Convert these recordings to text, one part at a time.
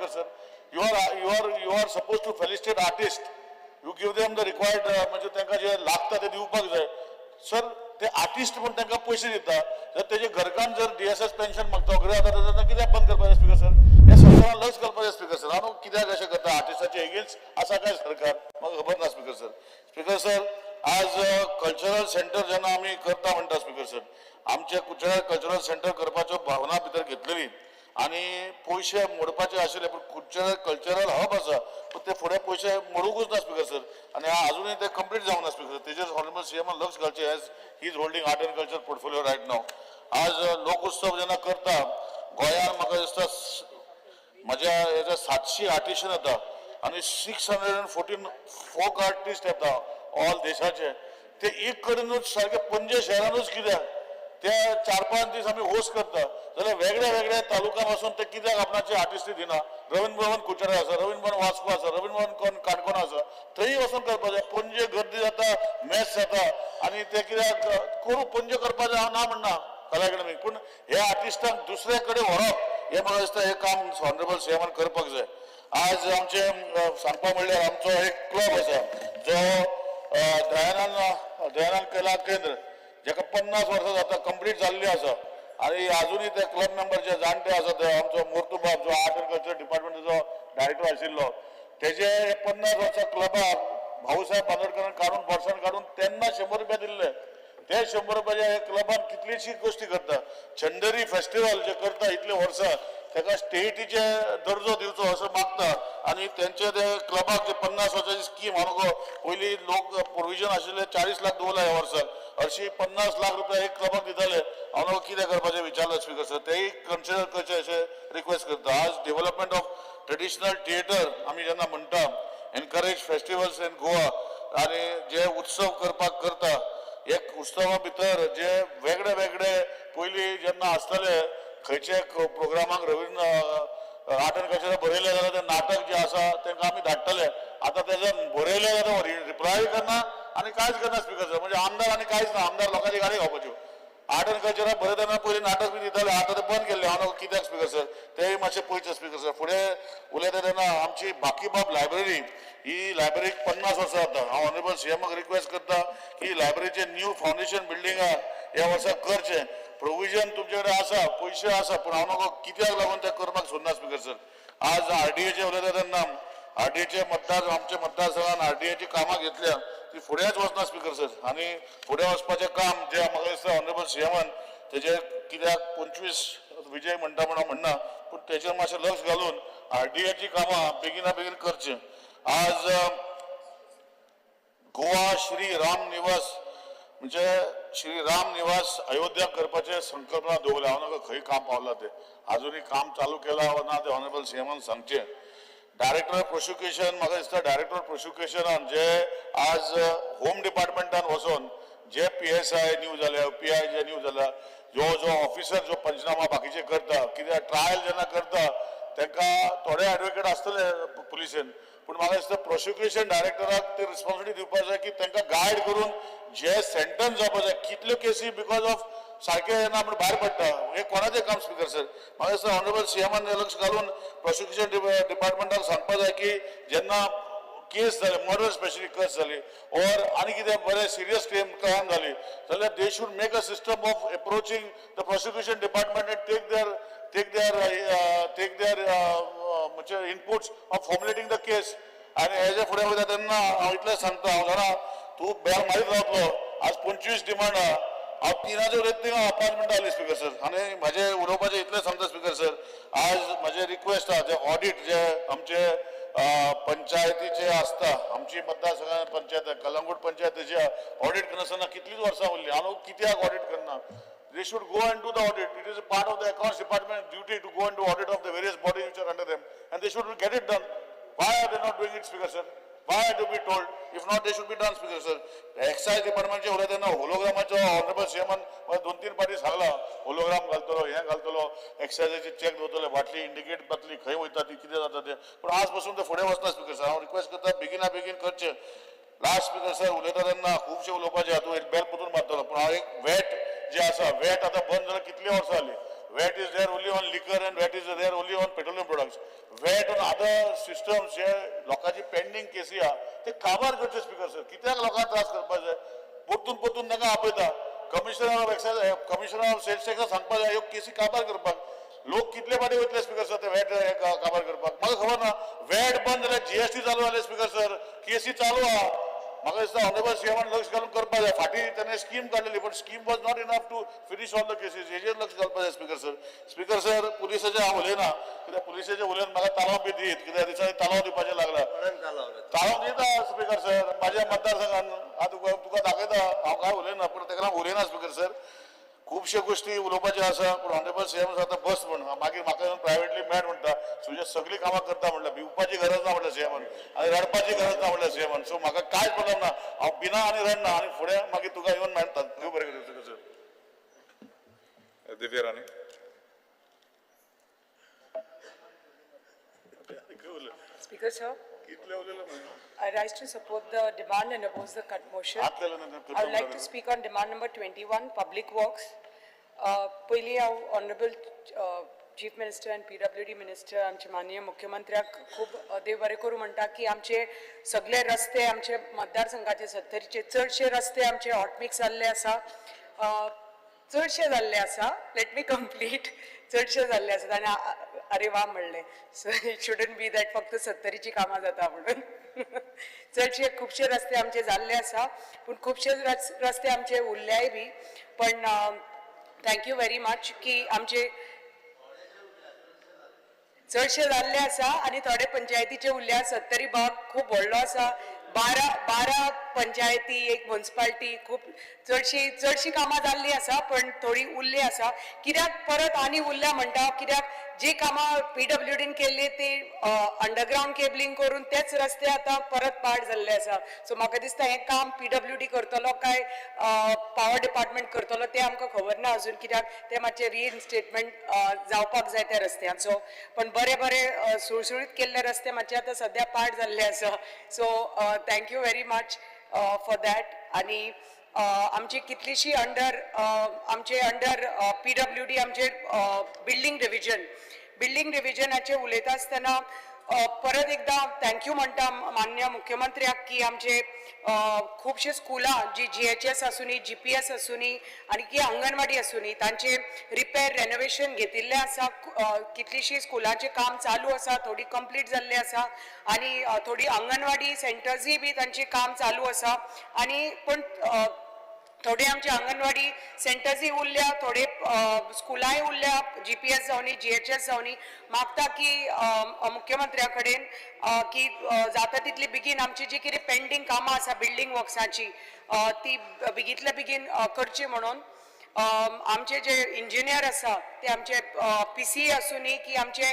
Speaker sir. You are suppose to felicitate artist, you give them the required, म्हणजे तांकां जे लागता ते दिवपाक जाय सर. ते आर्टिस्ट म्हूण तांकां पयशे दिता, जर तेजे घरकान्न जर डीएसएस पेन्शन मागता वगैरे जाता, तेन्ना कित्याक बंद करपाचें स्पीकर सर? हे सरकारान लक्ष घालपाचें स्पीकर सर. हांव कित्याक अशें करता? आर्टिस्टाचे एगेन्स्ट आसा काय सरकार, म्हाका खबर ना स्पीकर सर. स्पीकर सर, आज कल्चरल सेंटर जेन्ना आमी करता म्हणटा स्पीकर सर, आमचे कुचेरा कल्चरल सेंटर करपाच्यो भावना भितर घेतलेली आनी पयशे मोडपाचे आशिल्ले, पूण कुचेरा कल्चरल हब आसा, पूण ते फुडें पयशे मोडूंकूच ना स्पीकर सर. आनी अजुनूय ते कंप्लीट जावंक ना स्पीकर सर. तेजेर ऑनरेबल सीएमान लक्ष घालचें, as he is holding art and culture portfolio right now. आज लोकोत्सव जेन्ना करता गोंयान, म्हाका दिसता म्हज्या हेच्या 700 आर्टिशन येता आनी 614 फोक आर्टिस्ट येता ऑल देशाचे. ते एक कडेनूच सारके पणजे शहरानूच कित्याक ते 4-5 दीस आमी होस्ट करता, जाल्यार वेगळ्या वेगळ्या तालुका पासून ते कित्याक आपणाचे आर्टिस्टी दिना? रवींद्र भवन कुचेरा आसा, रवींद्र भवन वास्को आसा, रवींद्र भवन काणकोण आसा, थंय वचून करपाचें. पणजे गर्दी जाता, मॅच जाता आनी ते कित्याक करूं? पणजे करपाचें हांव ना म्हणना कला अकादमी, पूण हे आर्टिस्टांक दुसरे कडेन व्हरप हें म्हाका दिसता हे काम ऑनरेबल सीएमान करपाक जाय. आज आमचे सांगपा म्हणल्यार आमचो एक क्लब आसा जो दयानंद दयानंद कला केंद्र, जेका 50 वर्सां जाता, कंप्लीट जाल्ली आसा आनी अजुनूय ते क्लब मेंबर जे जाणटे आसा, ते आमचो मोर्तुबाब जो आर्ट एंड कल्चर डिपार्टमेंटाचो डायरेक्टर आशिल्लो, तेजे 50 वर्सां क्लबाक भाऊसाहेब बांदोडकरान काडून, वर्सान काडून तेन्ना 100 रुपया दिल्ले. ते 100 रुपयाच्या ह्या क्लबान कितलीशी गोश्टी करता. चंदेरी फेस्टिवल जे करता इतले वर्सां, ताका स्टेटीचे दर्जो दिवचो असो मागता. आनी तेंचे ते क्लबाक जे 50 वर्साची स्कीम हांव पयली लोक प्रोविजन आशिल्ले 40 लाख दवरला, ह्या वर्साक हरशी 50 लाख रुपया एक क्लबाक दिताले. हांव न्हू कितें करपाचें विचारलं स्पीकर सर, तेय कन्सिडर करचे अशें रिक्वेस्ट करता. आज डेव्हलपमेंट ऑफ ट्रेडिशनल थिएटर आमी जेन्ना म्हणटा, एनकरेज फेस्टिवल्स इन गोवा आनी जे उत्सव करपाक करता, एक उत्सवा भितर जे वेगळे वेगळे पयलीं जेन्ना आसताले, खंयचे प्रोग्रामाक रवींद्र आर्ट एंड कल्चर बरयलें जाल्यार तें नाटक जें आसा तांकां आमी धाडटले. आतां तेजो बरयलें जाल्यार रिप्लाय करना आनी कांयच करना स्पीकर सर. म्हणजे आमदार आनी कांयच ना, आमदार लोकांची गाडी खावपाच्यो. आर्ट एंड कल्चराक बरयतना पयलीं नाटक बी दिताले, आतां तें बंद केल्लें. हांव कित्याक स्पीकर सर, तेय मातशें पळयचें स्पीकर सर. फुडें उलयता तेन्ना आमची बाकीबाब लायब्ररी, ही लायब्ररीक 50 वर्सां जाता. हांव ऑनरेबल सीएमाक रिक्वेस्ट करता की लायब्ररीचें न्यू फावंडेशन बिल्डिंगा ह्या वर्सा करचें. प्रोविजन तुमचे कडेन आसा, पयशे आसा, पूण हांव नको कित्याक लागून तें करपाक सोदना स्पीकर सर. आज आरडीएचे उलयता तेन्ना आरडीएचे मतदार, आमच्या मतदारसंघान आरडीएची कामां घेतल्या, ती फुडेंच वचना स्पीकर सर. आनी फुडें वचपाचें काम जें म्हाका दिसता ऑनरेबल सीएमान तेजे कित्याक 25 विजय म्हणटा म्हणून म्हणना, पूण तेचेर मातशें लक्ष घालून आरडीएची कामां बेगिना बेगीन करचीं. आज गोवा श्री राम निवास, म्हणजे श्री राम निवास अयोध्या करपाचे संकल्पना दवरल्या. हांव नाका खंय काम पावला ते, अजुनूय काम चालू केला वा ना ते ऑनरेबल सीएमान सांगचें. डायरेक्टर ऑफ प्रोसिक्युशन, म्हाका दिसता डायरेक्टर ऑफ प्रोसिक्युशनान जे आज होम डिपार्टमेंटान वचोन जे पीएसआय न्यू जाल्या, पीआय जे न्यू जाल्या, जो जो ऑफिसर जो पंचनामा बाकीचे करता, कित्याक ट्रायल जेन्ना करता तांकां थोडे एडवोकेट आसतले पुलिसेन, पूण म्हाका दिसता प्रोसिक्युशन डायरेक्टराक ते रिस्पॉन्सिबिलिटी दिवपाक जाय की तांकां गायड करून जे सेंटन्स जावपा जाय. कितल्यो केसी because of सारकें ना म्हण भायर पडटा, हें कोणाचें काम स्पीकर सर? म्हाका दिसता ऑनरेबल सीएमान लक्ष घालून प्रोसिक्युशन डिपार्टमेंटाक सांगपा जाय की जेन्ना केस जाले, मर्डर स्पेशली केस जाली ऑर आनी कितें बरें सिरियस क्रायम जाली जाल्यार they should make a system of approaching the prosecution department and take their म्हणजे inputs of formulating the case. आनी हेजे फुडें वयता तेन्ना हांव इतलें सांगता, हांव जाणा तूं बेल मारीत रावतलो. आज 25 डिमांड आहा, हांव तिनाचेर उलयता थिंगा 5 मिनटां जाली स्पीकर सर. आनी म्हाजें उलोवपाचें इतलें सांगता स्पीकर सर, आज म्हाजें रिक्वेस्ट आहा, जे ऑडिट जे आमचे पंचायतीचे आसता, आमची मतदारसंघात पंचायत कलंगूट पंचायतीचे ऑडिट करनासतना कितलीच वर्सां उरली. हांव कित्याक ऑडिट करना? They should go and do the audit. It is a part of the accounts department duty to go and do audit of the various bodies which are under them, and they should get it done. Why are they not doing it, Speaker sir? Why are to be told? If not, they should be done, Speaker sir. Excise डिपार्टमेंटचे उलयता तेन्ना होलोग्रामाचो honourable सीएमान दोन तीन पाटी सांगला, hologram घालतलो, हें घालतलो, एक्सायजाचे check दवरतले, बाटली इंडिकेट जातली, खंय वयता ती, कितें जाता तें. पूण आज पासून ते फुडें वचना स्पीकर सर. हांव रिक्वेस्ट करता, बेगिना बेगीन करचें. लास्ट स्पीकर सर, उलयता तेन्ना खुबशें उलोवपाचें, हातूंत एक बेल परतून मारतलो, पूण हांव एक वेट जे आसा, वेट आतां बंद जाल्यार कितलीं वर्सां जालीं. VAT is there only on liquor and VAT is there only on petroleum products. VAT on other systems जे लोकांची पेंडींग केसी आहा ते काबार करचे स्पीकर सर. कित्याक लोकांक त्रास करपाक जाय? परतून परतून तांकां आपयता. Commissioner of excise, commissioner of sales tax सांगपाक जाय ह्यो केसी काबार करपाक. लोक कितले फाटी वयतले स्पीकर सर ते वॅट काबार करपाक? म्हाका खबर ना. वॅट बंद जाल्यार जीएसटी चालू जाले स्पीकर सर, केसी चालू आहा. म्हाका दिसता ऑनरेबल सीएमान लक्ष घालून करपाक जाय. फाटीं ताणें स्कीम काडलेली, पण scheme was not enough to finish all the cases. हेजेर लक्ष घालपाक जाय स्पीकर सर. स्पीकर सर, पुलिसाचें हांव उलयना, कित्याक पुलिसाचें उलयन म्हाका तालांव बी दीत, कित्याक दिसांनी तालांव दिवपाचें लागला. तालांव दिता स्पीकर सर माझ्या मतदारसंघान. हांव तुका दाखयता, हांव काय उलयना, पूण ताका लागून उलयना स्पीकर सर. खुबश्यो गोश्टी उलोवपाच्यो आसा, पूण ऑनरेबल सीएम आतां बस म्हण मागीर म्हाका येवन प्रायवेटली मेळ म्हणटा, तुजे सगळीं कामां करता म्हणल्यार भिवपाची गरज ना म्हणल्यार सीएमान, आनी रडपाची गरज ना म्हणल्यार सीएमान. सो म्हाका कांयच प्रॉब्लम ना, हांव भिना आनी रडना आनी फुडें मागीर तुका येवन मेळटा. देव बरें करूं speaker sir. Divya Rane. Speaker, sir, कितले उलयलो? I rise to support the demand and oppose the cut motion. I would like to speak on demand number 21, Public Works. पयलीं हांव honourable chief minister and PWD minister, आमचे माननीय मुख्यमंत्र्याक खूब देव बरें करूं म्हणटा की आमचे सगळे रस्ते, आमचे मतदारसंघाचे सत्तरीचे चडशे रस्ते आमचे हॉटमिक्स जाल्ले आसा, चडशे जाल्ले आसा. Let me complete. चडशे जाल्ले आसात आनी अरे वा म्हणलें. So it shouldn't be that फक्त सत्तरीची कामां जाता म्हणून. चडशे खुबशे रस्ते आमचे जाल्ले आसा, पूण खुबशे रस्ते आमचे उरल्याय बी. पण thank you very much की आमचे चडशे जाल्ले आसा आनी थोडे पंचायतीचे उरल्या. सत्तरी भाग खूब व्हडलो आसा, 12 पंचायती, एक मुन्सिपाल्टी. खूब चडशी कामां जाल्ली आसा, पण थोडी उरली आसा. कित्याक परत आनी उरल्या म्हणटा? कित्याक जी कामां पीडब्ल्यूडीन केल्ली ती अंडरग्रावंड केबलिंग करून तेच रस्ते आतां परत पाड जाल्ले आसा. सो म्हाका दिसता हें काम पीडब्ल्यूडी करतलो काय पावर डिपार्टमेंट करतलो तें आमकां खबर ना अजून, कित्याक तें मातशें रिइन्स्टेटमेंट जावपाक जाय त्या रस्त्यांचो. पण बरे बरे सुळसुळीत केल्ले रस्ते मातशे आतां सद्या पाड जाल्ले आसा. So thank you very much for that. आनी आमची कितलीशी अंडर आमचे अंडर पीडब्ल्यूडी आमचे बिल्डींग डिविजन, बिल्डींग डिविजनाचे उलयता आसतना परत एकदा thank you म्हणटा माननीय मुख्यमंत्र्याक की आमचे खुबशे स्कुलां जी जीएचएस आसूनी, जीपीएस आसूनी आनी की अंगणवाडी आसूनी, तांचे रिपेर रेनोवेशन घेतिल्लें आसा. कितलीशीं स्कुलांचें काम चालू आसा, थोडी कंप्लीट जाल्ली आसा आनी थोडी अंगणवाडी सेंटर्सूय बी तांचें काम चालू आसा. आनी पूण थोडे आमचे अंगणवाडी सेंटर्सूय उरल्या, थोडे स्कुलांय उरल्या, जीपीएस जावनी, जीएचएस जावनी. मागता की मुख्यमंत्र्या कडेन की जाता तितली बेगीन आमची जी कितें पेंडींग कामां आसा बिल्डींग वर्क्साची, ती बेगींतल्या बेगीन करची म्हणून. आमचे जे इंजिनियर आसा ते आमचे पीसी आसूनी की आमचे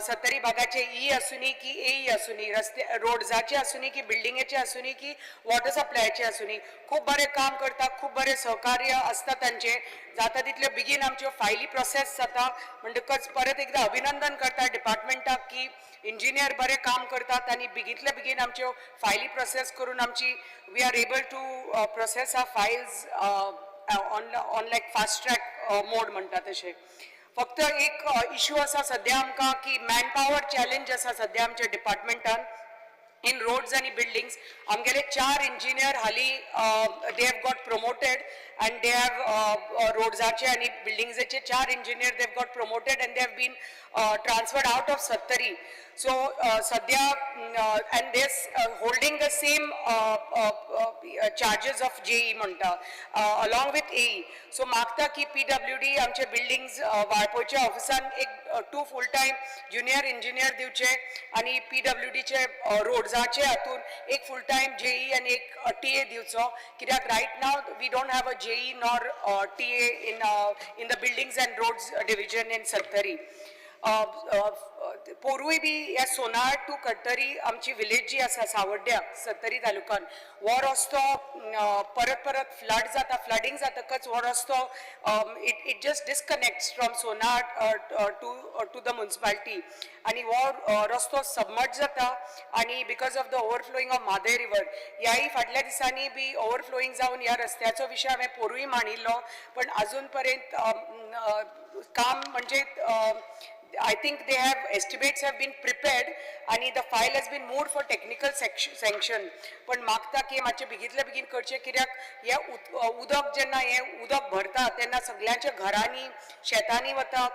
सत्तरी भागाचे ई आसूनी की ए आसूनी, रस्ते रोड्साचे आसूनी की बिल्डिंगेचे आसूनी की वॉटर सप्लायचे आसूनी, खूब बरें काम करता, खूब बरें सहकार्य आसता तांचे. जाता तितले बेगीन आमच्यो फायली प्रोसेस जाता. म्हणटकच परत एकदा अभिनंदन करता डिपार्टमेंटाक की इंजिनियर बरें काम करतात आनी बेगींतल्या बेगीन आमच्यो फायली प्रोसेस करून आमची we are able to process our files on like fast track mode म्हणटा तशें. फक्त एक इशू आसा सद्या आमकां की मॅन पावर चॅलेंज आसा सद्या आमच्या डिपार्टमेंटान इन रोड्स आनी बिल्डिंग्स. आमगेले चार इंजिनियर हाली they have got promoted and they have रोड्साचे आनी बिल्डिंग्साचे चार engineer, they have got promoted and they have been transferred out of Sattari. So सद्या and they holding the same charges of JE म्हणटा along with AE. So मागता की PWD आमचे buildings वाळपयच्या ऑफिसान एक two full time junior engineer दिवचे आनी पीडब्ल्यूडीचे रोड्साचे हातून एक फूल टायम जेई आनी एक टीए दिवचो, कित्याक right now we don't have a JE nor TA in the buildings and roads division in Sattari. पोरूय बी ह्या सोनार टू कट्टरी आमची विलेज जी आसा सावड्ड्या सत्तरी तालुकान हो रस्तो परत परत फ्लड जाता. फ्लडींग जातकच हो रस्तो it just disconnects from Sonar to the municipality आनी हो रस्तो सबमर्ज जाता आनी because of the overflowing of Mhadei river. ह्याय फाटल्या दिसांनी बी ओवरफ्लोईंग जावन ह्या रस्त्याचो विशय हांवें पोरूय मांडिल्लो, पण अजून पर्यंत काम म्हणजे I think they have estimates have been prepared आणि the file has been moved for technical sanction. पण मागता की मातशें बेगीतल्या बेगीन करचें, कित्याक हें उदक जेन्ना हें उदक भरता तेन्ना सगल्यांच्या घरांनी शेतांनी वता.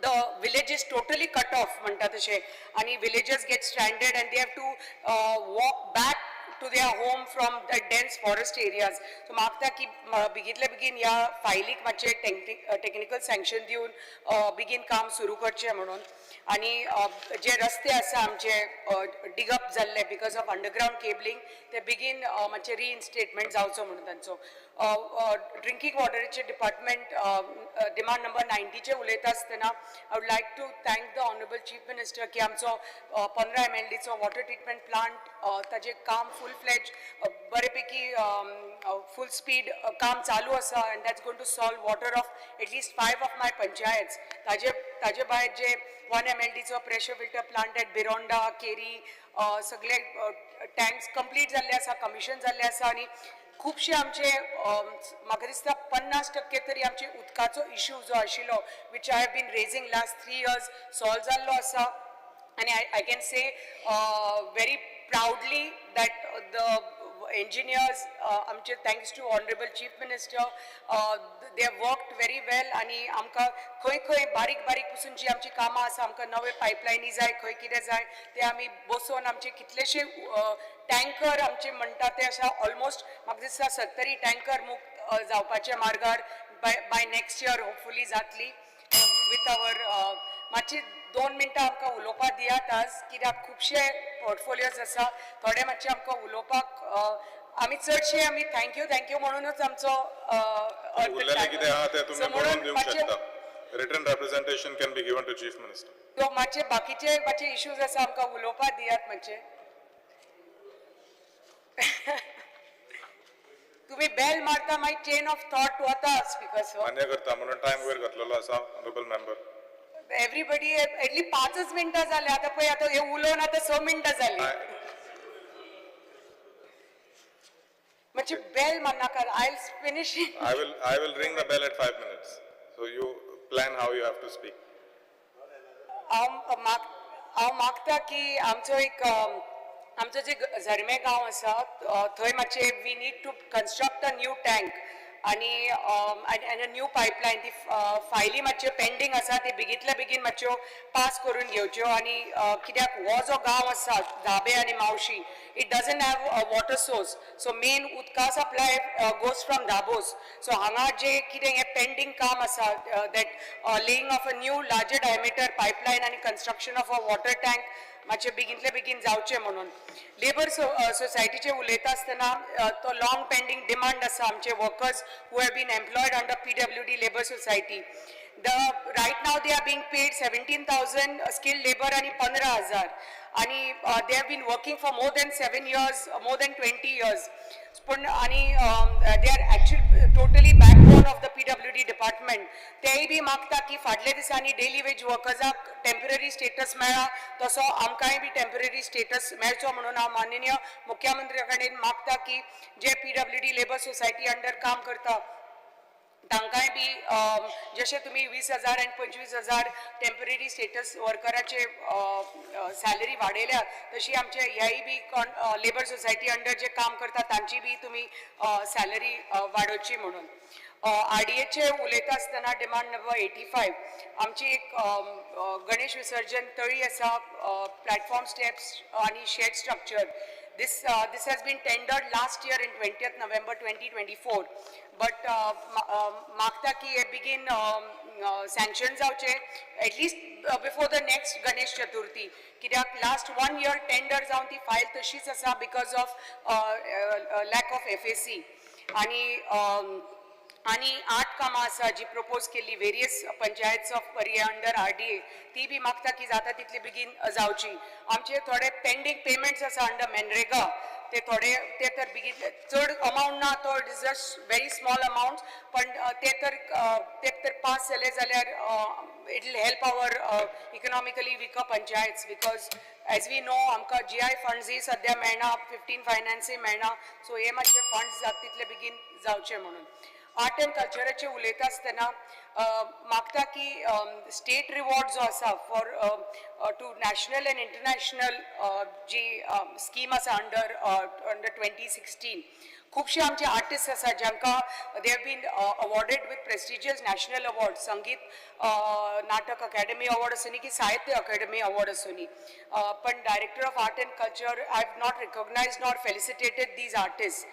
The village is totally cut off म्हणटा तशें आनी villagers get stranded and they have to walk back to their home from the dense forest areas. So मागता की बेगीतल्या बेगीन ह्या फायलीक मातशें टेक्निकल सँक्शन दिवन बेगीन काम सुरू करचें म्हणून. आनी जे रस्ते आसा आमचे डिगअप जाल्ले because of underground cabling, ते बेगीन मातशें रिइन्स्टेटमेंट जावचो म्हणून तांचो. ड्रिंकींग वॉटराचे डिपार्टमेंट डिमांड नंबर 90चेर उलयता आसतना I would like to thank the honourable Chief Minister की आमचो 15 एमएलडीचो वॉटर ट्रिटमेंट प्लांट, ताजें काम फूल फ्लेज बरेपैकी फूल स्पीड काम चालू आसा and that's going to solve water of at least five of my panchayats. ताजे भायर जे 1 एमएलडीचो pressure filter plant at Bironda, केरी, सगळे टँक्स कंप्लीट जाल्ले आसा, कमिशन जाल्ले आसा आनी खुबशे आमचे म्हाका दिसता 50% तरी आमचे उदकाचो इशू जो आशिल्लो, which I have been raising last 3 years, solve जाल्लो आसा. आनी I can say very proudly that the engineers आमचे, thanks to honourable Chief Minister, they have worked very well. आनी आमकां खंय खंय बारीक बारीक पसून जी आमची कामां आसा, आमकां नवे पायपलायनी जाय, खंय कितें जाय, ते आमी बसोवन आमचे कितलेशे टँकर आमचे म्हणटा ते आसा, ऑलमोस्ट म्हाका दिसता सत्तरी टँकर मुक्त जावपाच्या मार्गार by next year hopefully जातली. विथ our मातशी 2 मिनटां आमकां उलोवपाक दियात आज, कित्याक खुबशे पोर्टफोलियोज आसा, थोडे मातशे आमकां उलोवपाक आमी चडशे आमी thank you thank you म्हणूनच आमचो अर्थ उरलेलें कितें आहा तें तुमी So बरोवन म्हणून दिवंक शकता. Written representation can be given to Chief Minister. So मातशे बाकीचे मातशे इश्यूज आसा, आमकां उलोवपाक दियात मातशे. तुम्ही बेल मारता मागीर चेन ऑफ थॉट वता स्पिकर सर. मान्य करता, म्हणून टायम वयर घातलेलो आसा honourable member. Everybody at least पांचच मिनटां जाली. आतां पळय, आतां हे उलोवन आतां 6 मिनटां जाली. मातशी बेल मारनाका, I finish. I will ring the bell at 5 minutes. So you plan how you have to speak. हांव मागता की आमचो एक आमचो जे झरमे गांव आसा, थंय मातशें we need to construct a new tank आनी आनी न्यू पायपलायन. ती फायली मातश्यो पेंडींग आसा, ती बेगीतल्या बेगीन मातश्यो पास करून घेवच्यो. आनी कित्याक हो जो गांव आसा धाबे आनी मावशी, it doesn't have a water source, so main उदका supply goes from Dabos. So हांगा जे कितें हें पेंडींग काम आसा, that laying of a new larger diameter pipeline आनी construction of a water tank मातशें बेगीनतले बेगीन जावचें म्हणून. लेबर सोसायटीचे उलयता आसतना तो लॉंग पेंडींग डिमांड आसा आमचे workers who have been employed under PWD labour society. The right now they are being paid 17,000 skilled labour आणि 15,000 आणि they have been working for more than 7 years, more than 20 years पूण आणि they are actually totally backbone of the PWD department. तेय बी मागता की फाटल्या दिसांनी daily veg वर्कर्साक temporary status मेळ्ळा, तसो आमकांय बी टेम्पररी स्टेटस मेळचो म्हणून हांव माननीय मुख्यमंत्र्या कडेन मागता की जे PWD labour society under काम करता तांकांय बी जशे तुमी 20,000 आनी 25,000 टेम्पररी स्टेटस वर्कराचे सॅलरी वाडयल्या, तशी आमचे ह्याय बी लेबर सोसायटी अंडर जे काम करता तांची बी तुमी सॅलरी वाडोवची म्हणून. आरडीएचे उलयता आसतना डिमांड नंबर 85, आमची एक गणेश विसर्जन तळी आसा, प्लॅटफॉर्म स्टेप्स आनी shed structure. This has been tendered last year in 20th November 2024. But मागता की हे बेगीन सँक्शन जावचे at least before the next Ganesh Chaturthi, कित्याक लास्ट वन इयर टेंडर जावन ती फायल तशीच आसा because of lack of FAC. आनी आनी आर्ट कामां आसा जी प्रपोज केल्ली various panchayats of Parya under RDA ती बी मागता की जाता तितली बेगीन जावची. आमचे थोडे पेंडींग पेमेंट्स आसा अंडर मनरेगा, ते थोडे ते तर बेगीन, चड अमावंट ना तो, it is just very small amount, पण ते तर पास जाले जाल्यार it will help our economically weaker panchayats, because as we know आमकां जी आय फंड्सूय सद्या मेळना, 15 फायनान्सूय मेळना. सो हे मातशे फंड्स जाता तितले बेगीन जावचे म्हणून. आर्ट एंड कल्चराचेर उलयता आसतना मागता की स्टेट रिवॉर्ड जो आसा for to national and international ji scheme आसा अंडर 2016, खुबशे आमचे आर्टिस्ट आसा जांकां they have been awarded with prestigious national award, Sangeet Natak Akademi award आसूनी की साहित्य अकादमी अवॉर्ड आसूनी, पण Director of Art and Culture have not recognise nor felicitated these artist.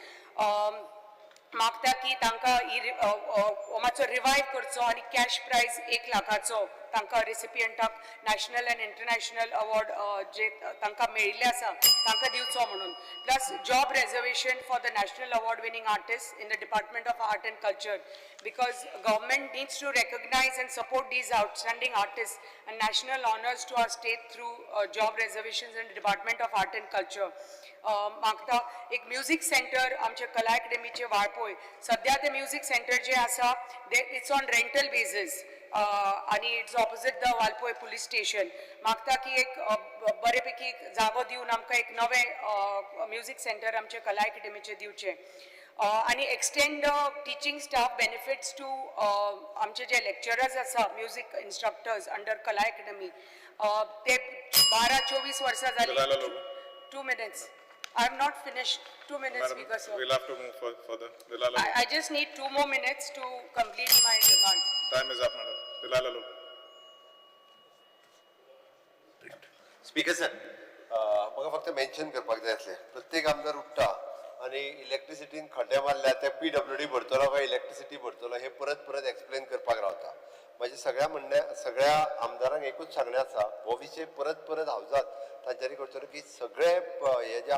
मागता की तांकां ही हो मातसो रिवायव करचो आनी कॅश प्रायज 1 लाखाचो तांकां रेसिपियंटाक नॅशनल एंड इंटरनॅशनल अवॉर्ड जे तांकां मेळिल्ले आसा तांकां दिवचो म्हणून. Plus job reservation for the national award winning artist in the Department of Art and Culture, because government needs to recognize and support these outstanding artists and national honors to our state through job reservations in the Department of Art and Culture. मागता एक music centre आमच्या कला अकॅडमीचे वाळपय. सद्या ते music centre जे आसा, it's on rental basis आनी it's opposite the Valpoi police station. मागता की एक बरेपैकी एक जागो दिवन आमकां एक नवें म्युजीक सेंटर आमच्या कला अकॅडमीचें दिवचें आनी extend teaching staff benefits to आमचे जे लेक्चरर्स आसा, music instructors under Kala Akademi, ते 12-24 वर्सां जाली. Delilah Lobo. 2 minutes. I have not finished. 2 minutes, Madam, Speaker sir. We'll have to move further. Delilah Lobo. I just need 2 more minutes to complete my demands. Time is up, madam. Delilah Lobo. Speaker sir, म्हाका फक्त mention करपाक जाय आसलें. प्रत्येक आमदार उठ्ठा आनी इलेक्ट्रिसिटीन खड्डे मारल्या ते पीडब्ल्यूडी भरतलो काय इलेक्ट्रिसिटी भरतलो हे परत परत एक्सप्लेन करपाक रावता. म्हजें सगळ्या म्हणण्या, सगळ्या आमदारांक एकूच सांगणें आसा, हो विशय परत परत हावजात तांच्यांनी करतलो की सगळे हे जे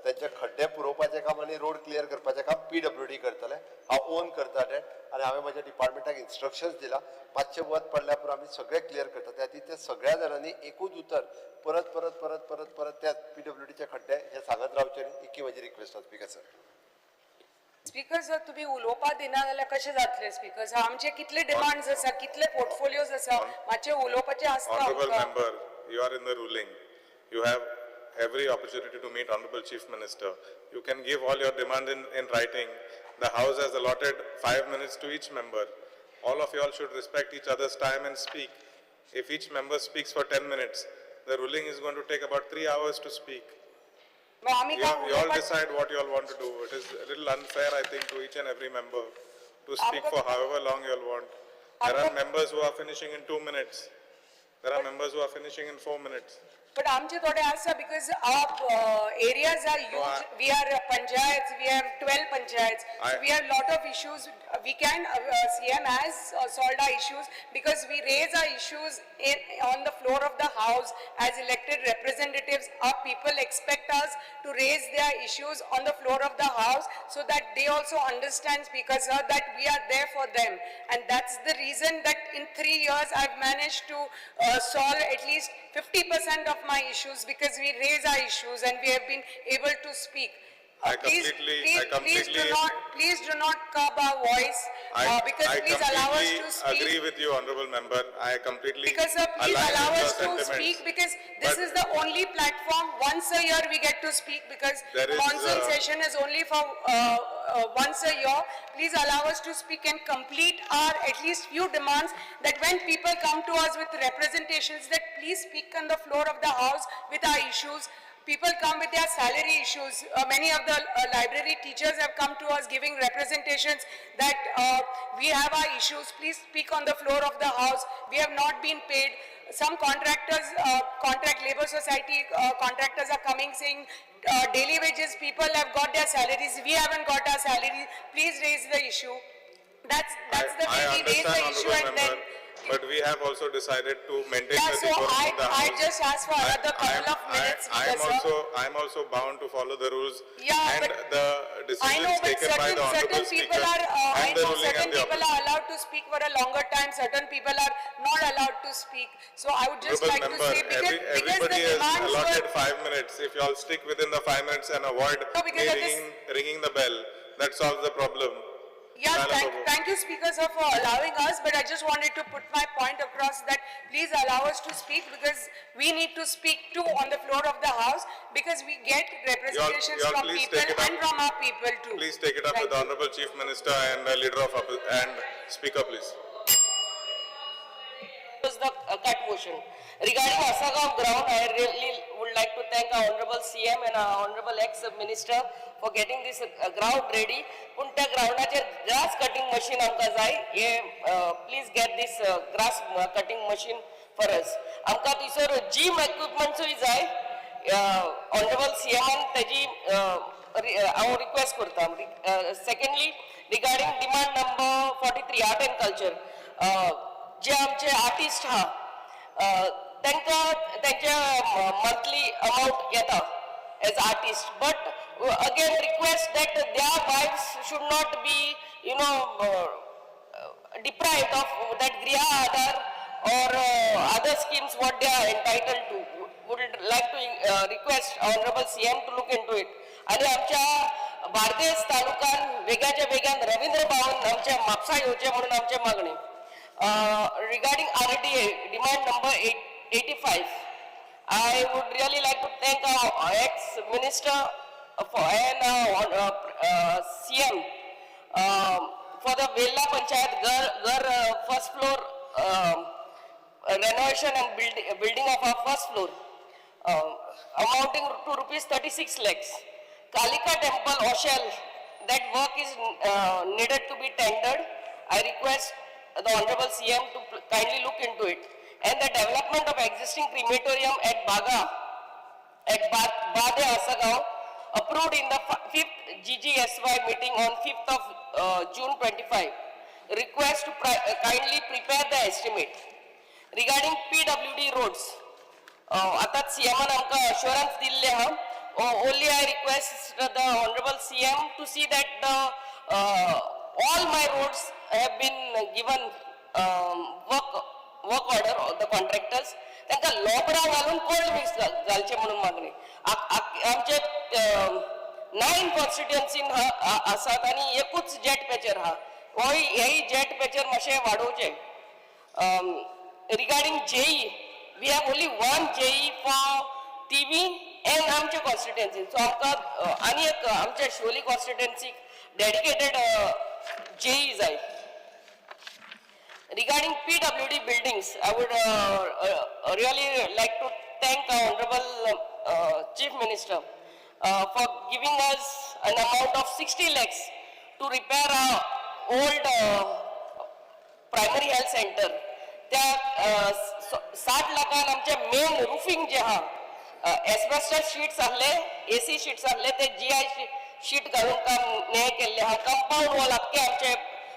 तांचे खड्डे पुरोवपाचें काम आनी रोड क्लियर करपाचें काम पीडब्ल्यूडी करतले. हांव ओन करता तें आनी हांवें म्हज्या डिपार्टमेंटाक इन्स्ट्रक्शन्स दिला, मातशें वत पडल्या पुरो आमी सगळें क्लियर करता. त्या खातीर ते सगळ्या जाणांनी एकूच उतर परत परत परत परत परत त्या पीडब्ल्यूडीचे खड्डे हे सांगत रावचे न्ही, इतकी म्हजी रिक्वेस्ट आसा स्पीकर सर. स्पीकर सर, तुम्ही उलोवपा दिना जाल्यार कशें जातलें स्पीकर सर? आमचे कितले डिमांड्स आसा, कितले पोर्टफोलियोज आसा, मातशें उलोवपाचें आसता Honorable आमकां. member, you are in the ruling. You have every opportunity to meet Honorable Chief Minister. You can give all your demand in writing. The House has allotted 5 minutes to each member. All of you all should respect each other's time and speak. If each member speaks for 10 minutes, the ruling is going to take about 3 hours to speak. मग आमी You काय you all उलोवपा decide what you all want to do. It is a little unfair, I think, to each and every member to speak for however long you all want. There are members who are finishing in 2 minutes. There are members who are finishing in 4 minutes. But आमचे थोडे आसा, because our areas are huge. We are panchayats, we have 12 panchayats. We have lot of issues. We can CM has solved our issues because we raise our issues in on the floor of the house as elected representatives. Our people expect us to raise their issues on the floor of the house so that they also understand, Speaker sir, that we are there for them. And that's the reason that in 3 years I've managed to solve at least 50% of my issues, because we raise our issues and we have been able to speak. I Please, completely- I please, please do completely- not, please do not curb our voice, because I please allow us completely to speak. agree with you, honorable member. I completely Because sir, please align allow with us your to sentiments. Speak, because this But is the only platform, once a year we get to speak, because There is, monsoon session is only for once a year. Please allow us to speak and complete our at least few demands, that when people come to us with representations, that please speak on the floor of the house with our issues. People come with their salary issues. Many of the library teachers have come to us giving representations that we have our issues. Please speak on the floor of the house. We have not been paid. Some contractors, contract labor society contractors are coming saying daily wages people have got their salaries. We haven't got our salaries. Please raise the issue. That's the I way we raise the understand, issue honorable and then member. But we have also decided to maintain Yeah, the so decorum of the I house. just asked for another couple of minutes, I am Speaker, sir. also bound to follow the rules Yeah, and but the I decisions know, but taken by certain, the honorable certain speaker people are, I and the know ruling certain and the people opposition. are allowed to speak for a longer time, certain people are not allowed to speak. So I would just Honorable like to member, say, because, because the everybody is demands were. allotted 5 minutes. If you all stick within the 5 minutes and avoid No, because me at this- ringing the bell, that solves the problem. Yeah, Madam Babu. thank you, Speaker sir, for allowing us, but I just wanted to put my point across that please allow us to speak because we need to speak too on the floor of the house because we get representations you all from please people take it up. and from our people too. Please take it up Thank with the you. honorable chief minister and leader of, and speaker, please. Was the cut motion. Regarding Asagaon ground, I really would like to thank our honorable CM and our honorable ex-minister for getting this ground ready. पूण त्या ग्रावंडाचेर grass cutting machine आमकां जाय हे, please get this grass cutting machine for us. आमकां थंयसर gym इक्विपमेंट्सूय जाय. Honourable सीएमान तेजी हांव रिक्वेस्ट करता. Secondly, regarding demand number 43, art and culture, जे आमचे आर्टिस्ट आहा, तांकां तेंचे मंथली अमावंट येता as artist, but again request that their wives should not be deprived of that Griha Aadhar or other schemes what they are entitled to. Would like to request Honorable CM to look into it. आणि आमच्या बार्देस तालुक्यान वेगाच्या वेगान रवींद्र भवन आमच्या म्हापसा येवचें म्हणून आमचे मागणी. Regarding RDA, demand number 85, I would really like to thank our ex-minister for and CM for the Vella Panchayat Gar first floor renovation and building of our first floor, amounting to rupees 36 lakhs. Kalika Temple, Oshel, that work is needed to be tendered. I request the Honorable CM to kindly look into it. And the development of existing crematorium at Baga, at Bade Asagaon, approved in the fifth GGSY meeting on 5th of June 25. Request to kindly prepare the estimate. Regarding PWD roads, आतां सीएमान आमकां अश्योरन्स दिल्लें आहा. Only I request the honorable CM to see that the all my roads have been given work order, the contractors. तांकां लोबरां घालून cold mix घालचें म्हणून मागणी. आमचे नायन कॉन्स्टिट्युएन्सीन आसात आनी एकूच जेट पॅचर आहा. होय, हेय जेट पॅचर मातशें वाडोवचें. Regarding JE, we have only one JE for Tivim and आमच्या कॉन्स्टिट्युएन्सी. सो आमकां आनी एक आमच्या शिवोली कॉन्स्टिट्युएन्सीक डेडिकेटेड जेई जाय. Regarding PWD buildings, I would really like to thank our Honorable Chief Minister for giving us an amount of 60 lakhs to repair our old primary health center. त्या 60 लाखान आमचे main रुफिंग जे आहा, asbestos sheets आहले, AC sheets आहले, ते GI sheet घालून काम नेय केल्ले आहा. कंपाऊंड वॉल आख्खे आमचे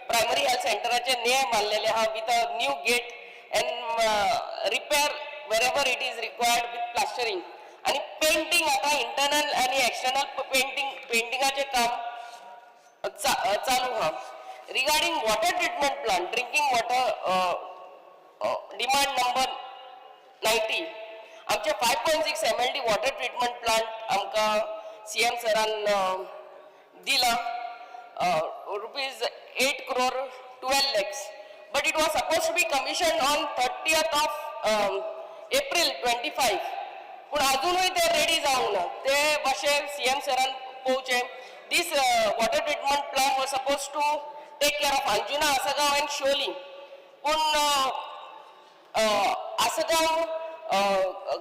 प्रायमरी हेल्थ सेंटराचे नेय मारलेले आहा with a new gate and repair wherever it is required with plastering आणि पेंटिंग. आतां इंटरनल आनी एक्सटर्नल पेंटिंग, पेंटिंगाचें काम चालू आहा. Regarding water treatment plant, drinking water, demand number 90, आमचे 5.6 MLD water treatment plant आमकां सी एम सरान दिला, rupees 8 crore 12 lakhs, but it was suppose to be commission on 30th of April 25, पूण अजुनूय ते रेडी जावंक ना. ते मातशें सी एम सरान पळोवचें. This water treatment plant was suppose to take care of Anjuna, Assagao and Siolim, पूण आसगांव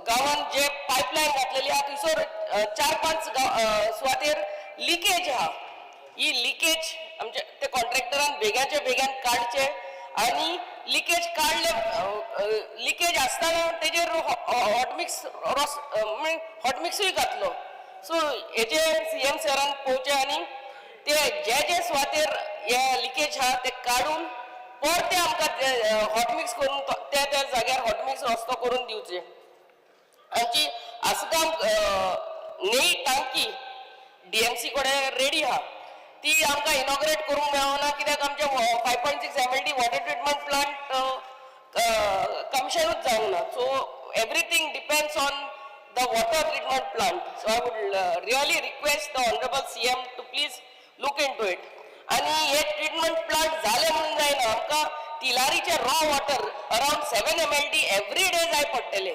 गांवान जे पायपलायन घातलेली आहा, थंयसर चार पांच सुवातेर लिकेज आहा. ही लिकेज आमच्या ते कॉन्ट्रॅक्टरान बेगाच्या बेगान काडचे आनी लिकेज काडले, लिकेज आसतना तेजेर हॉटमिक्स रोस हॉटमिक्सूय घातलो. सो हेजे सी एम सरान पळोवचें आनी ते जे जे सुवातेर हे लिकेज आहा ते काडून परते आमकां हॉटमिक्स करून त्या त्या जाग्यार हॉटमिक्स रस्तो करून दिवचे. आमची आसगांव नेई टांकी डीएमसी कडेन रेडी आहा, ती आमकां इनॉग्रेट करूंक मेळना कित्याक आमचे 5.6 MLD water treatment plant कमिशनूच जावंक ना. So everything depends on the water treatment plant. So I would really request the honourable CM to please look into it. आनी हे ट्रिटमेंट प्लांट जालें म्हणून जायना, आमकां तिलारीचे raw water around 7 MLD every day जाय पडटले.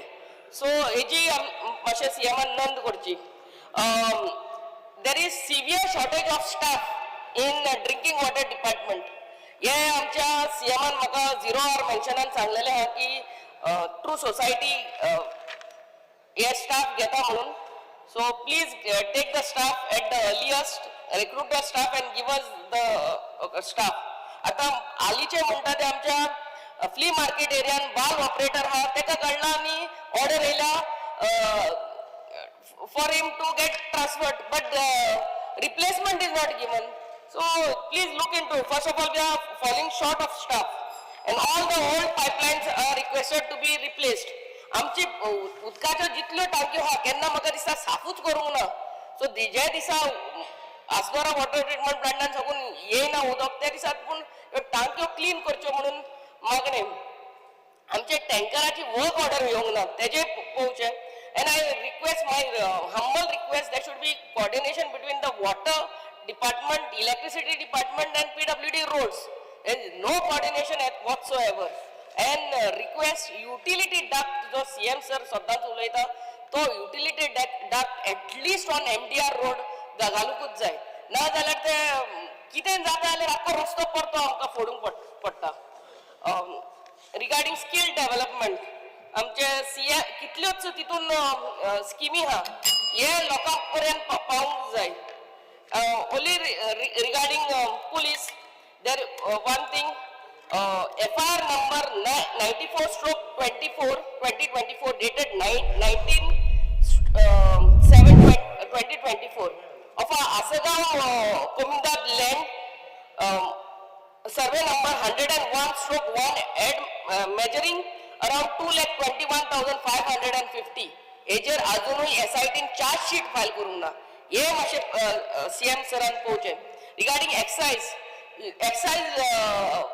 सो हेजी मातशें सीएमान नोंद करची. There is severe shortage of staff in drinking water department. हे आमच्या सीएमान म्हाका झिरो our मेन्शनान सांगलेलें आहा की ट्रू सोसायटी हे स्टाफ घेता म्हणून. So please take the staff at the earliest, recruit the staff and give us the staff. आतां हालींचे म्हणटा ते आमच्या फ्ली मार्केट एरियान बाल ऑपरेटर आहा, तेका कळना आनी ऑर्डर येयल्या for him to get transferred, but the replacement is not given. So please look into it. First of all, we are falling short of staff and all the old pipelines are requested to be replaced. आमची उदकाच्यो जितल्यो टांक्यो आहा केन्ना म्हाका दिसता साफूच करूंक ना. So ज्या दिसा Assagao water treatment प्लांटान साकून येयना उदक त्या दिसा पूण ह्यो टांक्यो क्लीन करच्यो म्हणून मागणें. आमचे टँकराची वर्क ऑर्डर येवंक ना तेजे पळोवचें. And I request, my humble request, there should be coordination between the water department, electricity department and PWD roads. There is no coordination at whatsoever. And request utility duct जो CM sir सदांच उलयता तो utility duct at least on MDR road घालूंकूच जाय, ना जाल्यार ते कितें जाता जाल्यार आख्खो रस्तो परतो आमकां फोडूंक पडटा. रिगार्डींग स्कील डेव्हलपमेंट, आमचे सी कितल्योच तितून स्किमी आहा, हे लोकां पर्यंत पावूंक जाय. Only regarding police, there one thing, FIR number 94/24 2024 dated 19/7/2024 of Assagao Comunidade land, survey number 101/1 add measuring around 2,21,550, हेजेर अजुनूय S I tin charge sheet file करूंक ना. हे मातशें सी एम सरान पळोवचें. Regarding excise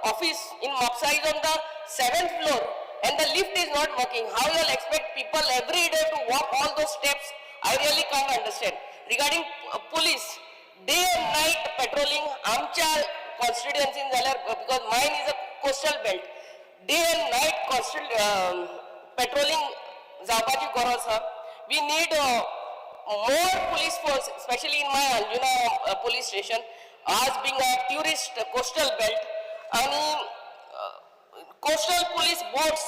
office in Mapusa is on the seventh floor and the lift is not working. How you all expect people every day to walk all those steps? I really can't understand. Regarding police, day and night patrolling आमच्या कॉन्स्टिट्युएन्सीन जाल्यार, because mine is a coastal belt, day and night constant patrolling जावपाची गरज आहा. We need more police force, specially in my Anjuna police station, as being a tourist coastal belt, आणि coastal police boats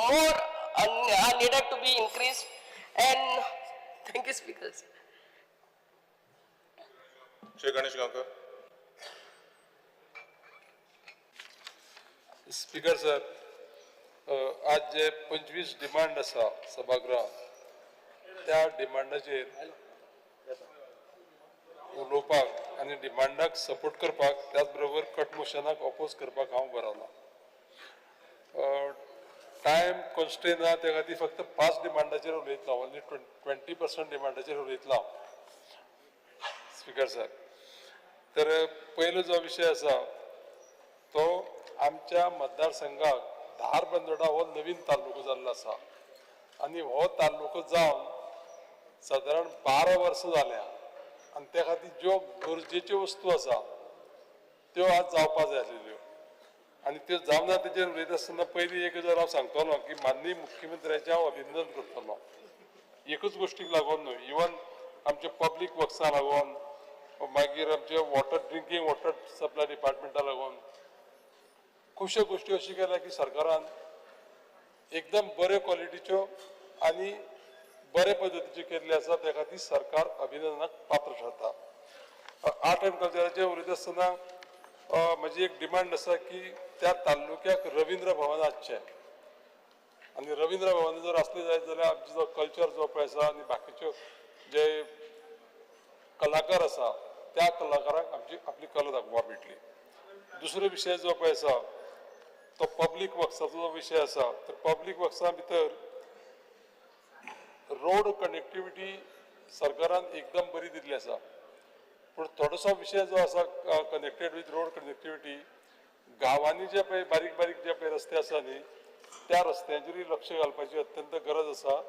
more are needed to be increased. And thank you, speakers. Shri Ganesh Gaonkar. Speaker sir, आज जे 25 demand आसा सभागृहात त्या डिमांडाचेर उलोवपाक आनी डिमांडाक support करपाक, त्याच बरोबर कट मोशनाक ऑपोज करपाक हांव बरवला. टायम कॉन्स्ट्रेन आहा, त्या खातीर फक्त 5 डिमांडाचेर उलयतलो, ओन्ली 20% डिमांडाचेर उलयतलो हांव स्पीकर सर. तर पयलो जो विशय आसा तो आमच्या मतदारसंघाक धारबंदोडा हो नवीन तालुको जाल्लो आसा आनी हो तालुको जावन सादारण 12 वर्सां जाल्या आनी त्या खातीर ज्यो गरजेच्यो वस्तू आसा त्यो आज जावपा जाय आसलेल्यो आनी त्यो जावना. तेजेर उलयता आसतना पयलीं एक गजाल हांव सांगतलो की माननीय मुख्यमंत्र्याचें हांव अभिनंदन करतलो, एकूच गोश्टीक लागून न्हय, इवन आमच्या पब्लीक वर्क्सां लागून, मागीर आमचे वॉटर ड्रिंकींग वॉटर सप्लाय डिपार्टमेंटा लागून खुबश्यो गोश्टी अशी केल्या की सरकारान एकदम बऱ्यो क्वॉलिटीच्यो आनी बरे पद्दतीच्यो केल्ल्यो आसा, त्या खातीर सरकार अभिनंदनाक पात्र थारता. आर्ट एंड कल्चराचेर उलयता आसतना म्हजी एक डिमांड आसा की त्या तालुक्याक रवींद्र भवन आसचें आनी रवींद्र भवन जर आसलें जायत जाल्यार आमचो जो कल्चर जो पळय आसा आनी बाकीच्यो जे कलाकार आसा त्या कलाकारांक आमची आपली कला दाखोवपाक मेळटली. दुसरो विशय जो पळय आसा तो पब्लीक वर्क्साचो जो विशय आसा, तर पब्लीक वर्क्सा भितर रोड कनेक्टिविटी सरकारान एकदम बरी दिल्ली आसा, पूण थोडोसो विशय जो आसा कनेक्टेड विथ रोड कनेक्टिविटी, गांवांनी जे पळय बारीक बारीक जे पळय रस्ते आसा न्ही, त्या रस्त्यांचेरूय लक्ष घालपाची अत्यंत गरज आसा.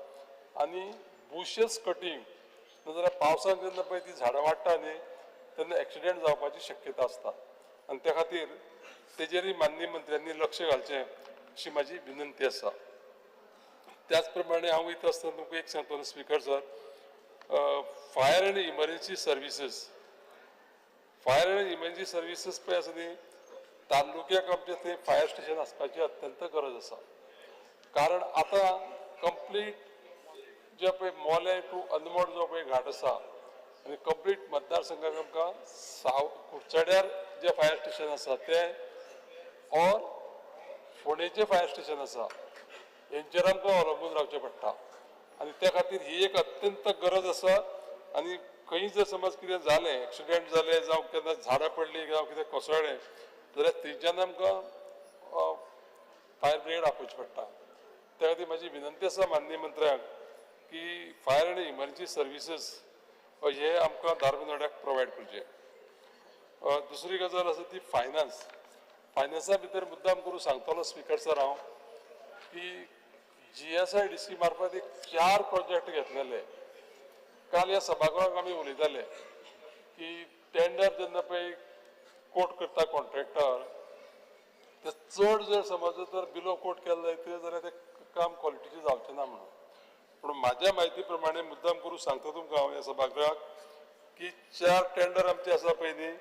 आनी बुशेस कटींग, नाजाल्यार पावसांत जेन्ना पळय ती झाडां वाडटा न्ही तेन्ना एक्सिडेंट जावपाची शक्यता आसता, आनी त्या खातीर तेजेरूय माननीय मंत्र्यांनी लक्ष घालचें अशी म्हाजी विनंती आसा. त्याच प्रमाणे हांव वयता आसतना तुमकां एक सांगतलो speaker sir, fire and emergency services, fire and emergency services पळय आसा न्ही, तालुक्याक आमच्या थंय फायर स्टेशन आसपाची अत्यंत गरज आसा. कारण आतां कंप्लीट जे पळय मोलें टू अनमोड जो पळय घाट आसा आनी कंप्लीट मतदारसंघाक आमकां कुडचड्यार जे फायर स्टेशन आसा तें ऑर फोंडेचें फायर स्टेशन आसा हेंचेर आमकां अवलंबून रावचें पडटा, आनी त्या खातीर ही एक अत्यंत गरज आसा. आनी खंय जर समज कितें जालें, एक्सिडेंट जालें जावं केन्ना झाडां पडलीं जावं कितें कोसळ्ळें जाल्यार थंयच्यान आमकां फायर ब्रिगेड आपोवची पडटा. त्या खातीर म्हाजी विनंती आसा माननीय मंत्र्यांक की फायर आनी इमर्जन्सी सर्विसीस हे आमकां धारबांदोड्याक प्रोवायड करचे. दुसरी गजाल आसा ती फायनान्स. फायनान्सा भितर मुद्दाम करून सांगतलो स्पिकर सर हांव की GSIDC मार्फत एक 4 प्रोजेक्ट घेतलेले. काल ह्या सभागृहाक आमी उलयताले की टेंडर जेन्ना पळय कोट करता कॉन्ट्रॅक्टर, ते चड जर समज तर बिलो कोट केलें जायत जाल्यार तें काम क्वॉलिटीचें जावचें ना म्हणून. पूण म्हाज्या म्हायती प्रमाणे मुद्दाम करून सांगता तुमकां हांव ह्या सभागृहाक की 4 टेंडर आमचे आसा पळय न्ही,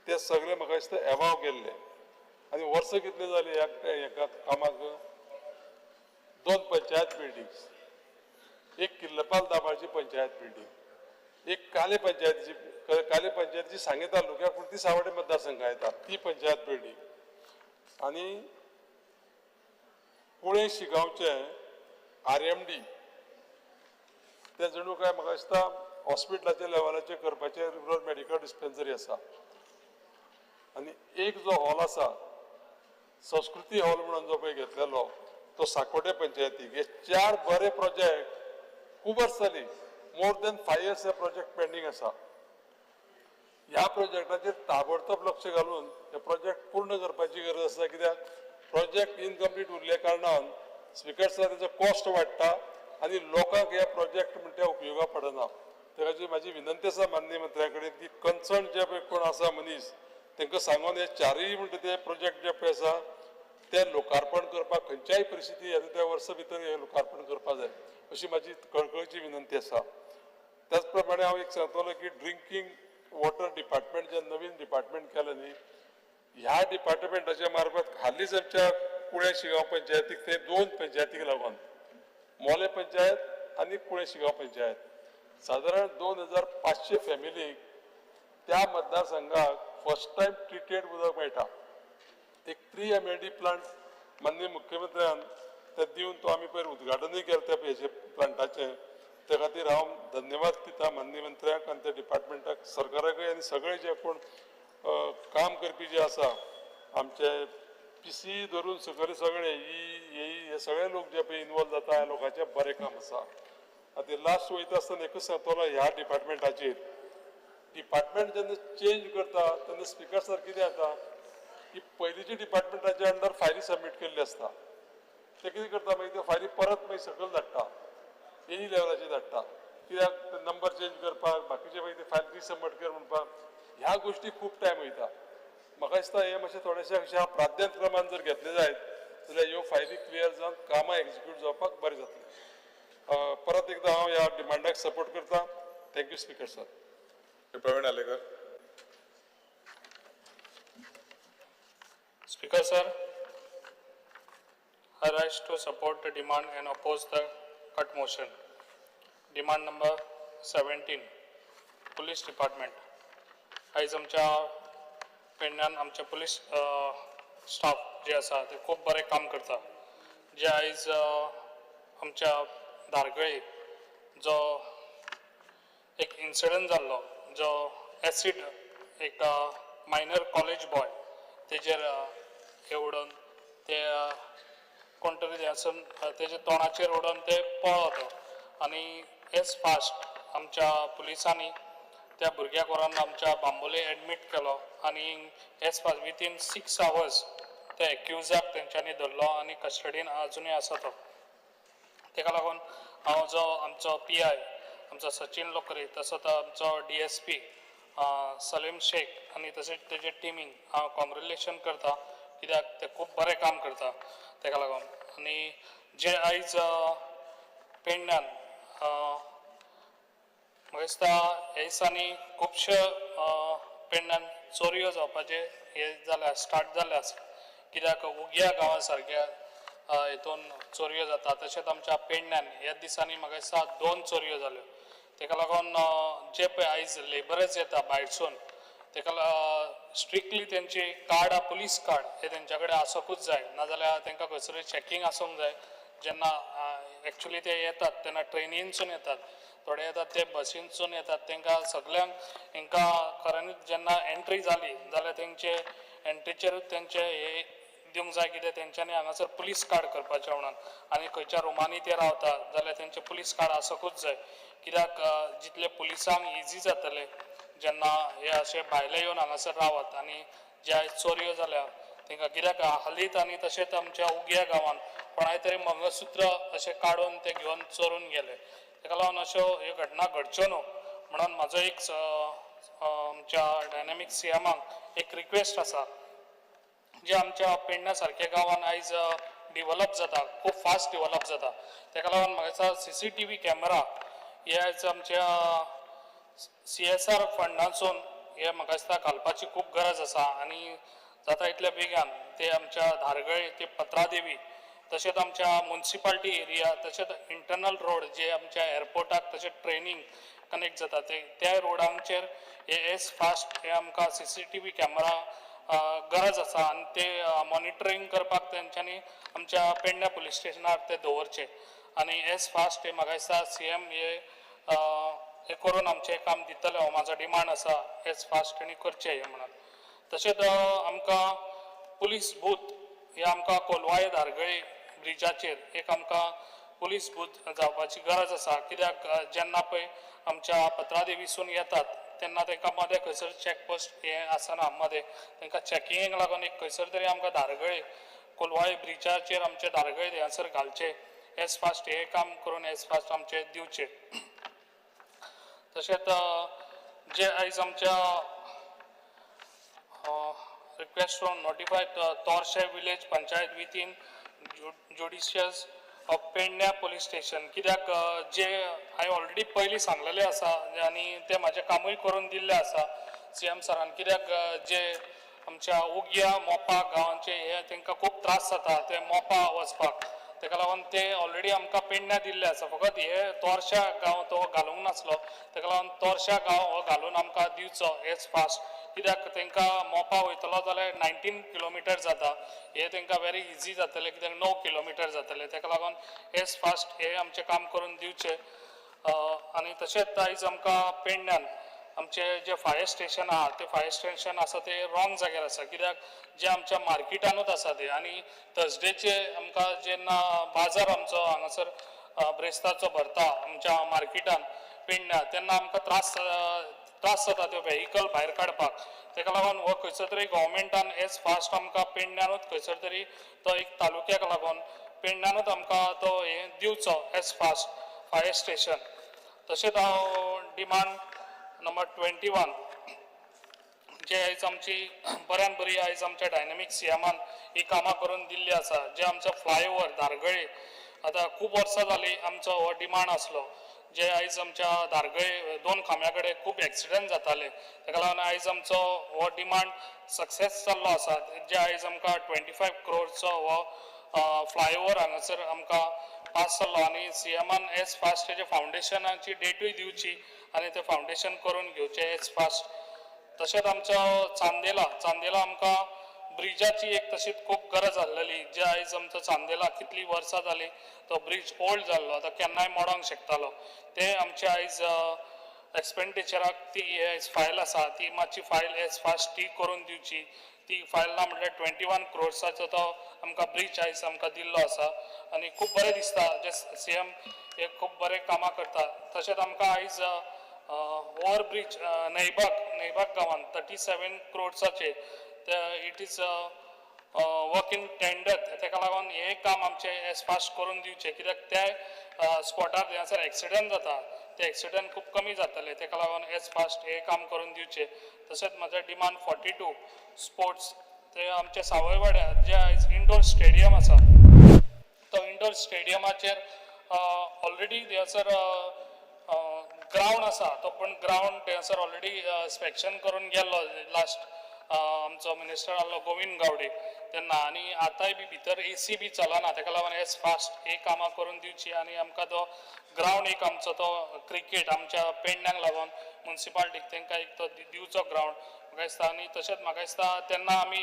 ते सगळे म्हाका दिसता एवाव गेल्ले. आनी वर्सां कितलीं जालीं ह्या कामाक, 2 पंचायत बिल्डिंग्स, एक किल्लपाल दाबाळची पंचायत बिल्डींग, एक काले पंचायतीची, काले पंचायतीची सांगे तालुक्याक पूण ती सावडे मतदारसंघा येता ती पंचायत बिल्डींग, आनी कुळें शिगांवचें RMD तें जणू काय म्हाका दिसता हॉस्पिटलाच्या लेवलाचेर करपाचें रुरल मेडिकल डिस्पेन्सरी आसा, आनी एक जो हॉल आसा संस्कृती हॉल म्हणून जो पळय घेतलेलो तो साकोटे पंचायतीक. हे 4 बरे प्रोजेक्ट खूब वर्सां जालीं, मोर दॅन 5 इयर्स हे प्रोजेक्ट पेंडींग आसा. ह्या प्रोजेक्टाचेर ताबडतोब लक्ष घालून हे प्रोजेक्ट पूर्ण करपाची गरज आसा. कित्याक प्रोजेक्ट इनकम्प्लीट उरल्या कारणान स्पिकर सर तेजो कॉस्ट वाडटा आनी लोकांक हे प्रोजेक्ट म्हणटा उपयोगा पडना. त्या खातीर म्हाजी विनंती आसा माननीय मंत्र्या कडेन की कन्सर्न जे पळय कोण आसा मनीस तांकां सांगून हे 4 म्हणटा ते प्रोजेक्ट जे पळय आसा ते लोकार्पण करपाक खंयच्याय परिस्थिती येता त्या वर्सा भितर हे लोकार्पण करपाक जाय अशी म्हाजी कळकळीची विनंती आसा. त्याच प्रमाणे हांव एक सांगतलो की ड्रिंकींग वॉटर डिपार्टमेंट जे नवीन डिपार्टमेंट केलें न्ही, ह्या डिपार्टमेंटाच्या मार्फत हालींच आमच्या कुळें शिगांव पंचायतीक ते 2 पंचायतीक लागून मोलें पंचायत आनी कुळें शिगांव पंचायत सादारण 2500 फॅमिलीक त्या मतदारसंघाक फर्स्ट टायम ट्रिटेड उदक मेळटा. एक 3 MLD plant माननीय मुख्यमंत्र्यान ते दिवन तो आमी पयर उद्घाटनूय केलें त्या हेजे प्लांटाचें. त्या खातीर हांव धन्यवाद दिता माननीय मंत्र्याक आनी त्या डिपार्टमेंटाक, सरकाराकय आनी सगळे जे कोण काम करपी जे आसा आमचे PC धरून सकयल सगळे ई हे सगळे लोक जे पळय इनवॉल्व जाता ह्या लोकांचें बरें काम आसा. आतां लास्ट वयता आसतना एकूच सांगतलो ह्या डिपार्टमेंटाचेर, डिपार्टमेंट जेन्ना चेंज करता तेन्ना स्पिकर सर कितें जाता की पयलींच्या डिपार्टमेंटाच्या अंडर फायली सबमीट केल्ली आसता, ते कितें करता मागीर त्यो फायली परत मागीर सकयल धाडटा, एनी लेवलाचेर धाडटा, कित्याक नंबर चेंज करपाक बाकीचे मागीर ते फायल रिसबमीट कर म्हणपाक ह्या गोश्टी खूब टायम वयता. म्हाका दिसता हें मातशें थोडेशें अशें प्राधान्यक्रमान जर घेतलें जायत जाल्यार ह्यो फायली क्लियर जावन कामां एक्जिक्यूट जावपाक बरें जातलें. परत एकदां हांव ह्या डिमांडाक सपोर्ट करता. Thank you speaker sir. Praveen Alekar. Speaker sir, I rise to support the demand and oppose the cut motion. Demand number 17, Police Department. आयज आमच्या पेडण्यान आमचे पुलीस स्टाफ जे आसा ते खूब बरें काम करता. जे आयज आमच्या धारगळे जो एक इन्सिडंट जाल्लो, जो एसीड एक मायनर कॉलेज बॉय तेजेर हे उडोवन ते कोण तरी थंयसून तेजे तोंडाचेर उडोवन ते पळ्ळो तो. आनी एज फास्ट आमच्या पुलिसांनी त्या भुरग्याक व्हरोन आमच्या बांबोले एडमीट केलो आनी as fast within 6 hours त्या एक्युजाक तेंच्यांनी धरलो आनी कस्टडीन अजुनूय आसा तो. तेका लागून हांव जो आमचो पीआय आमचो सचिन लोकरे, तसोच आमचो डीएसपी सलीम शेख आनी तशेंच तेजे टिमीक हांव कॉंग्रेच्युलेशन करता, कित्याक ते खूब बरें काम करता. तेका लागून आनी जे आयज पेडण्यान म्हाका दिसता ह्या दिसांनी खुबशे पेडण्यान चोरयो जावपाचे हे जाल्या, स्टार्ट जाल्ले आसा, कित्याक उग्या गांवा सारक्या हितून चोरयो जाता. तशेंच आमच्या पेडण्यान ह्या दिसांनी म्हाका दिसता दोन चोरयो जाल्यो. तेका लागून जे पळय आयज लेबरच येता भायरसून, तेका स्ट्रिक्टली तेंची कार्डां, पुलीस कार्ड हे तेंच्या कडेन आसोकूच जाय, नाजाल्यार तेंकां खंयसरूय चॅकींग आसूंक जाय. जेन्ना एक्चुली ते येतात तेन्ना ट्रेनीनसून येतात, थोडे येतात ते बसीनसून येतात. तेंकां सगल्यांक हेंकां खऱ्यांनीच जेन्ना एंट्री जाली जाल्यार तेंचे एंट्रीचेरूच तेंचे हे दिवंक जाय, कितें तेंच्यांनी हांगासर पुलीस कार्ड करपाचें म्हणून. आनी खंयच्या रुमांनी ते रावता जाल्यार तेंचें पुलीस कार्ड आसकूच जाय, कित्याक जितले पुलिसांक इजी जातलें जेन्ना हे अशे भायले येवन हांगासर रावत. आनी जे आयज चोरयो जाल्या तेंकां, कित्याक हालींच आनी तशेंच आमच्या उग्या गांवांत कोणाय तरी मंगळसूत्र अशें काडून ते घेवन चोरून गेले. तेका लागून अश्यो ह्यो घटना घडच्यो न्हू म्हणून म्हाजो एक आमच्या डायनामीक सीएमाक एक रिक्वेस्ट आसा, जे आमच्या पेडण्या सारक्या गांवान आयज डिवलप जाता, खूब फास्ट डिवलप जाता, तेका लागून म्हाका दिसता सीसीटीव्ही कॅमेरा हे आयज आमच्या सीएसआर फंडांसून हे म्हाका दिसता घालपाची खूब गरज आसा. आनी जाता इतल्या बेगान ते आमच्या धारगळे ते पत्रादेवी, तशेंच आमच्या मुन्सिपाल्टी एरिया, तशेंच इंटरनल रोड जे आमच्या एअरपोर्टाक तशेंच ट्रेनीक कनेक्ट जाता, ते त्या रोडांचेर हे एज फास्ट हे आमकां सीसीटीव्ही कॅमेरा गरज आसा. आनी ते मॉनिटरींग करपाक तेंच्यांनी आमच्या पेडण्या पुलीस स्टेशनार ते दवरचे. आनी एज फास्ट हे म्हाका दिसता सीएम हे हे करून आमचें काम दितले हो म्हाजो डिमांड आसा. एज फास्ट तेणी करचें हें म्हणून. तशेंच आमकां पुलीस बूथ हे आमकां कोलवाळे धारगळे ब्रिजाचेर एक आमकां पुलीस बूथ जावपाची गरज आसा, कित्याक जेन्ना पळय आमच्या पत्रादेवीसून येतात तेन्ना तांकां मदें खंयसर चॅक पोस्ट हें आसना. मदें तांकां चॅकिंगेक लागून एक खंयसर तरी आमकां धारगळे कोलवाळे ब्रिजाचेर आमचे धारगळे थंयसर घालचे एज फास्ट, हें काम करून एज फास्ट आमचें दिवचें. तशेंच जे आयज आमच्या request to notify Torshe village panchayat within jurisdiction of Pedne police station, कित्याक जे हांवें ऑलरेडी पयलीं सांगलेलें आसा आनी तें म्हाजें कामूय करून दिल्लें आसा सीएम सरान, कित्याक जे आमच्या उग्या मोपा गांवांचे हे तांकां खूब त्रास जाता ते मोपा वचपाक. तेका लागून ते ऑलरेडी आमकां पेडण्या दिल्ले आसा, फकत हे तोरशा गांव तो घालूंक नासलो. तेका लागून तोरशा गांव हो घालून आमकां दिवचो एज फास्ट, कित्याक तांकां मोपा वयतलो जाल्यार 19 किलोमिटर जाता, हे तांकां वेरी इजी जातलें, कित्याक 9 किलोमिटर जातलें. तेका लागून एज फास्ट हे आमचें काम करून दिवचें. आनी तशेंच आयज आमकां पेडण्यान आमचे जे फायर स्टेशन आहा, ते फायर स्टेशन आसा ते रॉंग जाग्यार आसा, कित्याक जे आमच्या मार्केटानूच आसा ते. आनी थर्सडेचे आमकां जेन्ना बाजार आमचो हांगासर ब्रेस्ताचो भरता आमच्या मार्केटान पेडण्या, तेन्ना आमकां त्रास जाता त्यो व्हेहिकल भायर काडपाक. तेका लागून हो खंयसर तरी गव्हर्मेंटान एज फास्ट आमकां पेडण्यानूच खंयसर तरी तो एक तालुक्याक लागून पेडण्यानूच आमकां तो हें दिवचो एज फास्ट फायर स्टेशन. तशेंच हांव डिमांड नंबर 21, जे आयज आमची बऱ्यान बरी आयज आमच्या डायनामीक सीएमान ही कामां करून दिल्ली आसा, जे आमचो फ्लायओवर धारगळे, आतां खूब वर्सां जालीं आमचो हो डिमांड आसलो, जे आयज आमच्या धारगळे दोन खांब्या कडेन खूब एक्सिडंट जाताले. ताका लागून आयज आमचो हो डिमांड सक्सेस जाल्लो आसा, जे आयज आमकां 25 क्रोरचो हो फ्लायओवर हांगासर आमकां पास जाल्लो. आनी सीएमान एज फास्ट तेजे फावंडेशनाची डेटूय दिवची आनी तें फावंडेशन करून घेवचें एज फास्ट. तशेंच आमचो चांदेला, चांदेला आमकां ब्रिजाची एक तशीच खूब गरज आसलेली. जे आयज आमचो चांदेला कितलीं वर्सां जालीं तो ब्रीज ओल्ड जाल्लो, आतां केन्नाय मोडोंक शकतालो. ते आमचे आयज एक्सपेंडिचराक ती आयज फायल आसा, ती मातशी फायल एज फास्ट ती करून दिवची. ती फायल ना म्हटल्यार 21 क्रोर्साचो तो आमकां ब्रीच आयज आमकां दिल्लो आसा आनी खूब बरें दिसता जे सी एम हे खूब बरें कामां करता. तशेंच आमकां आयज ओवर ब्रीज नईबाग गांवांत 37 क्रोर्साचे it is work in tender. तेका लागून हें काम आमचें एज फास्ट करून दिवचें, कित्याक त्या स्पॉटार थंयसर एक्सिडंट जाता, ते एक्सिडंट खूब कमी जातले. तेका लागून एज फास्ट हें काम करून दिवचें. तशेंच म्हाजें डिमांड 42 स्पोर्ट्स, ते आमचे सावयवाड्या जे आयज इंडोर स्टेडियम आसा, तो इंडोर स्टेडियमाचेर ऑलरेडी थंयसर ग्रावंड आसा तो, पूण ग्रावंड थंयसर ऑलरेडी इन्स्पेक्शन करून गेल्लो लास्ट आमचो मिनिस्टर आहलो गोविंद गावडे तेन्ना, आनी आतांय बी भितर एसी बी चलना. तेका लागून एज फास्ट ही कामां करून दिवची आनी आमकां तो ग्रावंड एक आमचो तो क्रिकेट आमच्या पेडण्यांक लागून मुन्सिपालिटीक तांकां एक तो दिवचो ग्रावंड म्हाका दिसता. आनी तशेंच म्हाका दिसता तेन्ना आमी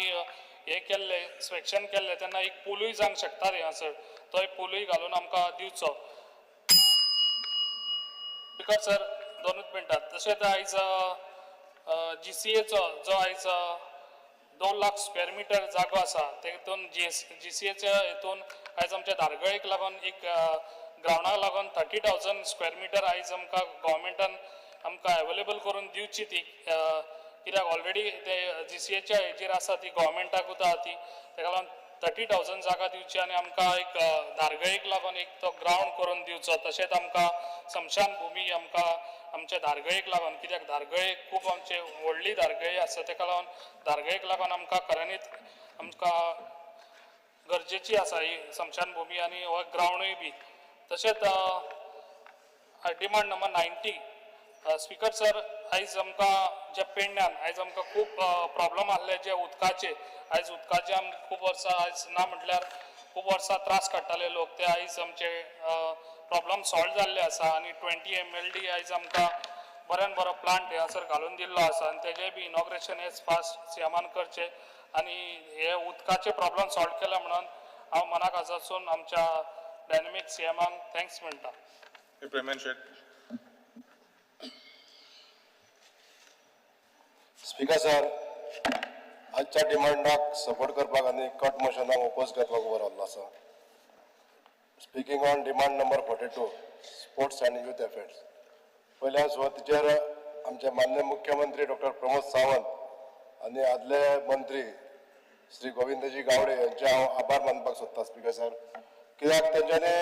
हें केल्लें, इन्स्पेक्शन केल्लें तेन्ना एक पुलूय जावंक शकता थंयसर, तोय पुलूय घालून आमकां दिवचो. स्पिकर सर, दोनूच मिनटां. तशेंच आयज जीसीएचो जो आयज 2 लाख स्क्वेअर मिटर जागो आसा, तेतून जीसीएच्या हितून आयज आमच्या धारगळेक लागून एक ग्रावंडाक लागून 30,000 स्क्वेअर मिटर आयज आमकां गव्हर्मेंटान आमकां एवेलेबल करून दिवची ती, कित्याक ऑलरेडी ते जीसीएच्या हेजेर आसा ती गव्हर्मेंटाकूच आहा ती. तेका लागून 30,000 जागा दिवची आनी आमकां एक धारगळेक लागून एक तो ग्रावंड करून दिवचो. तशेंच आमकां स्मशान भुमी आमकां आमच्या धारगळेक लागून, कित्याक धारगळे खूब आमचे व्हडली धारगळी आसा, तेका लागून धारगळेक लागून आमकां खऱ्यांनीच आमकां गरजेची आसा ही स्मशान भुमी आनी हो ग्रावंडूय बी. तशेंच डिमांड नंबर 90, स्पिकर सर, आयज आमकां जे पेडण्यान आयज आमकां खूब प्रॉब्लम आहले जे उदकाचे. आयज उदकाचे आमकां खूब वर्सां, आयज ना म्हटल्यार खूब वर्सां त्रास काडटाले लोक, ते आयज आमचे प्रॉब्लम सॉल्व जाल्ले आसा. आनी 20 MLD आयज आमकां बऱ्यान बरो प्लांट हांगासर घालून दिल्लो आसा आनी तेजें बी इनॉग्रेशन एज फास्ट सीएमान करचें आनी हे उदकाचे प्रॉब्लम सॉल्व केले म्हणून हांव मनाक आसासून आमच्या डायनमीक सीएमाक thanks म्हणटा. Premendra Shet. Speaker sir, आजच्या डिमांडाक सपोर्ट करपाक आनी कट मोशनाक ओपोज करपाक उबो रावल्लो आसा. Speaking on demand number 42, sports and youth affairs. पयल्या सुवातेचेर आमचे मान्य मुख्यमंत्री डॉक्टर प्रमोद सावंत आनी आदले मंत्री श्री गोविंदजी गावडे यांचे हांव आभार मानपाक सोदता स्पिकर सर, कित्याक तेंच्यांनी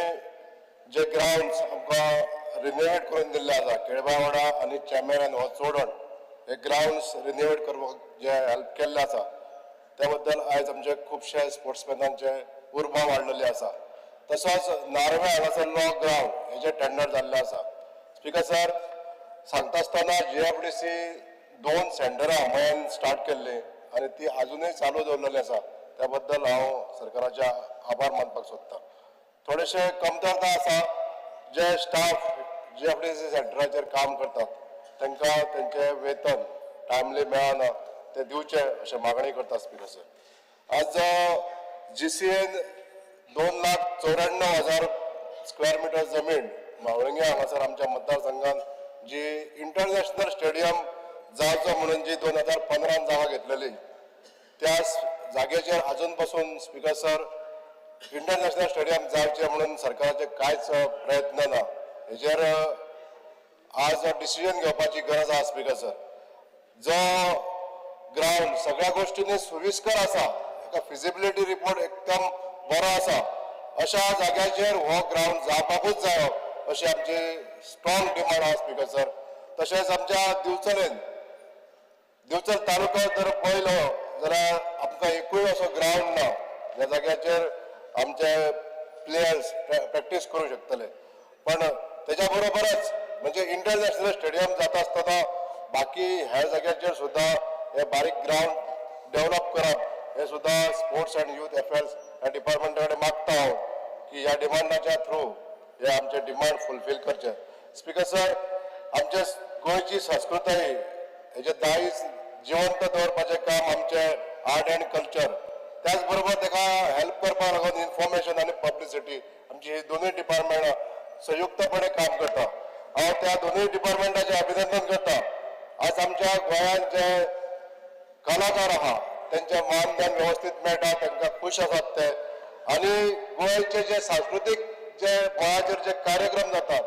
जे ग्रावंड्स आमकां रिनोवेट करून दिल्ले आसा, केळबावाडा आनी चॅमेरान हो चोडण हे ग्रावंड्स रिनोवेट करपाक जे हेल्प केल्ले आसा, त्या बद्दल आयज आमचे खुबशे स्पोर्ट्समॅनांचे उर्बा वाडलेली आसा. तसोच नार्वे हांगासरलो ग्रावंड हेजे टेंडर जाल्ले आसा. स्पिकर सर, सांगता आसतना जीएफडीसी 2 सेंटरां मयान स्टार्ट केल्ली आनी ती आजुनूय चालू दवरलेली आसा, त्या बद्दल हांव सरकाराचे आभार मानपाक सोदता. थोडेशे कमतरता आसा, जे स्टाफ जीएफडीसी सेंटराचेर काम करतात तांकां तेंचें वेतन टायमली मेळना, ते दिवचें अशें मागणी करता स्पिकर सर. आज जीसीएन 2,94,000 स्क्वेअर मिटर जमीन म्हावळिंगे हांगासर आमच्या मतदारसंघात जी इंटरनॅशनल स्टेडियम जावचो म्हणून जी 2015 जागा घेतलेली, त्या जागेचेर अजून पासून स्पिकर सर इंटरनॅशनल स्टेडियम जावचें म्हणून सरकाराचे कांयच प्रयत्न ना. हेजेर आज डिसिजन घेवपाची गरज आसा स्पिकर सर. जो ग्रावंड सगळ्या गोष्टींनी सुविस्कर आसा, एका फिजिबिलिटी रिपोर्ट एकदम बरो आसा, अशा जाग्याचेर हो ग्रावंड जावपाकूच जायो अशी आमची स्ट्रॉंग डिमांड आसा स्पिकर सर. तशेंच आमच्या दिवचलेन, दिवचल तालुको जर पळयलो जाल्यार आमकां एकूय असो ग्रावंड ना ज्या जाग्याचेर आमचे प्लेयर्स प्रॅक्टीस करूं शकतले. पण तेच्या बरोबरच म्हणजे इंटरनॅशनल स्टेडियम जाता आसतना बाकी ह्या जाग्याचेर सुद्दां हे बारीक ग्रावंड डेव्हलप करप हे सुद्दां स्पोर्ट्स अँड युथ अफेर्स ह्या डिपार्टमेंटा कडेन मागता हांव की ह्या डिमांडाच्या थ्रू हे आमचे डिमांड फुलफील करचे. स्पिकर सर, आमच्या गोंयची संस्कृताय हेजे दायज जिवंत दवरपाचें काम आमचें आर्ट अँड कल्चर, त्याच बरोबर ताका हेल्प करपाक लागून इन्फॉर्मेशन आनी पब्लिसिटी आमची ही दोनूय डिपार्टमेंटां संयुक्तपणे काम करता. हांव त्या दोनूय डिपार्टमेंटाचें अभिनंदन करता. आज आमच्या गोंयांत जे कलाकार आहा तेंचें मानधन वेवस्थीत मेळटा, तांकां खूश आसात ते. आनी गोंयचे जे सांस्कृतीक जे मळाचेर जे कार्यक्रम जातात,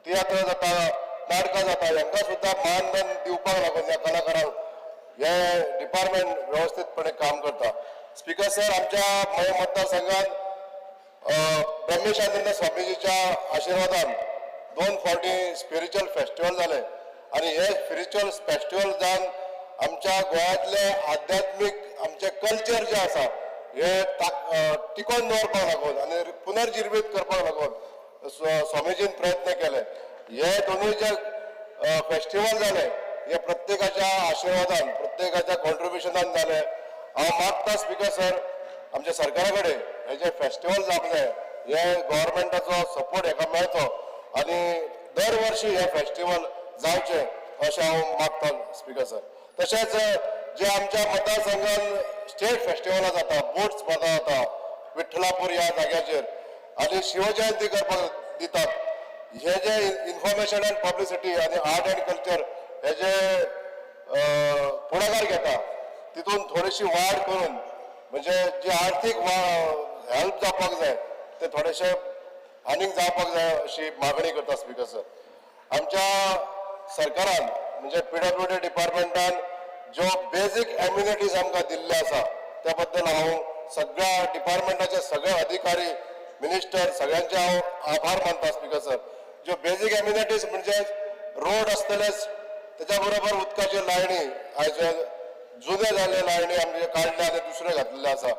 तियात्र जाता, नाटकां जाता, हांकां सुद्दां मानधन दिवपाक लागून ह्या कलाकारांक हे डिपार्टमेंट वेवस्थीतपणे काम करता. स्पीकर सर, आमच्या मये मतदारसंघात ब्रह्मेशानंद स्वामीजीच्या आशिर्वादान 2 फावटी स्पिरिच्युअल फेस्टिवल जाले आनी हे स्पिरिच्युअल फेस्टिवल जावन आमच्या गोंयांतले आध्यात्मीक आमचे कल्चर जे आसा हे टिकोवन दवरपाक लागून आनी पुनर्जिर्वीत करपाक लागून स्वामीजीन प्रयत्न केले. हे दोनूय जे फेस्टिवल जाले हे प्रत्येकाच्या आशिर्वादान, प्रत्येकाच्या कॉन्ट्रिब्युशनान जाले. हांव मागता स्पीकर सर, आमच्या सरकारा कडेन हे जे फेस्टिवल जावंक जाय हे गव्हर्मेंटाचो सपोर्ट हेका मेळचो आनी दर वर्षी हे फेस्टिवल जावचें अशें हांव मागता स्पीकर सर. तशेंच जे आमच्या मतदारसंघान स्टेट फेस्टिवलां जाता, बोट स्पर्धा जाता विठ्ठलापूर ह्या जाग्याचेर आनी शिवजयंती करपाक दितात, हे जे इन्फॉर्मेशन अँड पब्लिसिटी आनी आर्ट अँड कल्चर हे जे पुढाकार घेता तितून थोडीशी वाड करून म्हणजे जी आर्थीक हेल्प जावपाक जाय ते थोडेशे आनीक जावपाक जाय अशी मागणी करता स्पीकर सर. आमच्या सरकारान म्हणजे PWD डिपार्टमेंटान ज्यो बेजीक एम्युनिटीज आमकां दिल्ल्यो आसा त्या बद्दल हांव सगळ्या डिपार्टमेंटाचे सगळे अधिकारी, मिनिस्टर सगळ्यांचे हांव आभार मानता स्पीकर सर. ज्यो बेजीक एम्युनिटीज म्हणजे रोड आसतलेच, त्याच्या बरोबर उदकाच्यो लायनी आयज जुने जाल्ले लायनी आमचे काडले आनी दुसरे घातलेले आसा.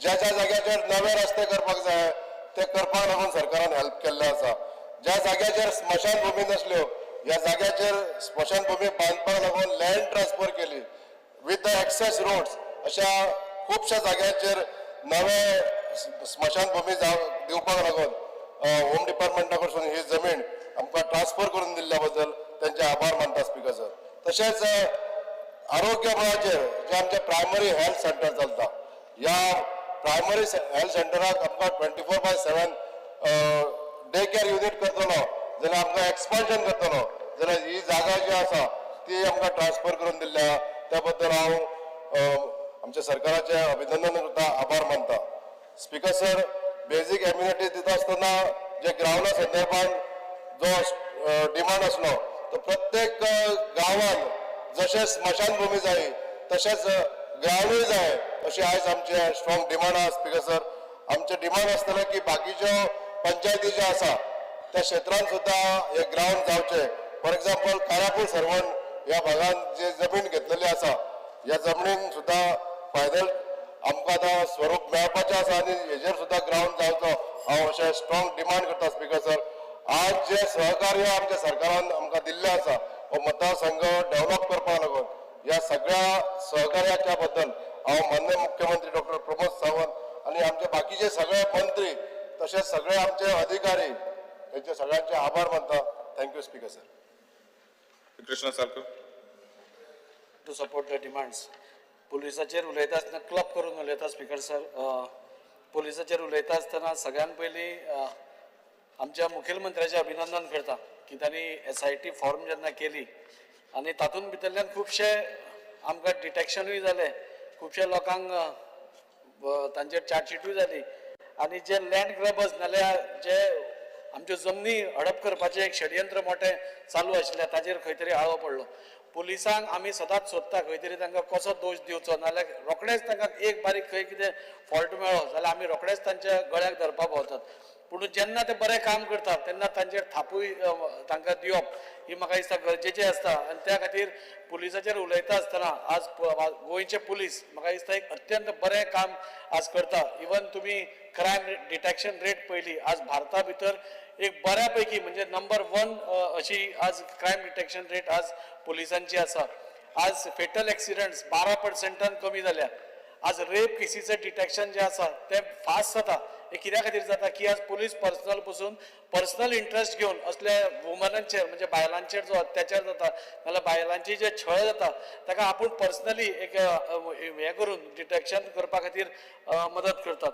ज्या ज्या जाग्याचेर नवे रस्ते करपाक जाय ते करपाक लागून सरकारान हेल्प केल्ले आसा. ज्या जाग्याचेर स्मशानभुमी नासल्यो ह्या जाग्याचेर स्मशानभुमी बांदपाक लागून लँड ट्रान्सफर केली विथ the access roads. अशा खुबश्या जाग्यांचेर नवे स्मशानभुमी दिवपाक लागून होम डिपार्टमेंटा कडसून ही जमीन आमकां ट्रान्सफर करून दिल्ल्या बद्दल तेंचे आभार मानता स्पीकर सर. तशेंच आरोग्य मळाचेर जे आमचे प्रायमरी हेल्थ सेंटर चलता, ह्या प्रायमरी हेल्थ सेंटराक आमकां 24/7 डे केअर युनीट करतलो जाल्यार, आमकां एक्सपान्शन करतलो जाल्यार ही जागा जी आसा ती आमकां ट्रान्सफर करून दिल्ल्या त्या बद्दल हांव आमच्या सरकाराचें अभिनंदन करता, आभार मानता. स्पीकर सर, बेजीक एम्युनिटी दिता आसतना जे ग्रावंडा संदर्भात जो डिमांड आसलो तो प्रत्येक गांवान जशें स्मशानभूमी जाय तशेंच ग्रावंडूय जाय अशी आयज आमचे स्ट्रॉंग डिमांड आसा स्पीकर सर. आमचें डिमांड आसतलें की बाकीच्यो पंचायती ज्यो आसा त्या क्षेत्रान सुद्दां हे ग्रावंड जावचे. फॉर एग्जाम्पल, कारापूर सर्वण ह्या भागान जे जमीन घेतलेली आसा ह्या जमनीन सुद्दां फायनल आमकां आतां स्वरूप मेळपाचें आसा आनी हेजेर सुद्दां ग्रावंड जावचो हांव अशें स्ट्रॉंग डिमांड करता स्पीकर सर. आज जे सहकार्य आमच्या सरकारान आमकां दिल्लें आसा हो मतदारसंघ डेव्हलप करपाक लागून, ह्या सगळ्या सहकार्याच्या बद्दल हांव माननीय मुख्यमंत्री डॉक्टर प्रमोद सावंत आनी आमचे बाकीचे सगळे मंत्री तशेंच सगळे आमचे अधिकारी हेंचे सगळ्यांचे आभार मानता. Thank you speaker sir. Krishna Salkar. To support the demands. पुलिसाचेर उलयता आसतना क्लब करून उलयता स्पीकर सर. पुलिसाचेर उलयता आसतना सगळ्यान पयलीं आमच्या मुखेलमंत्र्याचें अभिनंदन करता की तांणी SIT form जेन्ना केली आनी तातूंत भितरल्यान खुबशे आमकां डिटेक्शनूय जालें, खुबशे लोकांक तांचेर चार्जशीटूय जाली आनी जे लँड ग्रेबर्स नाल्यार जे आमच्यो जमनी हडप करपाचें एक षडयंत्र मोठें चालू आशिल्लें ताचेर खंय तरी आळो पडलो. पुलिसांक आमी सदांच सोदता खंय तरी तांकां कसो दोश दिवचो, नाल्यार रोखडेच तांकां एक बारीक खंय कितें फॉल्ट मेळ्ळो जाल्यार आमी रोखडेच तांच्या गळ्याक धरपाक पावतात. पूण जेन्ना ते बरें काम करतात तेन्ना तांचेर थापूय तांकां दिवप ही म्हाका दिसता गरजेचें आसता. आनी त्या खातीर पुलिसाचेर उलयता आसतना आज गोंयचे पुलीस म्हाका दिसता एक अत्यंत बरें काम आज करता. इवन तुमी क्रायम डिटेक्शन रेट पळयली, आज भारता भितर एक बऱ्या पैकी म्हणजे नंबर 1 अशी आज क्रायम डिटेक्शन रेट आज पुलिसांची आसा. आज फेटल एक्सिडंट्स 12% कमी जाल्या. आज रेप केसीचें डिटेक्शन जें आसा तें फास्ट जाता. हें कित्या खातीर जाता की आज पुलीस पर्सनल पसून पर्सनल इंट्रस्ट घेवन असल्या वुमनांचेर म्हणजे बायलांचेर जो अत्याचार जाता नाल्यार बायलांची जे छळ जाता ताका आपूण पर्सनली एक हें करून डिटेक्शन करपा खातीर मदत करतात.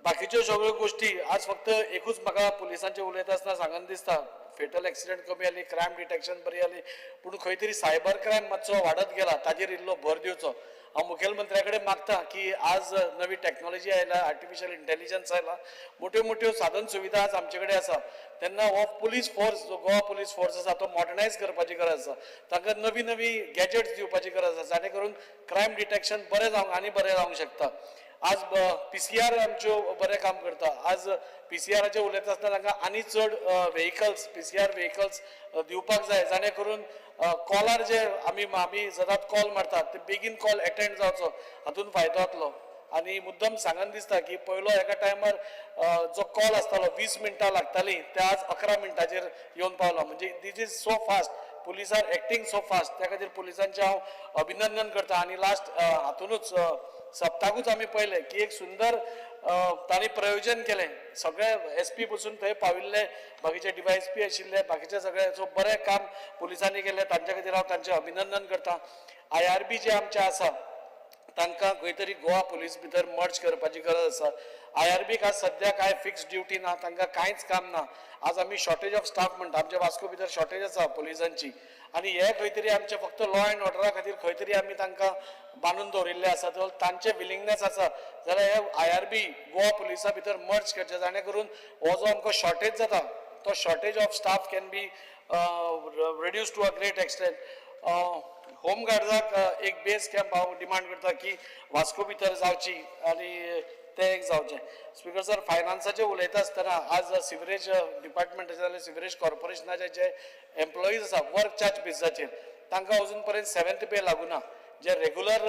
बाकीच्यो सगळ्यो गोश्टी आज फक्त एकूच म्हाका पुलिसांचेर उलयता आसतना सांगन दिसता, फेटल एक्सिडंट कमी जाली, क्रायम डिटेक्शन बरी जाली, पूण खंय तरी सायबर क्रायम मातसो वाडत गेला ताजेर इल्लो भर दिवचो. हांव मुखेलमंत्र्या कडेन मागता की आज नवी टॅक्नॉलॉजी आयला, आर्टिफिशियल इंटेलिजन्स आयला, मोट्यो मोट्यो साधन सुविधा आज आमचे कडेन आसा, तेन्ना हो पुलीस फोर्स जो गोवा पुलीस फोर्स आसा तो मॉडर्नायज करपाची गरज आसा. तांकां नवी नवी गॅजेट्स दिवपाची गरज आसा, जाणे करून क्रायम डिटेक्शन बरें जावंक आनी बरें जावंक शकता. आज पीसीआर आमच्यो बरें काम करता. आज पीसीआराचेर उलयता आसतना तांकां आनी चड व्हेकल्स, पीसीआर व्हेकल्स दिवपाक जाय, जाणे करून कॉलार जे आमी आमी सदांच कॉल मारतात ते बेगीन कॉल एटेंड जावचो, हातून फायदो जातलो. आनी मुद्दम सांगन दिसता की पयलो एका टायमार जो कॉल आसतालो 20 मिनटां लागताली, ते आज 11 मिनटाचेर येवन पावला. म्हणजे this is so fast, police are acting so fast. त्या खातीर पुलिसांचें हांव अभिनंदन करता. आनी लास्ट हातूनच सप्ताकूच आमी पळयलें की एक सुंदर तांणी प्रयोजन केलें, सगळे एसपी पसून थंय पाविल्ले, बाकीचे डीवायएसपी आशिल्ले, बाकीचे सगळे. सो बरें काम पुलिसांनी केलें, तांच्या खातीर हांव तांचें अभिनंदन करता. आयआरबी जे आमचे आसा तांकां खंय तरी गोवा पुलीस भितर मर्ज करपाची गरज आसा. आयआरबीक आज सद्या कांय फिक्स ड्युटी ना, तांकां कांयच काम ना. आज आमी शॉर्टेज ऑफ स्टाफ म्हणटा, आमच्या वास्को भितर शॉर्टेज आसा पुलिसांची आनी हे खंय तरी आमचे फक्त लॉ एंड ऑर्डरा खातीर खंय तरी आमी तांकां बांदून दवरिल्ले आसा. तर तांचे विलिंगनेस आसा जाल्यार हे आयआरबी गोवा पुलिसा भितर मर्ज करचे, जाणे करून हो जो आमकां शॉर्टेज जाता तो shortage of staff can be reduce to a great extent. Home गार्ड्साक एक बेस कॅम्प हांव डिमांड करता की वास्को भितर जावची आनी तें एक जावचें. स्पिकर सर, फायनान्साचें उलयता आसतना आज सिवरेज डिपार्टमेंटाचे जाल्यार सिवरेज कॉर्पोरेशनाचे जे एम्प्लॉईज आसा वर्क चार्ज बेसिसाचेर, तांकां अजून पर्यंत सेवेंथ पे लागूना. जे रेगुलर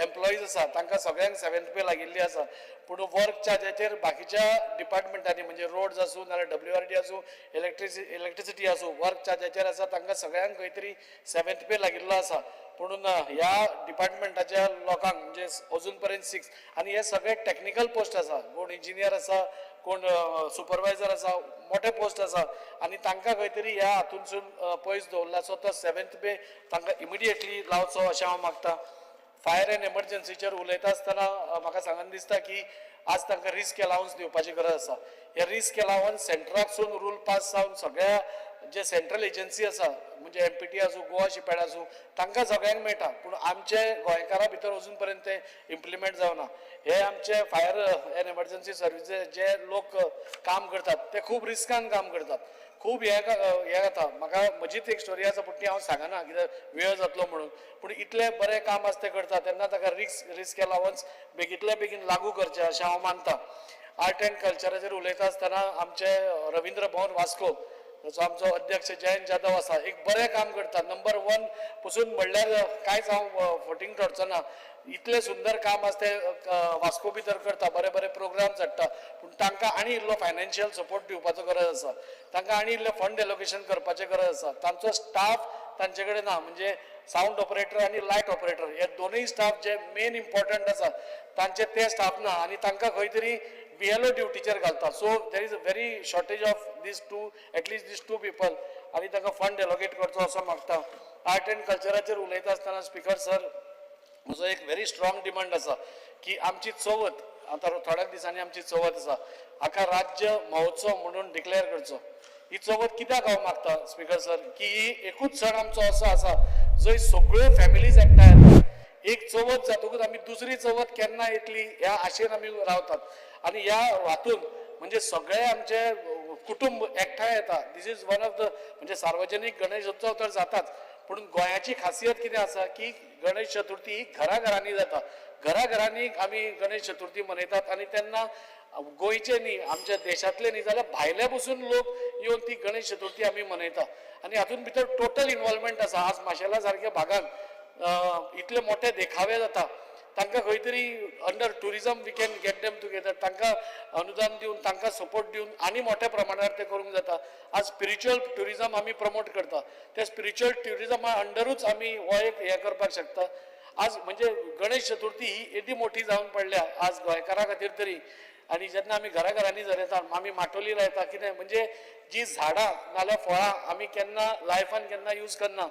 एम्प्लॉईज आसा तांकां सगळ्यांक सेवेंथ पे लागिल्ली आसा, पूण वर्क चार्जाचेर बाकीच्या डिपार्टमेंटांनी म्हणजे रोड्स आसूं नाल्यार डब्ल्यूआरडी आसूं, इलेक्ट्रिसिटी आसूं, वर्क चार्जाचेर आसा तांकां सगळ्यांक खंय तरी सेवेंथ पे लागिल्लो आसा, पुणून ह्या डिपार्टमेंटाच्या लोकांक म्हणजे अजून पर्यंत सिक्स. आनी हे सगळे टॅक्निकल पोस्ट आसा, कोण इंजिनियर आसा, कोण सुपरवायजर आसा, मोठे पोस्ट आसा आनी तांकां खंय तरी ह्या हातूंतसून पयस दवरला. सो तो सेवेंथ पे तांकां इमिडिएटली लावचो अशें हांव मागता. फायर एंड एमर्जन्सीचेर उलयता आसतना म्हाका सांगन दिसता की आज तांकां रिस्क एलावन्स दिवपाची गरज आसा. हे रिस्क एलावन्स सेंट्राकसून रूल पास जावन सगळ्या जे सेंट्रल एजन्सी आसा म्हणजे एमपीटी आसूं, गोवा शिपयार्ड आसूं, तांकां सगळ्यांक मेळटा, पूण आमचे गोंयकारां भितर अजून पर्यंत तें इम्प्लिमेंट जावना. हे आमचे फायर एंड एमर्जन्सी सर्विसीस जे लोक काम करतात ते खूब रिस्कान काम करतात, खूब हे हे जाता. म्हाका म्हजीच एक स्टोरी आसा, पूण ती हांव सांगना कित्याक वेळ जातलो म्हणून. पूण इतलें बरें काम आसा तें करता तेन्ना ताका रिस्क रिस्क एलावन्स बेगींतल्या बेगीन लागू करचें अशें हांव मानता. आर्ट एंड कल्चराचेर उलयता आसतना आमचे रविंद्र भवन वास्को जो आमचो अध्यक्ष जयंत जाधव आसा, एक बरें काम करता. नंबर वन पसून म्हणल्यार कांयच हांव फटींग ठरचो ना, इतलें सुंदर काम आसा तें वास्को भितर करता, बरे बरे प्रोग्राम्स हाडटा, पूण तांकां आनी इल्लो फायनान्शियल सपोर्ट दिवपाचो गरज आसा, तांकां आनी इल्लें फंड एलोकेशन करपाचें गरज आसा. तांचो स्टाफ तांचे कडेन ना, म्हणजे सावंड ऑपरेटर आनी लायट ऑपरेटर हे दोनूय स्टाफ जे मेन इम्पॉर्टंट आसा तांचे ते स्टाफ ना आनी तांकां खंय तरी बीएलओ ड्युटीचेर घालता. So there is a very shortage of these two, at least these two people, आनी तांकां फंड एलोकेट करचो असो मागता. आर्ट एंड कल्चराचेर उलयता आसतना स्पिकर सर, म्हजो एक व्हेरी स्ट्रॉंग डिमांड आसा की आमची चवथ, आतां थोड्या दिसांनी आमची चवथ आसा, हाका राज्य महोत्सव म्हणून डिक्लेअर करचो. ही चवथ कित्याक हांव मागता स्पिकर सर, की ही एकूच सण आमचो असो आसा जंय सगळ्यो फॅमिलीज एकठांय येतात. एक चवथ जातकूच आमी दुसरी चवथ केन्ना येतली ह्या आशेन आमी रावतात आनी ह्या हातून म्हणजे सगळे आमचे कुटुंब एकठांय येता. This is one of the म्हणजे सार्वजनीक गणेश उत्सव तर जाताच, पूण गोंयाची खासियत कितें आसा की गणेश चतुर्थी ही घराघरांनी जाता. घराघरांनी आमी गणेश चतुर्थी मनयतात आनी तेन्ना गोंयचे न्ही, आमच्या देशांतले न्ही जाल्यार भायले पसून लोक येवन ती गणेश चतुर्थी आमी मनयता आनी हातूंत भितर टोटल इनवॉल्वमेंट आसा. आज माशेला सारक्या भागांत इतले मोठे देखावे जाता, तांकां खंय तरी under tourism we can get them together, तांकां अनुदान दिवन तांकां सपोर्ट दिवन आनी मोठ्या प्रमाणार ते करूंक जाता. आज स्पिरिच्युअल ट्युरिजम आमी प्रमोट करता, त्या स्पिरिच्युअल ट्युरिजमा अंडरूच आमी हो एक हें करपाक शकता. आज म्हणजे गणेश चतुर्थी ही येदी मोठी जावन पडल्या आज गोंयकारां खातीर तरी. आनी जेन्ना आमी घराघरांनी झरयता, आमी माटोली लायता, कितें म्हणजे जी झाडां नाल्यार फळां आमी केन्ना लायफान केन्ना यूज करना,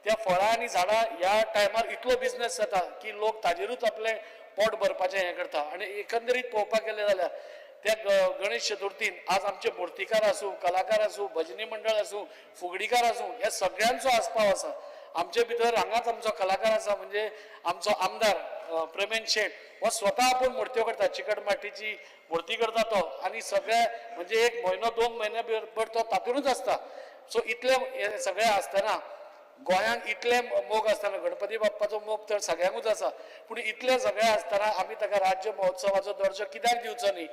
त्या फळां आनी झाडां ह्या टायमार इतलो बिजनेस जाता की लोक ताजेरूच आपलें पोट भरपाचें हें करता. आनी एकंदरीत पळोवपाक गेलें जाल्यार त्या गणेश चतुर्थीन आज आमचे मुर्तीकार आसूं, कलाकार आसूं, भजनी मंडळ आसूं, फुगडीकार आसूं, ह्या सगळ्यांचो आस्पाव आसा. आमचे भितर हांगाच आमचो कलाकार आसा, म्हणजे आमचो आमदार प्रेमेन शेट हो स्वता आपूण मुर्त्यो करता, चिकट माटीची मुर्ती करता तो, आनी सगळे म्हणजे एक म्हयनो 2 म्हयने भर तो तातूंतच आसता. सो इतले हे सगळे आसतना गोंयांक इतले मोग आसतना, गणपती बाप्पाचो मोग तर सगळ्यांकूच आसा, पूण इतले सगळे आसतना आमी ताका राज्य महोत्सवाचो दर्जो कित्याक दिवचो न्ही?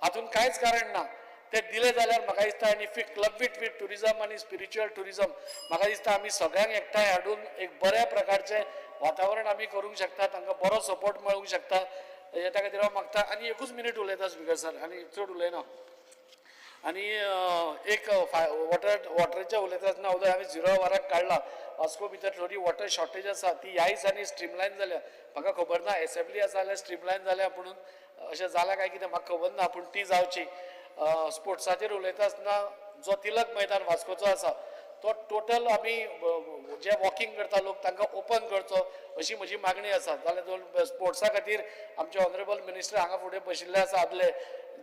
हातूंत कांयच कारण ना. ते दिले जाल्यार म्हाका दिसता आनी if club it with tourism आनी स्पिरिच्युअल ट्युरिजम, म्हाका दिसता आमी सगळ्यांक एकठांय हाडून एक बऱ्या प्रकारचें वातावरण आमी करूंक शकता, तांकां बरो सपोर्ट मेळूंक शकता. हे त्या खातीर हांव मागता. आनी एकूच मिनीट उलयता स्पिकर सर, आनी चड उलयना. आनी एक वॉटराचें उलयता आसतना उदक हांवें 0 वराक काडला. वास्को भितर थोडी वॉटर शॉर्टेज आसा, ती ह्या दिसांनी स्ट्रीमलायन जाल्या. म्हाका खबर ना एसेंब्ली आसा जाल्यार स्ट्रीमलायन जाल्या म्हणून अशें जालां काय कितें म्हाका खबर ना, पूण ती जावची. स्पोर्ट्साचेर उलयता आसतना जो तिलक मैदान वास्कोचो आसा तो टोटल आमी जे वॉकिंग करता लोक तांकां ओपन करचो अशी म्हजी मागणी आसा. जाल्यार स्पोर्ट्सा खातीर आमचे ऑनरेबल मिनिस्टर हांगा फुडें बशिल्ले आसा आदले,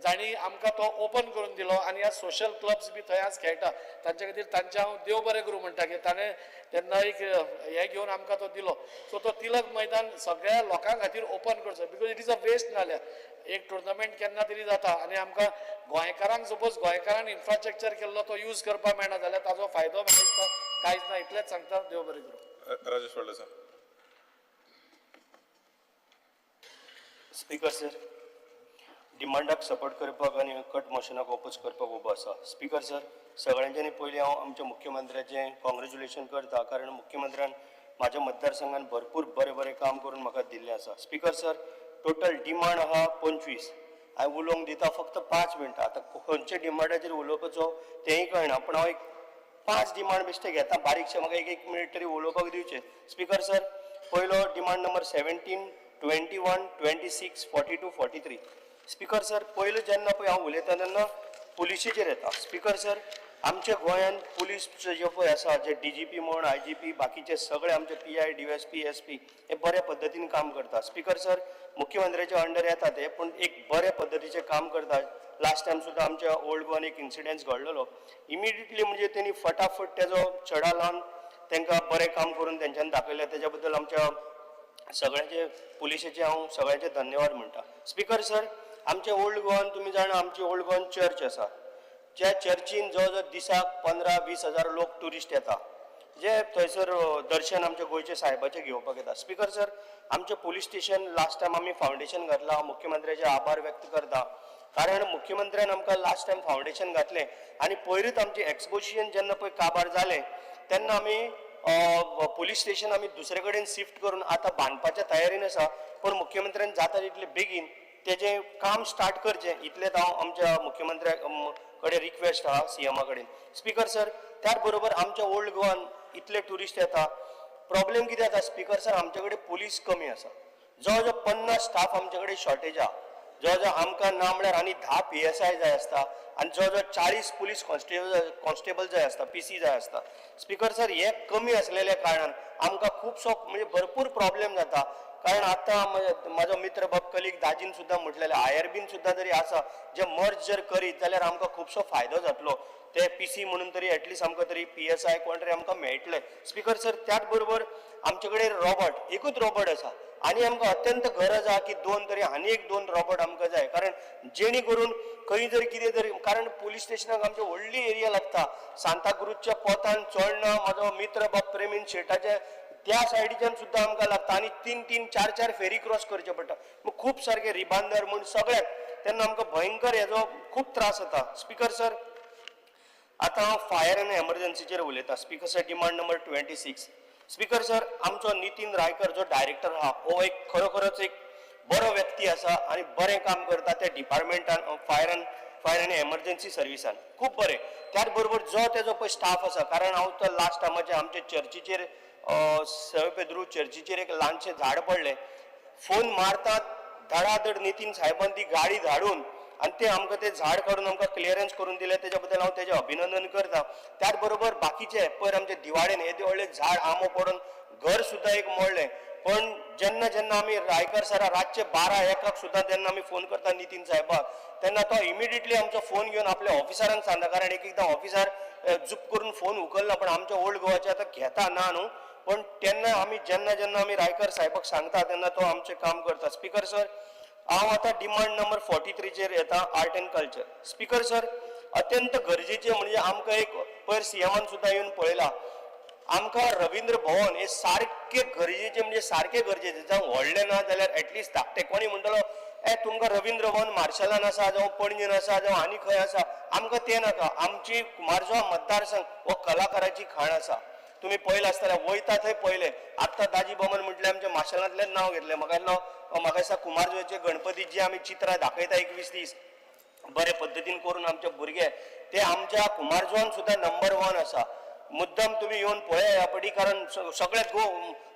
जांणी आमकां तो ओपन करून दिलो आनी ह्या सोशल क्लब्स बी थंय आज खेळटा तांचे खातीर तांचें हांव देव बरें करूं म्हणटा की ताणें तेन्ना एक हें घेवन आमकां तो दिलो. सो तो तिलक मैदान सगळ्या लोकां खातीर ओपन करचो, because it is a waste. नाल्यार एक टुर्नामेंट केन्ना तरी जाता आनी आमकां गोंयकारांक सपोज गोंयकारान इन्फ्रास्ट्रक्चर केल्लो तो यूज करपाक मेळना जाल्यार ताजो फायदो म्हाका दिसता कांयच ना. इतलेंच सांगता. देव बरें करूं. राजेश फळदेसाय. स्पीकर सर, डिमांडाक सपोर्ट करपाक आनी कट मोशनाक ओपोज करपाक उबो आसा. स्पीकर सर, सगळ्यांच्यानी पयलीं हांव आमच्या मुख्यमंत्र्याचें कॉंग्रेच्युलेशन करता, कारण मुख्यमंत्र्यान म्हाज्या मतदारसंघान भरपूर बरें बरें काम करून म्हाका दिल्लें आसा. स्पीकर सर, टोटल डिमांड आहा 25, हांवें उलोवंक दिता फक्त 5 मिनटां. आतां खंयच्या डिमांडाचेर उलोवपाचो तेंय कळना, पूण हांव एक 5 डिमांड बेश्टे घेता, बारीकशें म्हाका एक मिनीट तरी उलोवपाक दिवचें. स्पीकर सर, पयलो डिमांड नंबर 17, 21, 26, 42, 43. स्पीकर सर, पयलो जेन्ना पळय हांव उलयता तेन्ना पुलिशेचेर येता. स्पीकर सर, आमच्या गोंयांत पुलीस जे पळय आसा, जे DGP म्हण, IGP, बाकीचे सगळे आमचे PI, DSP, SP हे बऱ्या पद्दतीन काम करता. स्पीकर सर, मुख्यमंत्र्याच्या अंडर येता ते, पूण एक बऱ्या पद्दतीचें काम करता. लास्ट टायम सुद्दां आमच्या ओल्ड गोवान एक इन्सिडंट घडलेलो, इमिडिएटली म्हणजे तेणी फटाफट तेजो चेडा लावन तांकां बरें काम करून तेंच्यांनी दाखयलें. तेज्या बद्दल आमच्या सगळ्यांचे पुलिशेचे हांव सगळ्यांचे धन्यवाद म्हणटा. स्पीकर सर, आमच्या ओल्ड गोवान तुमी जाणा आमची ओल्ड गोवान चर्च आसा, ज्या चर्चीन जवळ जवळ दिसाक 15-20 हजार लोक ट्युरिस्ट येता, जे थंयसर दर्शन आमच्या गोंयचे सायबाचें घेवपाक येता. स्पीकर सर, आमचें पुलीस स्टेशन लास्ट टायम आमी फावंडेशन घातलां, मुख्यमंत्र्याचे आभार व्यक्त करता, कारण मुख्यमंत्र्यान आमकां लास्ट टायम फावंडेशन घातलें आनी पयरूच आमचें एक्सपोजिशन जेन्ना पळय काबार जालें तेन्ना आमी पुलीस स्टेशन आमी दुसरे कडेन शिफ्ट करून आतां बांदपाच्या तयारीन आसा, पूण मुख्यमंत्र्यान जाता तितले बेगीन तेजें काम स्टार्ट करचें इतलेंच हांव आमच्या मुख्यमंत्र्या कडेन रिक्वेस्ट आहा, सीएमा कडेन. स्पीकर सर, त्याच बरोबर आमच्या ओल्ड गोवान इतले ट्युरिस्ट येता, प्रॉब्लेम कितें जाता स्पीकर सर, आमचे कडेन पुलीस कमी आसा, जवळ जवळ 50 स्टाफ आमचे कडेन शॉर्टेज आहा. जवळ जवळ आमकां ना म्हळ्यार आनी 10 PSI जाय आसता आनी जवळ जवळ 40 पुलीस कॉन्स्टेबल जाय आसता, PC जाय आसता. स्पीकर सर, हे कमी आसलेल्या कारणान आमकां खुबसो म्हणजे भरपूर प्रॉब्लेम जाता, कारण आतां म्हाजो मित्र बाब कलीग दाजीन सुद्दां म्हटलेलें, IRBन सुद्दां जरी आसा जे मर्ज जर करीत जाल्यार आमकां खुबसो फायदो जातलो, ते PC म्हणून तरी एटलिस्ट आमकां तरी PSI कोण तरी आमकां मेळटले. स्पीकर सर, त्याच बरोबर आमचे कडेन रॉबर्ट, एकूच रॉबर्ट आसा आनी आमकां अत्यंत गरज आहा की 2 तरी आनी एक 2 रॉबर्ट आमकां जाय, कारण जेणे करून खंय जर कितें जरी, कारण पुलीस स्टेशनाक आमची व्हडली एरिया लागता, सांताक्रूजच्या पोतान चोडणा म्हाजो मित्र बाब प्रेमीन शेटाचे त्या सायडीच्यान सुद्दां आमकां लागता आनी 3-3, 4-4 फेरी क्रॉस करचे पडटा, मग खूब सारके रिबांदर म्हूण सगळ्याक तेन्ना आमकां भयंकर हेजो खूब त्रास जाता. स्पीकर सर, आतां हांव फायर आनी एमर्जन्सीचेर उलयतां. Speaker sir, demand number 26. Speaker sir, आमचो नितीन रायकर जो डायरेक्टर आहा हो एक खरोखरच एक बरो व्यक्ती आसा आनी बरें काम करता त्या डिपार्टमेंटान, फायर आनी एमर्जन्सी सर्विसान खूब बरें. त्याच बरोबर जो तेजो पळय स्टाफ आसा, कारण हांव तो लास्ट टायमाचे आमचे चर्चीचेर सव पेद्रू चर्चीचेर एक ल्हानशें झाड पडलें, फोन मारतात धडाधड नितीन साहेबान ती गाडी धाडून आनी ते आमकां तें झाड काडून आमकां क्लियरन्स करून दिलें, तेज्या बद्दल हांव तेजें अभिनंदन करता. त्याच बरोबर बाकीचे पयर आमचे दिवाळेन हे व्हडलें झाड आंबो पडून घर सुद्दां एक मोडलें, पण जेन्ना जेन्ना आमी रायकर सरा रातचे 12-1 सुद्दां जेन्ना आमी फोन करता नितीन साहेबाक तेन्ना तो इमिडिएटली आमचो फोन घेवन आपल्या ऑफिसरांक सांगता, कारण एक एकदां ऑफिसर झूप करून फोन उखलना, पण आमच्या ओल्ड गोवाचे आतां घेता ना न्हू, पण तेन्ना आमी जेन्ना जेन्ना आमी रायकर साहेबाक सांगता तेन्ना तो आमचें काम करता. स्पीकर सर, हांव आतां डिमांड नंबर 43चेर येता, art and culture. Speaker sir, अत्यंत गरजेचें म्हणजे आमकां एक पयर सीएमान सुद्दां येवन पळयला, आमकां रवींद्र भवन हे सारकें गरजेचें, म्हणजे सारकें गरजेचें. जावं व्हडलें ना जाल्यार एटलिस्ट धाकटें. कोणी म्हणटलो ए तुमकां रवींद्र भवन मार्शलान आसा, जावं पणजेन आसा, जावं आनी खंय आसा, आमकां तें नाका. आमची कुमारजुवा मतदारसंघ हो कलाकाराची खाण आसा. तुमी पळयलां आसतलें, वयता थंय पळयलें. आत्तां दाजी बमन म्हटलें आमच्या मार्शलांतल्यान नांव घेतलें, म्हाका इल्लो म्हाका दिसता कुमारजुवेचे गणपती जी आमी चित्रां दाखयता 21 दीस बरे पद्दतीन करून आमचे भुरगे, ते आमच्या कुमारजुवान सुद्दां नंबर 1 आसा. मुद्दम तुमी येवन पळया ह्या पटी, कारण सगळे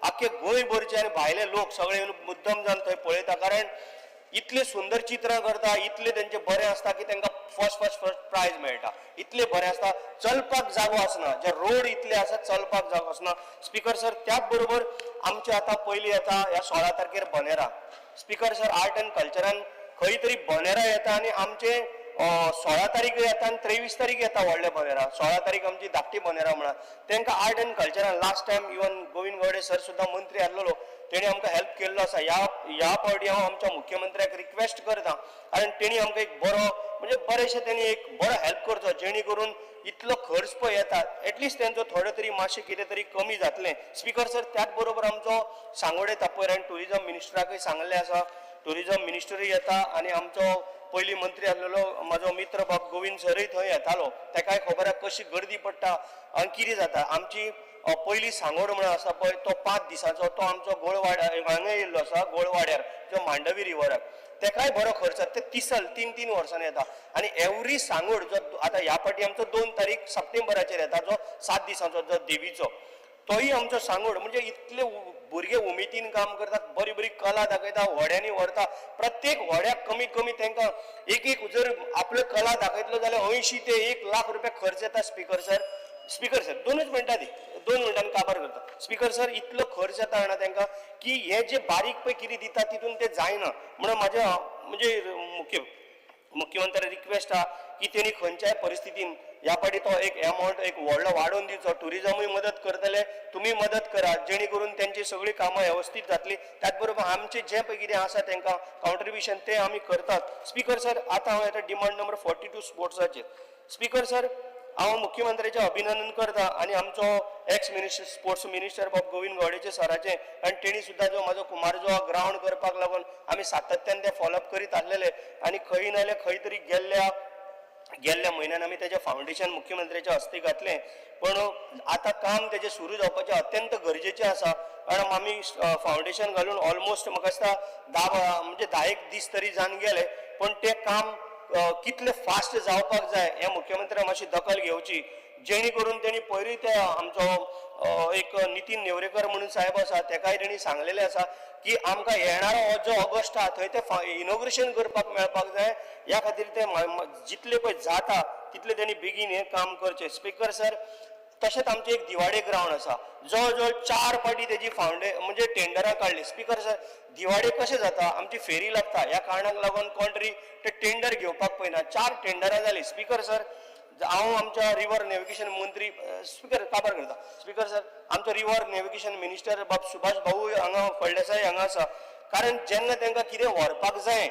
आख्खे गोंयभरचे आनी भायले लोक सगळे येवन मुद्दम जावन थंय पळयता, कारण इतले सुंदर चित्रां करता, इतले तेंचे बरें आसता की तेंकां फर्स्ट फर्स्ट फर्स्ट प्रायज मेळटा, इतले बरें आसता. चलपाक जागो आसना, जे रोड इतले आसा चलपाक जागो आसना. स्पीकर सर, त्याच बरोबर आमचे आतां पयलीं येता ह्या 16 तारखेर बनेरा. स्पीकर सर, आर्ट एंड कल्चरान खंय तरी बनेरा येता आनी आमचे 16 तारीख येता आनी 23 तारीख येता व्हडले बनेरा. 16 तारीख आमची धाकटी बनेरा म्हणा. तेंकां आर्ट एंड कल्चरान last time even Govind Gawde sir सुद्दां मंत्री आसलेलो, तेणी आमकां हेल्प केल्लो आसा. ह्या फावटी हांव आमच्या मुख्यमंत्र्याक रिक्वेस्ट करता, कारण तेणी आमकां एक बरो म्हणजे बरेशें तेणी एक बरो हेल्प करचो, जेणे करून इतलो खर्च पळय येता एटलिस्ट तेंचो थोडो तरी मातशें कितें तरी कमी जातलें. स्पीकर सर, त्याच बरोबर आमचो सांगोडे तापयर आनी ट्युरिजम मिनिस्टराकय सांगलें आसा, ट्युरिजम मिनिस्टरूय येता आनी आमचो पयलीं मंत्री आसलेलो म्हाजो मित्र बाब गोविंद सरय थंय येतालो, तेकाय खबर आसा कशी गर्दी पडटा आनी कितें जाता. आमची पयली सांगोड म्हणून आसा पळय, तो 5 दिसांचो, तो आमचो गोळवाड्यार हांगा येयल्लो आसा, गोळवाड्यार जो मांडवी रिवराक, तेकाय बरो खर्च जाता. ते तिसल 3-3 वर्सांनी येता आनी एवरी सांगोड जो आतां ह्या फावटी आमचो 2 तारीख सप्टेंबराचेर येता, जो 7 दिसांचो जो देवीचो, तोय आमचो सांगोड. म्हणजे इतले भुरगे उमेदीन काम करतात, बरी बरी कला दाखयता, व्हड्यांनी व्हरता. प्रत्येक व्हड्याक कमीत कमी तांकां एक एक जर आपल्यो कला दाखयतलो जाल्यार 80 ते 1 लाख रुपया खर्च येता. स्पीकर सर, स्पीकर सर 2 मिनटां दी, 2 मिनटांनी काबार करता. स्पीकर सर, इतलो खर्च येता जाणा तांकां की हे जे बारीक पळय कितें दिता तितून ते जायना. म्हणून म्हाज्या म्हणजे मुख्यमंत्र्या रिक्वेस्ट आहा की तेणी खंयच्याय परिस्थितीन ह्या फावटी तो एक एमावंट एक व्हडलो वाडोवन दिवचो. ट्युरिजमूय मदत करतले, तुमी मदत करा, जेणे करून तेंची सगळीं कामां वेवस्थीत जातली. त्याच बरोबर आमचें जें पळय कितें आसा तेंकां कॉन्ट्रिब्युशन तें आमी करतात. स्पीकर सर, आतां हांव येता डिमांड नंबर 42 स्पोर्ट्साचेर. स्पीकर सर, हांव मुख्यमंत्र्याचें अभिनंदन करता आनी आमचो एक्स मिनिस्टर स्पोर्ट्स मिनिस्टर बाब गोविंद गावडेचे सराचें, आनी तेणी सुद्दां जो म्हाजो कुमारजुवा ग्रावंड करपाक लागून आमी सातत्यान ते फॉलोअप करीत आसलेले आनी खंय ना जाल्यार खंय तरी गेल्ल्या म्हयन्यान आमी तेजें फावंडेशन मुख्यमंत्र्याच्या हस्ते घातलें. पण आतां काम तेजें सुरू जावपाचें अत्यंत गरजेचें आसा, कारण आमी फावंडेशन घालून ऑलमोस्ट म्हाका दिसता 10 म्हणजे 10 दीस तरी जावन गेले, पण तें काम कितलें फास्ट जावपाक जाय हें मुख्यमंत्र्यान मातशी दखल घेवची, जेणे करून तेणी पयरूय ते आमचो एक नितीन नेवरेकर म्हणून साहेब आसा, तेकाय तेणी सांगलेलें आसा की आमकां येणारो हो जो ऑगस्ट आहा थंय ते इनॉग्रेशन करपाक मेळपाक जाय. ह्या खातीर ते जितले पळय जाता तितले तेणी बेगीन हें काम करचें. स्पीकर सर, तशेंच आमचें एक दिवाडे ग्रावंड आसा, जवळ जवळ 4 फावटी तेजी म्हणजे टेंडरां काडली. स्पीकर सर, दिवाडे कशें जाता, आमची फेरी लागता, ह्या कारणाक लागून कोण तरी ते टेंडर घेवपाक पळयना. 4 टेंडरां जालीं. स्पीकर सर, हांव आमच्या रिवर नेविगेशन मंत्री स्पीकर काबार करता. स्पीकर सर, आमचो रिवर नेविगेशन मिनिस्टर बाब सुभाष भाऊ हांगा फळदेसाय हांगा आसा, कारण जेन्ना तांकां कितें व्हरपाक जाय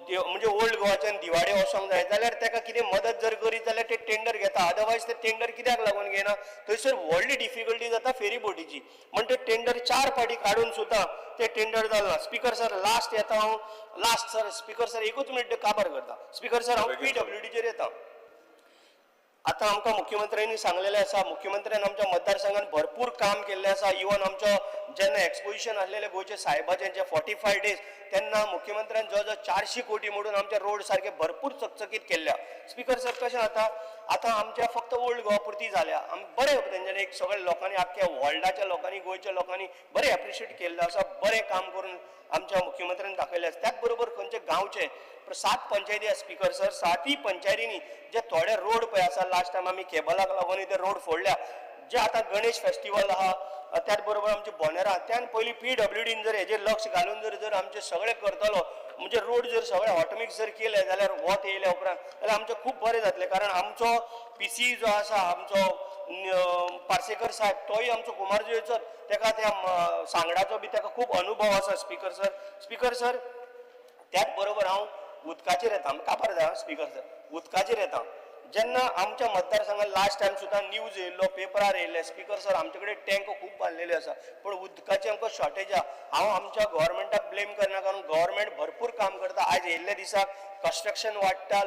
म्हणजे ओल्ड गोवाच्यान दिवाडे वचोंक जाय जाल्यार ताका कितें मदत जर करीत जाल्यार ते टेंडर घेता, अदरवायज ते टेंडर कित्याक लागून घेना. थंयसर व्हडली डिफिकल्टी जाता फेरी बोटीची, म्हण ते टेंडर 4 फावटी काडून सुद्दां ते टेंडर जालें ना. स्पीकर सर, लास्ट येता हांव, लास्ट सर, स्पीकर सर एकूच मिनट काबार करता. स्पीकर सर, हांव PWDचेर येता. आतां आमकां मुख्यमंत्र्यांनी सांगलेलें आसा, मुख्यमंत्र्यान आमच्या मतदारसंघान भरपूर काम केल्लें आसा. इवन आमचो जेन्ना एक्सपोजिशन आसलेलें गोंयचे सायबाचें जे 45 डेज, तेन्ना मुख्यमंत्र्यान जवळ जवळ 400 कोटी मोडून आमचे रोड सारके भरपूर चकचकीत केल्ल्या. स्पीकर सर, कशें जाता आतां आमच्या फक्त ओल्ड गोवा पुरती जाल्या, बरें तेंच्यांनी एक सगळ्या लोकांनी, आख्ख्या वर्ल्डाच्या लोकांनी, गोंयच्या लोकांनी बरें एप्रिशिएट केल्लें आसा, बरें काम करून आमच्या मुख्यमंत्र्यान दाखयलें आसा. त्याच बरोबर खंयचे गांवचे 7 पंचायती आसा स्पीकर सर, 7 पंचायतींनी जे थोडे रोड पळय आसा, लास्ट टायम आमी केबलाक लागून ते रोड फोडल्या, जे आतां गणेश फेस्टिवल आहा, त्याच बरोबर आमचे बोनेरा, त्यान पयलीं पीडब्ल्यूडीन जर हेजेर लक्ष घालून जर जर आमचे सगळे करतलो, म्हणजे रोड जर सगळे हॉटमिक्स जर केले जाल्यार वत येयल्या उपरांत जाल्यार आमचें खूब बरें जातलें. कारण आमचो पीसी जो आसा, आमचो पार्सेकर साहेब, तोय आमचो कुमारजुंवेचोच, तेका त्या सांगडाचो बी तेका खूब अनुभव आसा स्पीकर सर. स्पीकर सर, त्याच बरोबर हांव उदकाचेर येता, कापार जाय स्पीकर सर, उदकाचेर येता. जेन्ना आमच्या मतदारसंघात लास्ट टायम सुद्दां न्यूज येयल्लो, पेपरार येयल्ले स्पीकर सर, आमचे कडेन टँक खूब बांदलेले आसा पूण उदकाची आमकां शॉर्टेज आहा. हांव आमच्या गव्हर्मेंटाक ब्लेम करना, कारण गव्हर्मेंट भरपूर काम करता. आयज येयल्ल्या दिसाक कन्स्ट्रक्शन वाडटा,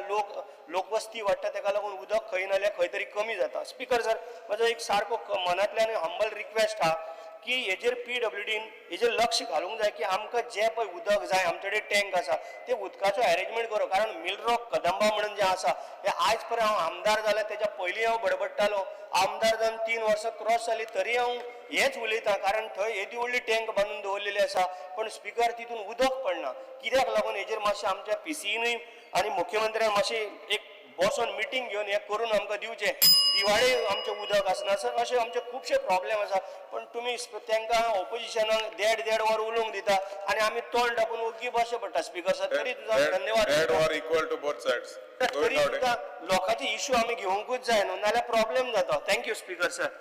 लोकवस्ती वाडटा, तेका लागून उदक खंय ना जाल्यार खंय तरी कमी जाता. स्पीकर सर, म्हजो एक सारको मनांतल्यान हंबल रिक्वेस्ट आहा की हेजेर पीडब्ल्यूडीन हेजेर लक्ष घालूंक जाय की आमकां जें पळय उदक जाय, आमचे कडेन टँक आसा, ते उदकाचो एरेंजमेंट करो. कारण मिलरॉक कदंबा म्हणून जें आसा हें आयज पर्यंत हांव आमदार जाल्यार तेज्या पयलीं हांव बडबडटालो, आमदार जावन 3 वर्सां क्रॉस जाली तरी हांव हेंच उलयतां. कारण थंय येदी व्हडली टँक बांदून दवरलेली आसा पण स्पीकर तितून उदक पडना. कित्याक लागून हेजेर मातशें आमच्या पीसीनूय आनी मुख्यमंत्र्यान मातशें एक बसोन मिटींग घेवन हें करून आमकां दिवचें. दिवाळे आमचें उदक आसना सर, अशे आमचे खुबशे प्रॉब्लेम आसा. पण तुमी तांकां ऑपोजिशनाक देड देड वर उलोवंक दिता आनी आमी तोंड धापून ओग्गी बसचें पडटा स्पीकर सर. तरी तुजो धन्यवाद. देड वर इक्वल टू बोथ सायड्स. तरी सुद्दां लोकांचे इशू आमी घेवंकूच जाय न्हू, नाल्यार प्रॉब्लेम जाता. Thank you speaker sir.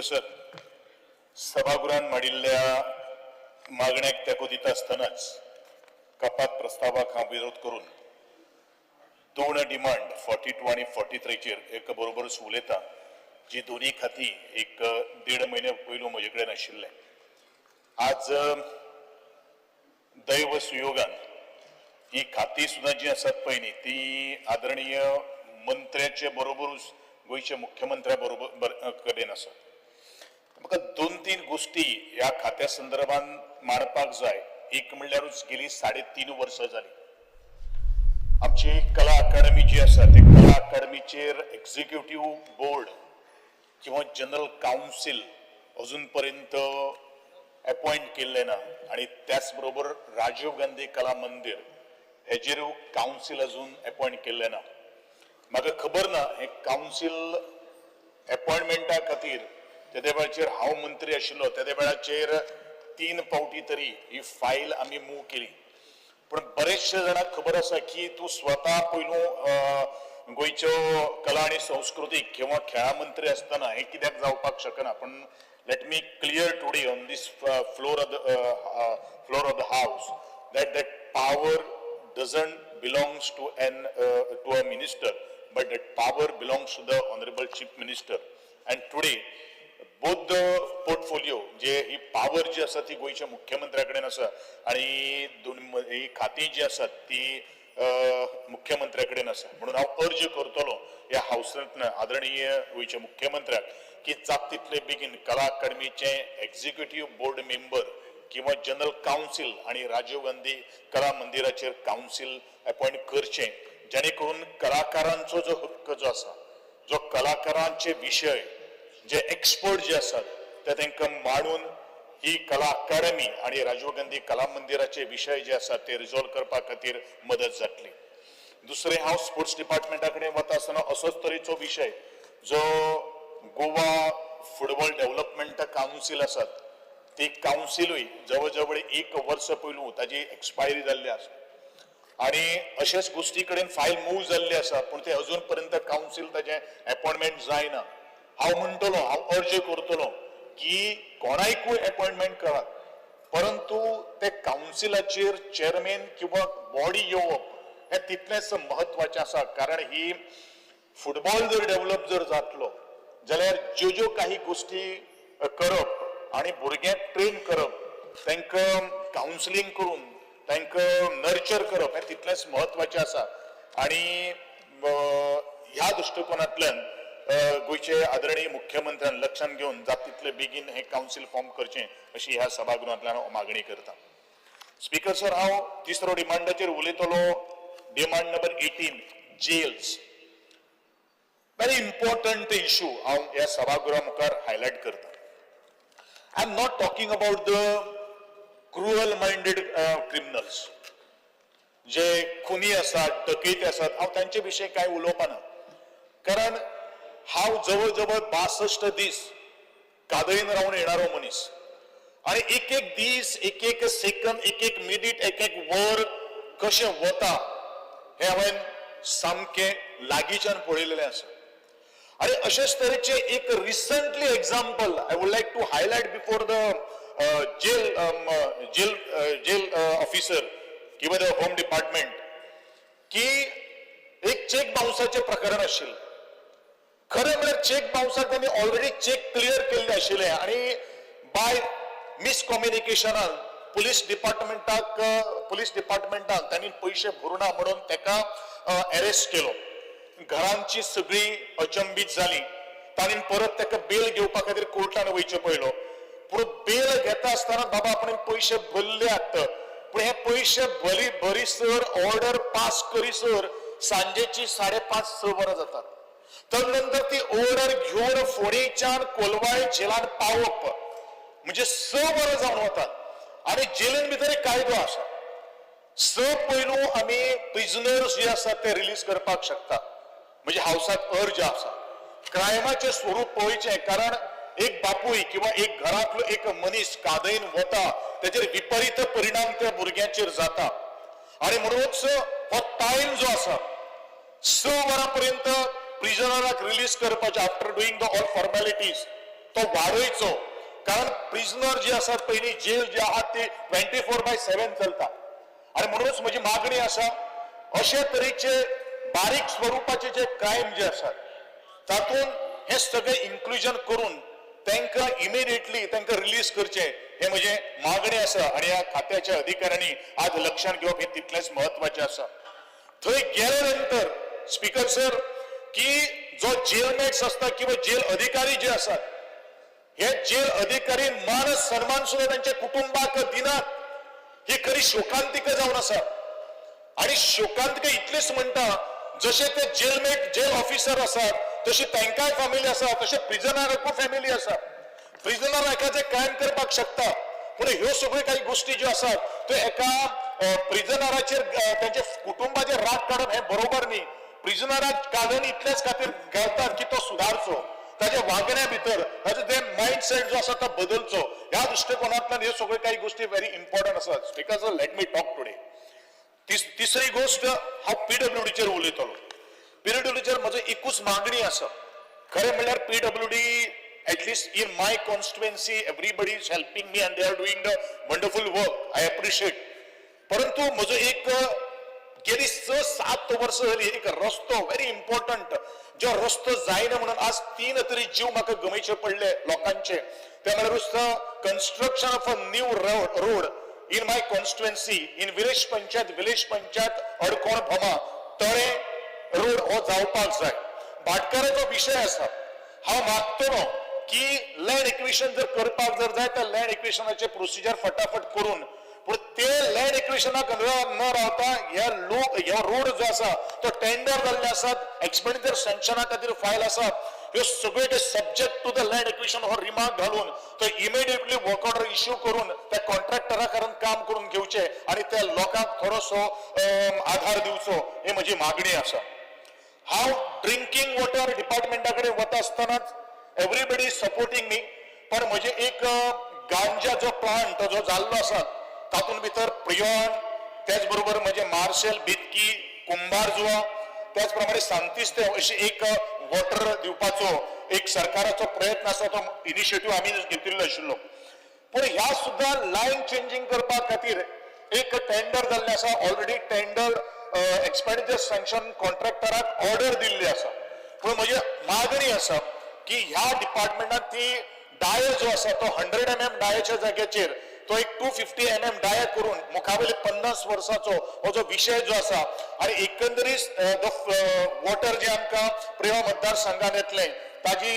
Sir, सभागृहान मांडिल्ल्या मागण्याक तेंको दिता आसतनाच कपात प्रस्तावाक हांव विरोध करून 2 डिमांड 42 आनी 43चेर एका बरोबरच उलयता, जी दोनूय खाती एक 1.5 म्हयने पयलू म्हजे कडेन आशिल्लें. आज दैव सुयोगान ही खाती सुद्दां जी आसात पळय न्ही ती आदरणीय मंत्र्याचे बरोबरूच गोंयच्या मुख्यमंत्र्या बरोबर कडेन आसा. म्हाका 2-3 गोश्टी ह्या खात्या संदर्भान मांडपाक जाय. एक म्हणल्यारूच गेली 3.5 वर्सां जाली आमची कला अकादमी जी आसा ते कला अकादमीचेर एक्झिक्युटीव बोर्ड किंवा जनरल कावन्सील अजून पर्यंत अपॉयंट केल्लें ना आनी त्याच बरोबर राजीव गांधी कला मंदिर हेजेर कावन्सील अजून अपॉयंट केल्लें ना. म्हाका खबर ना हें कावन्सील अपॉयंटमेंटा खातीर तेदे वेळाचेर हांव मंत्री आशिल्लो तेदे वेळाचेर 3 फावटी तरी ही फायल आमी मूव केली. पूण बरेचशे जाणांक खबर आसा की तूं स्वता पयलू गोंयच्यो कला आनी संस्कृतीक किंवा खेळां मंत्री आसतना हें कित्याक जावपाक शकना. पूण let me clear today on this floor of the floor of the house that that power doesn't belongs to an to a minister, but that power belongs to the honorable chief minister. And today both the portfolio J he power जी आसा ती गोंयच्या मुख्यमंत्र्या कडेन आसा आनी ही खातीं जी आसात ती मुख्यमंत्र्या कडेन आसा. म्हणून हांव अर्ज करतलो ह्या हावसांतल्यान आदरणीय गोंयच्या मुख्यमंत्र्याक की जाता तितले बेगीन कला अकादमीचे एक्झिक्युटीव बोर्ड मेंबर किंवा जनरल कावन्सील आनी राजीव गांधी कला मंदिराचेर कावन्सील अपॉयंट करचें, जेणे करून कलाकारांचो जो हक्क जो आसा, जो कलाकारांचे विशय जे एक्सपर्ट जे आसात ते तांकां मांडून ही कला अकादमी आनी राजीव गांधी कला मंदिराचे विशय जे आसात ते रिजॉल्व करपा खातीर मदत जातली. दुसरें, हांव स्पोर्ट्स डिपार्टमेंटा कडेन वता आसतना असोच तरेचो विशय जो गोवा फुटबॉल डेव्हलपमेंट कावन्सील आसात ती कावन्सिलूय जवळ जवळ 1 वर्स पयलू ताजी एक्सपायरी जाल्ली आसा आनी अशेच गोश्टी कडेन फायल मूव जाल्ली आसा, पूण ते अजून पर्यंत कावन्सील ताजें अपॉयंटमेंट जायना. हांव म्हणटलो, हांव अर्ज करतलो की कोणायकूय अपॉयंटमेंट करात, परंतु ते कावन्सिलाचेर चेअरमॅन किंवा बॉडी येवप हें तितलेंच म्हत्वाचें आसा. कारण ही फुटबॉल जर डेव्हलप जर जातलो जाल्यार ज्यो ज्यो काही गोश्टी करप आनी भुरग्यांक ट्रेन करप, तांकां कावन्सिलींग करून तांकां नर्चर करप हें तितलेंच म्हत्वाचें आसा. आनी ह्या दृश्टिकोनांतल्यान गोंयचे आदरणीय मुख्यमंत्र्यान लक्षांत घेवन जाता तितले बेगीन हें कावन्सील फॉर्म करचें अशी ह्या सभागृहांतल्यान हांव मागणी करता. स्पीकर सर, हांव तिसरो डिमांडाचेर उलयतलो, demand number 18, jails. Very important issue हांव ह्या सभागृहा मुखार हायलायट करता. I am not talking about the cruel minded criminals जे खुनी आसात, डकैती आसात, हांव तांचे विशयी कांय उलोवपाना, कारण हांव जवळ जवळ 62 दीस कादयेन रावन येणारो मनीस आणि एक एक दीस, एक एक सेकंद, एक एक मिनीट, एक एक वर कशें वता हें हांवें सामकें लागींच्यान पळयलेलें आसा. आणि अशेच तरेचे एक recently example I would like to highlight before the jail jail jail officer किंवा the home department की एक चेक बाउन्साचे प्रकरण आशिल्लें. खरें म्हळ्यार चेक बाउन्साक त्यांनी ऑलरेडी चेक क्लियर केल्ले आशिल्ले आणि बाय मिसकम्युनिकेशनान पुलीस डिपार्टमेंटान त्यांनी पयशे भरुना म्हणून तेका अरेस्ट केलो. घरांची सगळी अचंबीत जाली. तांणी परत तेका बेल घेवपा खातीर कोर्टान वयचें पडलो. पूण बेल घेता आसतना बाबा आपण पयशे भरल्यात, पूण हे पयशे भरीसर ऑर्डर पास करीसर सांजेची 5:30-6 वरां जातात. तदनंतर ती ऑर्डर घेवन फोंडेच्यान कोलवाळ जेलान पावप म्हणजे 6 वरां जावन वतात. आनी जेलीन भितर एक कायदो आसा, 6 पयलू आमी प्रिजनर्स जे आसात ते रिलीज करपाक शकता. म्हणजे हावसाक अर्ज आसा. क्रायमाचें स्वरूप पळोवचें, कारण एक बापूय किंवा एक घरांतलो एक मनीस कादयेन वता तेजेर विपरीत परिणाम त्या भुरग्यांचेर जाता. आनी म्हणूनच हो टायम जो आसा 6 वरां पर्यंत प्रिजनराक रिलीज करपाचे after doing the all formalities तो वाडयचो. कारण प्रिजनर जे आसात पयलीं जेल जे आहात ती 24/7 चलता. आनी म्हणूनच म्हजी मागणी आसा अशे तरेचे बारीक स्वरुपाचे जे क्रायम जे आसात तातूंत हे सगळे इन्क्लुजन करून तांकां इमिडिएटली तांकां रिलीज करचें हे म्हजें मागणी आसा. आनी ह्या खात्याच्या अधिकाऱ्यांनी आज लक्षात घेवप हें तितलेंच म्हत्वाचें आसा. थंय गेले नंतर स्पीकर सर की जो जेलमेट्स आसता किंवा जेल अधिकारी जे आसात हे जेल अधिकारी मान सन्मान सुद्धा त्यांच्या कुटुंबाक दिनात. ही खरी शोकांतिका जावन आसा. आणि शोकांतिका इतलेच म्हणटा जशे ते जेलमेट जेल ऑफिसर आसात तशी तांकांय फॅमिली आसा, तशे प्रिजनराकूय फॅमिली आसा. प्रिजनर एकाचे क्रायम करपाक शकता, पूण ह्यो सगळ्यो काही गोष्टी ज्यो आसात त्यो एका प्रिजनराचेर त्यांच्या कुटुंबाचेर राग काडप हें बरोबर न्ही. प्रिजनराक काडून इतलेच खातीर घालतात की तो सुदारचो, ताच्या वागण्या भितर ताचो ते मायंडसेट जो आसा तो बदलचो. ह्या दृश्टिकोनांतल्यान ह्यो सगळ्यो काही गोष्टी व्हेरी इम्पॉर्टंट आसात. Speaker sir, let me talk today. तिसरी गोष्ट हांव पीडब्ल्यूडीचेर उलयतलो. पीडब्ल्यूडीचेर म्हजो एकूच मागणी आसा. खरें म्हणल्यार PWD at least in my constituency everybody is helping me and they are doing the wonderful work, I appreciate. परंतु म्हजो एक गेली 6-7 वर्सां जाली एक रस्तो व्हेरी इम्पॉर्टंट जो रस्तो जायना म्हणून आज 3 तरी जीव म्हाका गमयचे पडले लोकांचे. ते म्हळ्यार construction of a new road in my constituency in village panchayat, village panchayat Adkon Bhoma Tale road हो जावपाक जाय. भाटकाराचो विशय आसा. हांव मागतलो की लँड एक्विशन जर करपाक जर जाय तर लँड एक्विशनाचे प्रोसिजर फटाफट करून, पूण ते लँड एक्विशनाक न रावता ह्या लोक ह्या रोड जो आसा तो टेंडर जाल्ले आसात, एक्सपेंडिचर सँक्शना खातीर फायल आसा, ह्यो सगळे subject to the land acquisition हो रिमार्क घालून तो इमिडिएटली वर्क ऑर्डर इश्यू करून त्या कॉन्ट्रॅक्टरा कारण काम करून घेवचे आनी त्या लोकांक थोडोसो आधार दिवचो ही म्हजी मागणी आसा. हांव ड्रिंकींग वॉटर डिपार्टमेंटा कडेन वता आसतनाच एवरीबडी is supporting मी, पण म्हजे एक गांजा जो प्लांट जो जाल्लो आसा तातूंत भितर प्रियोन, त्याच बरोबर म्हजे मार्शल, बितकी, कुंभारजुआ, त्याच प्रमाणे सांतिस्ते अशी एक वॉटर दिवपाचो एक सरकाराचो प्रयत्न आसा, तो इनिशिएटीव आमी घेतिल्लो आशिल्लो. पूण ह्या सुद्दां लायन चेंजींग करपा खातीर एक टेंडर जाल्लें आसा. ऑलरेडी टेंडर एक्सपेंडिचर सँक्शन कॉन्ट्रॅक्टराक ऑर्डर दिल्ली आसा. पूण म्हजी मागणी आसा की ह्या डिपार्टमेंटान ती डायर जो आसा तो 100 mm डायाच्या जाग्याचेर तो एक 250 mm डाया करून मुखावयले 50 वर्साचो हो जो विशय जो आसा आनी एकंदरीत the water जे आमकां प्रियोळ मतदारसंघान येतलें ताजी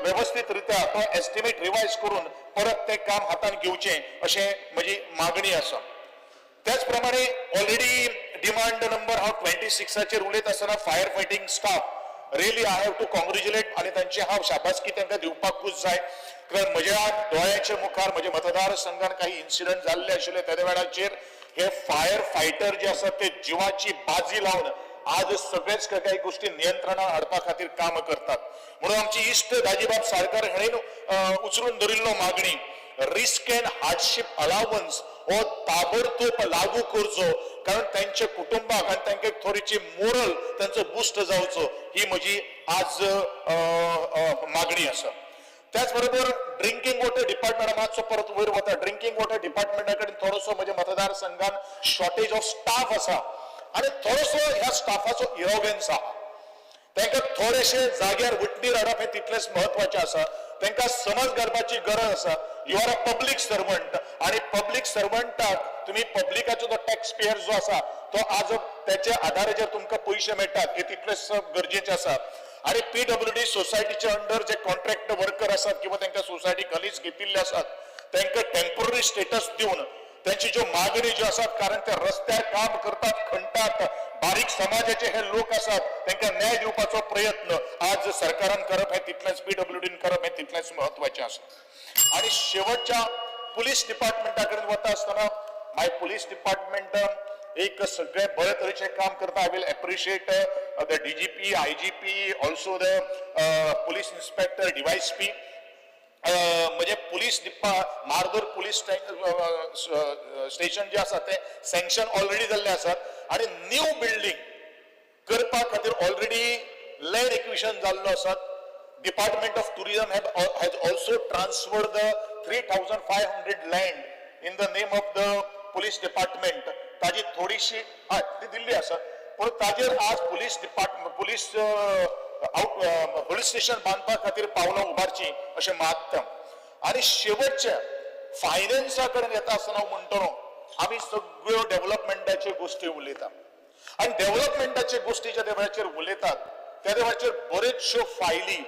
वेवस्थीत रित्या तो एस्टिमेट रिवायज करून परत तें काम हातान घेवचें अशें म्हजी मागणी आसा. त्याच प्रमाणे ऑलरेडी डिमांड नंबर हांव 26 उलयत आसतना fire fighting staff really I have to congratulate आनी तांची हांव शाबासकी तांकां दिवपाकूच जाय. कारण म्हज्या दोळ्याच्या मुखार म्हज्या मतदारसंघान काही इन्सिडंट जाल्ले आशिल्ले तेद्या वेळाचेर हे फायर फायटर जे आसात ते जिवाची बाजी लावन आज सगळेच काही गोष्टी नियंत्रणात हाडपा खातीर काम करतात. म्हणून आमची इश्ट दाजीबाब साळकर हाणें उचलून धरिल्लो मागणी रिस्क अँड हार्डशीप अलावन्स हो ताबडतोब लागू करचो, कारण त्यांच्या कुटुंबाक आनी तांकां थोडीशी मोरल तांचो बुस्ट जावचो, ही म्हजी आज मागणी आसा. त्याच बरोबर ड्रिंकिंग वॉटर डिपार्टमेंट मातसो परत वयर वता. ड्रिंकिंग वॉटर डिपार्टमेंटा कडेन थोडोसो म्हज्या मतदारसंघान शॉर्टेज ऑफ स्टाफ आसा आनी थोडोसो ह्या स्टाफाचो इरोगन्स आहा. तांकां थोडेशे जाग्यार वटणीर हाडप हें तितलेंच म्हत्वाचें आसा. तांकां समज घालपाची गरज आसा. You are a public servant आनी पब्लीक सर्वंटाक तुमी पब्लिकाचो जो टॅक्स पेयर जो आसा तो आज त्याच्या आधाराचेर तुमकां पयशे मेळटात, हे तितलेंच गरजेचें आसा. आनी पीडब्ल्यूडी सोसायटीच्या अंडर जे कॉन्ट्रॅक्ट वर्कर आसात किंवा तांकां सोसायटी खलीच घेतिल्ले आसात तांकां टेम्पररी स्टेटस दिवन त्यांची ज्यो मागणी ज्यो आसात, कारण ते रस्त्यार काम करतात, खणटात, बारीक समाजाचे हे लोक आसात, तांकां न्याय दिवपाचो प्रयत्न आज सरकारान करप हें तितलेंच, पीडब्ल्यूडीन करप हें तितलेंच म्हत्वाचें आसा. आनी शेवटच्या पुलीस डिपार्टमेंटा कडेन वता आसतना माय पुलीस डिपार्टमेंट एक सगळे बरे तरेचें काम करता. I will appreciate the DGP, IGP, also the police inspector, DySP. म्हणजे पुलीस मार्दोर पुलीस स्टेशन जे आसा ते सँक्शन ऑलरेडी जाल्ले आसात आनी न्यू बिल्डींग करपा खातीर ऑलरेडी लँड एक्विशन जाल्लो आसा. Department of tourism has also transferred the 3,500 land in the name of the police department. ताजी थोडीशी हय ती दिल्ली आसा, पूण ताजेर आज police department police out police station बांदपा खातीर पावलां उबारची अशें मागता. आनी शेवटच्या फायनान्सा कडेन येता आसतना हांव म्हणटलो आमी सगळ्यो डेव्हलपमेंटाच्यो गोश्टी उलयता आनी डेव्हलपमेंटाचे गोश्टी ज्या वेळाचेर उलयतात त्या वेळाचेर बऱ्योचश्यो फायली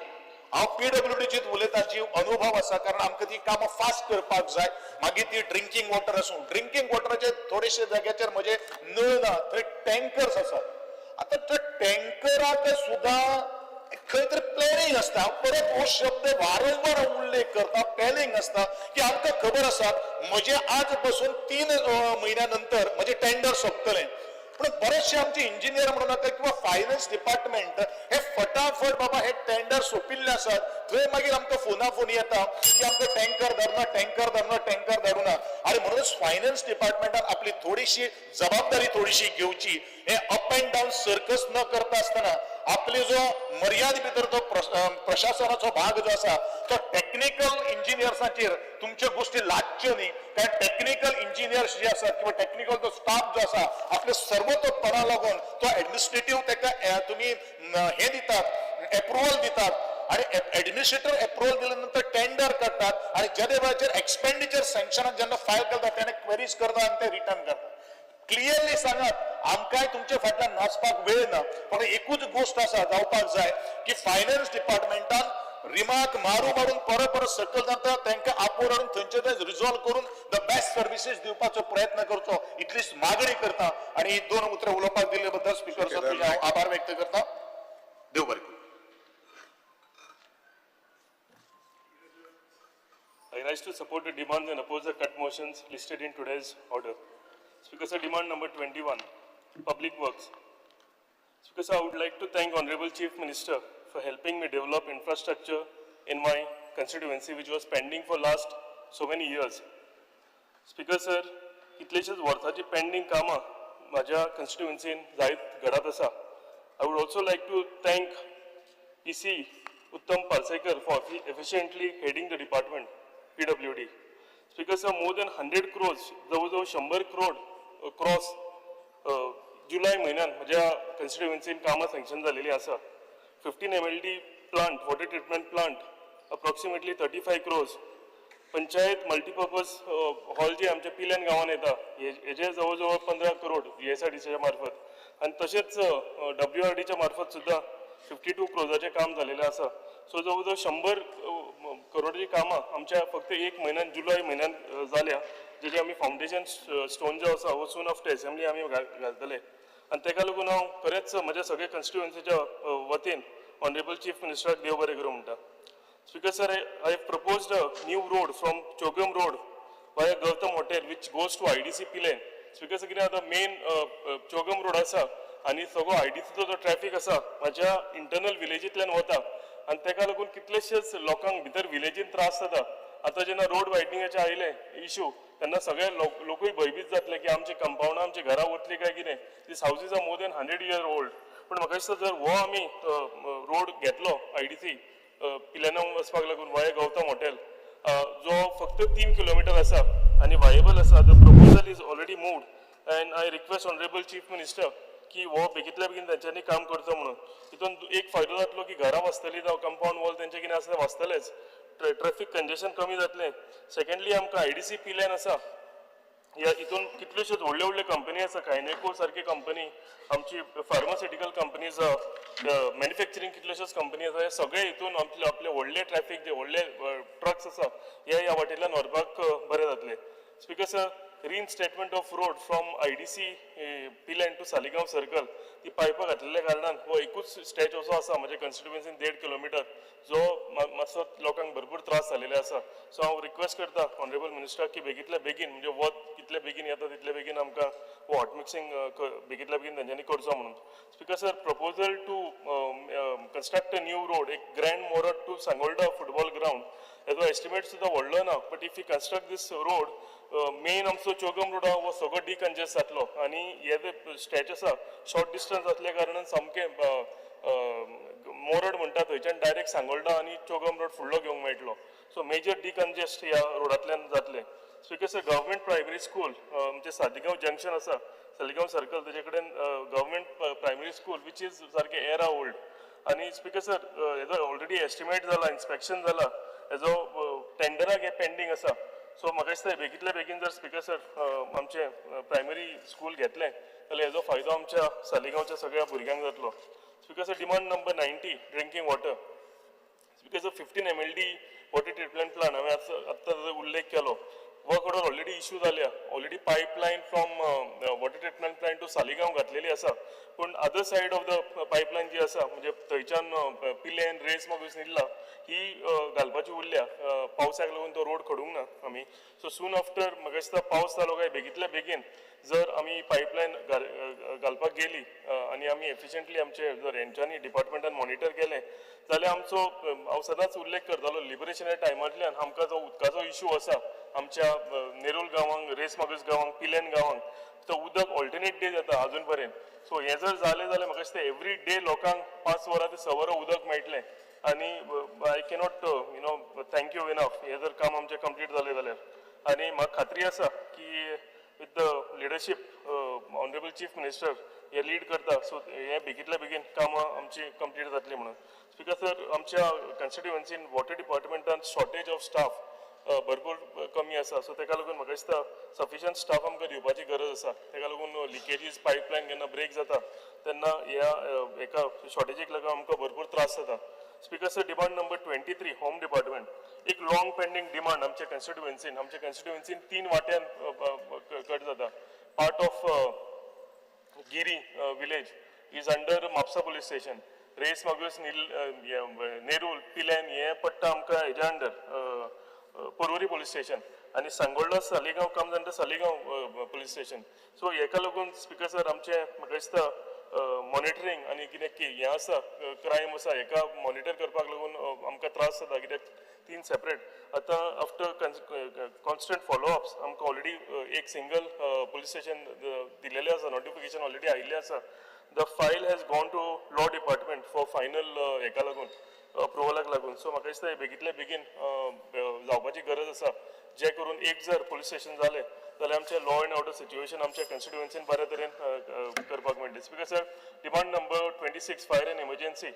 हांव पीडब्ल्यूडीचीच उलयता, जी अनुभव आसा, कारण आमकां ती कामां फास्ट करपाक जाय. मागीर ती ड्रिंकींग वॉटर आसूं, ड्रिंकींग वॉटराचे थोडेशे जाग्याचेर म्हजे नळ ना, थंय टँकर्स आसात. आतां त्या टँकराक सुद्दां खंय तरी प्लॅनिंग आसता. परत हो शब्द वारंवार उल्लेख करता, प्लॅनिंग आसता की आमकां खबर आसा म्हजे आज पासून 3 म्हयन्या नंतर म्हजें टेंडर सोंपतलें, पूण बरेचशे आमचे इंजिनियर म्हणून नाका किंवा फायनान्स डिपार्टमेंट हे फटाफट बाबा हे टेंडर सोंपिल्ले आसात, थंय मागीर आमकां फोना फोन येता की आमकां टँकर धरना, टँकर धरना, टँकर धाडूना. आनी म्हणूनच फायनान्स डिपार्टमेंटान आपली थोडीशी जबाबदारी थोडीशी घेवची. हे अप अँड डावन सर्कस न करता आसतना आपली जो मर्याद भितर जो प्रशासनाचो भाग जो आसा तो टेक्निकल इंजिनियर्सांचेर तुमच्यो गोश्टी लागच्यो न्ही, कारण टेक्निकल इंजिनियर्स जे आसात किंवा टेक्निकल जो स्टाफ जो आसा आपले सर्वतोपणा लागून तो एडमिनिस्ट्रेटीव ताका तुमी हे दितात, एप्रुवल दितात आनी एडमिनिस्ट्रेटर एप्रुवल दिल्या नंतर टेंडर काडटात आनी ज्या वेळाचेर एक्सपेंडिचर सँक्शनाक जेन्ना फायल करतात तेन्ना क्वेरीज करतात आनी ते रिटर्न करतात. क्लियरली सांगात आमकांय तुमचे फाटल्यान नाचपाक वेळ ना, पण एकूच गोश्ट आसा जावपाक जाय की फायनान्स डिपार्टमेंटान रिमार्क मारू मारून परत परत सकयल जाता तांकां आपोवन हाडून थंयचे थंय रिजॉल्व करून the best services दिवपाचो प्रयत्न करचो, इतलीच मागणी करता. आनी ही 2 उतरां उलोवपाक दिल्ले बद्दल स्पीकर सर तुजें हांव आभार व्यक्त करता. देव बरें करूं. I rise to support the demands and oppose the cut motions listed in today's order. Speaker sir, demand number 21, Public Works. Speaker sir, I would like to thank Honorable Chief Minister for helping me develop infrastructure in my constituency, which was pending for last so many years. Speaker sir, कितलेशेच वर्साची pending कामां म्हाज्या constituencyन जायत घडत आसा. I would also like to thank PC Uttam Parsekar for efficiently heading the department, PWD. Speaker sir, more than 100 crores, जवळ जवळ 100 crore cross जुलय म्हयन्यान म्हज्या कॉन्स्टिट्युएन्सीन कामां सँक्शन जालेली आसा. 15 MLD plant, water treatment plant, approximately 35 crores. Panchayat multipurpose hall जे आमच्या पिल्यान गांवान येता हेजे जवळ जवळ 15 करोड GSRDCच्या मार्फत, आनी तशेंच WRDच्या मार्फत सुद्दां 52 क्रोजाचें काम जालेलें आसा. सो जवळ जवळ 100 करोडाची कामां आमच्या फक्त एक म्हयन्यान जुलय म्हयन्यान जाल्या, जेजे आमी फावंडेशन स्टोन जो आसा हो सून आफ्टर एसेंब्ली आमी घालतले. आनी तेका लागून हांव खरेंच म्हज्या सगळ्या कॉन्स्टिट्युएन्सीच्या वतीन ऑनरेबल चीफ मिनिस्टराक देव बरें करूं म्हणटा. Speaker sir, I have proposed a new road from Chogm Road via Gautam Hotel which goes to IDC Pilem. Speaker sir, कितें आतां मेन चोगम रोड आसा आनी सगळो आयडीसीचो जो ट्रॅफिक आसा म्हाज्या इंटरनल विलेजींतल्यान वता आनी तेका लागून कितलेशेच लोकांक भितर विलेजीन त्रास जाता. आतां जेन्ना रोड वायडनिंगाचे आयले इशू तेन्ना सगळे लोकूय भंयभीत जातले की आमची कंपावंडां, आमची घरां वतली काय कितें. These houses are more than 100 year old. पूण म्हाका दिसता जर हो आमी रोड घेतलो आयडीसी पिलेना वचपाक लागून वाया गौतम हॉटेल, जो फक्त 3 किलोमिटर आसा आनी वायबल आसा, the proposal is already moved and I request Honourable Chief Minister की हो बेगीतल्या बेगीन तेंच्यांनी काम करचो म्हणून. हितून एक फायदो जातलो की घरां वाचतली, जावं कंपावंड वॉल तेंचे कितें आसा तें वाचतलेच, ट्रॅफिक कंजेशन कमी जातलें. सेकंडली, आमकां आयडीसी पिल्यान आसा, ह्या हितून कितल्योश्योच व्हडल्यो व्हडल्यो कंपनी आसा, कायनेको सारकी कंपनी, आमची फार्मास्युटिकल कंपनीज, मॅन्युफॅक्चरींग कितल्योश्योच कंपनी आसा. हे सगळे हितून आपले आपले व्हडले ट्रॅफिक, जे व्हडले ट्रक्स आसा, हे ह्या वाटेंतल्यान व्हरपाक बरें जातलें. Speaker sir, reinstatement of road from IDC Pilerne to Saligao Circle, ती पायपां घातलेल्या कारणान हो एकूच स्ट्रेच असो आसा म्हज्या कॉन्स्टिट्युएन्सीन 1.5 किलोमिटर, जो मातसो लोकांक भरपूर त्रास जालेले आसा. सो हांव रिक्वेस्ट करता ऑनरेबल मिनिस्टर की बेगीतल्या बेगीन, म्हणजे वत कितले बेगीन येता तितले बेगीन आमकां हो हॉट मिक्सिंग बेगीतल्या बेगीन तेंच्यांनी करचो म्हणून. Speaker sir, proposal to construct a new road, एक Grand Morad to Sangolda football ground. हेजो एस्टिमेट सुद्दां व्हडलो ना, but if you construct this road, main आमचो चोगम रोड आहा हो सगळो डिकंजेस्ट जातलो आनी हे जे स्ट्रेच आसा, शॉर्ट डिस्टन्स आसल्या कारणान सामकें मोरड म्हणटा थंयच्यान डायरेक्ट सांगोल्डा आनी चोगम रोड फुडलो घेवंक मेळटलो. सो मेजर डिकंजेस्ट ह्या रोडांतल्यान जातलें. Speaker sir, government primary school, आमचें सालिगांव जंक्शन आसा, सालिगांव सर्कल, तेजे कडेन government primary school which is सारकें एरा ओल्ड. आनी स्पीकर सर, हेजो ऑलरेडी एस्टिमेट जाला, इन्स्पेक्शन जाला, हेजो टेंडराक हे पेंडींग आसा. सो म्हाका दिसता बेगीतल्या बेगीन जर स्पीकर सर आमचें प्रायमरी स्कूल घेतलें जाल्यार हेजो फायदो आमच्या सालिगांवच्या सगळ्या भुरग्यांक जातलो. Speaker sir, demand number 90, drinking water. Speaker sir, 15 MLD water treatment plant हांवें आत्तां ताजो उल्लेख केलो. वर्क ऑर्डर ऑलरेडी इश्यू जाल्या. Already pipeline from water treatment plant to Saligao घातलेली आसा, पूण other side of the pipeline जी आसा, म्हणजे थंयच्यान पिलेन रेस मागूस निरला, ही घालपाची उरल्या. पावसाक लागून तो रोड खडूंक ना आमी. सो सून आफ्टर, म्हाका दिसता पावस जालो काय बेगीतल्या बेगीन जर आमी पायपलायन घालपाक गेली आनी आमी एफिशियंटली आमचे जर हेंच्यांनी डिपार्टमेंटान मॉनिटर केलें जाल्यार आमचो, हांव सदांच उल्लेख करतालो, लिबरेशना टायमांतल्यान आमकां जो उदकाचो इशू आसा आमच्या नेरूल गांवांक, रेस मागूस गांवांक, पिलेन गांवांक, तो उदक ऑल्टरनेट डे जाता अजून पर्यंत. सो हें जर जालें जाल्यार म्हाका दिसता एवरी डे लोकांक 5 वरां ते 6 वरां उदक मेळटलें आनी I cannot you know thank you enough हें जर काम आमचें कंप्लीट जालें जाल्यार. आनी म्हाका खात्री आसा की with the leadership Honourable Chief Minister हे लीड करता, सो हे बेगीतल्या बेगीन कामां आमची कंप्लीट जातली म्हणून. स्पीकर सर, आमच्या कॉन्स्टिट्युएन्सीन वॉटर डिपार्टमेंटान शॉर्टेज ऑफ स्टाफ भरपूर कमी आसा. सो तेका लागून म्हाका दिसता सफिशियंट स्टाफ आमकां दिवपाची गरज आसा. तेका लागून लिकेजीस, पायपलायन जेन्ना ब्रेक जाता तेन्ना ह्या एका शॉर्टेजीक लागून आमकां भरपूर त्रास जाता. Speaker sir, demand number 23, home department. एक लॉंग पेंडींग डिमांड आमच्या कॉन्स्टिट्युएन्सीन. आमच्या कॉन्स्टिट्युएन्सीन तीन वाट्यान कट जाता. Part of Giri village is under Mapusa police station. Reis Magos, Nerul, Pilerne हे पडटा आमकां हेज्या अंडर पोरवरी पोलीस स्टेशन आनी Sangolda, Saligao comes under Saligao police station. So हेका लागून स्पीकर सर, आमचें म्हाका दिसता मॉनिटरींग आनी कितें की हें आसा, क्रायम आसा, हेका मॉनिटर करपाक लागून आमकां त्रास जाता, कित्याक तीन सेपरेट. आतां आफ्टर कॉन्स्टंट फॉलोअप्स आमकां ऑलरेडी एक सिंगल पोलीस स्टेशन दिलेलें आसा. नोटिफिकेशन ऑलरेडी आयिल्लें आसा. The file has gone to law department for final हेका लागून, अप्रुवलाक लागून. सो म्हाका दिसता हे बेगीतल्या बेगीन जावपाची गरज आसा, जे करून एक जर पोलीस स्टेशन जालें जाल्यार आमचें लॉ एंड ऑर्डर सिच्युएशन आमच्या कॉन्स्टिट्युएन्सीन बऱ्या तरेन करपाक मेळटलें. Speaker sir, demand number 26, fire and emergency.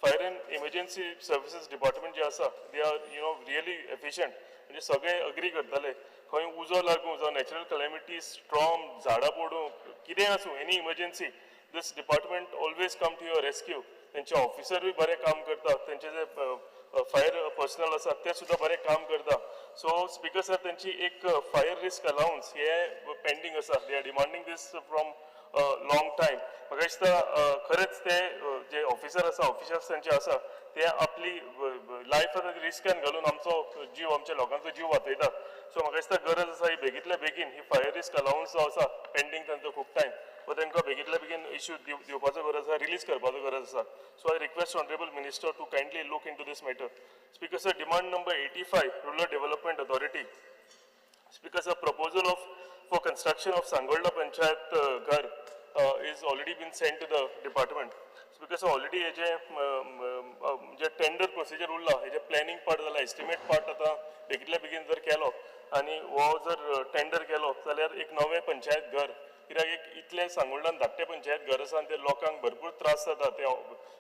Fire and emergency services department जे आसा, they are really efficient. म्हणजे सगळे अग्री करताले, खंय उजो लागूं जावं नॅचरल कलॅमिटी, स्ट्रॉम, झाडां पडूं, कितेंय आसूं, any emergency, this department always come to your rescue. तेंचे ऑफिसरूय बरें काम करता, तेंचे जे फायर पर्सनल आसा ते सुद्दां बरें काम करता. सो स्पीकर सर, तेंची एक फायर रिस्क अलावन्स हे पेंडींग आसा. They are demanding this from long time. म्हाका दिसता खरेंच ते जे ऑफिसर आसा, ऑफिसर्स तांचे आसा, ते आपली लायफ आतां रिस्कान घालून आमचो जीव, आमच्या लोकांचो जीव वाचयता. सो म्हाका दिसता गरज आसा ही बेगींतल्या बेगीन ही फायर रिस्क अलावन्स जो आसा पेंडींग तांचो खूब टायम, हो तांकां बेगींतल्या बेगीन इश्यू दिवपाचो गरज आसा, रिलीज करपाचो गरज आसा. So I request honourable minister to kindly look into this matter. Speaker sir, demand number 85, Rural Development Authority. Speaker sir, proposal of for construction of Sangolda Panchayat Ghar is already been sent to the department. Speaker sir, already हे जे जे tender procedure उरला, हेजे planning part जाला, estimate part आतां बेगींतल्या बेगीन जर केलो आनी हो जर टेंडर केलो जाल्यार एक नवें पंचायत घर, कित्याक एक इतलें सांगोल्डान धाकटें पंचायत घर आसा आनी ते लोकांक भरपूर त्रास जाता. ते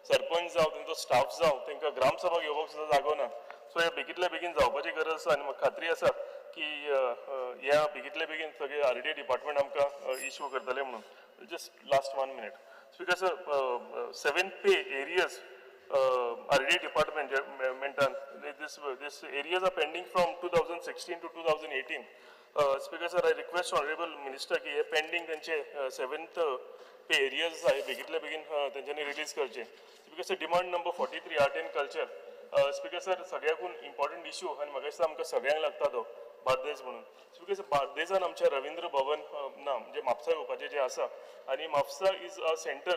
सरपंच जावं, तेंचो स्टाफ जावं, तांकां ग्रामसभा घेवपाक सुद्दां जागो ना. सो हे बेगींतल्या बेगीन जावपाची गरज आसा आनी म्हाका खात्री आसा की ह्या बेगींतल्या बेगीन सगळे आरडीए डिपार्टमेंट आमकां इश्यू करतले म्हणून. Just last one minute, Speaker sir. Seven pay arrears RDA department मेंटान this arrears are pending from 2016 to 2018. Speaker sir, I request honourable minister की हे पेंडींग तेंचे सेवन्थ पे एरियज आसा, हे बेगींतल्या बेगीन तेंच्यांनी रिलीज करचे. Speaker sir, demand number 43, art and culture. Speaker sir, सगळ्याकून important issue आनी म्हाका दिसता आमकां सगळ्यांक लागता तो बार्देस म्हणून. स्पीकर सर, बार्देसान आमच्या रवींद्र भवन ना, म्हणजे म्हापसा येवपाचें जें आसा आनी म्हापसा is a centre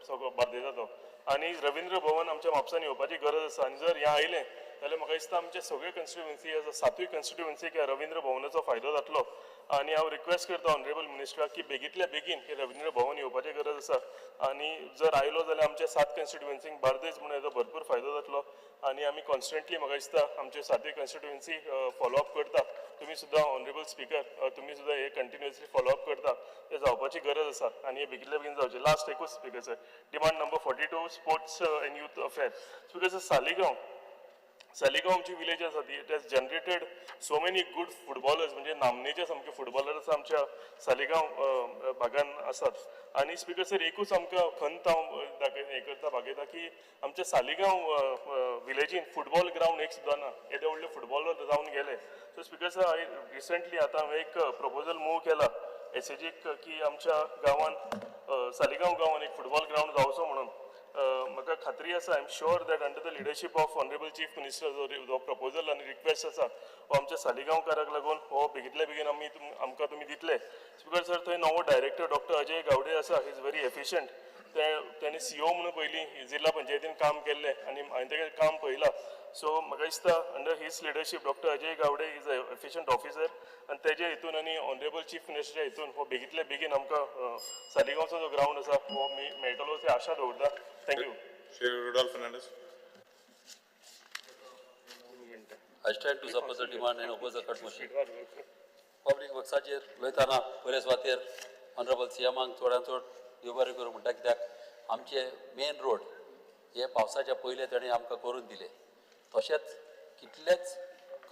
सगळो बार्देसाचो आनी रवींद्र भवन आमच्या म्हापसान येवपाची गरज आसा. आनी जर हें आयलें जाल्यार म्हाका दिसता आमचे सगळे कॉन्स्टिट्युएन्सी आसा, सातूय कॉन्स्टिट्युएन्सीक ह्या रवींद्र भवनाचो फायदो जातलो. आनी हांव रिक्वेस्ट करता ऑनरेबल मिनिस्टराक की बेगींतल्या बेगीन हे रवींद्र भवन येवपाची गरज आसा आनी जर आयलो जाल्यार आमच्या सात कॉन्स्टिट्युएन्सींक बार्देस म्हणून हेजो भरपूर फायदो जातलो. आनी आमी कॉन्स्टंटली, म्हाका दिसता, आमचे सातूय कॉन्स्टिट्युएन्सी फॉलो अप करता. तुमी सुद्दां, ऑनरेबल स्पीकर, तुमी सुद्दां हे कंटिन्युअसली फॉलो अप करता. ते जावपाची गरज आसा आनी हे बेगींतल्या बेगीन जावचें. लास्ट एकूच, Speaker sir, demand number 42, sports and youth affair. Speaker sir, Saligao, Saligao आमची विलेज आसा ती it has generated so many good footballers, म्हणजे नामनेचे सामके फुटबॉलर्स आमच्या सालिगांव भागान आसात. आनी स्पीकर सर, एकूच आमकां खंत हांव दाखय हें करता, भागयता की आमच्या सालिगांव विलेजीन फुटबॉल ग्रावंड एक सुद्दां ना. येदे व्हडले फुटबॉलर जावन गेले. So speaker sir, हांवें रिसंटली आतां हांवें एक प्रपोजल मूव केला एसएजीक की आमच्या गांवान, सालिगांव गांवान एक फुटबॉल ग्रावंड जावचो म्हणून. म्हाका खात्री आसा, I am sure that under the leadership of honourable Chief Minister, जो जो प्रपोजल आनी रिक्वेस्ट आसा हो आमच्या सालिगांवकाराक लागून हो बेगींतल्या बेगीन आमी आमकां तुमी दितले. स्पीकर सर, थंय नवो डायरेक्टर डॉक्टर अजय गावडे आसा, is very efficient. ते तेणे सीईओ म्हणून पयलीं जिल्हा पंचायतीन काम केल्लें आनी हांवें तेगेलें काम पळयलां. सो म्हाका दिसता under his leadership, Doctor Ajay Gawde is a efficient officer आनी तेजे हितून आनी ऑनरेबल चीफ मिनिस्टरच्या हितून हो बेगींतल्या बेगीन आमकां सालिगांवचो जो ग्रावंड आसा हो मेळटलो अशी आशा दवरता. Thank you. Shri Rudolph Fernandes. I stand to support the demand and oppose the cut motion. Public वर्क्साचेर उलयतना पयले सुवातेर ऑनरेबल सीएमाक चडांत चड देव बरें करूं म्हणटा, कित्याक आमचे मेन रोड हे पावसाच्या पयले ताणें आमकां करून दिले. तशेंच कितलेच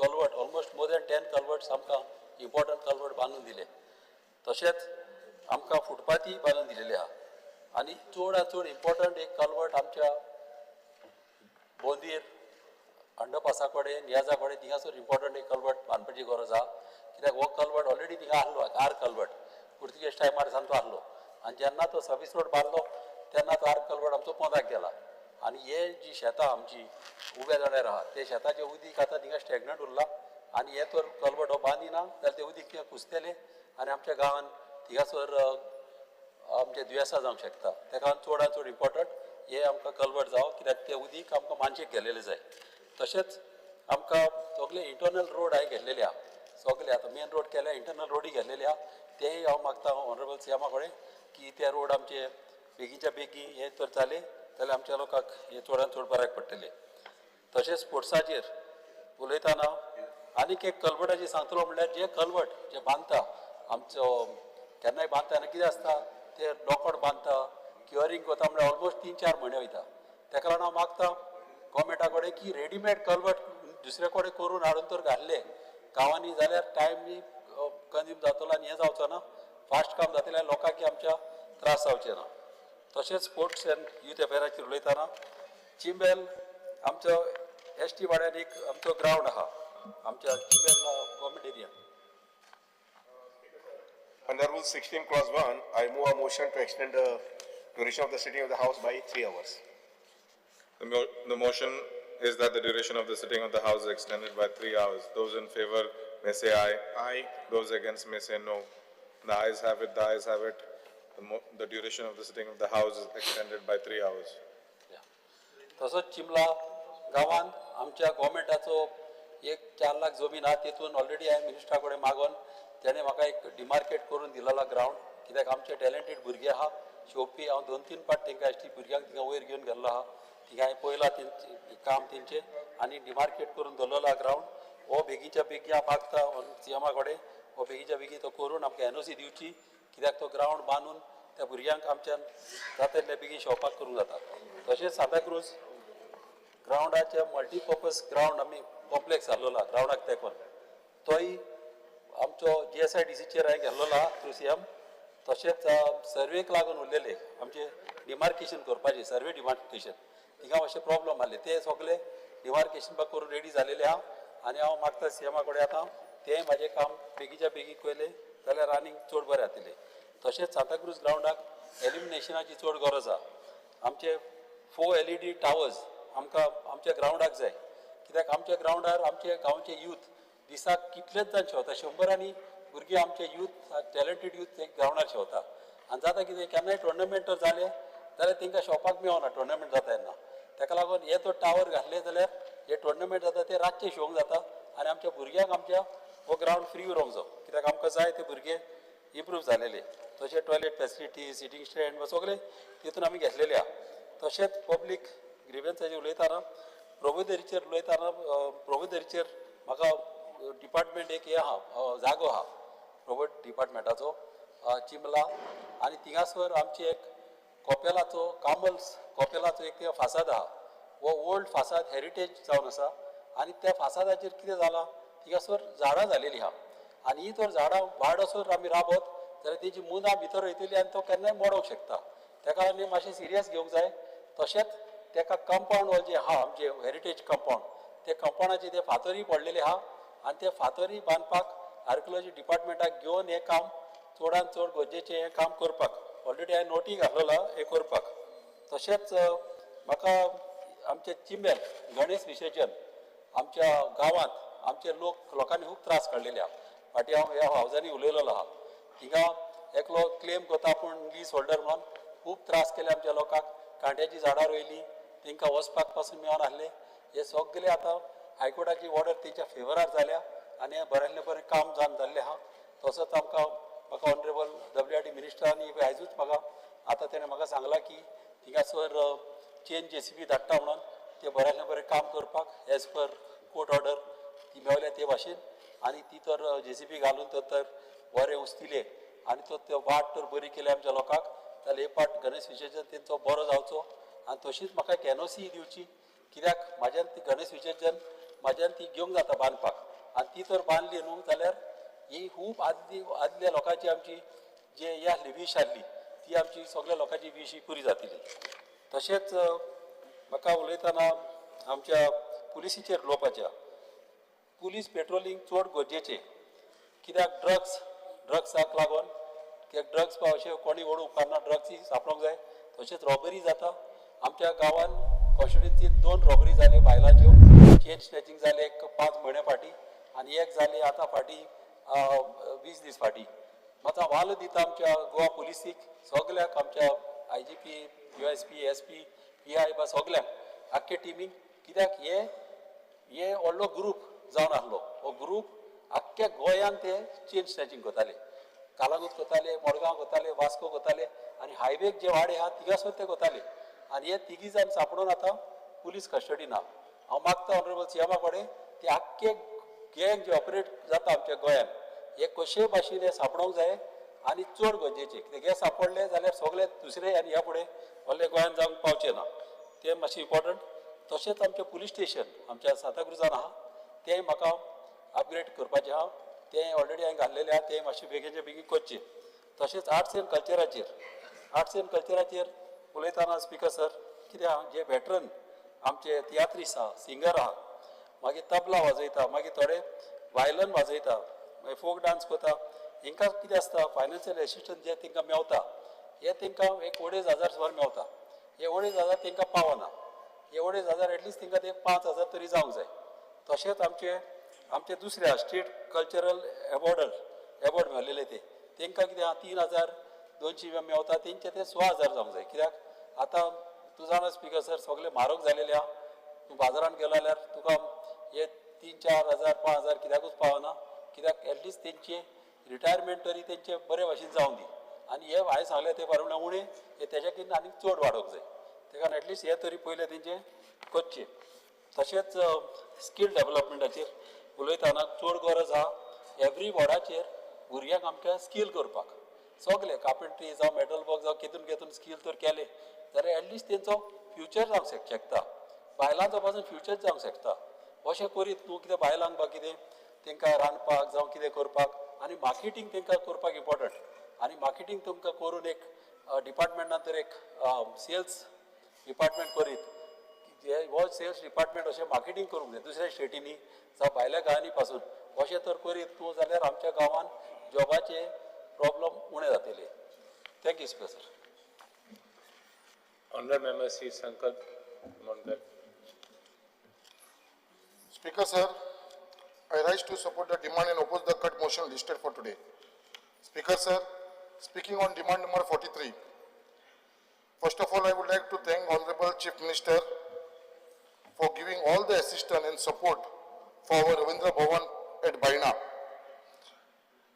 culvert, almost more than 10 culverts आमकां इम्पॉर्टंट कलवट बांदून दिले. तशेंच आमकां फुटपाथी बांदून दिलेले आहा आनी चडांत चड इम्पॉर्टंट एक कलवट आमच्या बोंदीर अंडरपासा कडेन, नियाजा कडेन, थिंगासर इम्पॉर्टंट एक कलवट बांदपाची गरज आहा, कित्याक हो कलवट ऑलरेडी थिंगा आहलो, आर कलवट पुर्तुगेज टायमार सावन तो आहलो आनी जेन्ना तो सर्वीस रोड बांदलो तेन्ना तो आर कलवट आमचो पोंदाक गेला. आनी हे जी शेतां आमची उब्या जाण्यार आहा, ते शेताचें उदीक आतां थिंगा स्टॅग्नंट उरलां आनी हे तर कलवट हो बांदिना जाल्यार तें उदीक थिंगा कुसतलें आनी आमच्या गांवान थिंगासर आमचे दुयेंसां जावंक शकता. तेका लागून चडांत चड इम्पॉर्टंट हे आमकां कलवट जावं, कित्याक तें उदीक आमकां मानशेक गेलेलें जाय. तशेंच आमकां सगळे इंटरनल रोड हांवें घेतलेले आहा, सगळे आतां मेन रोड केल्या, इंटरनल रोडूय घेतलेले आहा. तेय हांव मागता ऑनरेबल सीएमा कडेन की ते रोड आमचे बेगीनच्या बेगीन हे तर जाले जाल्यार आमच्या लोकांक हे चडांत चड बऱ्याक पडटलें. तशेंच स्पोर्ट्साचेर उलयतना आनीक एक कलवटाचेर सांगतलो म्हणल्यार, जे कलवट जे बांदता आमचो, केन्नाय बांदता तेन्ना कितें आसता, ते लोकड बांदता, क्युअरींग वता म्हणल्यार ऑलमोस्ट 3-4 म्हयने वयता. तेका लागून हांव मागता गोवोरमेंटा कडेन की रेडीमेड कलवट दुसरे कडेन करून हाडून तर घातले गांवांनी जाल्यार टायम कंज्यूम जातलो आनी हें जावचो ना, फास्ट काम जातलें आनी लोकांक आमच्या त्रास जावचे ना. तशेंच स्पोर्ट्स एंड यूथ अफेराचेर उलयतना चिंबेल आमचो एस टी वाड्यान एक आमचो ग्रावंड आहा, आमच्या चिंबेल government area. Under Rule 16, Clause 1, I move a motion to extend the duration of the sitting of the House by 3 hours. The motion is that the duration of the sitting of the House is extended by 3 hours. Those in favor may say aye. Aye. Those against may say no. The ayes have it, the ayes have it. The duration of the sitting of the House is extended by 3 hours. तसोच चिमला गांवांत आमच्या गोवमेंटाचो एक 4 लाख जमीन आहा, तेतून already हांवें मिनिस्टरा कडेन मागोन तेणें म्हाका एक डिमार्केट करून दिलेलो ग्रावंड, कित्याक आमचे टॅलंटेड भुरगे आहा शिकोवपी. हांव 2-3 पाट तेंकां एस टी भुरग्यांक थिंगा वयर घेवन गेल्लो आहा, थिंगा हांवें पळयलां तेंचें काम तेंचें आनी डिमार्केट करून दवरलेलो आहा ग्रावंड. हो बेगीच्या बेगीन हांव मागता सीएमा कडेन, हो बेगीच्या बेगीन तो करून आमकां एनओसी दिवची, कित्याक तो ग्रावंड बांदून त्या भुरग्यांक आमच्यान जाता तितले बेगीन शोवपाक करूंक जाता. तशेंच सांताक्रूज ग्रावंडाचे मल्टीपर्पज ग्रावंड आमी कॉम्प्लेक्स जाल्लो आहा ग्रावंडाक तेंकून, तोय आमचो GSIDCचेर हांवें गेल्लो आहा थ्रू सीएम. तशेंच सर्वेक लागून उरलेले आमचे डिमार्केशन करपाचें, सर्वे डिमार्केशन थिंगा मातशे प्रॉब्लम आहले, ते सगळे डिमार्केशन बा करून रेडी जालेले आहा आनी हांव मागता सीएमा कडेन आतां तें म्हाजें काम बेगीच्या बेगीन केलें जाल्यार आनीक चड बरें जातलें. तशेंच सांताक्रूज ग्रावंडाक एलिमिनेशनाची चड गरज आहा. आमचे 4 LED towers आमकां आमच्या ग्रावंडाक जाय, कित्याक आमच्या ग्रावंडार आमचे गांवचे यूथ दिसाक कितलेच जाण शेवता, 100 भुरगीं आमचे यूथ टॅलंटेड यूथ एक ग्रावंडार शेवता आनी जाता कितें केन्नाय टुर्नामेंट जर जाले जाल्यार तेंकां शेवपाक मेळना टुर्नामेंट जाता तेन्ना. ताका लागून हे तो टावर घातले जाल्यार हे टुर्नामेंट जाता ते रातचे शेवंक जाता आनी आमच्या भुरग्यांक आमच्या हो ग्रावंड फ्री उरोंक जाय, कित्याक आमकां जाय ते भुरगे इम्प्रूव जालेले. तशें टॉयलेट फेसिलिटी, सिटींग स्टँड सगळें तितून आमी घेतलेले आहा. तशेंच पब्लीक ग्रिवन्साचेर उलयतना प्रोबेदरीचेर उलयतना प्रोबेदरीचेर म्हाका डिपार्टमेंट एक हें आहा, जागो आहा प्रोबेट डिपार्टमेंटाचो चिमला आनी थिंगासर आमची एक कोपेलाचो कामल्स कोपेलाचो एक फासाद आहा, हो ओल्ड फासाद हेरिटेज जावन आसा आनी त्या फासादाचेर कितें जालां थिंगासर झाडां जालेलीं आहा आनी ही तर झाडां वाड आसर आमी राबत जाल्यार तेजी मुनां भितर वयतली आनी तो केन्नाय मोडोंक शकता. तेका आमी मातशें सिरियस घेवंक जाय. तशेंच तेका कंपावंड वॉल जें आहा आमचें हेरिटेज कंपावंड, ते कंपावंडाचे ते फातरूय पडलेले आहा आनी ते फातरूय बांदपाक आर्किओलॉजी डिपार्टमेंटाक घेवन हें काम चडान चड गरजेचें हें काम करपाक ऑलरेडी हांवें नोटी घातलेलो हें करपाक. तशेंच म्हाका आमचें चिंबेल गणेश विसर्जन आमच्या गांवांत आमचे लोक लोकांनी खूब त्रास काडलेले आहा. फाटीं हांव ह्या हावजांनी उलयलेलो आहा, थिंगा एकलो क्लेम करता आपूण लीज होल्डर म्हणून खूब त्रास केले आमच्या लोकांक, कांट्याचीं झाडां रोयलीं, तेंकां वचपाक पासून मेळोन आहले. हे सगळे आतां हायकोर्टाची ऑर्डर तेंच्या फेवरार जाल्या आनी बऱ्यांतलें बरें काम जावन जाल्लें आहा. तसोच आमकां म्हाका ऑनरेबल WRD मिनिस्टरांनी आयजूच म्हाका आतां तेणें म्हाका सांगलां की थिंगासर चेन JCB धाडटा म्हणून ते बऱ्यांतलें बरें काम करपाक एज पर कोर्ट ऑर्डर ती मेवल्या ते भाशेन आनी ती तर JCB घालून तर बरें उस्तिले आनी तो ते वाट तर बरी केली आमच्या लोकांक जाल्यार हे पाट गणेश विसर्जन तेंचो बरो जावचो. आनी तशीच म्हाका एक एनओसी दिवची, कित्याक म्हाज्यान ती गणेश विसर्जन म्हाज्यान ती घेवंक जाता बांदपाक आनी ती तर बांदली न्हू जाल्यार ही खूब आदली आदल्या लोकांची आमची जे हे आसली वीश आसली ती आमची सगळ्या लोकांची वीश ही पुरी जातली. तशेंच म्हाका उलयतना आमच्या पुलिसीचेर उलोवपाचें, पुलीस पेट्रोलिंग चड गरजेचें, कित्याक ड्रग्साक लागून कित्याक ड्रग्स अशें कोणी ओडूंक उपकारना, ड्रग्स सापडोंक जाय. तशेंच रॉबरी जाता आमच्या गांवान, कॉन्स्टिट्युन्सीन 2 रॉबरी जाल्यो बायलांच्यो, चेन स्नॅचिंग जालें एक 5 म्हयन्या फाटीं आनी एक जाली आतां फाटीं 20 दीस फाटीं. म्हाका वालो दिता आमच्या गोवा पुलिसीक सगल्याक, आमच्या IGP, USP, SP, PI बा सगल्यांक आख्खे टिमीक, कित्याक हे हे व्हडलो ग्रूप जावन आहलो. हो ग्रूप आख्ख्या गोंयान ते चेन स्नॅचिंग करताले, कालांगूट करताले, मडगांव करताले, वास्को करताले आनी हायवेक जे वाडे आहा थिंगासर ते करताले आनी हे तिगी जाण सापडून आतां पुलीस कस्टडीन आहा. हांव मागता ऑनरेबल सीएमा कडेन ते आख्खे गँग जे ऑपरेट जाता आमच्या गोंयान हे कशे भाशेन हे सापडोंक जाय आनी चड गरजेचे, कित्याक हे सापडले जाल्यार सगळे दुसरे आनी ह्या फुडें व्हडले गोंयान जावंक पावचे ना, तें मातशें इम्पोर्टंट. तशेंच आमचें पुलीस स्टेशन आमच्या सांताक्रुजान आहा तें म्हाका अपग्रेड करपाचें आहा, तें ऑलरेडी हांवें घाल्लेलें आहा, तें मातशें बेगीनच्या बेगीन करचें. तशेंच आर्ट्स एंड कल्चराचेर, आर्ट्स एंड कल्चराचेर उलयतना स्पिकर सर कितें आहा, जे वेटरन आमचे तियात्रीस आहा, सिंगर आहा, मागीर तबला वाजयता, मागीर थोडे वायलन वाजयता, मागीर फोक डांस करता, हेंकां कितें आसता, फायनान्शियल एसिस्टन्स जे तांकां मेवता, हे तांकां एक 2,500 सुमार मेवता. हे 2,500 तांकां पावना. हे 2,500 एटलिस्ट तांकां ते 5,000 तरी जावंक जाय. तशेंच आमचे आमचे दुसरे स्टेट कल्चरल एवॉर्ड मेळ्ळेले ते तांकां कितें आहा, 3,200 मेवता, तेंचे ते 16,000 जावंक जाय. कित्याक आतां तूं जाणा स्पिकर सर, सगळे म्हारग जालेले आहा. तूं बाजारान गेलो जाल्यार तुका हे 3-4 हजार 5,000 कित्याकूच पावना. कित्याक एटलिस्ट तेंचे रिटायरमेंट तरी तेंचे बरे भाशेन जावंक दी. आनी हे हांवें सांगलें ते प्रमाणे उणें हे तेज्याकीन आनीक चड वाडोवंक जाय. ते कारण एटलिस्ट हे तरी पयलें तेंचें करचें. तशेंच स्कील डेवलपमेंटाचेर उलयतना चड गरज आहा एवरी वॉर्डाचेर भुरग्यांक आमकां स्कील करपाक, सगले कार्पेंट्री जावं मेटल वर्क जावं केतून केतून स्कील तर केलें जाल्यार एटलिस्ट तेंचो फ्युचर जावंक शकता, बायलांचो पासून फ्युचर जावंक शकता. अशें करीत न्हू कितें बायलांक बा कितें तांकां रांदपाक जावं कितें करपाक आनी मार्केटींग तांकां करपाक इम्पोर्टंट. आनी मार्केटींग तुमकां करून एक डिपार्टमेंटान तर एक सेल्स डिपार्टमेंट करीत, हो सेल्स डिपार्टमेंट अशें मार्केटींग करूंक जाय दुसऱ्या स्टेटींनी जावं भायल्या गांवांनी पासून. अशें तर करीत तूं जाल्यार आमच्या गांवान जॉबाचे प्रॉब्लम उणें जातले. Thank you speaker sir. Honourable member Shri Sankalp Mondkar. Speaker sir, I rise to support the demand and oppose the cut motion listed for today. Speaker sir, speaking on demand number 43. First of all, I would like to thank Honorable Chief Minister for giving all the assistance and support for our Ravindra Bhavan at Baina.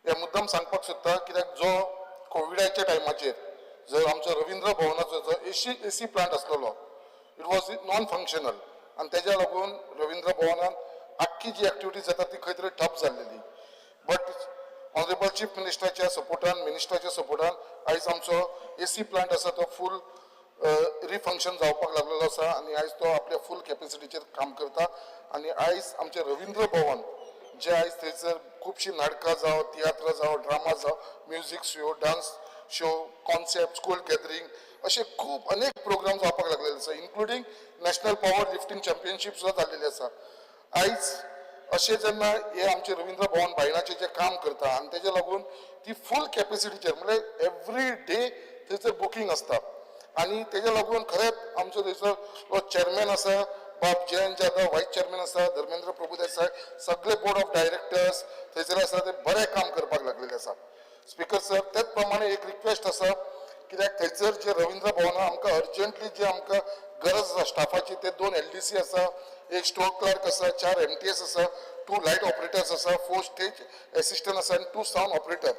हे मुद्दम सांगपाक सोदता कित्याक जो कोविडाच्या टायमाचेर जर आमचो रवींद्र भवनाचो जो एसी प्लांट आसलेलो, it was non functional आनी तेज्या लागून रवींद्र भवनान आख्खी जी एक्टिविटीज जाता ती खंय तरी ठप जाल्लेली. बट ऑनरेबल चीफ मिनिस्टराच्या सपोर्टान, मिनिस्टराच्या सपोर्टान आयज आमचो एसी प्लांट आसा तो फूल रिफंक्शन जावपाक लागलेलो आसा आनी आयज तो आपल्या फूल कॅपेसिटीचेर काम करता. आनी आयज आमचें रवींद्र भवन जे आयज थंयसर खुबशीं नाटकां जावं, तियात्र जावं, ड्रामा जावं, music show, dance show, concept, school gathering अशे खूब अनेक प्रोग्राम जावपाक लागलेले आसा, including national power lifting championship सुद्दां जाल्लेली आसा. आयज अशें जेन्ना हे आमचे रवींद्र भवन बायणाचें जें काम करता आनी तेज्या लागून ती फूल कॅपेसिटीचेर म्हणल्यार एवरी डे थंयसर बुकींग आसता आनी तेज्या लागून खरेंच आमचो थंयसर चेअरमॅन आसा बाब जयंत जाधव, वायस चेअरमॅन आसा धर्मेंद्र प्रभुदेसाय, सगळे बोर्ड ऑफ डायरेक्टर्स थंयसर आसा ते बरें काम करपाक लागलेले आसा. स्पिकर सर, तेच प्रमाणे एक रिक्वेस्ट आसा कित्याक थंयसर जे रवींद्र भवना आमकां अर्जंटली जे आमकां गरज आसा स्टाफाची, ते 2 LDC आसा, 1 स्टोर क्लर्क आसा, 4 MTS आसा, 2 लायट ऑपरेटर्स आसा, 4 स्टेज एसिस्टंट आसा आनी 2 सावंड ऑपरेटर.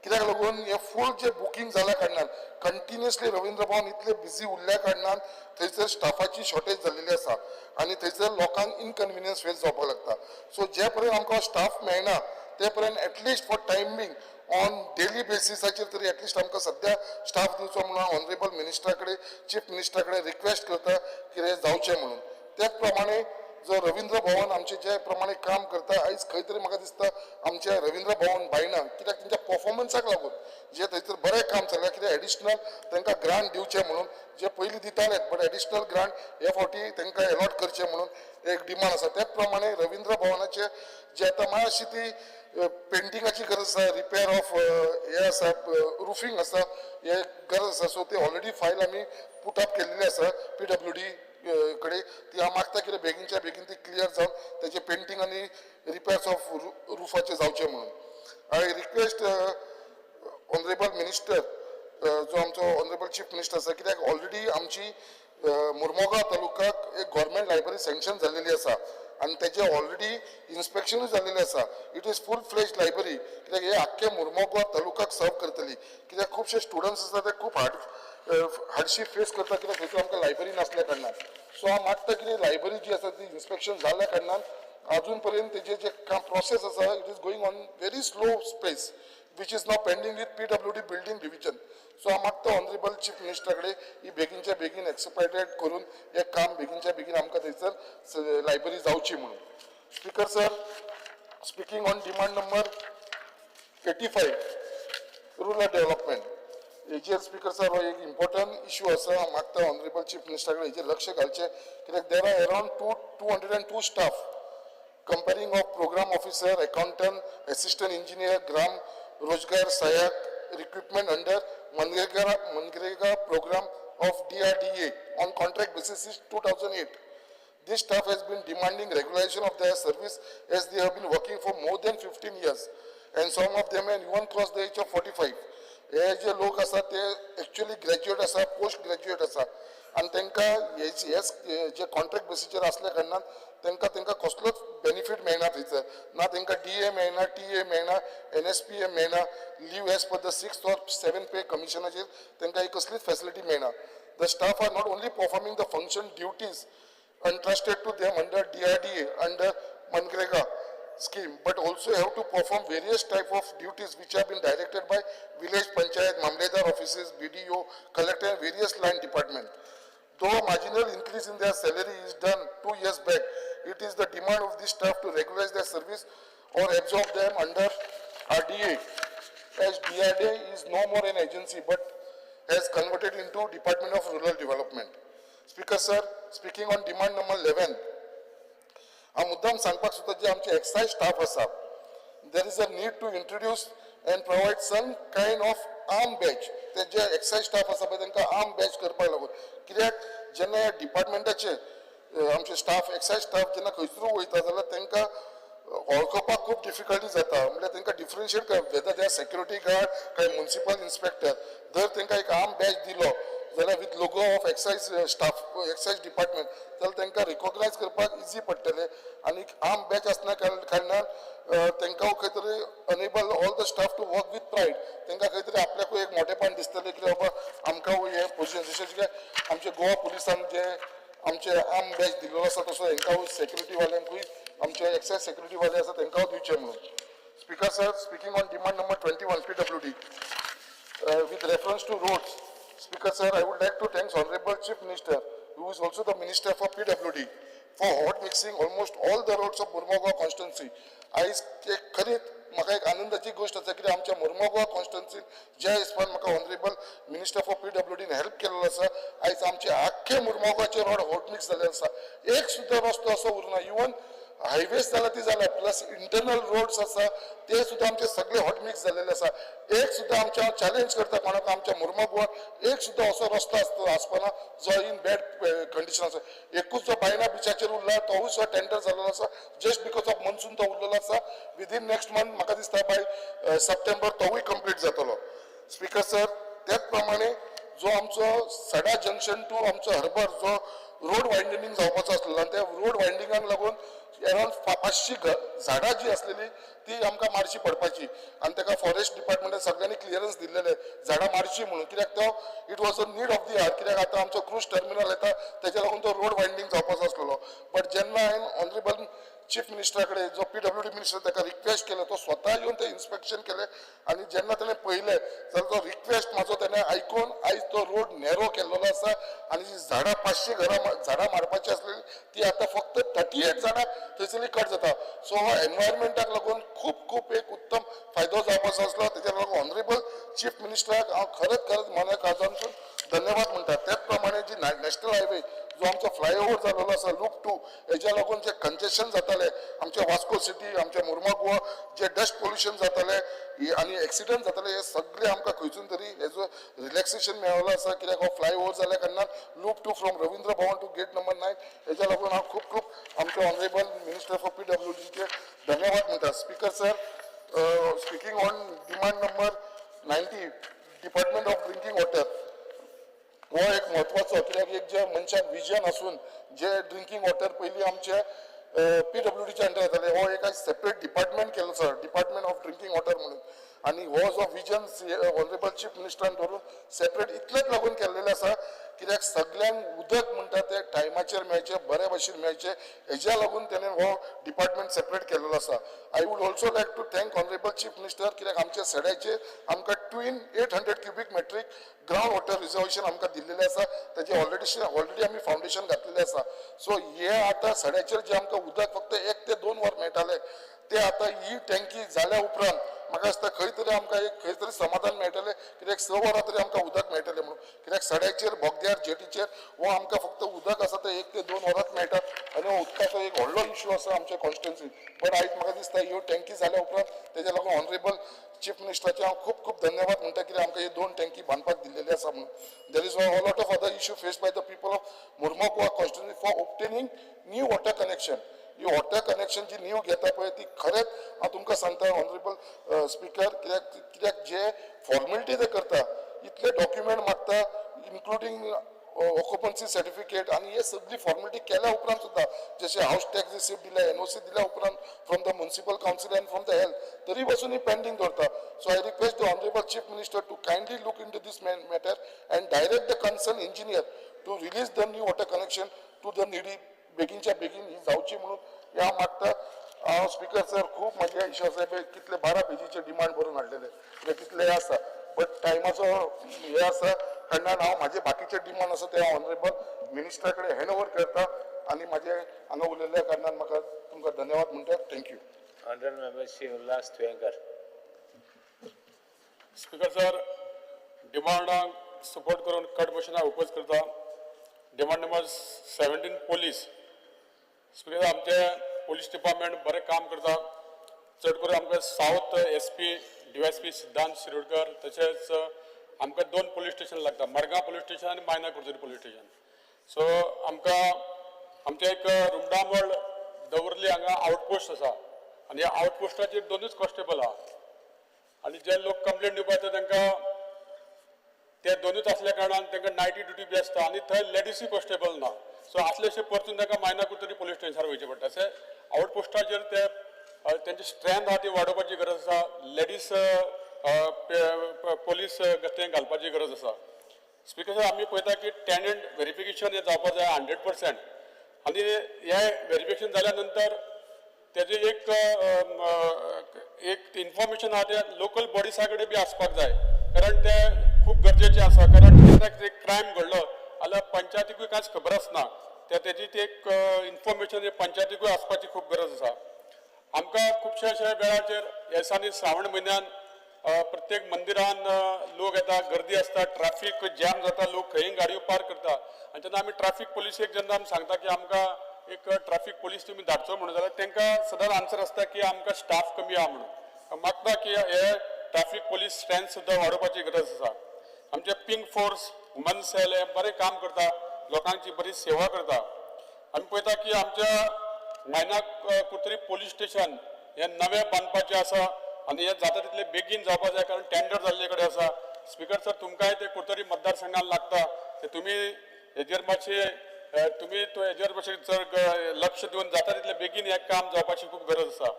कित्याक लागून हे फूल जे बुकींग जाल्या कारणान कंटिन्युअसली रवींद्र भवन इतले बिजी उरल्या कारणान थंयसर स्टाफाची शॉर्टेज जाल्लेली आसा आनी थंयसर लोकांक इनकन्विनियन्स फेस जावपाक लागता. सो जे पर्यंत आमकां स्टाफ मेळना ते पर्यंत at least for time being on daily बेसिसाचेर तरी एटलिस्ट आमकां सद्या स्टाफ दिवचो म्हणून हांव ऑनरेबल मिनिस्टरा कडेन, चीफ मिनिस्टरा कडेन रिक्वेस्ट करता कितें जावचें म्हणून. त्याच प्रमाणे जो रवींद्र भवन आमचे जे प्रमाणे काम करता आयज खंय तरी म्हाका दिसता आमचे रवींद्र भवन बायणा कित्याक तेंच्या परफॉर्मन्साक लागून जे थंयसर बरें काम चल्लां, कित्याक एडिशनल तांकां ग्रांट दिवचें म्हणून जे पयलीं दितालेच बट एडिशनल ग्रांट हे फावटी तांकां एलॉट करचें म्हणून एक डिमांड आसा. त्याच प्रमाणे रवींद्र भवनाचे जे आतां मातशी ती पेंटिंगाची गरज आसा, रिपेर ऑफ हे आसा, रुफींग आसा, हे गरज आसा. सो ते ऑलरेडी फायल आमी पुट अप केल्लेली आसा PWD कडे, ती हांव मागता कितें बेगीनच्या बेगीन ती क्लियर जावन तेजें पेंटींग आनी रिपेर्स ऑफ रुफाचें जावचें म्हणून. I request honourable minister जो आमचो ऑनरेबल चीफ मिनिस्टर आसा, कित्याक ऑलरेडी आमची मुर्मोगांव तालुक्याक एक गव्हर्मेंट लायब्ररी सँक्शन जाल्लेली आसा आनी तेजें ऑलरेडी इन्स्पेक्शनूय जाल्लेलें आसा. It is full fledge library, कित्याक हे आख्खे मुर्मोगांव तालुक्याक सर्व करतली. कित्याक खुबशे स्टुडंट्स आसा ते खूब हार्डशीप फेस करता कित्याक थंयसर आमकां लायब्ररी नासल्या कारणान. सो हांव मागता कितें लायब्ररी जी आसा ती इन्स्पेक्शन जाल्ल्या कारणान अजून पर्यंत तेजें जें काम प्रोसेस आसा it is going on very slow pace which is now pending with PWD building division. So हांव मागता ऑनरेबल चीफ मिनिस्टरा कडेन ही बेगीनच्या बेगीन एक्सपायटेड करून हें काम बेगीनच्या बेगीन आमकां थंयसर लायब्ररी जावची म्हणून. Speaker sir, speaking on demand number 85 rural development हेजेर स्पीकर सर हो एक इम्पॉर्टंट इशू आसा. हांव मागता ऑनरेबल चीफ मिनिस्टरा कडेन हेजेर लक्ष घालचें कित्याक there are around 202 staff comprising of program officer, accountant, assistant engineer, gram Rozgar Sahayak recruitment under MGNREGA program of DRDA on contract basis since 2008. This staff has been demanding regularization of their service as they have been working for more than 15 years and some of them have even crossed the age of 45. हे जे लोक आसा ते actually graduate आसा, post graduate आसा आनी तांकां हे जे contract बेसीचेर आसल्या कारणान तांकां कसलोच बेनिफीट मेळना थंयसर. ना तांकां डी ए मेळना, टी ए मेळना, एन एस पी ए मेळना, leave as per the 6th or 7th pay कमिशनाचेर तांकां ही कसलीच फॅसिलिटी मेळना. The staff are not only performing the function duties entrusted to them under DRDA, under MGNREGA scheme, but also have to perform various type of duties which have been directed by village panchayat, mamledar offices, BDO, collector and various line department. Though a marginal increase in their salary is done 2 years back, it is the demand of this staff to regularize their service or absorb them under RDA, as DRDA is no more an agency but has converted into Department of Rural Development. Speaker sir, speaking on demand number 11, हांव मुद्दाम सांगपाक सोदता जे आमचे excise staff आसा, there is a need to introduce and provide some kind of arm badge. ते जे excise staff आसा पळय तांकां आर्म बॅच करपाक लागून, कित्याक जेन्ना ह्या डिपार्टमेंटाचे आमचे स्टाफ, एक्सायज स्टाफ जेन्ना खंयसरूय वयता जाल्यार तांकां वळखपाक खूब डिफिकल्टी जाता. म्हणल्यार तांकां differentiate whether they are security guard काय म्युनिसिपल इन्स्पेक्टर. जर तांकां एक आर्म बॅच दिलो जाल्यार with logo of excise staff, excise department, जाल्यार तांकां रिकॉग्नायज करपाक इजी पडटलें. आनी आर्म बॅच आसल्या कारणान तांकां खंय तरी enable all the staff to work with pride. तांकां खंय तरी आपल्याकूय एक मोठेपण दिसतलें की बाबा आमकां हें पोजिशन, जशें की आमचे गोवा पुलिसान जे आमचे आर्म बॅच दिल्लो आसा तसो हेंकां सेक्युरिटी वाल्यांकूय, आमचे एक्सायज सेक्युरिटी वाले आसा तांकां दिवचें म्हणून. Speaker sir, speaking on demand number 21 PWD, with reference to roads, Speaker sir, I would like to thank Honorable Chief Minister, who is also the Minister for PWD, for hot mixing almost all the roads of Mormugao constituency. आयज एक खरीच म्हाका एक आनंदाची गोश्ट आसा कित्याक आमच्या मुर्मगांव कॉन्स्टिट्युन्सीन ज्या हिसपान म्हाका ऑनरेबल मिनिस्टर फॉर PWDन हेल्प केल्लो आसा, आयज आमचे आख्खे मुर्मगांवचे रोड हॉट मिक्स जाल्ले आसा. एक सुद्दां रस्तो असो उरना. इवन हायवेज जाला ती जाला, प्लस इंटरनल रोड्स आसा ते सुद्दां आमचे सगळे हॉट मिक्स जाल्लेले आसा. एक सुद्दां आमच्या चॅलेंज करता कोणाक, आमच्या मुर्मगांवान एक सुद्दां असो रस्तो आसपाना जो इन बॅड कंडिशन आसा. एकूच जो बायना बिचाचेर उरला तोवूय सुद्दां टेंडर जाल्लो आसा, जस्ट because of monsoon तो उरलेलो आसा. विदीन नेक्स्ट मंथ म्हाका दिसता बाय सप्टेंबर तोवूय कंप्लीट जातलो. स्पीकर सर, त्याच प्रमाणे जो आमचो सडा जंक्शन टू आमचो हर्बर जो रोड वायंडनिंग जावपाचो आसलेलो आनी त्या रोड वायंडिंगाक लागून अरावंड 500 झाडां जी आसलेली ती आमकां मारची पडपाची आनी ताका फॉरेस्ट डिपार्टमेंटान सगळ्यांनी क्लियरन्स दिल्लेले झाडां मारची म्हणून, कित्याक तो it was a need of the hour. कित्याक आतां आमचो क्रूज टर्मिनल येता तेच्या लागून तो रोड वायंडींग जावपाचो आसलेलो. बट जेन्ना हांवें ऑनरेबल चीफ मिनिस्टरा कडेन जो PWD minister ताका रिक्वेस्ट केलें, तो स्वता येवन ते इन्स्पेक्शन केलें आनी जेन्ना तेणें पळयलें जाल्यार तो रिक्वेस्ट म्हाजो तेणें आयकून आयज तो रोड नॅरो केल्लो आसा आनी जी झाडां 500 घरां झाडां मारपाची आसलेली ती आतां फक्त 38 झाडां थंयसरली कट जाता. सो हो एनवायरमेंटाक लागून खूब खूब एक उत्तम फायदो जावपाचो आसलो. तेच्या लागून ऑनरेबल चीफ मिनिस्टराक हांव खरेंच खरेंच मना काळजांतसून धन्यवाद म्हणटा. त्याच प्रमाणे जी नॅशनल हायवे जो आमचो फ्लायओवर जाल्लो आसा लूप 2, हेज्या लागून जे कंजेशन जाताले आमच्या वास्को सिटी, आमच्या मुर्मगांव जे डस्ट पोल्युशन जाताले आनी एक्सिडंट जाताले, हे सगळे आमकां खंयसून तरी हेजो रिलॅक्सेशन मेळ्ळो आसा. कित्याक हो फ्लायओवर जाल्या कारणान loop 2 from Ravindra Bhavan to gate number 9, हेज्या लागून हांव खूब खूब आमचे ऑनरेबल मिनिस्टर फॉर PWDचे धन्यवाद म्हणटा. Speaker sir, speaking on demand number 90, department of drinking water, हो एक म्हत्वाचो, कित्याक एक जे मनशाक विजन आसून जे ड्रिंकींग वॉटर पयलीं आमचे PWDच्या अंडर येताले, हो एक सेपरेट डिपार्टमेंट केलो आसा, डिपार्टमेंट ऑफ ड्रिंकींग वॉटर म्हणून. आनी हो जो विजन ऑनरेबल चीफ मिनिस्टरान धरून सेपरेट इतलेच लागून केल्लेलें आसा कित्याक सगल्यांक उदक म्हणटा तें टायमाचेर मेळचें, बऱ्या भशेन मेळचें, हेज्या लागून तेणें हो डिपार्टमेंट सेपरेट केल्लो आसा. I would also like to thank honourable chief minister, कित्याक आमच्या सड्याचेर आमकां twin 800 cubic metric ground water reservation आमकां दिल्लेलें आसा. तेजें ऑलरेडी आमी फावंडेशन घातलेलें आसा. सो हे आतां सड्याचेर जें आमकां उदक फक्त 1 ते 2 वर मेळटालें ते आतां ही टँकी जाल्या उपरांत म्हाका दिसता खंय तरी आमकां एक खंय तरी समाधान मेळटलें, कित्याक 6 वरां तरी आमकां उदक मेळटलें म्हणून. कित्याक सड्याचेर, बोगद्यार, जेटीचेर हो आमकां फक्त उदक आसा तें 1 ते 2 वरांच मेळटा आनी हो उदकाचो एक व्हडलो इशू आसा आमच्या कॉन्स्टिट्युन्सीन. बट आयज म्हाका दिसता ह्यो टँकी जाल्या उपरांत तेज्या लागून ऑनरेबल चीफ मिनिस्टराचे हांव खूब खूब धन्यवाद म्हणटा, कित्याक आमकां हे 2 टँकी बांदपाक दिल्लेली आसा म्हणून. There is a lot of other issue face by the people of Mormugao constituency for obtaining new water connection. He water connection ji new घेता पळय ती खरेंच हांव तुमकां सांगता ऑनरेबल स्पिकर, कित्याक जे फॉर्मेलिटी ते करता, इतले डॉक्युमेंट मागता, इन्क्लुडींग ऑक्युपन्सी सर्टिफिकेट, आनी हे सगळी फॉर्मेलिटी केल्या उपरांत सुद्दां, जशें हावस टॅक्स रिसिप्ट दिल्या, एनओसी दिल्या उपरांत from the municipal council and from the health, तरी पासून ही पेंडींग दवरता. So I request the honourable chief minister to kindly look into this matter and direct the concern engineer to release the new water connection to the needy, बेगीनच्या बेगीन ही जावची म्हणून हे हांव मागता. हांव स्पिकर सर खूब म्हजे इशू आसा पळय, कितले 12 पेजीचे डिमांड बरोवन हाडलेले, कितले आसा, बट टायमाचो हे आसा कारणान हांव म्हाजे बाकीचे डिमांड आसा ते हांव ऑनरेबल मिनिस्टरा कडेन हँड ओवर करता आनी म्हाजे हांगा उलयल्ल्या कारणान म्हाका तुमकां धन्यवाद म्हणटा. Thank you. Honourable member Shri Ulhas Tuyenkar. Speaker sir, डिमांडांक support करून कट मोशनाक ओपोज करता. Demand number 17 police. Speaker sir, आमचे पोलीस डिपार्टमेंट बरें काम करता. चड करून आमकां south S P D Y S P Siddhant Shirodkar, तशेंच आमकां 2 पोलीस स्टेशन लागता, मडगांव पोलीस स्टेशन आनी मायना कुर्तोरी पोलीस स्टेशन. सो आमकां आमचें एक रुमडामळ दवर्ली हांगा आवटपोस्ट आसा आनी ह्या आवटपोस्टाचेर 2 कॉन्स्टेबल आहा आनी जे लोक कंप्लेन दिवपा येता तांकां ते 2 आसल्या कारणान तांकां नायटी ड्युटी बी आसता आनी थंय लेडिसूय कॉन्स्टेबल ना. सो आसले परतून तांकां मायना कुर्तोरी पोलीस स्टेशनार वयचें पडटा. अशें आवटपोस्टाचेर ते तेंची स्ट्रेंथ आहा ती वाडोवपाची गरज आसा. लेडीज पोलीस थंय घालपाची गरज आसा. स्पिकर सर, आमी पळयता की टेनंट वेरिफिकेशन हें जावपा जाय 100% आनी हें वेरिफिकेशन जाल्या नंतर तेजें एक एक इन्फॉर्मेशन आहा तें लोकल बॉडिसा कडेन बी आसपाक जाय, कारण तें खूब गरजेचें आसा. कारण केन्ना कितें क्रायम घडलो जाल्यार पंचायतीकूय कांयच खबर आसना, तेजी ती एक इन्फॉर्मेशन पंचायतीकूय आसपाची खूब गरज आसा. आमकां खुबशे अशे वेळाचेर ह्या दिसांनी श्रावण म्हयन्यान प्रत्येक मंदिरान लोक येता, गर्दी आसता, ट्राफीक जॅम जाता, लोक खंय गाडयो पार्क करता आनी तेन्ना आमी ट्राफीक पोलिसेक जेन्ना आमी सांगता की आमकां एक ट्राफीक पोलीस तुमी धाडचो म्हणून, जाल्यार तांकां सदांच आन्सर आसता की आमकां स्टाफ कमी आहा म्हणून. मागता की हे ट्राफीक पोलीस स्ट्रेंथ सुद्दां वाडोवपाची गरज आसा. आमचे पिंक फोर्स, वुमन सेल हे बरें काम करता, लोकांची बरी सेवा करता. आमी पळयता की आमच्या मायना कुर्तोरी पोलीस स्टेशन हे नवें बांदपाचें आसा आनी हें जाता तितलें बेगीन जावपा जाय, कारण टेंडर जाल्ले कडेन आसा. स्पिकर सर, तुमकांय ते कुर्तोरी मतदारसंघान लागता, ते तुमी हेजेर मातशें तुमी तो हेजेर मातशें चड लक्ष दिवन जाता तितलें बेगीन हें काम जावपाची खूब गरज आसा.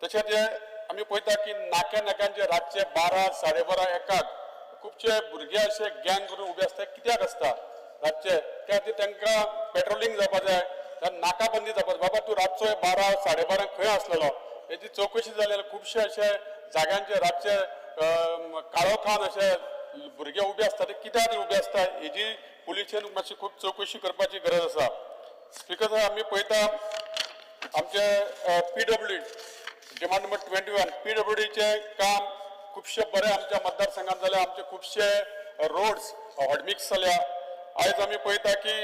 तशेंच हे आमी पळयता की नाक्या नाक्यांचे रातचे 12, 12:30, 1 खुबशे भुरगे अशे गँग करून उबे आसता. कित्याक आसता रातचे? त्या खातीर तांकां पेट्रोलिंग जावपा जाय, नाकाबंदी जावपा जाय. बाबा तूं रातचो 12, 12:30 खंय आसलेलो हेजी चवकशी जाली जाल्यार खुबशे अशे जाग्यांचे रातचे काळोखान अशे भुरगे उबे आसता, ते कित्याक उबे आसता हेजी पुलिशेन मातशी खूब चवकशी करपाची गरज आसा. स्पिकर साहेब, आमी पळयता आमचे PWD demand number 21 PWDचें काम खुबशें बरें आमच्या मतदारसंघात जालें. आमचे खुबशे roads hot mix जाल्या. आयज आमी पळयता की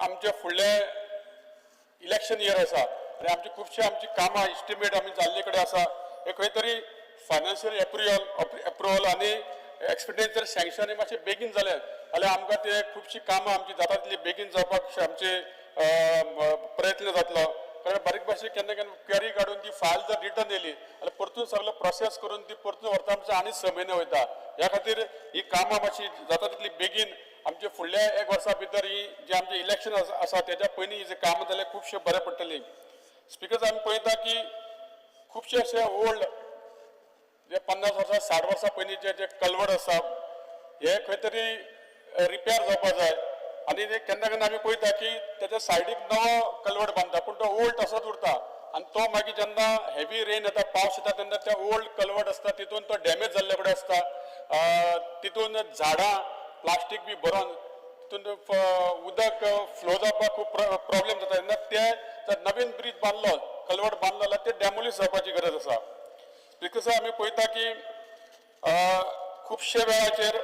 आमचे फुडले इलेक्शन इयर आसा आनी आमची खुबशी आमची कामां इस्टिमेट आमी जाल्ले कडेन आसा. हे खंय तरी फायनान्शियल एप्रुवल आनी एक्सपेंडिचर सँक्शन हे मातशें बेगीन जालें जाल्यार आमकां ते खुबशीं कामां आमची जाता तितली बेगीन जावपाक आमचे प्रयत्न जातलो. कारण बारीक बारीक केन्ना केन्ना क्वेरी काडून ती फायल जर रिटर्न येयली जाल्यार परतून सगळो प्रोसेस करून ती परतून व्हरता आमचो आनी 6 म्हयने वयता. ह्या खातीर ही कामां मातशी जाता तितली बेगीन आमचे फुडल्या 1 वर्सा भितर ही जे आमचें इलेक्शन आसा तेच्या पयलीं ही जे कामां जाल्यार खुबशें बरें पडटलीं. स्पिकर, आमी पळयता की खुबशे अशे ओल्ड जे 50 वर्सां 60 वर्सां पयलींचे जे कलवड आसा हे खंय तरी रिपेर जावपा जाय आनी ते केन्ना केन्ना आमी पळयता की तेच्या सायडीक नवो कलवड बांदता पूण तो ओल्ड तसोच उरता आनी तो मागीर जेन्ना हेवी रेन येता, पावस येता तेन्ना ते ओल्ड कलवड आसता तितून तो डॅमेज जाल्ले कडेन आसता. तितून झाडां प्लास्टीक बी भरोन तितून उदक फ्लो जावपाक खूब प्रॉब्लेम जाता. तेन्ना ते जर नवीन ब्रीज बांदलो, कलवड बांदलो जाल्यार ते डॅमोलीश जावपाची गरज आसा. स्पिकर आमी पळयता की खुबशे वेळाचेर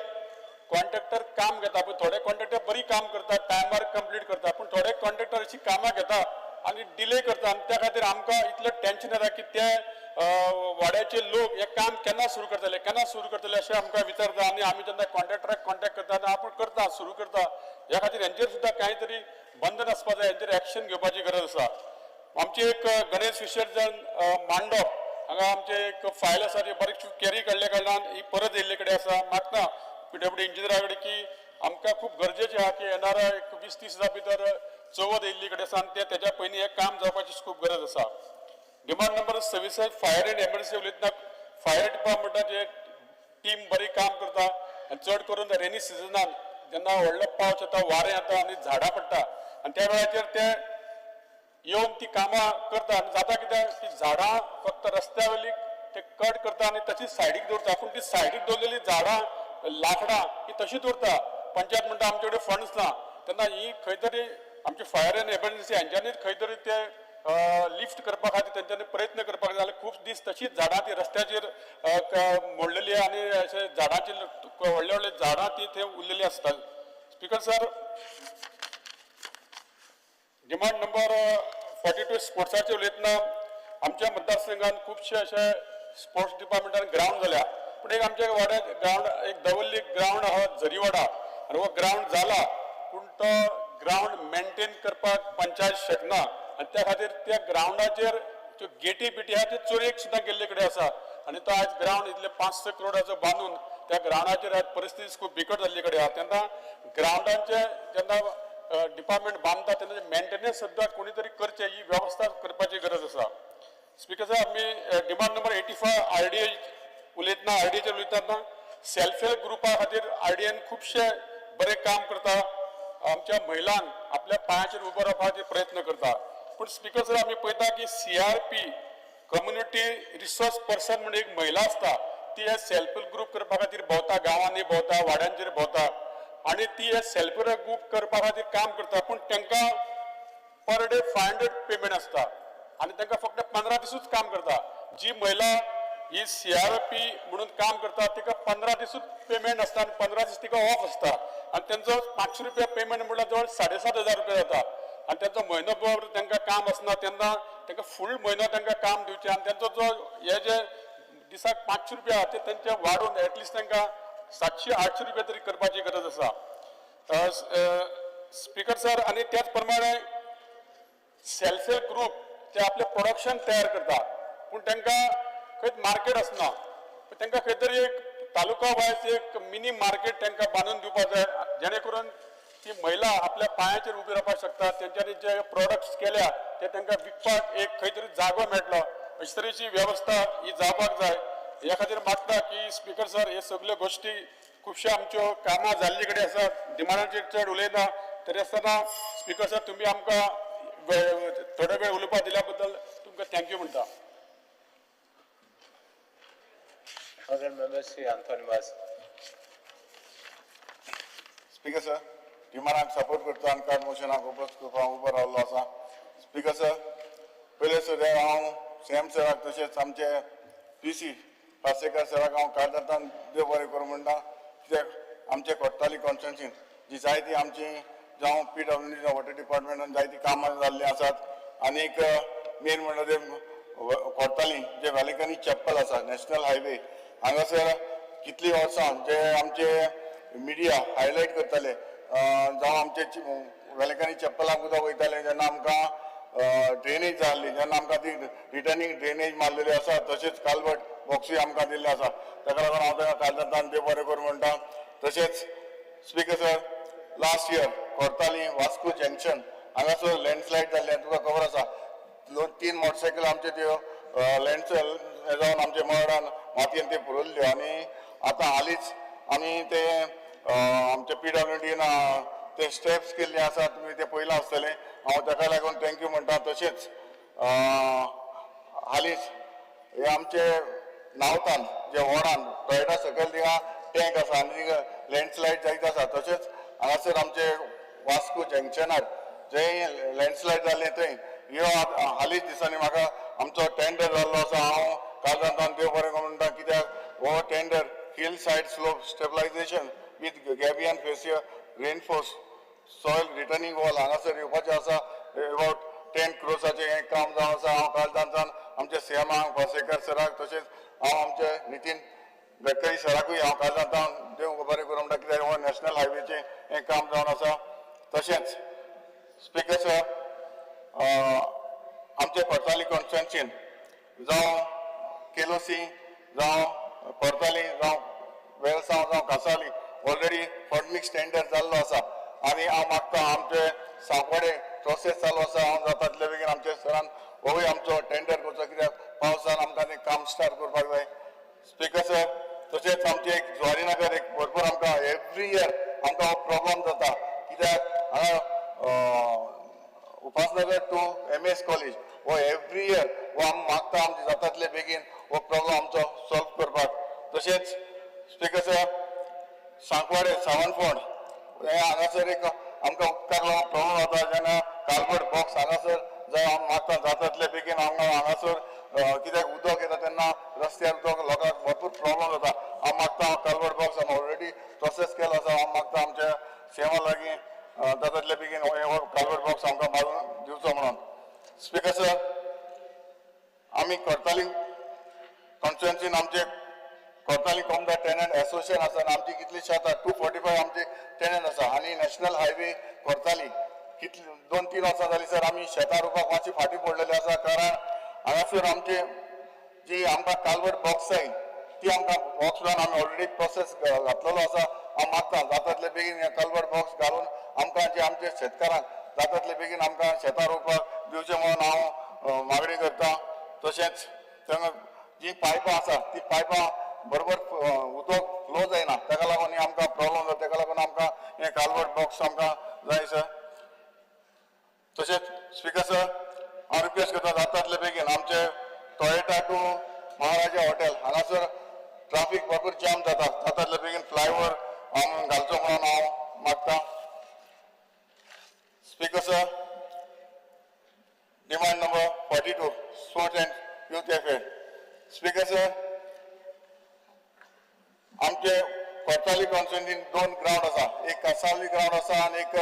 कॉन्ट्रॅक्टर काम घेता, पूण थोडे कॉन्ट्रॅक्टर बरी काम करता, टायमार कंप्लीट करता, पूण थोडे कॉन्ट्रॅक्टर अशी कामां घेता आनी डिले करता आनी त्या खातीर आमकां इतलें टेंशन येता की ते वाड्याचे लोक हे काम केन्ना सुरू करतले, केन्ना सुरू करतले अशें आमकां विचारता आनी आमी जेन्ना कॉन्ट्रॅक्टराक कॉन्टॅक्ट करता आनी आपूण करता, सुरू करता. ह्या खातीर हेंचेर सुद्दां कांय तरी बंधन आसपा जाय, हेंचेर एक्शन घेवपाची गरज आसा. आमची एक गणेश विसर्जन मांडप हांगा आमचे एक फायल आसा, ती बरीचशी कॅरी काडल्या कारणान ही परत येयल्ले कडेन आसा. मागता पीडब्ल्यूडी इंजिनियरा कडेन की आमकां खूब गरजेचें आहा की येणाऱ्या एक 20-30 दिसां भितर चवथ येयल्ली कडेन आसा आनी ते तेज्या पयलीं हें काम जावपाची खूब गरज आसा. Demand number 26, fire and emergency उलयतना फायर डिपार्टमेंटाचे टीम बरी काम करता आनी चड करून रेनी सिजनान जेन्ना व्हडलो पावस येता, वारें येता आनी झाडां पडटा आनी त्या वेळाचेर ते येवन ती कामां करता आनी जाता कितें की झाडां फक्त रस्त्या वयली ते कट करता आनी तशीच सायडीक दवरता, पूण ती सायडीक दवरलेली झाडां लाकडां ही तशीच उरता. पंचायत म्हणटा आमचे कडेन फंड्स ना, तेन्ना ही खंय तरी आमची फायर एंड एमर्जन्सी हेंच्यांनीच खंय तरी ते लिफ्ट करपा खातीर तेंच्यांनी प्रयत्न करपाक जाय. जाल्यार खूब दीस तशीच झाडां ती रस्त्याचेर मोडलेली आनी अशे झाडांची व्हडले व्हडले झाडां ती थंय उरलेली आसतात. Speaker sir, demand number 42 स्पोर्ट्साचेर उलयतना आमच्या मतदारसंघात खुबशे अशे स्पोर्ट्स डिपार्टमेंटान ग्रावंड जाल्या, पूण एक आमच्या वाड्यात ग्रावंड एक दवल्ली ग्रावंड आहा झरीवाडा आनी हो ग्रावंड जाला, पूण तो ग्रावंड मेंटेन करपाक पंचायत शकना आनी त्या खातीर त्या ग्रावंडाचेर त्यो गेटी बिटी आहा त्यो चोरयेक सुद्दां गेल्ले कडेन आसा आनी तो आयज ग्रावंड इतले 5-6 करोडाचो बांदून त्या ग्रावंडाचेर आयज परिस्थिती खूब बिकट जाल्ली कडेन आहा. तेन्ना ग्रावंडांचे जेन्ना डिपार्टमेंट बांदता तेन्ना मेंटेनन्स सुद्दां कोणी तरी करचें, ही वेवस्था करपाची गरज आसा. स्पीकर साहेब, आमी डिमांड नंबर 85 आरडीए उलयतना, आरडीएचेर उलयतना सेल्फ हेल्प ग्रुपा खातीर आरडीएन खुबशे बरें काम करता, आमच्या महिलांक आपल्या पांयाचेर उबो रावपा खातीर प्रयत्न करता. पूण स्पीकर सर, आमी पळयता की सीआरपी कम्युनिटी रिसोर्स पर्सन म्हणून एक महिला आसता, ती हे सेल्फ हेल्प ग्रुप करपा खातीर भोंवता, गांवांनी भोंवता, वाड्यांचेर भोंवता आनी ती हे सेल्फ हेल्प ग्रुप करपा खातीर काम करता, पूण तांकां पर डे 500 पेमेंट आसता आनी तांकां फक्त 15 दिसूच काम करता. जी महिला ही सीआरपी म्हणून काम करता तिका 15 दिसूच पेमेंट आसता आनी 15 दीस तिका ऑफ आसता आनी तेंचो 500 रुपया पेमेंट म्हणल्यार जवळ 7,500 रुपया जाता आनी तेंचो म्हयनो भर तांकां काम आसना, तेन्ना तांकां फूल म्हयनो तांकां काम दिवचें आनी तेंचो जो हे जे दिसाक 500 रुपया ते तेंचे वाडोवन एटलिस्ट तांकां 700-800 रुपया तरी करपाची गरज आसा. स्पीकर सर, आनी त्याच प्रमाणे सेल्फ हेल्प ग्रुप ते आपलें प्रोडक्शन तयार करता, पूण तांकां खंयच मार्केट आसना, तांकां खंय तरी एक तालुका वायज एक मिनी मार्केट तांकां बांदून दिवपाक जाय, जेणे करून ती महिला आपल्या पांयाचेर उबी रावपाक शकता, तेंच्यांनी जे प्रोडक्ट्स केल्या ते तांकां विकपाक एक खंय तरी जागो मेळटलो, अशे तरेची वेवस्था ही जावपाक जाय. ह्या खातीर मागता की स्पीकर सर, हे सगल्यो गोश्टी खुबश्यो आमच्यो कामां जाल्ले कडेन आसा, डिमांडाचेर चड उलयना, तरी आसतना स्पीकर सर तुमी आमकां थोडो वेळ उलोवपाक दिल्या बद्दल तुमकां thank you म्हणटा. Honorable Member Shri Anthony Vaz. Speaker sir, डिमांडाक support करता आनी कार्ड मोशनाक ओपोज करपाक उबो रावल्लो आसा. स्पीकर सर, पयले सुद्दां हांव सीएम सराक तशेंच आमचे पी सी पार्सेकर सराक हांव काळजांतल्यान देव बरें करूं म्हणटा, कित्याक आमचे कोट्टाली कॉन्स्टिट्युन्सीन जी जायती आमची जावं पीडब्ल्यूडी वॉटर डिपार्टमेंटान जायतीं कामां जाल्लीं आसात. आनीक मेन म्हणल्यार ते कोर्ताली जे वेलंकनी चॅपल आसा नॅशनल हायवे हांगासर कितलीं वर्सां जे आमचे मिडिया हायलायट करताले, जावं आमचे वेलंकनी चॅपलाक सुद्दां वयताले जेन्ना आमकां ड्रेनेज जाय आसली तेन्ना आमकां ती रिटर्निंग ड्रेनेज मारलेली आसा, तशेंच कालवट बॉक्सूय आमकां दिल्ले आसा. ताका लागून हांव ताका काळजांतल्यान देव बरें करूं म्हणटा. तशेंच speaker sir, last year Cortalim Vasco junction हांगासर लँडस्लायड जाल्लें तुका खबर आसा. 2-3 मोटरसायकल आमचे त्यो लँडस्लायड जावन आमचे मरडान मातयेन ते पुरयल्ल्यो आनी आतां हालींच आमी ते आमचे पीडब्ल्यूडीन ते स्टेप्स केल्ले आसा, तुमी ते पळयलां आसतलें, हांव ताका लागून thank you म्हणटा. तशेंच हालींच हे आमचे नावतान जे वडान टॉयटा सकयल थिंगा टँक आसा आनी थिंगा लँडस्लायड जायत आसा. तशेंच हांगासर आमचे वास्को जंक्शनार जंय लँडस्लायड जालें थंय ह्यो हालींच दिसांनी म्हाका आमचो टेंडर जाल्लो आसा. हांव काळजांतल्यान देव बरें करूं म्हणटा, कित्याक हो tender hill side slope stabilisation with gabion fascia reinforce soil retaining wall हांगासर येवपाचें आसा. अबाउट 10 क्रोर्साचें हें काम जावन आसा. हांव काळजांतल्यान आमच्या सीएमाक सीएमाक पार्सेकर सराक तशेंच हांव आमचे नितीन गडकरी सराकूय हांव काळजांत देव बरें करूं म्हणटा, कित्याक हो नॅशनल हायवेचें हें काम जावन आसा. तशेंच स्पिकर सर, आमचे कोर्ताली कॉन्स्टिट्युएन्सीन जावं केलोसी जावं कोर्ताली जावं वेलसांव जावं कासावली ऑलरेडी फंड टेंडर जाल्लो आसा आनी हांव मागता आमचे सांकवाडे प्रोसेस चालू आसा. हांव जाता तितले बेगीन आमचे सरान होवूय आमचो टेंडर करचो, कित्याक पावसान आमकां तें काम स्टार्ट करपाक जाय. स्पिकर सर, तशेंच आमचे एक जुवारी नगर एक भरपूर आमकां एवरी इयर आमकां हो प्रॉब्लम जाता, कित्याक हांगा उपासनगर टू MS college हो एवरी इयर हो आमी मागता आमचे जाता तितले बेगीन हो प्रॉब्लम आमचो सॉल्व करपाक. तशेंच स्पिकर सर, सांकवाडे सावनफोंड हे हांगासर एक आमकां उदकाक लागून प्रॉब्लम जाता जेन्ना कालबर्ट बॉक्स हांगासर जाय. आमी मागता जाता तितले बेगीन हांगा हांगासर, कित्याक उदक येता तेन्ना रस्त्यार उदक लोकांक भरपूर प्रॉब्लम जाता. हांव मागता कालबर्ट बॉक्स आमी ऑलरेडी प्रोसेस केलो आसा. हांव मागता आमच्या सीएमा लागीं जाता तितले बेगीन हो कालबर्ट बॉक्स आमकां बांदून दिवचो म्हणून. स्पिकर सर, आमी कोर्ताली कॉन्स्टिट्युएन्सीन आमचे कोर्ताली कोमदार टेनंट एसोसिएशन आसा आनी आमची कितली शेतां 245 आमचे टेनंट आसा आनी नॅशनल हायवे कोर्ताली कितली 2-3 वर्सां जालीं सर आमी शेतां रोवपाक मातशी फाटीं पडलेली आसा, कारण हांगासर आमचे जी आमकां कालवट बॉक्स जाय ती आमकां बॉक्स लावन आमी ऑलरेडी प्रोसेस घातलेलो आसा. हांव मागता जाता तितले बेगीन कालवट बॉक्स घालून आमकां जे आमचे शेतकारांक जाता तितले बेगीन आमकां शेतां रोवपाक दिवचें म्हणून हांव मागणी करता. तशेंच थंगा जी पायपां आसा ती पायपां बरोबर उदक फ्लो जायना, ताका लागून आमकां प्रॉब्लम जाता. ताका लागून आमकां हें कालवट बॉक्स आमकां जाय सर. तशेंच स्पिकर सर, हांव रिक्वेस्ट करता जाता तितले बेगीन आमचे टोयोटा टू महाराजा हॉटेल हांगासर ट्राफीक भरपूर जाम जाता, जाता तितले बेगीन फ्लायओवर हांव घालचो म्हणून हांव मागता. Speaker sir, demand number 42, sports and youth affair. Speaker sir, आमचे कोर्ताली कॉन्स्टिट्युएन्सीन 2 ग्रावंड आसा, एक कासावली ग्रावंड आसा आनी एक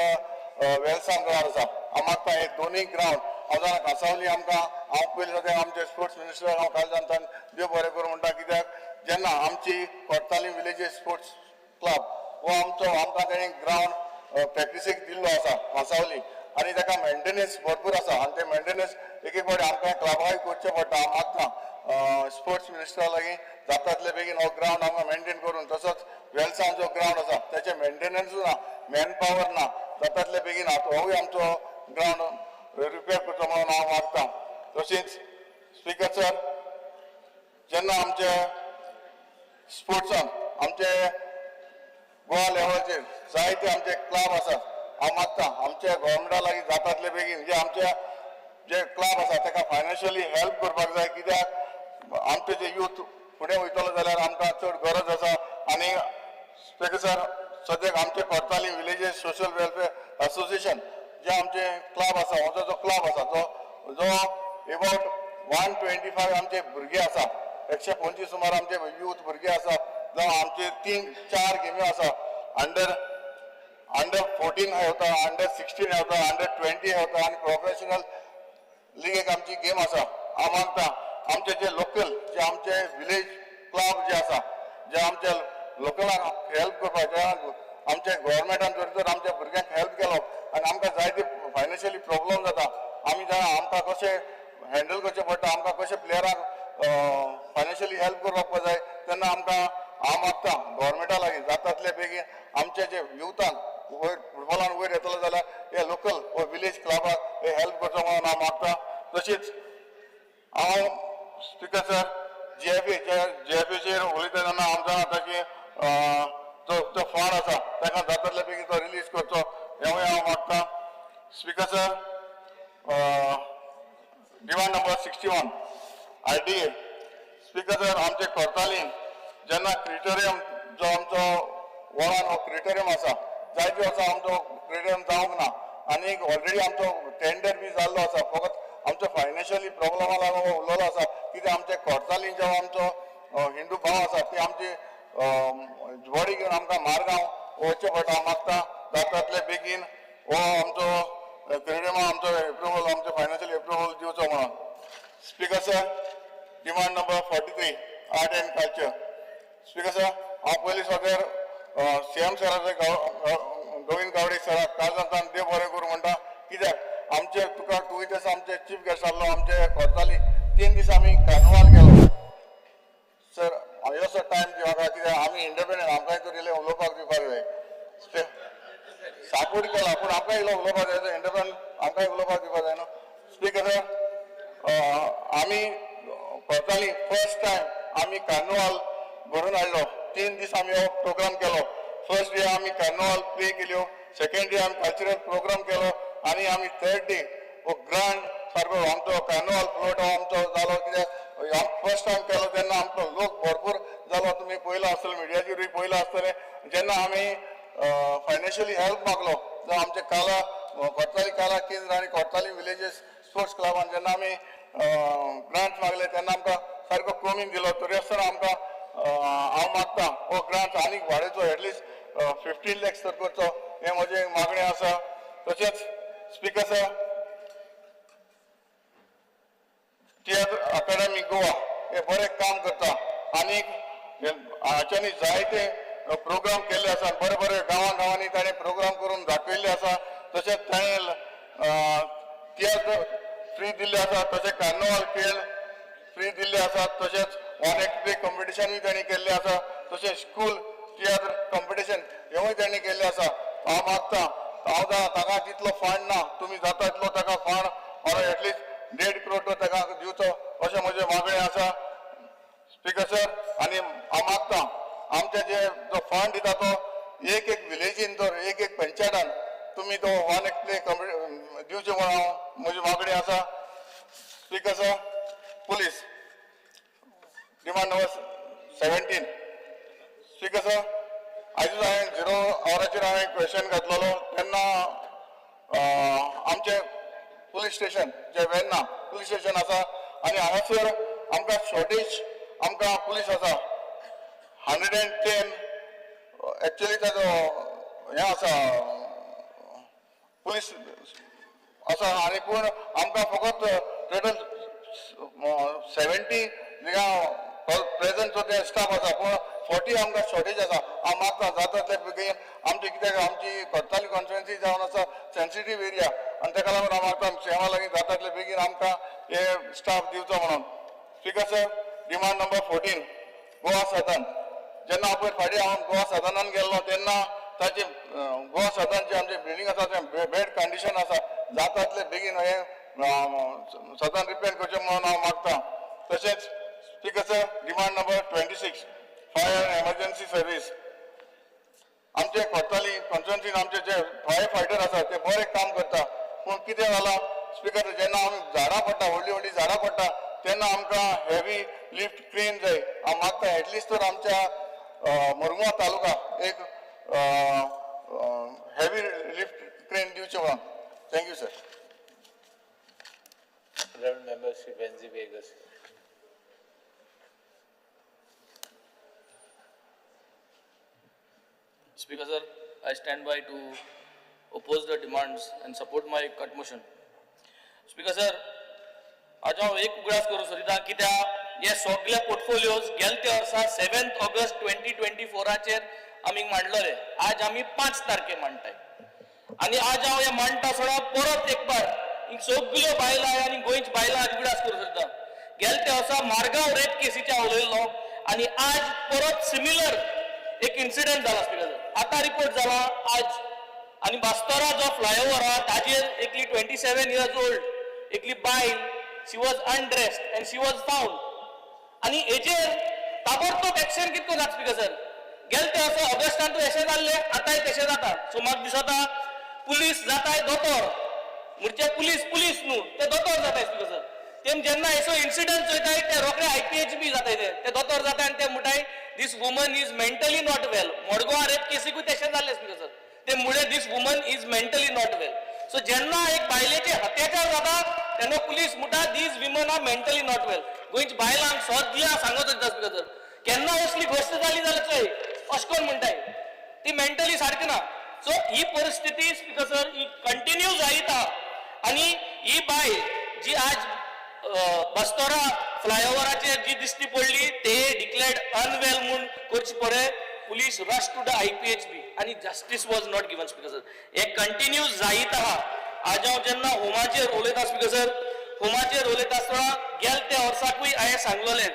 वेलसांव ग्रावंड आसा. हांव मागता हे दोनूय ग्रावंड हांव जाणा कासावली आमकां हांव पयलीं सद्या आमचे स्पोर्ट्स मिनिस्टर हांव काल जाणता देव बरें करूं म्हणटा, कित्याक जेन्ना आमची कोर्ताली विलेजीस स्पोर्ट्स क्लब हो आमचो आमकां तेणी ग्रावंड प्रॅक्टिसीक दिल्लो आसा कासावली आनी ताका मेंटेनन्स भरपूर आसा आनी ते मेंटेनन्स एक एक फावटी आमकां क्लबाकय करचें पडटा. हांव मागता स्पोर्ट्स मिनिस्टरा लागीं जाता तितले बेगीन हो ग्रावंड आमकां मेंटेन करून, तसोच वेलसांव जो ग्रावंड आसा तेचें मेंटेनन्सूय ना, मॅन पावर ना, जाता तितले बेगीन होवूय आमचो ग्रावंड रिपेर करचो म्हणून हांव मागता. तशीच स्पिकर सर, जेन्ना आमचे स्पोर्ट्सान आमचे गोवा लेवलाचेर जायते आमचे क्लब आसात, हांव मागता आमच्या गोवोरमेंटा लागीं जाता तितले बेगीन जे आमचे जे क्लब आसा ताका फायनान्शियली हेल्प करपाक जाय, कित्याक आमचे जे यूथ फुडें वयतलो जाल्यार आमकां चड गरज आसा. आनी स्पिकर सर, सद्याक आमचे Cortalim villages social welfare association जे आमचे क्लब आसा, हो जो क्लब आसा जो जो एबावट 125 आमचे भुरगे आसा, 125 सुमार आमचे यूथ भुरगे आसा, जावं आमचे 3-4 गेम्यो आसा, अंडर 14 होता, अंडर 16 होता, अंडर 20 होता आनी प्रोफेशनल लीग एक आमची गेम आसा. हांव मागता आमचे जे लोकल जे आमचे विलेज क्लब जे आसा जे आमच्या लोकलांक हेल्प करपाक, आमच्या गोवोरमेंटान जर तर आमच्या भुरग्यांक हेल्प केलो आनी आमकां जायते फायनान्शियली प्रॉब्लम जाता, आमी जाणा आमकां कशें हँडल करचें पडटा, आमकां कशें प्लेयरांक फायनान्शियली हेल्प करपाक जाय, तेन्ना आमकां हांव मागता गोवोरमेंटा लागीं जाता तितले बेगीन आमचे जे युथान वयर फुटबॉलान वयर येतलो जाल्यार हे लोकल व विलेज क्लबाक हे हेल्प करचो म्हणून हांव मागता. तशीच हांव स्पिकर सर, जीएफएचेर उलयता तेन्ना हांव जाणा आतां की जो जो फंड आसा ताका जाता तितले बेगीन तो रिलीज करचो हेंवूय हांव मागता. Speaker sir, demand number 61, RDA. Speaker sir, आमचे कोर्तालीन जेन्ना क्रिटेरियम जो आमचो वॉरान हो क्रिटेरियम आसा, जायते वर्सां आमचो क्रिटेरियम जावंक ना आनी ऑलरेडी आमचो टेंडर बी जाल्लो आसा, फकत आमचो फायनान्शियली प्रॉब्लमा लागून उरलेलो आसा. कित्याक आमचे कोर्तालीन जो आमचो हिंदू भाव आसा ती आमची बॉडी घेवन आमकां मारगांव वचचें पडटा. हांव मागता जाता तितले बेगीन हो आमचो क्रिटेरियमा आमचो एप्रुवल, आमचो फायनान्शियल एप्रुवल दिवचो म्हणून. Speaker sir, Demand number 43, art and culture. Speaker sir, हांव पयलीं सगळ्यार सी एम सराचे, गोविंद गावडे सराक काळजांतल्यान देव बरें करूं म्हणटा. कित्याक आमचे तुका तुवें तसो आमचे चीफ गेस्ट आहलो. आमचे कोरताली 3 दीस आमी कार्नवाल गेलो. सर, असो टायम दी म्हाका, कित्याक आमी इंडिपेंडंट, आमकांय तरी इल्लें उलोवपाक दिवपाक जाय. सपोर्ट केला पूण आमकां इल्लो उलोवपाक जाय. इंडिपेंडंट, आमकांय उलोवपाक दिवपाक जाय न्हू. स्पीकर सर, आमी कोरताली फर्स्ट टायम आमी कार्नवाल भरून हाडलो. 3 दीस आमी हो प्रोग्राम केलो. फर्स्ट डे आमी कार्नवाल प्ले केल्यो, सेकंड डे आमी कल्चरल प्रोग्राम केलो आनी आमी थर्ड डे हो ग्रांड सारको आमचो कार्नवाल फ्लोट हो आमचो जालो. कित्याक फर्स्ट टायम केलो तेन्ना आमचो लोक भरपूर जालो. तुमी पयलो आसतलो, मिडियाचेरूय पयलो आसतलें. जेन्ना आमी फायनान्शियली हेल्प मागलो, जावं आमचे काला कोर्ताली काला केंद्र आनी कोर्ताली विलेजीस स्पोर्ट्स क्लबान जेन्ना आमी ग्रांट मागले तेन्ना आमकां सारको कमी दिलो. तरी आसतना आमकां हांव मागता हो ग्रांट आनीक वाडयचो, एटलिस्ट 15 लॅक्स तर करचो, हें म्हजें मागणें आसा. तशेंच स्पीकर सर, तियात्र अकादमी गोवा हे बरें काम करता आनी हाच्यांनी जायते प्रोग्राम केल्ले आसा. बरे बरे गांवां गांवांनी ताणें प्रोग्राम करून दाखयल्ले आसा. तशेंच ताणें तियात्र फ्री दिल्ले आसा, तशें कार्नवाल खेळ फ्री दिल्ले आसात, तशेंच वन एक्ट प्ले कॉम्पिटिशनूय तांणी केल्ले आसा, तशें स्कूल तियात्र कॉम्पिटिशन हेवूय तांणी केल्ले आसा. हांव मागता, हांव ताका तितलो फंड ना, तुमी जाता तितलो ताका फंड ऑर एटलिस्ट 1.5 क्रोड ताका दिवचो अशें म्हजें मागणें आसा. स्पीकर सर, आनी हांव मागता आमचे जे जो फंड दिता तो एक एक विलेजीन तर एक एक पंचायतान तुमी तो वन एक्ट प्ले दिवचें म्हणून हांव म्हजी मागणी आसा. Speaker sir, police, demand number 17. Speaker sir, आयजूच हांवें झिरो आवराचेर हांवें क्वेश्चन घातलेलो तेन्ना आमचे पुलीस स्टेशन जे वेर्ना पुलीस स्टेशन आसा आनी हांगासर आमकां शॉर्टेज आमकां पुलीस आसा. 110 एक्चुअली ताजो हें आसा, पुलीस आसा आनी पूण आमकां फकत टोटल 70 प्रेझेंट जो ते स्टाफ आसा, पूण 40 आमकां शॉर्टेज आसा. हांव मागता जाता तितले बेगीन आमची, कित्याक आमची कोर्ताली कॉन्स्टिट्युएन्सी जावन आसा सेन्सिटीव एरिया आनी ताका लागून हांव मागता सीएमा लागीं जाता तितले बेगीन आमकां हे स्टाफ दिवचो म्हणून. Speaker sir, demand number 14, Goa Sadan. जेन्ना पयर फाटीं हांव गोवा सदनान गेल्लो तेन्ना ताची गोवा सदनची आमची बिल्डींग आसा तें बॅड कंडिशन आसा. जाता तितले बेगीन हे सदन रिपेर करचें म्हणून हांव मागता. तशेंच speaker sir, demand number 26, fire and emergency service. आमचे कोर्ताली कॉन्स्टिट्युएन्सीन आमचे जे फायर फायटर आसा ते बरें काम करता, पूण कितें जालां स्पीकर, जेन्ना आमी झाडां पडटा, व्हडलीं व्हडलीं झाडां पडटा तेन्ना आमकां हेवी लिफ्ट क्रेन जाय. हांव मागता एटलिस्ट तर आमच्या मुरगांव तालुका एक हेवी लिफ्ट क्रेन दिवचें म्हणून. Thank you sir. Honorable Member Shri Venzi Viegas. Speaker sir, I stand by to oppose the demands and support my cut motion. Speaker sir, आज हांव एक उगडास करूं सोदिता, कित्याक हे सगळे पोर्टफोलियोज गेले त्या वर्सा 7 ऑगस्ट 2024आचेर आमी मांडलेले. आज आमी 5 तारखे मांडटाय आनी आज हांव हे मांडटा आसतना परत एक बार ही सगल्यो बायलां आनी गोंयची बायलां आज उगडास करूं सोदता. गेले त्या वर्सा मारगांव रेप केसीचे हांव उलयल्लो आनी आज परत सिमिलर एक इन्सिडंट जाला. स्पीकर सर, आतां रिपोर्ट जाला आज आनी बास्तोरा जो फ्लायओवर आहा ताजेर एकली 27 इयर्स ओल्ड एकली बायल, she was undressed and she was found आनी हेजेर ताबडतोब एक्शन कितें जाता? स्पीकर सर, गेले ते वर्सा ऑगस्टान तशें जाल्लें, आतांय तशें जाता. सो म्हाका दिसता पुलीस जाताय दोतोर, म्हणजे पुलीस पुलीस न्हू, ते दोतोर जाताय. स्पीकर सर, तेम जेन्ना असो इन्सिडंट चोयताय ते रोखडे आयपीएच बी जाताय, ते ते दोतोर जाता आनी ते म्हणटाय, "This woman is mentally not well." मडगांवा rape केसीकूय तशें जाल्लें. स्पीकर सर, ते मुळे this woman is mentally not well. So जेन्ना एक बायलेचे अत्याचार जाता तेन्ना पुलीस म्हणटा, "These women are mentally not well." गोंयच्या बायलांक सगळ्या सांगत वता स्पीकर सर, केन्ना असली गोश्ट जाली जाल्यार चोय अशें कोण म्हणटाय ती मेंटली सारकी ना. सो ही परिस्थिती स्पीकर सर ही कंटिन्यू जायत आहा आनी ही बायल जी आज बस्तोरा फ्लायओवराचेर जी दिश्टी पडली ते डिक्लेअर्ड अनवेल म्हूण करचे पडे. Police rush to the IPHB आनी justice was not given, speaker sir. हे कंटिन्यू जायत आहा. आज हांव जेन्ना होमाचेर उलयता, स्पीकर सर, होमाचेर उलयता आसतना गेल त्या वर्साकूय हांवें सांगलोलें,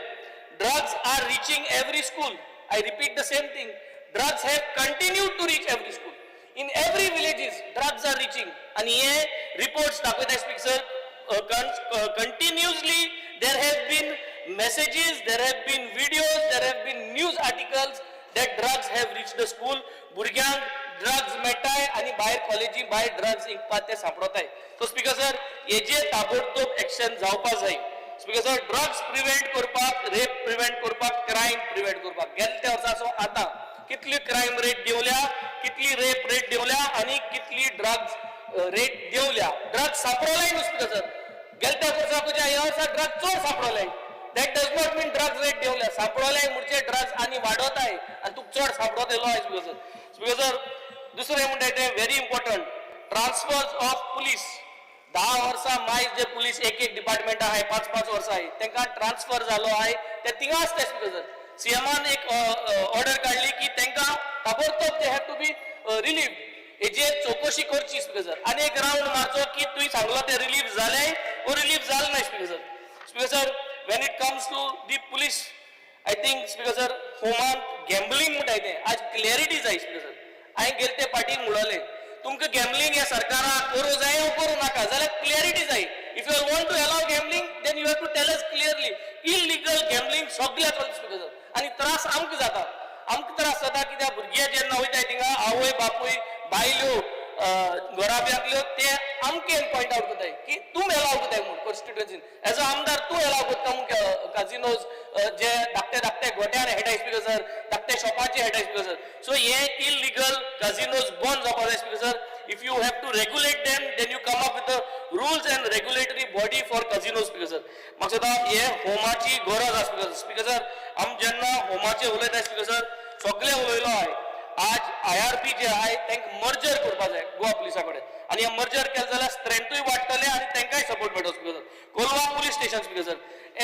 drugs are reaching every school. I repeat the same thing, drugs have continue to reach every school, in every villages drugs are reaching. आनी हे रिपोर्ट्स दाखयता, speaker sir. Continuously there have been messages, there have been videos, there have been news articles that drugs have reached the school. भुरग्यांक drugs मेळटाय आनी भायर कॉलेजी भायर drugs विकपाक ते सांपडताय. सो स्पीकर सर, हेजेर ताबडतोब एक्शन जावपा जाय. स्पीकर सर, ड्रग्ज प्रिव्हेंट करपाक, रेप प्रिव्हेंट करपाक, क्रायम प्रिव्हेंट करपाक, गेले त्या वर्सा आतां कितली क्रायम रेट देंवल्या, कितली रेप रेट देंवल्या आनी कितली ड्रग्ज रेट देंवल्या. ड्रग्ज सांपडलाय न्हू स्पीकर सर, गेल्या त्या वर्सा तुज्या ह्या वर्सा ड्रग्ज चड सांपडलाय. That does not mean drugs rate देंवल्या. सांपडलाय म्हणजे ड्रग्ज आनी वाडोताय आनी तुका चड सांपडत येयलो आहा. स्पीकर सर, स्पीकर सर, दुसरें म्हणटा तें very important, transfers of police. 10 वर्सां मायज जे पुलीस एक एक डिपार्टमेंट आहाय, 5-5 वर्सां आहाय, तांकां ट्रान्सफर जालो आहाय ते थिंगा आसता. स्पीकर सर, सीएमान एक ऑर्डर काडली की तांकां ताबडतोब they have to be relieve. हेजेर चौकशी करची, स्पीकर सर, आनी एक रावंड मारचो की तुवें सांगलो ते रिलीफ जाले वो रिलीफ जालें ना. Speaker sir, speaker sir, when it comes to the police, I think, speaker sir, होमान gambling म्हणटाय तें आज क्लॅरिटी जाय. स्पीकर सर, हांवें गेले ते पाटी म्हणलें तुमकां गॅम्बलिंग ह्या सरकाराक करूं जाय वो करूं नाका जाल्यार क्लॅरिटी जाय. If you want to allow gambling, then you have to tell us clearly. Illegal gambling सगळ्या चलता, स्पीकर सर, आनी त्रास आमकां जाता. आमकां त्रास जाता कित्याक भुरग्यां जेन्ना वयताय थिंगा आवय बापूय बायल्यो घराब्यांतल्यो ते आमकां पॉयंट आउट करताय की तूं एलाव करताय म्हूण कॉन्स्टिट्युएन्सीन एज अ आमदार तूं एलाव करता म्हूण काजिनोज जे धाकटे धाकटे गोट्यार हेटाय, स्पीकर सर, धाकटे शॉपाचे हेटाय, स्पीकर सर. सो हे इलिगल काजिनोज बंद जावपा जाय. Speaker sir, if you have to regulate them, then you come up with the rules and regulatory body for casinos. Speaker sir, म्हाका दिसता हे होमाची गरज आसा. स्पीकर, स्पीकर सर, आमी जेन्ना होमाचे उलयता, स्पीकर सर, सगळे उलयलो आहाय. आज आयआरपी जे आहाय तांकां मर्जर करपा जाय गोवा पुलिसा कडेन आनी हे मर्जर केलें जाल्यार स्ट्रेंथूय वाडटलें आनी तांकांय सपोर्ट मेळटलो. Speaker sir, Colva police station, speaker sir,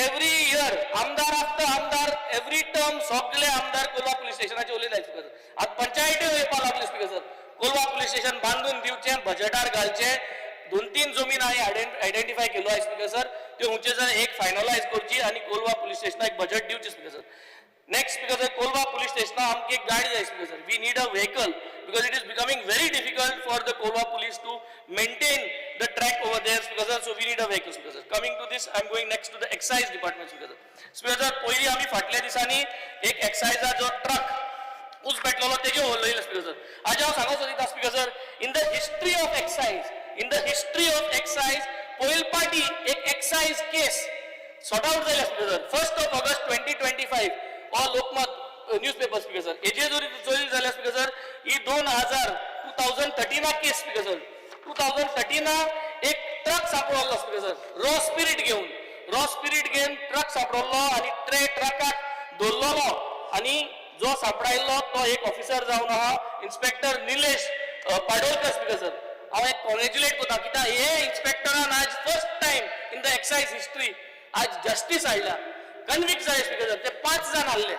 every year आमदार आफ्टर आमदार, एवरी टर्म सगळे आमदार कोलवा पुलीस स्टेशनाचे उलयता. स्पीकर सर, आतां पंचायती येवपाक लागले. Speaker sir, Colva police station बांदून दिवचें, बजेटार घालचें. दोन तीन जमीन हांवें आयडेंटिफाय केलो आहे, स्पीकर सर, त्यो खंयचे जर एक फायनलायज करची आनी कोलवा पुलीस स्टेशनाक बजेट दिवची. Speaker sir, next, speaker sir, Colva police स्टेशना आमकां एक गाडी जाय. Speaker sir, we need a vehicle because it is becoming very difficult for the Colva police to maintain the track over there, speaker sir. So we need a vehicle, speaker sir. Coming to this, I am going next to the excise department, speaker sir. Speaker sir, पयलीं आमी फाटल्या दिसांनी एक एक्सायजा जो truck ऊस पेटलेलो तेजे उलयले. Speaker sir, आज हांव सांगूंक सोदिता, speaker sir, in the history of excise, in the history of excise, पयले पाटी एक एक्सायज केस सॉर्ट आउट जाल्या. Speaker sir, 1st of August 2025 हो Lokmat news paper. Speaker sir, हेजेर जरी चोयली जाल्यार, स्पीकर सर, ही दोन हजार 2013 केस. स्पीकर सर, 2013 एक ट्रक सापडलो, स्पीकर सर, रॉ स्पिरीट घेवन, रॉ स्पिरीट घेवन ट्रक सापडलो आनी ट्रे ट्रकाक दवरलेलो आनी जो सापडायल्लो तो एक ऑफिसर जावन आहा, इन्स्पेक्टर निलेश पाडोलकर. स्पीकर सर, हांव एक कॉंग्रेच्युलेट करता कित्याक हे इन्स्पेक्टरान आज first time in the excise history आज जस्टीस हाडल्या. कन्विक्ट जाले, स्पीकर सर, ते पांच जाण आहले.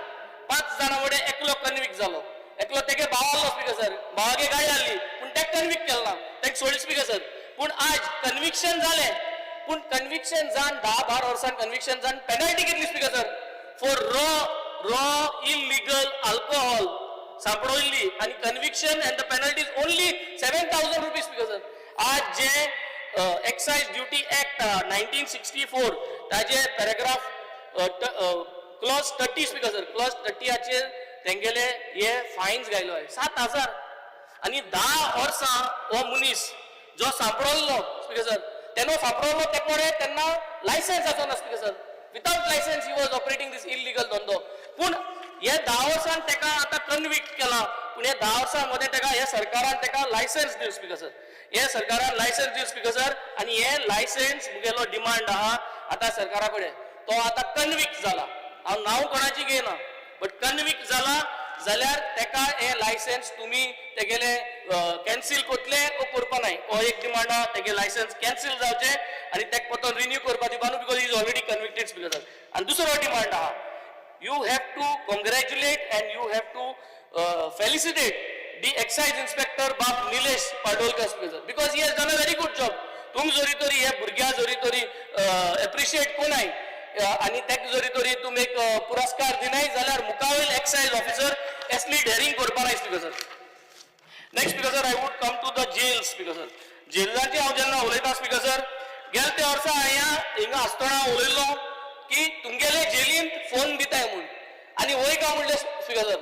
पांच जाणां मदें एकलो कन्विक्ट जालो, एकलो तेगे भाव आहलो. स्पीकर सर, भावागे गाडी आहली पूण तेका कन्विक्ट केलो ना, तेका सोडली. स्पीकर सर, पूण आज कन्विक्शन जालें, पूण कन्विक्शन जावन 10-12 वर्सां कन्विक्शन जावन पेनल्टी कितली, speaker sir? For raw illegal alcohol सांपडवल्ली आनी conviction and the penalty is only ₹7,000. Speaker sir, आज जे excise duty act 1964 ताजे paragraph clause 30, speaker sir, clause 30याचेर तेंगेले हे फायन्स घायलो आहे 7,000 आनी 10 वर्सां हो मनीस जो सांपडलो, स्पीकर सर, तेन्ना सांपडलो ते कोणे तेन्ना लायसन्स आसना. Speaker sir, without license he was operating this illegal धंदो. पूण हे 10 वर्सान तेका आतां कन्विक्ट केला, पूण हे 10 वर्सां मदें तेका हे सरकारान तेका लायसन्स दिव. स्पीकर सर, हे सरकारान लायसन्स दिव, स्पीकर सर, आनी हे लायसन्स मुगेलो डिमांड आहा आतां सरकारा कडेन. तो आतां कन्विक्ट जाला, हांव नांव कोणाची घेयना, बट कन्विक्ट जाला. जाल्यार तेका हें लायसन्स तुमी तेगेले कॅन्सील कोतले ओ करपा नाय. हो एक डिमांड आहा, तेगे लायसन्स कॅन्सील जावचें आनी तेका परतून रिन्यू करपा दिवपा न्हू, because is already convicted speaker sir. आनी दुसरो डिमांड आहा, you have to congratulate and you have to felicitate the excise inspector Bab Nilesh Padolkar speaker sir, because he has done a very good job. तुम जरी तरी हे भुरग्या जरी तरी एप्रिशिएट कोनाय आनी तेका जरी तरी तुमी एक पुरस्कार दिनाय जाल्यार मुखावयल एक्सायज ऑफिसर असली डेरिंग करपा नाय speaker sir. Next speaker sir, I would come to the jail speaker sir. जेलाचे हांव जेन्ना उलयता स्पीकर सर, गेले त्या वर्सा हांवें हिंगा आसतना उलयल्लो की तुमगेले जेलींत फोन दिताय म्हूण, आनी वय काय म्हणलें स्पीकर सर,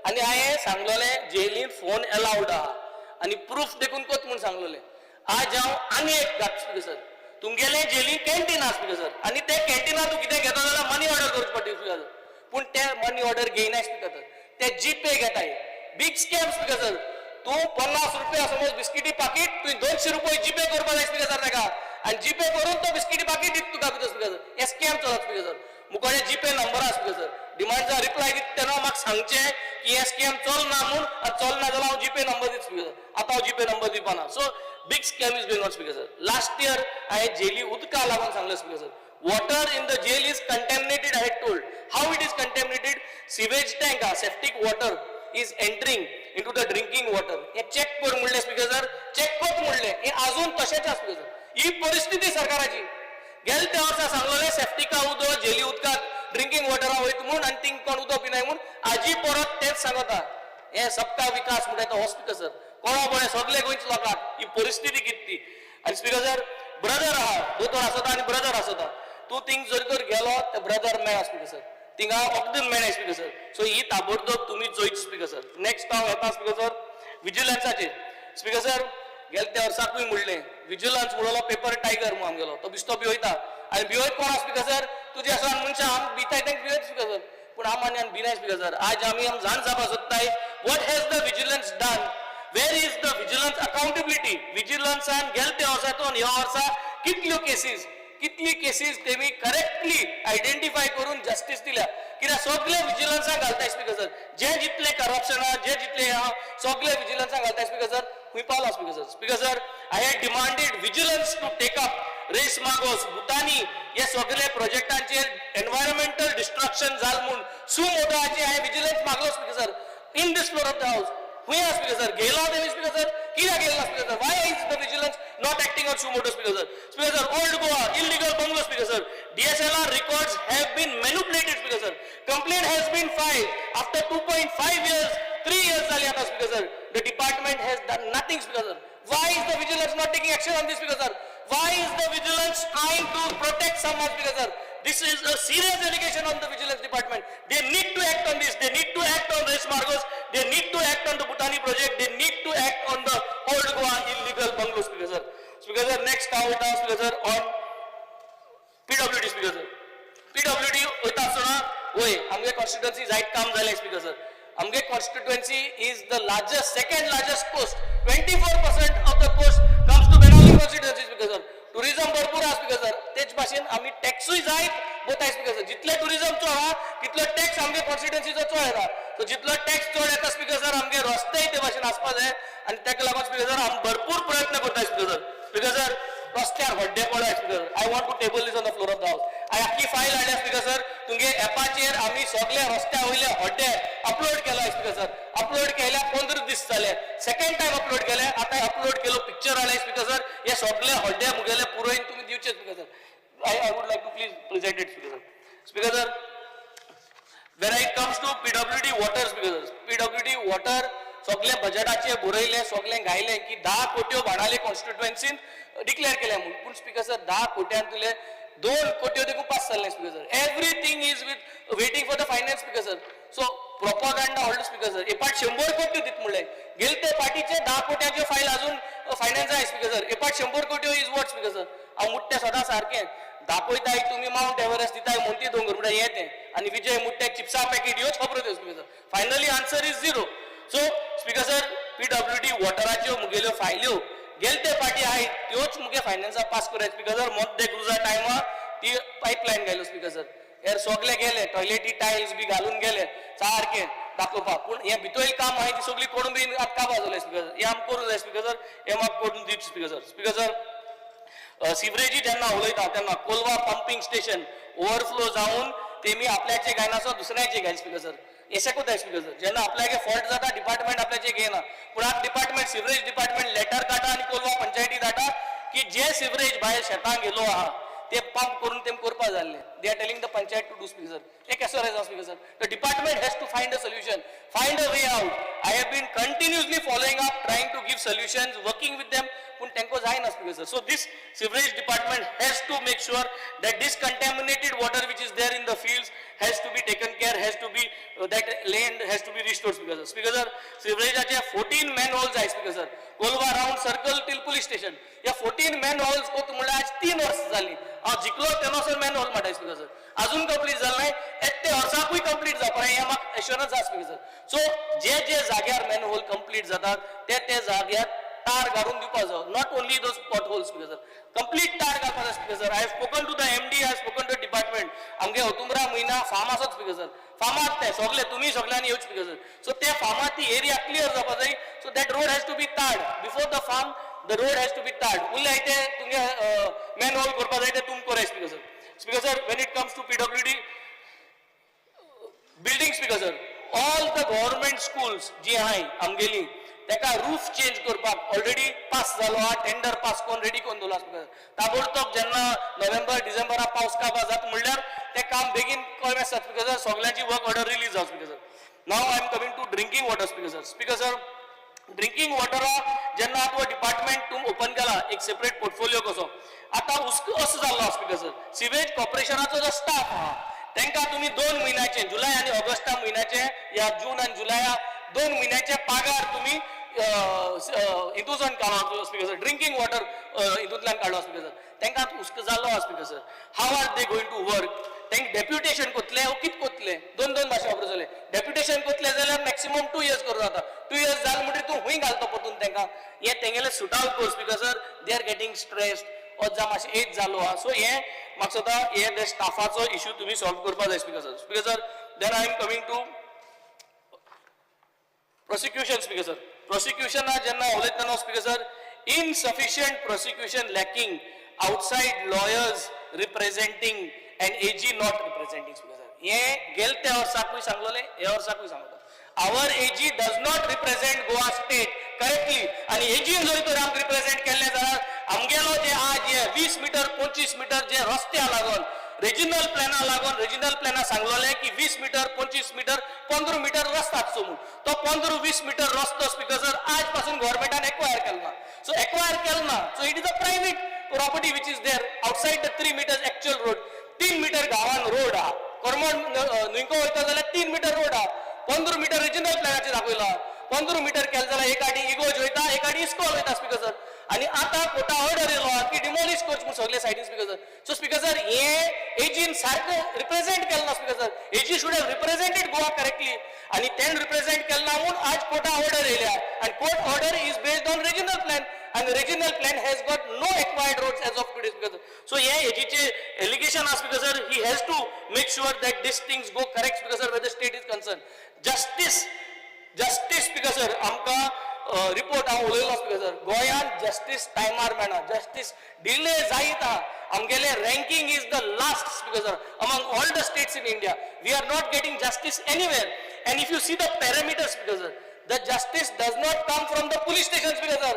आनी हांवें सांगलोलें जेलींत फोन एलावड आहा आनी प्रूफ देखून कोत म्हूण सांगलोलें. आज हांव आनी एक घात स्पीकर सर, तुमगेले जेलींत कॅन्टीन आहा स्पीकर सर, आनी ते कॅन्टिनार तूं कितें घेता जाल्यार मनी ऑर्डर करचें पडटा स्पीकर सर, पूण ते मनी ऑर्डर घेयनाय स्पीकर सर, ते जीपे घेताय. Big scam speaker sir. तूं 50 रुपया समज बिस्किटी पाकीट, तुवें 200 रुपये जीपे करपाक जाय स्पीकर सर ताका, आनी जीपे करून तो बिस्किटी पाकीट दिता तुका भितर स्पीकर सर. हे स्कॅम चलत स्पीकर सर. मुखार जीपे नंबर आहा स्पीकर सर. डिमांडचा रिप्लाय दिता तेन्ना म्हाका सांगचें की हे स्कॅम चलना म्हूण, आनी चलना जाल्यार हांव जीपे नंबर दिता स्पीकर सर. आतां हांव जीपे नंबर दिवपा ना. So big scam is going on speaker sir. Last year हांवें जेली उदका लागून सांगलें speaker sir, water in the jail is contaminated. I had told how it is contaminated. Sewage tank आहा, septic water is entering into the drinking water. हे check कर म्हणलें speaker sir, check कर म्हणलें, हे अजून तशेंच आसा स्पीकर सर. ही परिस्थिती सरकाराची. गेले त्या वर्सा सांगलेलें सेफ्टिका उदक जेली उदकाक ड्रिंकींग वॉटरा वयता म्हूण, आनी थिंग कोण उदक पिनाय म्हूण, आजी परत तेंच सांगता. हे सबका विकास म्हणटा तो हो स्पीकर सर. कोणा बरें सगळे गोंयच्या लोकांक ही परिस्थिती कितें ती. आनी स्पीकर सर, ब्रदर आहा, दोतोर आसता आनी ब्रदर आसता, तूं थिंग जरी तर गेलो ते ब्रदर मेळ्ळा स्पीकर सर, थिंगा वखद मेळ्ळें स्पीकर सर. सो ही ताबडतोब तुमी चोयची स्पीकर सर. नेक्स्ट हांव येता स्पीकर सर विजिलन्साचेर. स्पीकर सर, गेले त्या वर्साकूय म्हणलें विजिलन्स म्हणलो पेपर टायगर म्हूण आमगेलो, तो बिस्तो भिवयता आनी भिवयत कोण आसा स्पीकर सर, तुजे आसा मनशां आम भिताय तांकां भिवयत स्पीकर सर, पूण आम आनी भिनाय स्पीकर सर. आज आमी आम जाण जावपाक सोदताय what has the vigilance done, where is the vigilance accountability. विजिलन्सान गेले त्या वर्सा तो ह्या वर्सा कितल्यो केसीस, कितली केसीस तेमी करेक्टली आयडेंटिफाय करून जस्टीस दिल्या. कित्याक सगळे विजिलन्साक घालताय स्पीकर सर, जे जितले करप्शन आहा, जे जितले आहा सगळे विजिलन्साक घालताय स्पीकर सर. खंय पावला speaker sir. Speaker sir, I had demanded vigilance to take up Reis Magos, Bhutani हे सगळे प्रोजेक्टांचेर एनवायरमेंटल डिस्ट्रक्शन जाल म्हूण सुमोटोहाची हांवें vigilance मागलो speaker sir in this floor of the house. खंय आहा स्पीकर सर, घेयला तेमी स्पीकर सर, कित्याक घेयला speaker sir? Why is the vigilance not acting on suo motu speaker sir? Speaker sir, old Goa illegal bungalow speaker sir, DSLR records have been manipulated speaker sir. Complaint has been filed after 2.5 years, 3 years जाली आता speaker sir. The department has done nothing speaker sir. Why is the vigilance not taking action on this speaker sir? Why is the vigilance trying to protect someone speaker sir? This is a serious allegation on the vigilance department. They need to act on this. They need to act on Reis Magos. They need to act on the Bhutani project. They need to act on the old Goa illegal bungalow speaker sir. Speaker sir, next हांव वयता speaker sir on PWD speaker sir. PWD वयता आसतना वय आमगे constituency जायत काम जालें speaker sir. आमगे constituency is the largest, second largest coast. 24% of the coast comes to Benaulim constituency speaker sir. Tourism भरपूर आहा स्पीकर सर. तेच भाशेन आमी टॅक्सूय जायत वताय स्पीकर सर. जितले टुरिझम चड आहा तितलो टॅक्स आमगे कॉन्स्टिट्युएन्सीचो चड येता. सो जितलो टॅक्स चड येता स्पीकर सर, आमगे रस्तेय ते भाशेन आसपा जाय आनी ताका लागून स्पीकर सर आमी भरपूर प्रयत्न करताय स्पीकर सर. स्पीकर सर, रस्त्यार हड्डे पडला speaker. I want to table this on the floor of the house. हांवें आख्खी फायल हाडल्या स्पीकर सर. तुमगे एपाचेर आमी सगळे रस्त्या वयले हड्डे अपलोड केला स्पीकर सर. अपलोड केल्या 15 दीस जाले, सेकंड टायम अपलोड केले, आतां अपलोड केलो पिक्चर हाडले स्पीकर सर. हे सगळे हड्डे मुगेले पुरोयन तुमी दिवचे speaker sir. I would like to please present it speaker sir. Speaker sir, when it comes to PWD water speaker sir, PWD water सगळे बजेटाचे बरयले, सगळे घायले की 10 कोट्यो बाणाले कॉन्स्टिट्युएन्सीन डिक्लेअर केल्या म्हणून, पूण स्पीकर सर 10 कोट्यांतले 2 कोट्यो देखून पास जाल्ले speaker sir. Everything is with waiting for the finance speaker sir. So propaganda व्हडलो speaker sir. एक पाट 100 कोट्यो दित म्हणले, गेले ते पाटीचे 10 कोट्याच्यो फायल अजून फायनान्स आहे स्पीकर सर. एक पाट 100 कोट्यो is what speaker sir. हांव मुट्टे सदां सारकें दाखयताय तुमी मावंट एव्हरेस्ट दिताय, मोंती दोंगर म्हणटा हें तें, आनी विजय मुट्ट्याक चिप्सा पॅकेट ह्योच खबरो त्यो speaker sir. Finally answer is zero. So speaker sir, PWD वॉटराच्यो मुगेल्यो फायल्यो गेले ते पाटी आहाय त्योच मुगे फायनान्सा पास कराय स्पीकर सर. मोंत दे क्रुजा टायमार ती पायपलायन घायलो स्पीकर सर. हेर सगळे गेले, टॉयलेटी टायल्स बी घालून गेले सारके दाखोवपाक, पूण हें भितोयल काम आहाय ती सगळी कोण बी आतां काबार जाले स्पीकर सर. हें आमकां करूंक जाय स्पीकर सर, हें म्हाका करून दिवचें स्पीकर सर. स्पीकर सर, सिवरेजी जेन्ना उलयता तेन्ना कोलवा पंपींग स्टेशन ओवरफ्लो जावन तेमी आपल्याचे घायना दुसऱ्याचे घाय स्पीकर सर. हें कोताय स्पीकर सर, जेन्ना आपल्यागे फॉल्ट जाता डिपार्टमेंट आपल्याचे घेयना, पूण आतां डिपार्टमेंट सिवरेज डिपार्टमेंट लेटर काडटा आनी कोलवा पंचायती धाडटा की जे सिवरेज भायर शेतांक गेलो आहा ते पंप करून तेम करपा जाल्ले. They are telling the panchayat to do speaker sir. हे केसो जाय speaker sir? The department has to find a solution, find a way out. I have been continuously following up, trying to give solutions, working with them, पूण तांकां जायना speaker sir. So this sewerage department has to make sure that this contaminated water which is there in the fields has to be taken care, has to be that land has to be restored speaker sir. Speaker sir, सिवरेजाचे 14 man holes आहे speaker sir, Colva round circle till police station. ह्या 14 man holes कोत म्हणल्यार आज 3 वर्सां जाली. हांव जिखलो तेन्ना sir man whole म्हणटा स्पीकर सर, अजून कंप्लीट जालें ना, येते वर्साकूय कंप्लीट जावपा हें म्हाका एश्योरन्स आसा स्पीकर सर. सो जे जे जाग्यार मॅन होल कंप्लीट जातात ते ते जाग्यार तार घालून दिवपा जाय, not only those pot holes speaker sir, complete तार घालपा जाय speaker sir. I have spoken to the MD, I have spoken to department. आमगे औतुमरा म्हयना फार्म आसात स्पीकर सर, फार्मात ते सगळे तुमी सगळ्यांनी येवचे स्पीकर सर. सो ते फार्मात ती एरिया क्लियर जावपा जाय, so that road has to be tarred before the farm, the road has to be tarred. उरले ते तुमगे मॅन होल करपा जाय ते तुम कराय speaker sir. Speaker sir, when it comes to PWD building speaker sir, all the government schools जी आहाय आमगेली तेका रूफ चेंज करपाक ऑलरेडी पास जालो आहा, टेंडर पास करून रेडी करून दवरला स्पीकर सर. ताबडतोब जेन्ना नोव्हेंबर डिसेंबरा पावस काबार जाता म्हणल्यार तें काम बेगीन कळ्ळें आसता स्पीकर सर, सगळ्यांची वर्क ऑर्डर रिलीज जावं speaker sir. Now I am coming to drinking water speaker sir. Speaker sir, drinking वॉटरा जेन्ना आतां डिपार्टमेंट तूं ओपन केला एक सेपरेट पोर्टफोलियो कसो, आतां हुस्को असो जाल्लो स्पीकर सर, सिवेज कॉर्पोरेशनाचो जो स्टाफ आहा तांकां तुमी 2 म्हयन्याचे जुलय आनी ऑगस्टा म्हयन्याचे या जून आनी जुलया 2 म्हयन्याचे पगार तुमी हितूंतल्यान काडलो स्पीकर सर, ड्रिंकींग वॉटर हितूंतल्यान काडलो स्पीकर सर. तांकां हुस्को जाल्लो आहा speaker sir. How are they going to work? तांकां डेप्युटेशन कोतले ओ कित कोतले, 2-2 भाशे वापरूं जाले. डेप्युटेशन कोतले जाल्यार मॅक्सिमम 2 इयर्स करूं जाता, 2 इयर्स जाले म्हणटकीर तूं खूंय घालता परतून तांकां? हें तेंगेलें सुटाव कर speaker sir. They are getting stressed, जावं मातशें एज जालो आहा. सो हें म्हाका दिसता हे स्टाफाचो इशू तुमी सॉल्व करपा जाय speaker sir. Speaker sir, then I am coming to prosecution speaker sir. प्रोसिक्युशना जेन्ना उलयतना न्हू speaker sir, insufficient prosecution lacking, outside lawyers representing and AG not representing speaker sir. हें गेल त्या वर्साकूय सांगलोलें, ह्या वर्साकूय सांगलो. Our AG does not represent Goa state correctly. आनी एजीन जर तर आमकां रिप्रेझेंट केल्लें जाल्यार आमगेलो जे आज हे 20 मिटर 25 मिटर जे रस्त्या लागून रिजिनल प्लॅना लागून, रिजिनल प्लॅना सांगलोलें की 20 मिटर 25 मिटर 15 मिटर रस्ता आसचो म्हूण, तो 15-20 मिटर रस्तो स्पीकर सर आज पासून गव्हर्मेंटान एक्वायर केलो ना. सो एक्वायर केलो ना, so it is a private property which is there outside the 3 meters actual road. 3 meter गांवान रोड आहा, करमण न्हंयको वयता जाल्यार 3 मिटर रोड आहा, 15 मिटर रिजिनल प्लॅनाचेर दाखयला. 15 मिटर केलें जाल्यार एक आडी इगोज वयता, एक आडी इस्कॉल वयता स्पीकर सर. आनी आतां कोर्टा ऑर्डर येयलो आहा की डिमोलिश करचें म्हूण सगळे सायडीन speaker sir. So speaker sir, हें एजीन सारकें रिप्रेझेंट केलें ना speaker sir. AG should have represented Goa correctly, आनी तेण रिप्रेझेंट केलें ना म्हूण आज कोर्टा ऑर्डर येयल्या. आनी court order is based on regional plan, आनी regional plan has got no acquired roads as of today speaker sir. So हे एजीचे एलिगेशन आहा speaker sir, he has to make sure that this things go correct speaker sir, where the state is concern. Justice, justice speaker sir, आमकां report हांव उलयलो speaker sir, गोंयांत justice टायमार मेळना, justice delay जायत आहा. आमगेले ranking is the last speaker sir among all the states in India. We are not getting justice anywhere. And if you see the parameter speaker sir, the justice does not come from the police station speaker sir.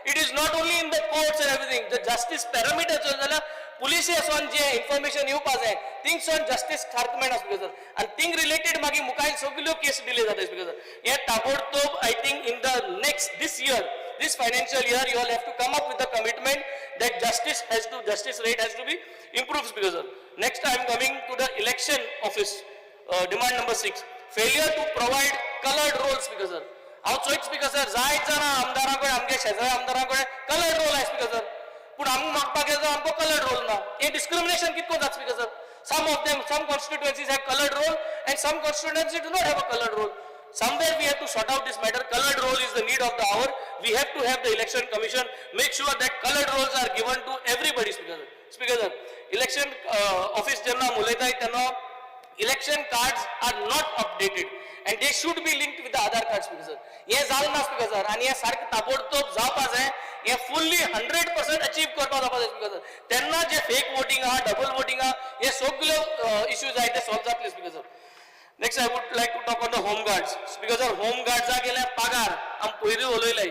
It is not only in the courts and everything. The justice parameter चोयले जाल्यार पुलिसे जे information येवपा जाय थिंगसून justice सारकें मेळना speaker sir. आनी thing related मागीर मुखार सगल्यो केस delay जाता स्पीकर सर. हे ताबडतोब I think in the next this year, this financial year, you all have to come up with the commitment that justice has to, justice rate has to be improved speaker sir. Next I am coming to the election office, demand number 6, failure to provide coloured roll speaker sir. हांव चोयत speaker sir, जायत जाणां आमदारां कडेन, आमगे शेजारी आमदारां कडेन coloured role आहा speaker sir, पूण आमकां मागपाक गेलो आमकां कलर्ड रोल ना. हें डिस्क्रिमिनेशन कितको जाता speaker sir? Some of them, some constituencies have coloured roll and some constituency do not have a coloured roll. Somewhere we have to sort out this matter. Colored roll is the need of the hour. We have to have the election commission make sure that colored rolls are given to everybody. Speaker sir, speaker sir, election office जेन्ना उलयताय तेन्ना Election cards are not updated and they should be linked with the Aadhaar card, Speaker sir. हें जालें ना speaker sir, आनी हें सारकें ताबडतोब जावपा जाय. हें फुल्ली 100% अचीव करपा जावपा जाय स्पीकर सर. तेन्ना जे फेक वोटींग आहा, डबल वोटींग आहा, हे सगल्यो इश्यूज आहाय ते सॉल्व जातले speaker sir. Next I would like to talk on the home guards, speaker sir. Home गार्ड्सा गेल्या पगार आमी पयरूय उलयले.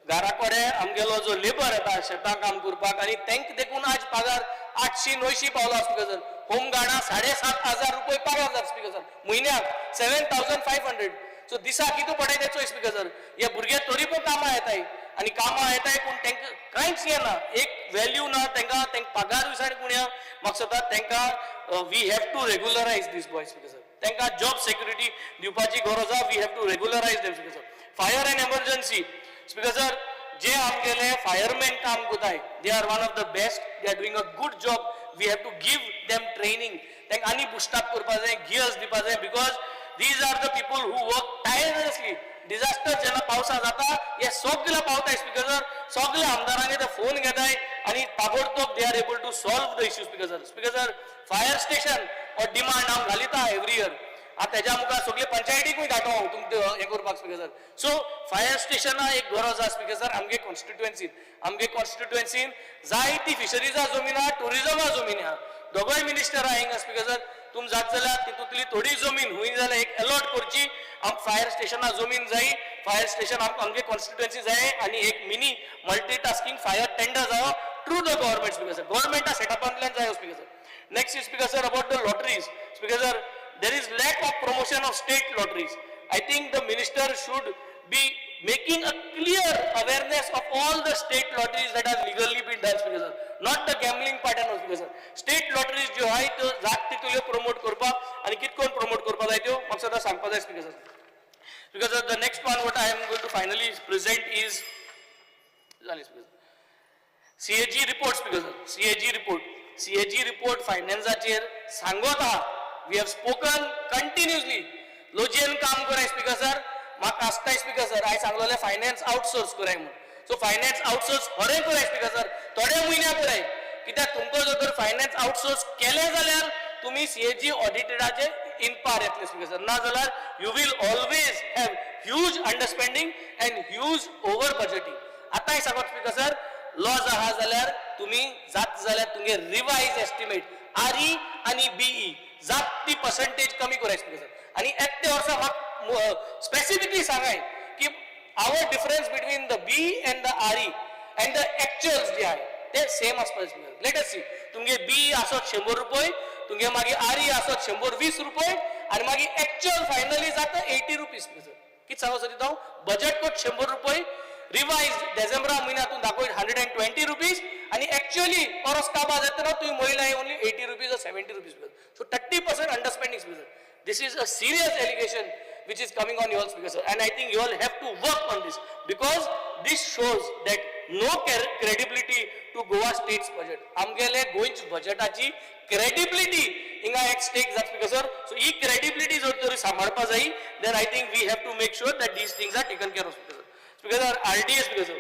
घरा कडेन आमगेलो जो लेबर येता शेतां काम करपाक आनी तांकां देखून आज पगार 800-900 पावला स्पीकर सर. होम गार्डां 7,500 रुपये पगार जाता स्पीकर सर म्हयन्याक, 7,500. सो दिसाक कितू पडटा तें चोय स्पीकर सर. हे भुरगे तरी पण कामां येताय आनी कामां येताय पूण तांकां कांयच येना, एक वेल्यू ना तांकां, तांकां पगारूय सारको उण्या. म्हाका दिसता तांकां we have to regularise these boys, speaker sir. तांकां जॉब सेक्युरिटी दिवपाची गरज आहा. We have to regularise them, speaker sir. Fire and emergency, speaker sir, जे आमगेले फायरमॅन काम करताय, they are one of the best, they are doing a good job. We have to give them training. तांकां आनी boost up करपा जाय, gears दिवपा जाय, because these are the people who work tirelessly. Disaster जेन्ना पावसा जाता हे सगळे पावताय स्पीकर सर. सगळे आमदारांगे ते फोन घेताय आनी ताबडतोब they are able to solve the issue, speaker sir. Speaker sir, fire station हो डिमांड हांव घालिता एवरी इयर. आतां तेज्या मुखार सगळे पंचायतीकूय धाडटो हांव तुमकां हें करपाक स्पीकर सर. सो फायर स्टेशना एक गरज आहा स्पीकर सर. आमगे कॉन्स्टिट्युएन्सीन, आमगे कॉन्स्टिट्युएन्सीन जायती फिशरीजा जमीन आहा, टुरिजमा जमीन आहा. दोगोय मिनिस्टर आहा हिंगा स्पीकर सर. तुम जात जाल्यार तितूंतली थोडी जमीन हुंय जाल्यार एक अलॉट करची. आमकां फायर स्टेशना जमीन जाय, फायर स्टेशन आमकां आमगे कॉन्स्टिट्युएन्सी जाय आनी एक मिनी मल्टीटास्किंग फायर टेंडर जायो through the government, speaker sir. गव्हर्मेंटा सेटअपांतल्यान जायो speaker sir. Next is, speaker sir, about the lotteries. Speaker sir, there is lack of promotion of state lotteries. I think the minister should be making a clear awareness of all the state lotteries that have legally been done, speaker sir. Not the gambling part and all, speaker sir. State lotteries ज्यो आहाय त्यो जात तितल्यो promote करपाक आनी कित करून promote करपाक जाय त्यो म्हाका सदां सांगपाक जाय, speaker sir. Because the next one what I am going to finally present is जाली speaker sir. CAG report, speaker sir. CAG report. CAG report फायनान्साचेर सांगत आहा. We have spoken continuously. लॉजियन काम कराय स्पीकर सर. म्हाका आसताय स्पीकर सर, हांवें सांगलोलें finance outsource कराय म्हूण. सो फायनान्स आउटसोर्स खरें कराय स्पीकर सर, थोड्या म्हयन्या कराय. कित्याक तुमकां जर तर फायनान्स आउटसोर्स केलें जाल्यार तुमी सीएजी ऑडिटेडाचे इन पार येतले स्पीकर सर. ना जाल्यार you will always have huge underspending and huge over budgeting. आतांय सांगत स्पीकर सर, लॉज आहा जाल्यार तुमी जात जाल्यार तुमगे रिवायज एस्टिमेट आरई आनी बीई जात ती पर्संटेज कमी कराय स्पीकर सर. आनी एकटे वर्सा म्हाका स्पेसिफिकली सांगाय की our difference between the BE and the RE and the actuals जे आहाय ते सेम आसपा जाय speaker. Let us सी, तुमगे बीई आसत 100 रुपये, तुमगे मागीर आरई आसत 120 रुपये आनी मागीर एक्चुअल फायनली जाता 80 रुपीज स्पीकर सर. कितें सांगो सोदिता हांव? बजेट कोट 100 रुपये, रिवायज डिसेंबरा म्हयन्यातून दाखय 120 रुपीज आनी एक्चुअली परस काबार जातना तुवें म्हणलां only 80 rupees or 70 rupees. So 30% underspending, speaker. This is a serious allegation which is coming on you all, speaker sir, and I think you all have to work on this because this shows that no credibility to Goa state's budget. आमगेले गोंयच्या बजेटाची credibility हिंगा at stake जाता speaker sir. So ही credibility जर तरी सांबाळपा जाय, then I think we have to make sure that these things are taken care of, speaker sir. Speaker sir, RDA, speaker sir,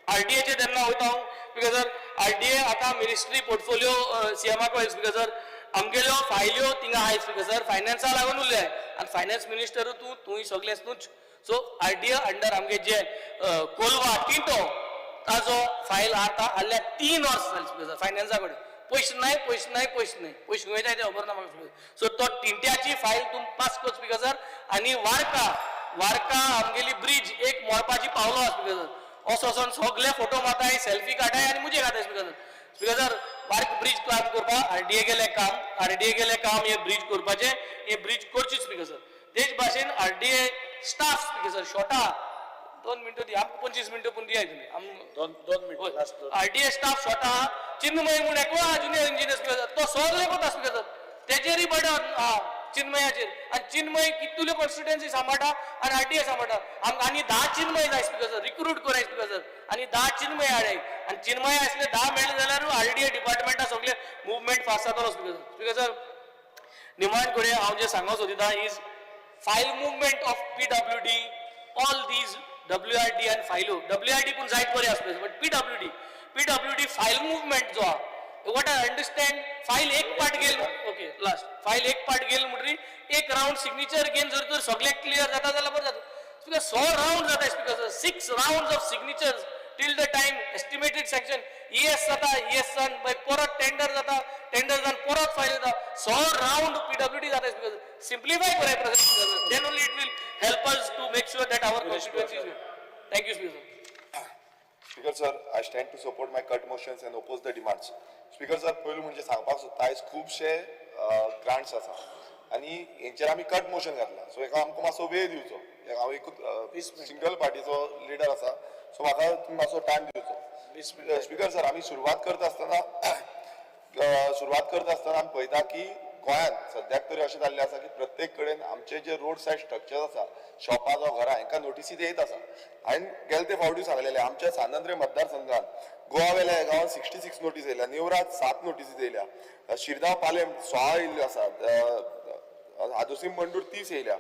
आरडीएचे तेन्ना वयता हांव स्पीकर सर. आरडीए आतां ministry portfolio सीएमाक वयर speaker sir. आमगेल्यो फायल्यो थिंगा आहाय स्पीकर सर, फायनान्सा लागून उरले आनी फायनान्स मिनिस्टर तूं तूं सगळें तूंच. सो आरडीए अंडर आमगे जे कोलवा टिंटो ताजो फायल आतां आहल्या 3 वर्सां जालीं स्पीकर सर. फायनान्सा कडेन पयशे नाय, पयशे नाय, पयशे नाय, पयशे खंय जाय ते खबर ना म्हाका. सो तो टिंट्याची फायल तूं पास कर स्पीकर सर. आनी वार्का, वार्का आमगेली ब्रिज एक मोडपाची पावलो आसा स्पीकर सर. असो वचोन सगळे फोटो मारताय, सेल्फी काडाय आनी मुजे घाताय स्पीकर सर. स्पीकर सर, वार्क ब्रिज काम करपाक आरडीए गेलें काम, आरडीए गेलें काम हे ब्रिज करपाचें, हे ब्रिज करची स्पीकर सर. तेच भाशेन आरडीए स्टाफ स्पीकर सर शॉर्टा. 2 मिनटं दी आमकां, 25 मिनटं पूण दियाय तुमी. 2 मिनटं last. आरडीए स्टाफ शॉर्ट आहा. चिन्मय म्हूण एकलो आहा ज्युनियर इंजिनियर स्पीकर सर, तो सगळे कोता स्पीकर सर. तेजेरय बर्डन आहा चिन्मयाचेर आनी चिन्मय कितल्यो कॉन्स्टिट्युएन्सी सांबाळटा आनी आरडीए सांबाळटा. आमकां आनी 10 चिन्मय जाय स्पीकर सर, रिक्रूट कराय स्पीकर सर आनी 10 चिन्मय हाडाय. आनी चिन्मय आसले 10 मेळ्ळे जाल्यार आरडीए डिपार्टमेंटा सगळे मुवमेंट फास्ट जातलो स्पीकर सर. स्पीकर सर, निमाण कडेन हांव जें सांगूंक सोदिता is file movement of PWD, all these WRD आनी फायल्यो. डब्ल्यू आर डी पूण जायत बरें आसलें, but PWD file movement जो आहा What I understand, file एक पार्ट गेल, ओके लास्ट, फायल एक पार्ट गेल म्हणटरी एक रावंड सिग्नेचर घेवन जर तर सगळें क्लियर जाता जाल्यार बरें जाता. स्पीकर, 100 रावंड जाता speaker sir, 6 round of signatures till the time estimated sanction yes जाता, येस जावन मागीर परत टेंडर जाता, टेंडर जावन परत फायल जाता, 100 रावंड पीडब्ल्यूडी जाता स्पीकर. सिम्प्लिफाय कराय process, then only it will help us to make sure that our constituency is. Thank you speaker sir. Speaker sir, I stand to support my cut motions and oppose the demands. Speaker sir, पयलू म्हणजे सांगपाक सोदता, आयज खुबशे grants आसा आनी हेंचेर आमी cut motion घातला. सो हेका आमकां मातसो वेळ दिवचो. हांव एकूच सिंगल पार्टीचो लिडर आसा, सो म्हाका तुमी मातसो टायम दिवचो. स्पीकर सर, आमी सुरवात करता आसतना आमी पळयता की गोंयांत सद्याक तरी अशें जाल्लें आसा की प्रत्येक कडेन आमचे जे रोड सायड स्ट्रक्चर आसा, शॉपां जावं घरां, हांकां नोटिसी येत आसा. हांवें गेले ते फावटी सांगलेलें, आमच्या सांत आंद्रे मतदारसंघात गोवा वेल्या ह्या गांवांत 66 नोटीस येयल्या, नेवरात 7 नोटीसी येयल्या, शिरगांव पालेम 16 येयल्ल्यो आसा, आदोसीम मंडूर 30 येयल्या,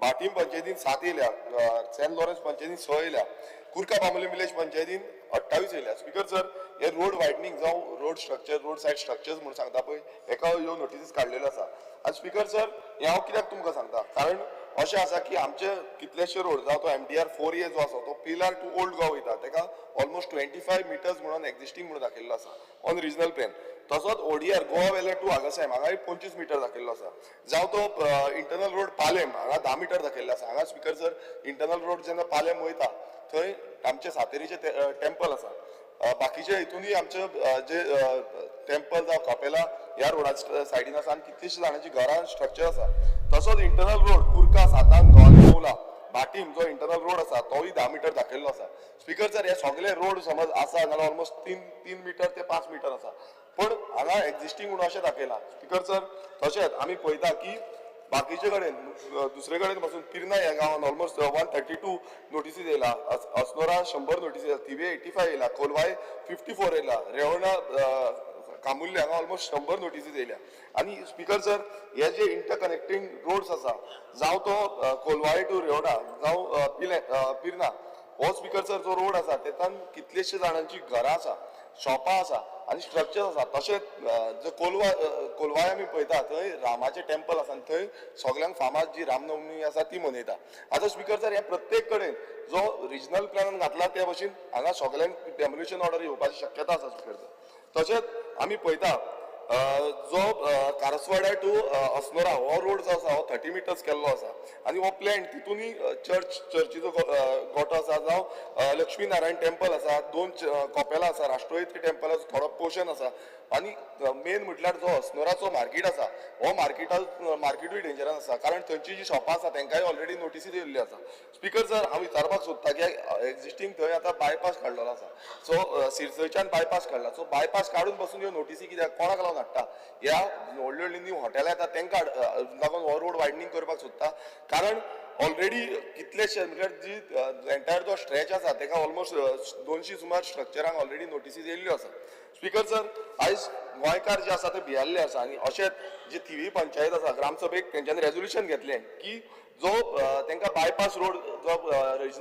भाटीम पंचायतीन 7 येयल्या, सेंट लॉरन्स पंचायतीन 6 येयल्या, कुर्का बांबोली विलेज पंचायतीन 28 येयल्या. स्पीकर सर, हे रोड वायडनींग जावं road structure, road side structures म्हणून सांगता पळय, हेका ह्यो नोटिसीस काडलेल्यो आसा. आनी स्पीकर सर, हें हांव कित्याक तुमकां सांगता, कारण अशें आसा की आमचे कितलेशे रोड जावं तो MDR 4A जो आसा तो पिलार टू ओल्ड गोवा वयता, तेका ऑलमोस्ट 25 मिटर्स म्हणून एक्झिस्टींग म्हणून दाखयल्लो आसा ऑन रिजनल प्लेन. तसोच ODR Goa वेले टू आगासायम हांगाय 25 मिटर दाखयल्लो आसा. जावं तो इंटरनल रोड पालेम हांगा 10 मिटर दाखयल्लो आसा. हांगा स्पीकर सर, इंटरनल रोड जेन्ना पालेम वयता थंय आमचे सातेरीचे टेम्पल आसा, बाकीचे हितूनय आमचे जे टेम्पल जावं कपेला ह्या रोडा सायडीन आसा आनी कितलीशीं जाणांची घरां स्ट्रक्चर आसा. तसोच इंटरनल रोड कुर्का सातांक गोवाली नवला भाटीम जो इंटरनल रोड आसा तोय 10 मिटर दाखयल्लो आसा. स्पीकर सर, हे सगळे रोड समज आसा जाल्यार ऑलमोस्ट 3 मिटर ते 5 मिटर आसा, पण हांगा एक्झिस्टींग म्हणून अशें दाखयलां. स्पीकर सर, तशेंच आमी पळयता की बाकीचे कडेन दुसरे कडेन पासून पिर्ना ह्या गांवांत ऑलमोस्ट 132 नोटिसीज येयला, अस्नोरा 100 नोटिसीज येयला, थिवे 85 येयला, कोलवाय 54 येयला, रेवणा कामुल्ले हांगा ऑलमोस्ट 100 नोटिसीज येयल्या. आनी स्पीकर सर, हे जे इंटरकनेक्टींग रोड्स आसा, जावं तो कोलवाळे टू रेवडा जावं पिर्ना, हो स्पीकर सर जो रोड आसा तेतून कितलेशे जाणांची घरां आसा, शॉपां आसा आनी स्ट्रक्चर आसा. तशेंच जो कोलवाय आमी पळयता थंय रामाचें टेम्पल आसा आनी थंय सगल्यांक फामाद जी रामनवमी आसा ती मनयता. आतां स्पीकर सर, हे प्रत्येक कडेन जो रिजनल प्लॅनान घातला त्या भशेन हांगा सगल्यांक डेमोलिशन ऑर्डर येवपाची शक्यता आसा स्पीकर सर. तशेंच आमी पळयता जो कारसवाड्या टू अस्नोरा हो रोड जो आसा हो 30 मिटर्स केल्लो आसा आनी हो प्लॅन तितूनय चर्चीचो गोटो आसा, जावं लक्ष्मी नारायण टेम्पल आसा, 2 कॉपेलां आसा, राष्ट्रहित टेम्पलाचो थोडो पोर्शन आसा. आनी मेन म्हटल्यार जो अस्नोराचो मार्केट आसा हो मार्केटूय डेंजरान आसा, कारण थंयची जी शॉपां आसा तेंकांय ऑलरेडी नोटिसी दिल्ली आसा. स्पीकर सर, हांव विचारपाक सोदता की एक्झिस्टींग थंय आतां बायपास काडलेलो आसा, सो सिरसयच्यान बायपास काडला, सो बायपास काडून बसून ह्यो नोटिसी कित्याक कोणाक लागून हाडटा? ह्या व्हडली व्हडली न्यू हॉटेलां येता तेंकां लागून हो रोड वायडनींग करपाक सोदता, कारण ऑलरेडी कितलेशे म्हटल्यार जी एंटायर जो स्ट्रेच आसा तेका ऑलमोस्ट 200 सुमार स्ट्रक्चरांक ऑलरेडी नोटिसीज येयल्ल्यो आसा. स्पीकर सर, आयज गोंयकार जे आसा ते भियेल्ले आसा आनी अशेंच जे थिवी पंचायत आसा ग्रामसभेक तेंच्यांनी रेजोल्युशन घेतलें की जो तेंकां बायपास रोड जो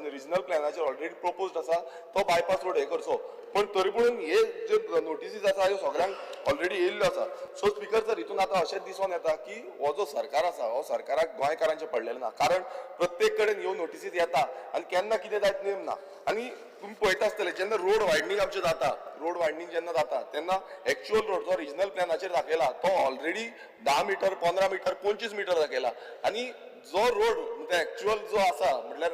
रिजनल प्लॅनाचेर ऑलरेडी प्रपोज्ड आसा तो बायपास रोड हे करचो, पण तरी पूण हे जे नोटिसीज आसा ह्यो सगळ्यांक ऑलरेडी येयल्ल्यो आसा. सो स्पीकर सर, हितून आतां अशेंच दिसून येता की हो जो सरकार आसा हो सरकाराक गोंयकारांचें पडलेलें ना, कारण प्रत्येक कडेन ह्यो नोटिसीज येता आनी केन्ना कितें जायत नेम ना. आनी तुमी पळयता आसतले जेन्ना रोड वायडनींग आमचें जाता, रोड वायडनींग जेन्ना जाता तेन्ना एक्चुअल रोड जो रिजनल प्लॅनाचेर दाखयला तो ऑलरेडी 10 मिटर, 15 मिटर, 25 मिटर दाखयला आनी जो रोड म्हणजे एक्चुअल जो आसा म्हटल्यार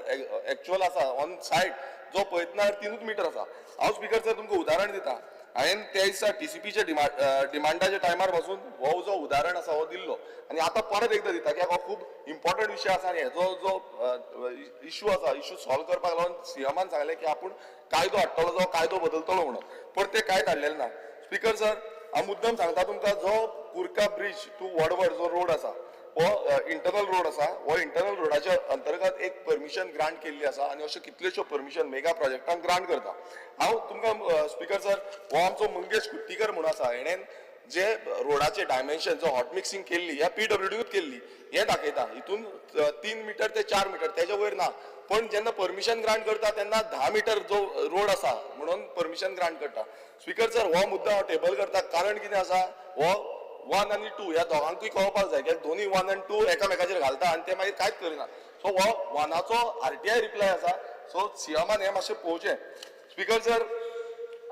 एक्चुअल आसा ऑन सायड जो पळयतना 3 मिटर आसा. हांव स्पीकर सर तुमकां उदाहरण दिता, हांवें त्या दिसा टीसीपीच्या डिमांडाच्या टायमार पासून हो जो उदाहरण आसा हो दिल्लो आनी आतां परत एकदां दिता की हो खूब इम्पॉर्टंट विशय आसा आनी हेजो जो इशू आसा इशू सॉल्व करपाक लागून सीएमान सांगलें की आपूण कायदो हाडटलो, जो कायदो बदलतलो म्हणून, पण ते कांयच हाडलेलें ना. स्पीकर सर, हांव मुद्दम सांगता तुमकां, जो कुर्का ब्रिज टू वडवड जो रोड आसा हो इंटरनल रोड आसा, हो इंटरनल रोडाच्या अंतर्गत एक परमिशन ग्रांट केल्ली आसा आनी अश्यो कितल्योश्यो परमिशन मेगा प्रोजेक्टांक ग्रांट करता. हांव तुमकां स्पीकर सर, हो आमचो मंगेश कुट्टीकर म्हणून आसा, हेणेन जे रोडाचे डायमेन्शन जो हॉट मिक्सिंग केल्ली ह्या पीडब्ल्यूडीनूच केल्ली हें दाखयता. हितून 3 मिटर ते 4 मिटर तेच्या वयर ना, पण जेन्ना परमिशन ग्रांट करता तेन्ना 10 मिटर जो रोड आसा म्हणून परमिशन ग्रांट करता. स्पीकर सर, हो मुद्दो हांव टेबल करता कारण कितें आसा, हो 1 आनी 2 ह्या दोगांकूय कळपाक जाय कित्याक दोनूय 1 आनी 2 एकामेकाचेर घालता आनी ते मागीर कांयच करिना. सो हो 1आचो RTI reply आसा. सो सीएमान हें मातशें पळोवचें. स्पीकर सर,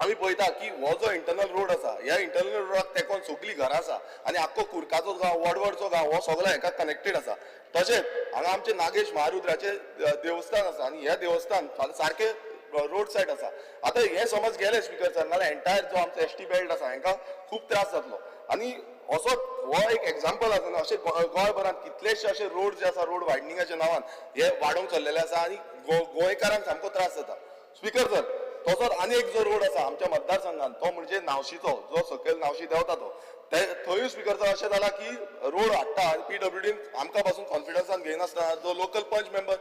आमी पळयता की हो जो इंटरनल रोड आसा ह्या इंटरनल रोडाक तेंकोन सगळीं घरां आसा आनी आख्खो कुर्काचो गांव, वडवडचो गांव हो सगळो हेका कनेक्टेड आसा. तशेंच हांगा आमचें नागेश महारुद्राचें देवस्थान आसा आनी हें देवस्थान सारकें रोड सायड आसा. आतां हें समज गेलें स्पीकर सर, नाल्यार एंटायर जो आमचो एसटी बेल्ट आसा हेंकां खूब त्रास जातलो. आनी असो हो एक एग्जाम्पल आसा न्हू, अशें गोंयभरांत कितलेशे अशे रोड जे आसा रोड वायडनिंगाच्या नांवान हे वाडोवंक चल्लेले आसा आनी गोंयकारांक सामको त्रास जाता. स्पीकर सर, तसोच आनी एक जो रोड आसा आमच्या मतदारसंघात तो म्हणजे नावशीचो, जो सकयल नावशी देंवता तो, थंयूय स्पीकर सर अशें जालां की रोड हाडटा आनी पीडब्ल्यूडीन आमकां पासून कॉन्फिडन्सान घेयनासतना, जो लोकल पंच मेंबर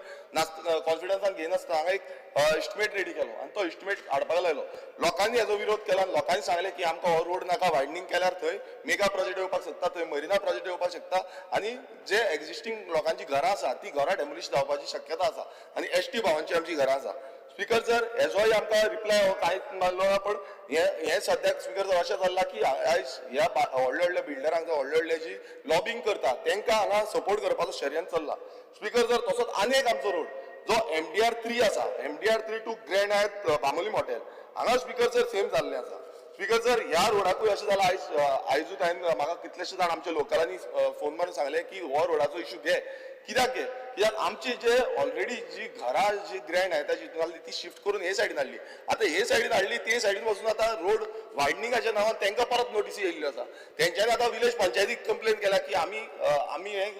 कॉन्फिडन्सान घेयनासतना हांगा एक इस्टिमेट रेडी केलो आनी तो इस्टिमेट हाडपाक लायलो. लोकांनी हेजो विरोध केला आनी लोकांनी सांगलें की आमकां हो रोड नाका, वायडनींग केल्यार थंय मेगा प्रोजेक्ट येवपाक शकता, थंय मरिना प्रोजेक्ट येवपाक शकता आनी जे एक्झिस्टींग लोकांची घरां आसा ती घरां डेमोलिश जावपाची शक्यता आसा आनी एसटी भावांची आमची घरां आसा. स्पीकर सर, हेजोय आमकां रिप्लाय हो कांयच मारलो ना, पण हें सद्याक स्पीकर सर अशें चल्लां की आयज ह्या व्हडल्या व्हडल्या बिल्डरांक जावं व्हडले व्हडले जी लॉबींग करता तेंकां हांगा सपोर्ट करपाचो षडयंत्र चल्ला. स्पीकर सर, तसोच आनी एक आमचो रोड जो MDR 3 आसा, MDR 3 to Grand Hyatt Bambolim hotel, हांगा स्पीकर सर सेम जाल्लें आसा. स्पीकर सर, ह्या रोडाकूय अशें जालां, आयजूच हांवें म्हाका कितलेशे जाण आमच्या लोकलांनी फोन मारून सांगलें की हो रोडाचो इशू घे. कित्याक घे? कित्याक आमची जे ऑलरेडी जी घरां जी ग्रँड हायताची हितून आहली ती शिफ्ट करून हे सायडीन हाडली. आतां हे सायडीन हाडली ते सायडीन वचून आतां रोड वायडनिंगाच्या नांवान तेंकां परत नोटीसी येयल्ल्यो आसा. तेंच्यांनी आतां विलेज पंचायतीक कंप्लेन केल्या की आमी आमी हें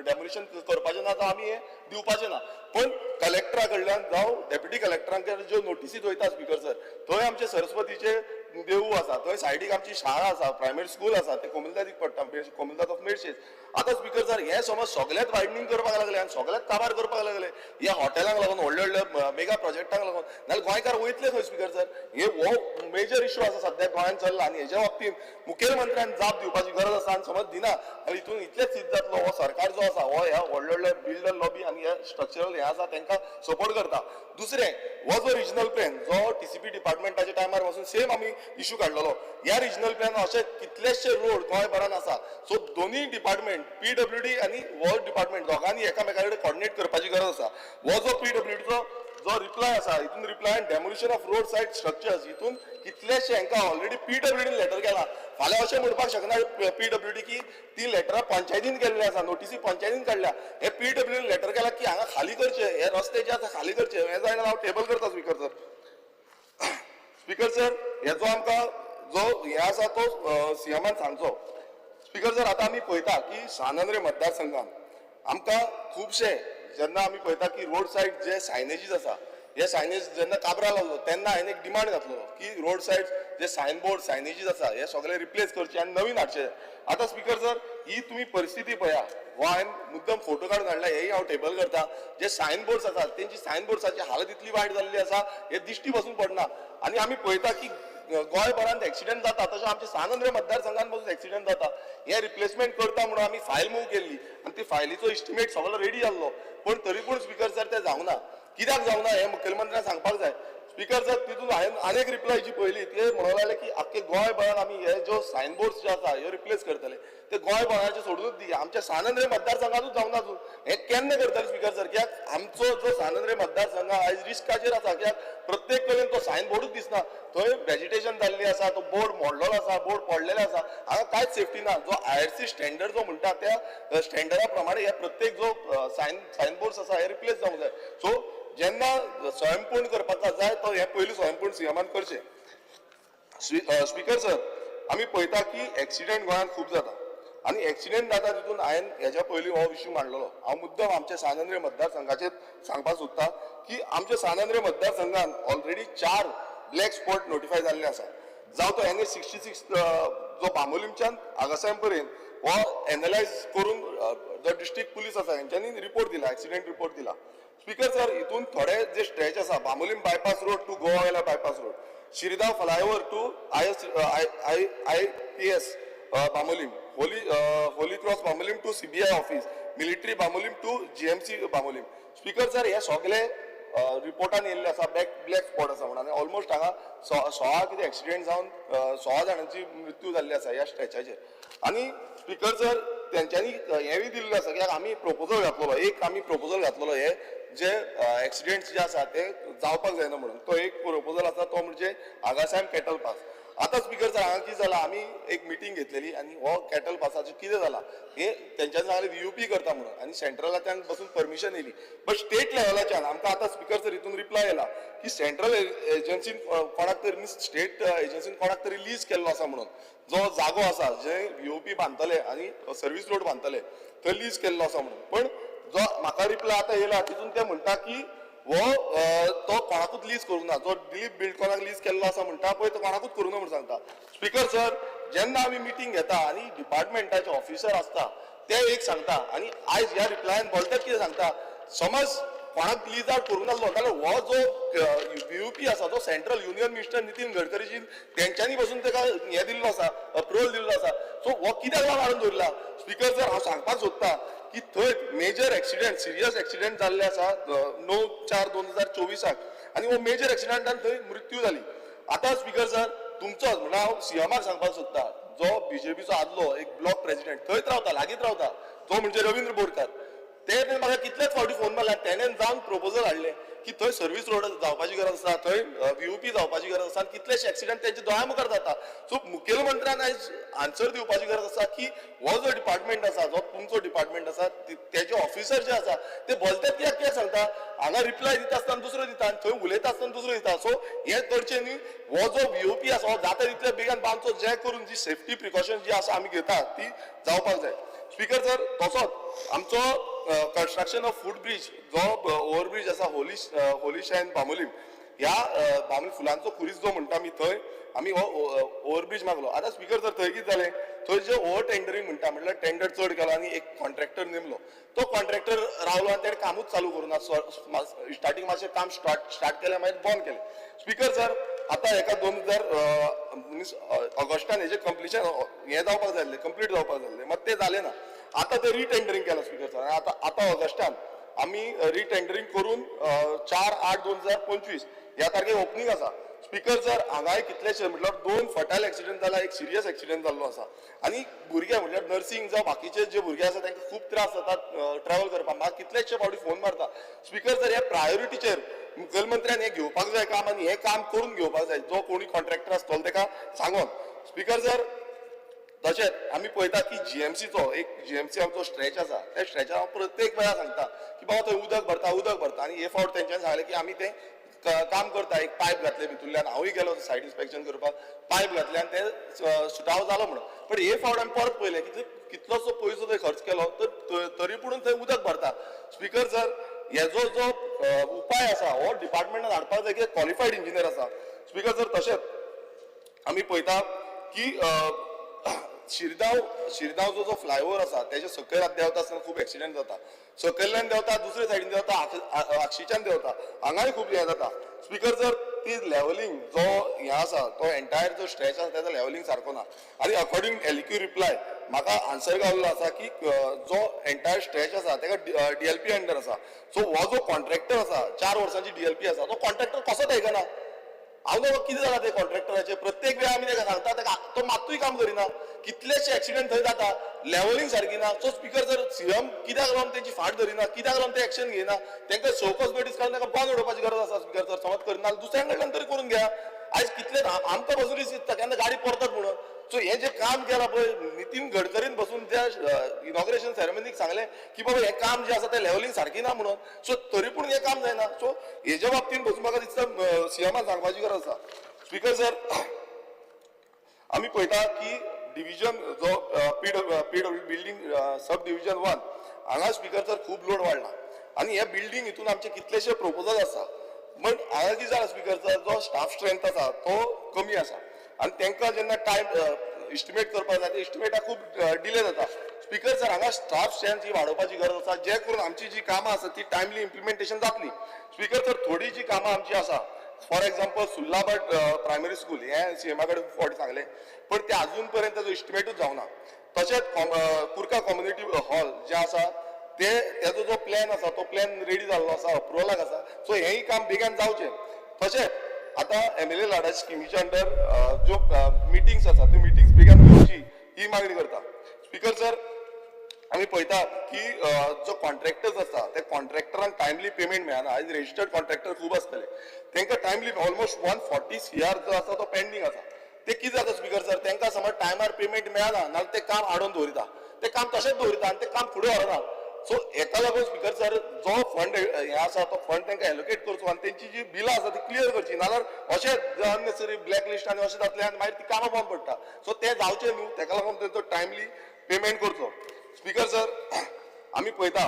डेमोलिशन करपाचें ना, जावं आमी हें दिवपाचें ना. पण कलेक्टरा कडल्यान जावं डेप्युटी कलेक्टरां कडल्यान ज्यो नोटीसी वयता स्पीकर सर, थंय आमचे सरस्वतीचें देवूळ आसा, थंय सायडीक आमची शाळा आसा, प्रायमरी स्कूल आसा, ते कोमुनिदादीक पडटा, कोमुनिदाद ऑफ मेडशेज. आतां स्पीकर सर, हें समज सगळ्यात वायडनींग करपाक लागले आनी सगळ्यात काबार करपाक लागले ह्या हॉटेलांक लागून, व्हडल्या व्हडल्या मेगा प्रोजेक्टांक लागून, नाल्यार गोंयकार वयतले खंय स्पीकर सर? हे हो मेजर इशू आसा सद्याक गोंयांत चल्ला आनी हेज्या बाबतींत मुखेलमंत्र्यान जाप दिवपाची गरज आसा आनी समज दिना जाल्यार हितून इतलेंच सिद्ध जातलो हो सरकार जो आसा हो ह्या व्हडल्या व्हडल्या बिल्डर लॉबी आनी हे स्ट्रक्चरल हें आसा तेंकां सपोर्ट करता. दुसरें, हो जो रिजनल प्लॅन जो TCP डिपार्टमेंटाच्या टायमार पासून सेम आमी इशू काडलेलो, ह्या रिजनल प्लॅन अशे कितलेशे रोड गोंयभरान आसा. सो दोनूय डिपार्टमेंट PWD आनी हो डिपार्टमेंट दोगांनी एकामेका कडेन कॉर्डिनेट करपाची गरज आसा. हो जो PWDचो जो रिप्लाय आसा हितून reply demolition of road side structures, हितून कितलेशे हांकां ऑलरेडी PWDन लेटर केला. फाल्यां अशें म्हणपाक शकना PWD की ती लेटरां पंचायतीन केल्ली आसा, नोटीसी पंचायतीन काडल्या. हे PWDन लेटर केला की हांगा खाली करचे, हे रस्ते जे आसा खाली करचे. हें जायना हांव टेबल करता स्पीकर सर. स्पीकर सर, हेजो आमकां जो हें आसा तो सीएमान सांगचो. स्पीकर सर, आतां आमी पळयता की सान आंद्रे मतदारसंघात आमकां खुबशे जेन्ना आमी पळयता की रोड सायड जे सायनेजीस आसा, हे सायनेज जेन्ना काबरा लागलो तेन्ना हांवें एक डिमांड घातलो की रोड सायड जे सायन बोर्ड सायनेजीस आसा हे सगळे रिप्लेस करचे आनी नवीन हाडचे. आतां स्पीकर सर, ही तुमी परिस्थिती पळया, हो हांवें मुद्दम फोटो काडून हाडला, हेय हांव टेबल करता. जे सायन बोर्ड्स आसात तेंची सायन बोर्ड्साची हालत इतली वायट जाल्ली आसा हे दिश्टी पसून पडना. आनी आमी पळयता की गोंयभरांत एक्सिडंट जाता, तशें आमच्या सान आंद्रे मतदारसंघात पासून एक्सिडंट जाता. हे रिप्लेसमेंट करता म्हणून आमी फायल मूव केल्ली आनी ती फायलीचो इस्टिमेट सगळो रेडी जाल्लो, पण तरी पूण स्पीकर सर ते जावना. कित्याक जावना हें मुखेलमंत्र्यान सांगपाक जाय. स्पीकर सर, तितून हांवें आनी एक रिप्लाय जी पळयली ते म्हणूंक लागले की आख्खे गोंयभरान आमी हे ज्यो सायन बोर्ड्स जे आसा ह्यो रिप्लेस करतले. ते गोंयभराचे सोडूनच दी, आमच्या सान आंद्रे मतदारसंघातूच जावना अजून. हें केन्ना करतले स्पीकर सर? कित्याक आमचो जो सान आंद्रे मतदारसंघ आयज रिस्काचेर आसा, कित्याक प्रत्येक कडेन तो सायन बोर्डूच दिसना. थंय वेजिटेशन जाल्ली आसा, तो बोर्ड मोडलेलो आसा, बोर्ड पडलेले आसा, हांगा कांयच सेफ्टी ना. जो IRC standard जो म्हणटा त्या स्टँडर्डा प्रमाणे हे प्रत्येक जो सायन बोर्ड्स आसा हे रिप्लेस जावंक जाय. सो जेन्ना स्वयंपूर्ण करपाक जाय तो हें पयलीं स्वयंपूर्ण सीएमान करचें. स्पीकर सर, आमी पळयता की एक्सिडंट गोंयांत खूब जाता आनी एक्सिडंट जाता तितून हांवें हेज्या पयलीं हो इशू मांडलेलो. हांव मुद्दम आमच्या सान आंद्रे मतदारसंघाचेर सांगपाक सोदता की आमच्या सान Andre मतदारसंघान already 4 black spot notify जाल्ले आसा. जावं तो NH 66 जो बांबोलीमच्यान आगासायम पर्यंत, हो एनलायज करून जो डिस्ट्रिक्ट पुलीस आसा हेंच्यांनी रिपोर्ट दिला, एक्सिडेंट रिपोर्ट दिला. स्पीकर सर, हितून थोडे जे स्ट्रेच आसा, Bambolim bypass road to Goa वेला bypass road, Shirdao flyover to I S I I I P S Bambolim, Holy Cross Bambolim to CBI office, military Bambolim to GMC Bambolim. Speaker sir, हे सगळे रिपोर्टान येयल्ले आसा, black spot आसा म्हणून. आनी almost हांगा 16 कितें एक्सिडेंट जावन 16 जाणांची मृत्यू जाल्ली आसा ह्या स्ट्रेचाचेर. आनी स्पीकर सर, तेंच्यांनी हेंवूय दिल्लें आसा की आमी प्रपोजल घातलेलो, एक आमी प्रपोजल घातलेलो हे जे एक्सिडेंट्स जे आसा ते जावपाक जायना म्हणून, तो एक प्रपोजल आसा तो म्हणजे आगासाहेब कॅटल पास. आतां स्पीकर सर, हांगा कितें जालां, आमी एक मिटींग घेतलेली आनी हो कॅटल पासाचें कितें जालां हे तेंच्यांनी सांगलें व्हीयूपी करता म्हणून आनी सेंट्रलाच्यान बसून परमिशन येयली, बट स्टेट लेवलाच्यान आमकां आतां स्पीकर सर हितून रिप्लाय येयला की सेंट्रल एजन्सीन कोणाक तरी, मिन्स स्टेट एजन्सीन कोणाक तरी लीज केल्लो आसा म्हणून, जो जागो आसा जे व्हीयूपी बांदतले आनी सर्वीस रोड बांदतले थंय लीज केल्लो आसा म्हणून. पण जो म्हाका रिप्लाय आतां येयला तितून ते म्हणटा की हो तो कोणाकूच लीज करूंक ना, जो दिलीप बिल्डकॉनाक लीज केल्लो आसा म्हणटा पळय तो कोणाकूच करूंक ना म्हूण सांगता. स्पीकर सर, जेन्ना आमी मिटींग घेता आनी डिपार्टमेंटाचे ऑफिसर आसता ते एक सांगता आनी आयज ह्या रिप्लायान बोलतात कितें सांगता, समज कोणाक लीज आवट करूंक नासलो जाल्यार हो जो व्हीयूपी आसा जो सेंट्रल युनियन मिनिस्टर नितीन गडकरीजीन तेंच्यांनी बसून ताका हें दिल्लो आसा, अप्रुवल दिल्लो आसा, सो हो कित्याक लागून हाडून दवरला? स्पीकर सर, हांव सांगपाक सोदता की थंय मेजर एक्सिडेंट, सिरियस एक्सिडेंट जाल्ले आसा 9/4/2024 आनी हो मेजर एक्सिडेंटान थंय मृत्यू जाली. आतां स्पीकर सर, तुमचोच म्हणल्यार हांव सीएमाक सांगपाक सोदता, जो बीजेपीचो आदलो एक ब्लॉक प्रेसिडेंट थंयच रावता, लागींच रावता, तो म्हणजे रवींद्र बोरकार, ते म्हाका कितलेच फावटी फोन मारला, तेणेन जावन प्रपोजल हाडलें की थंय सर्वीस रोड जावपाची गरज आसा, थंय व्हीयूपी जावपाची गरज आसा आनी कितलेशे एक्सिडेंट तेंच्या दोळ्या मुखार जाता. सो मुखेलमंत्र्यान आयज आन्सर दिवपाची गरज आसा की हो जो डिपार्टमेंट आसा, जो तुमचो डिपार्टमेंट आसा, तेजे ऑफिसर जे आसा ते बोलतात कित्याक कित्याक सांगता, हांगा रिप्लाय दिता आसतना दुसरो दिता आनी थंय उलयता आसतना दुसरो दिता. सो हें करचें न्ही, हो जो व्हीयूपी आसा हो जाता तितल्या बेगान बांदचो, जे करून जी सेफ्टी प्रिकॉशन जी आसा आमी घेता ती जावपाक जाय. स्पीकर सर, तसोच आमचो कन्स्ट्रक्शन ऑफ फूट ब्रीज जो ओवरब्रीज आसा होली शायन बांबोलीम, ह्या बांबोली फुलांचो खुरीस जो म्हणटा आमी, थंय आमी हो ओवरब्रीज मागलो. आतां स्पीकर सर, थंय कितें जालें, थंय जे ओवर टेंडरींग म्हणटा, म्हणल्यार टेंडर चड केलो आनी एक कॉन्ट्रॅक्टर नेमलो, तो कॉन्ट्रॅक्टर रावलो आनी तेणें कामूच चालू करूं ना, स्टार्टींग मातशें काम स्टार्ट केलें मागीर बंद केलें. स्पीकर सर, आतां हेका 2000 मिन्स ऑगस्टान हेजें कंप्लिशन हें जावपाक जाय आसलें, कंप्लीट जावपाक जाय आसलें, मात तें जालें ना. आतां तें रिटेंडरींग केलां स्पीकर सर, आतां आतां ऑगस्टान आमी रिटेंडरींग करून 4/8/2025 ह्या तारखेक ओपनींग आसा. स्पीकर सर, हांगाय कितलेशे म्हटल्यार 2 फटाल एक्सिडेंट जाला, एक सिरियस एक्सिडेंट जाल्लो आसा आनी भुरगे म्हटल्यार नर्सींग जावं बाकीचे जे भुरगे आसा तांकां खूब त्रास जाता ट्रॅवल करपाक, म्हाका कितलेशे फावटी फोन मारता. स्पीकर सर, ह्या प्रायोरिटीचेर मुखेलमंत्र्यान हें घेवपाक जाय काम आनी हें काम करून घेवपाक जाय, जो कोणी कॉन्ट्रॅक्टर आसतलो ताका सांगोन. स्पीकर सर, तशेंच आमी पळयता की जीएमसीचो एक जीएमसी आमचो स्ट्रेच आसा, त्या स्ट्रेचार हांव प्रत्येक वेळा सांगता की बाबा थंय उदक भरता, उदक भरता, आनी हे फावट तेंच्यांनी सांगलें की आमी तें काम करता, एक पायप घातले भितुल्ल्यान, हांवूय गेलो सायड इन्स्पेक्शन करपाक, पायप घातले आनी ते सुटाव जालो म्हणून. पण हे फावट आमी परत पळयलें की कितलोसो पयसो थंय खर्च केलो तर तरी पुणून थंय उदक भरता. स्पीकर सर, हेजो जो उपाय आसा हो डिपार्टमेंटान हाडपाक जाय की क्वॉलिफायड इंजिनियर आसा. स्पीकर सर, तशेंच आमी पळयता की शिरदांव जो फ्लायओवर आसा तेजे सकयल देंवता आसतना खूब एक्सिडेंट जाता, सकयल्यान देंवता, दुसरे सायडीन देंवता, आक्षीच्यान देंवता, हांगाय खूब हें जाता. स्पीकर सर, ती लेवलिंग जो हें आसा तो एंटायर जो स्ट्रेच आसा तेजो लेवलिंग सारको ना आनी अकॉर्डिंग एलक्यू रिप्लाय म्हाका आन्सर गावल्लो आसा की जो एंटायर स्ट्रेच आसा तेका डीएलपी अंडर आसा. सो हो जो कॉन्ट्रॅक्टर आसा 4 वर्सांची डीएलपी आसा, तो कॉन्ट्रॅक्टर कसोच आयकना. हांव न्हू कितें जालां ते कॉन्ट्रॅक्टराचें, प्रत्येक वेळा आमी ताका सांगता, ताका तो मात्तूय काम करिना, कितलेशे एक्सिडेंट थंय जाता, लेवलिंग सारकी ना. सो स्पीकर सर, सीएम कित्याक लागून तेंची फाट धरिना, कित्याक लागून ते एक्शन घेयना, तांकां शोकॉज नोटीस काडून तांकां बंद उडोवपाची गरज आसा. स्पीकर सर, समज करिना दुसऱ्या कडल्यान तरी करून घ्या. आयज कितले आमकां बसून दिसता केन्ना गाडी परतात म्हणून. सो हें जें काम केलां पळय नितीन गडकरीन बसून त्या इनॉग्रेशन सेरेमनीक सांगलें की बाबा हें काम जें आसा तें लेवलिंग सारकी ना म्हणून, सो तरी पूण हें काम जायना. सो हेज्या बाबतीन बसून म्हाका दिसता सीएमान सांगपाची गरज आसा. स्पीकर सर, आमी पळयता की डिविजन जो PW building sub division 1 हांगा स्पीकर सर खूब लोड वाडला आनी हे बिल्डींग हितून आमचे कितलेशे प्रपोजल आसा, बट हांगा कितें जाला स्पीकर सर, जो स्टाफ स्ट्रेंथ आसा तो कमी आसा. आनी तांकां जेन्ना टायम इस्टिमेट करपाक जाय, ते इस्टिमेटाक खूब डिले जाता. स्पीकर सर, हांगा स्टाफ स्ट्रेंथ ही वाडोवपाची गरज आसा, जे करून आमची जी कामां आसा ती टायमली इम्प्लिमेंटेशन जातली. स्पीकर सर, थोडी जी कामां आमची आसा, for example Sullabhat primary school, हें सीएमा कडेन फावटी सांगलें, पण ते अजून पर्यंत ताजो इस्टिमेटूच जावना. तशेंच कुर्का कम्युनिटी हॉल जे आसा ते तेजो जो प्लॅन आसा तो प्लॅन रेडी जाल्लो आसा, अप्रुवलाक आसा. सो हेंय काम बेगान जावचें. तशेंच आतां एमएलए लाडा स्किमीच्या अंडर ज्यो मिटिंग्स आसा त्यो मिटिंग्स बेगान घेवची ही मागणी करता. स्पीकर सर, आमी पळयता की जो कॉन्ट्रॅक्टर्स आसा ते कॉन्ट्रॅक्टरांक टायमली पेमेंट मेळना. आयज रेजिस्टर्ड कॉन्ट्रॅक्टर खूब आसतले, तांकां टायमली ऑलमोस्ट 140 CR जो आसा तो पेंडींग आसा. ते कितें जाता स्पीकर सर, तांकां समज टायमार पेमेंट मेळना नाल्यार ते काम आडोवन दवरिता, ते काम तशेंच दवरिता आनी ते काम फुडें व्हरना. सो हेका लागून स्पीकर सर, जो फंड हे आसा तो फंड तांकां एलोकेट करचो आनी तेंची जी बिलां आसा ती क्लियर करची, नाल्यार अशें अननेसेसरी ब्लॅक लिस्ट आनी अशें जातलें आनी मागीर ती कामां बंद पडटा. सो तें जावचें न्हू, तेका लागून तेंचो टायमली पेमेंट करचो. स्पीकर सर, आमी पळयता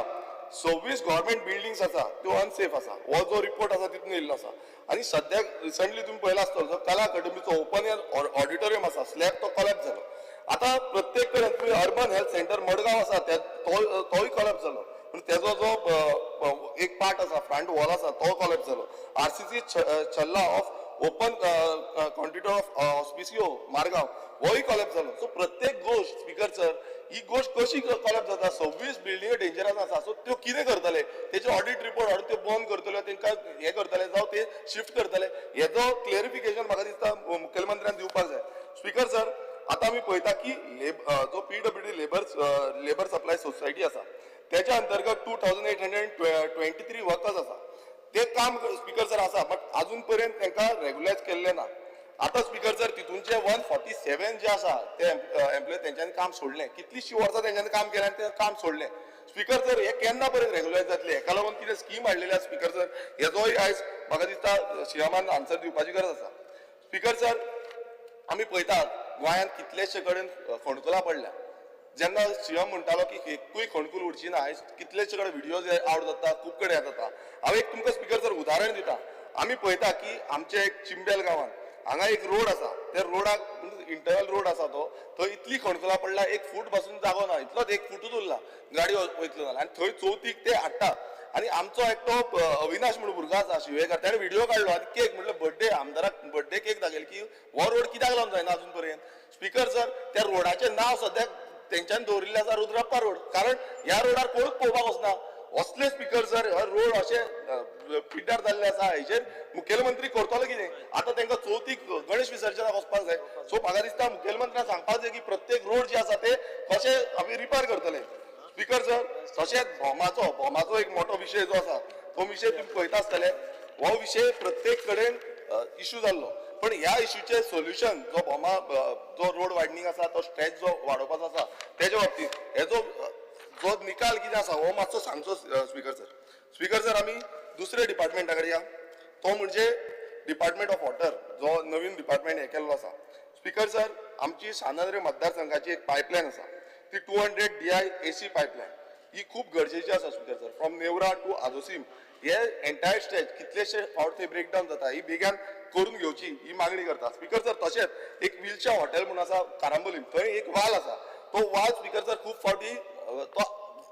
26 गव्हर्मेंट बिल्डिंग्स आसा त्यो अनसेफ आसा. हो जो रिपोर्ट आसा तितून येयल्लो आसा. आनी सद्याक रिसंटली तुमी पळयला आसतलो जो कला अकादमीचो ओपन एयर ऑडिटोरियम आसा, स्लॅब तो कॉलॅप्स जालो. आतां प्रत्येक कडेन तुमी अर्बन हेल्थ सेंटर मडगांव आसा तोय कॉलॅप्स जालो, पूण तेजो जो एक पार्ट आसा, फ्रंट वॉल आसा तो कॉलॅप्स जालो. RCC Challa of open quantity of Hospicio Margao होय कॉलॅप्स जालो. सो प्रत्येक गोश्ट स्पीकर सर, ही गोश्ट कशी कॉलॅप्स जाता, 26 बिल्डिंग डेंजरस आसा. सो त्यो कितें करतले, तेजे ऑडिट रिपोर्ट हाडून त्यो बंद करतले, तांकां हें करतले जावं ते शिफ्ट करतले, हेजो क्लेरिफिकेशन म्हाका दिसता मुखेलमंत्र्यान दिवपाक जाय. स्पीकर सर, आतां आमी पळयता की जो PWD labour supply society आसा तेच्या अंतर्गत 2823 वर्कर्स आसा. ते काम स्पीकर सर आसा, बट अजून पर्यंत तांकां रेगुलायज केल्लें ना. आतां स्पीकर सर, तितूनचे 147 जे आसा ते एम्प्लॉय तेंच्यांनी काम सोडलें. कितलींशीं वर्सां तेंच्यांनी काम केलें आनी ते काम सोडलें. स्पीकर सर, हे केन्ना पर्यंत रेगुलायज जातले, हेका लागून कितें स्कीम हाडलेली आसा स्पीकर सर, हेजोय आयज म्हाका दिसता सीएमान आन्सर दिवपाची गरज आसा. स्पीकर सर, आमी पळयतात गोंयांत कितलेशे कडेन फोंडकुलां पडल्या. जेन्ना सीएम म्हणटालो की एकूय खणकूल उरची ना, आयज कितलेशे कडेन व्हिडियोज आवट जाता, खूब कडेन जाता. हांव एक तुमकां स्पीकर सर उदाहरण दिता. आमी पळयता की आमचे एक चिंबेल गांवांत हांगा एक रोड आसा, त्या रोडाक इंटरनल रोड आसा तो थंय इतली खणकुलां पडल्या, 1 फूट पासून जागो ना, इतलोच 1 फुटूच उरला गाडी वयतलो जाल्यार, आनी थंय चवथीक ते हाडटा. आनी आमचो एकटो अविनाश म्हणून भुरगो आसा शिवेकार, त्याने व्हिडिओ काडलो आनी केक म्हटलं बर्थडे आमदाराक बर्थडे केक दाखयल की हो रोड कित्याक लागून जायना अजून पर्यंत. स्पीकर सर, त्या रोडाचें नांव सद्याक तेंच्यांनी दवरिल्लें आसा रुद्रप्पा रोड, कारण ह्या रोडार कोणूच पळोवपाक वचना. असले स्पीकर सर, हो रोड अशे पिड्ड्यार जाल्ले आसा, हेचेर मुखेलमंत्री करतलो कितें? आतां तांकां चवथीक गणेश विसर्जनाक वचपाक जाय. सो म्हाका दिसता मुखेलमंत्र्यान सांगपाक जाय की प्रत्येक रोड जे आसा ते कशे आमी रिपेर करतले. स्पीकर सर, तशेंच भोमाचो एक मोठो विशय जो आसा तो विशय तुमी पळयता आसतले. हो विशय प्रत्येक कडेन इशू जाल्लो, पण ह्या इशूचें सोल्युशन जो भोमा जो रोड वायडनींग आसा तो स्ट्रेच जो वाडोवपाचो आसा तेजे बाबतींत हेजो जो निकाल कितें आसा हो मातसो सांगचो स्पीकर सर. स्पीकर सर, आमी दुसऱ्या डिपार्टमेंटा कडेन या, तो म्हणजे डिपार्टमेंट ऑफ वॉटर, जो नवीन डिपार्टमेंट हें केल्लो आसा. स्पीकर सर, आमची सांत मतदारसंघाची एक पायपलायन आसा, ती 200 DI AC pipeline ही खूब गरजेची आसा. Speaker sir, from Neora to Adosim हे एंटायर स्ट्रेच कितलेशे फावट थंय ब्रेकडावन जाता, ही बेगान करून घेवची ही मागणी करता. स्पीकर सर, तशेंच एक विलच्या हॉटेल म्हणून आसा कारांबोलीम, थंय एक वाल आसा, तो वाल स्पीकर सर खूब फावटी तो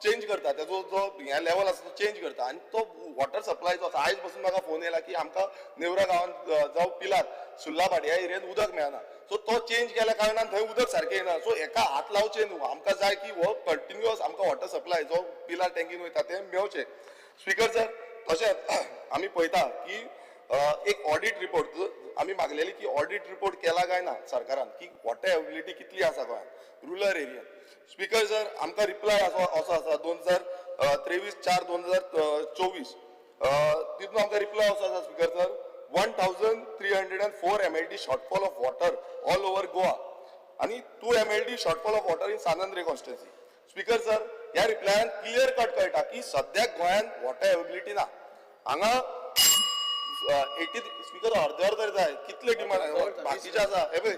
चेंज करता, तेजो जो हे लेवल आसा तो चेंज करता आनी तो वॉटर सप्लाय जो आसा, आयज पासून म्हाका फोन येयला की आमकां नेवरा गांवांत जावं पिलार सुर्लाभाट ह्या एरियेन उदक मेळना. सो तो चेंज केल्या कारणान थंय उदक सारकें येना. सो हेका हात लावचें न्हू, आमकां जाय की हो कंटिन्युअस आमकां वॉटर सप्लाय जो पिलार टँकीन वयता तें मेवचें. स्पीकर सर, तशेंच आमी पळयता की एक ऑडिट रिपोर्ट आमी मागलेली की ऑडिट रिपोर्ट केला काय ना सरकारान की वॉटर अवेलेबिलिटी कितली आसा गोंयांत रुरल एरियेन. स्पीकर सर, आमकां रिप्लाय असो आसा 2023 4 2024 तितून आमकां रिप्लाय असो आसा speaker sir, 1304 MLD shortfall of water all over Goa आनी 2 MLD shortfall of water in Sant Andre constituency. Speaker sir, ह्या रिप्लायान क्लियर कट कळटा की सद्याक गोंयांत वॉटर अवेलेबिलिटी ना. हांगा 80 स्पीकर अर्दे अर्दे जाय कितले डिमांड बाकीचे आसा. हे पळय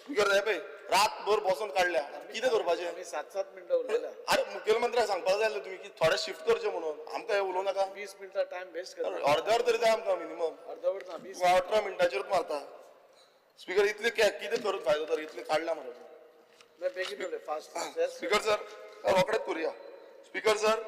स्पीकर, हे पळय रातभर बसून काडल्या, कितें करपाचें? 7-7 मिनटां उरलेल्या. अरे मुखेलमंत्र्याक सांगपाक जाय तुमी की थोडे शिफ्ट करचे म्हणून, आमकां हें उलोवं नाका. 20 मिनटां टायम वेस्ट करता. अर्दे अर्दे जाय आमकां मिनिमम. अर्दवर ना, 20. 18 मिनटाचेरूच मारता. स्पीकर इतले कितें करून फायदो तर इतले काडला मरे. बेगीन उलय, फास्ट. स्पीकर सर, रोखडेच करुया. स्पीकर सर,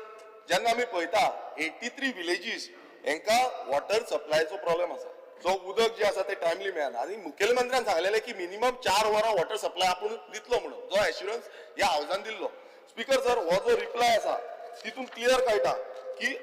जेन्ना आमी पळयता 83 विलेजीस हेंकां वॉटर सप्लायचो प्रॉब्लेम आसा. जो उदक जे आसा ते टायमली मेळना आनी मुखेलमंत्र्यान सांगलेलें की मिनिमम 4 वरां वॉटर सप्लाय आपूण दितलो म्हणून, जो एश्युरन्स ह्या हावजान दिल्लो. स्पीकर सर, हो जो रिप्लाय आसा तितून क्लियर कळटा की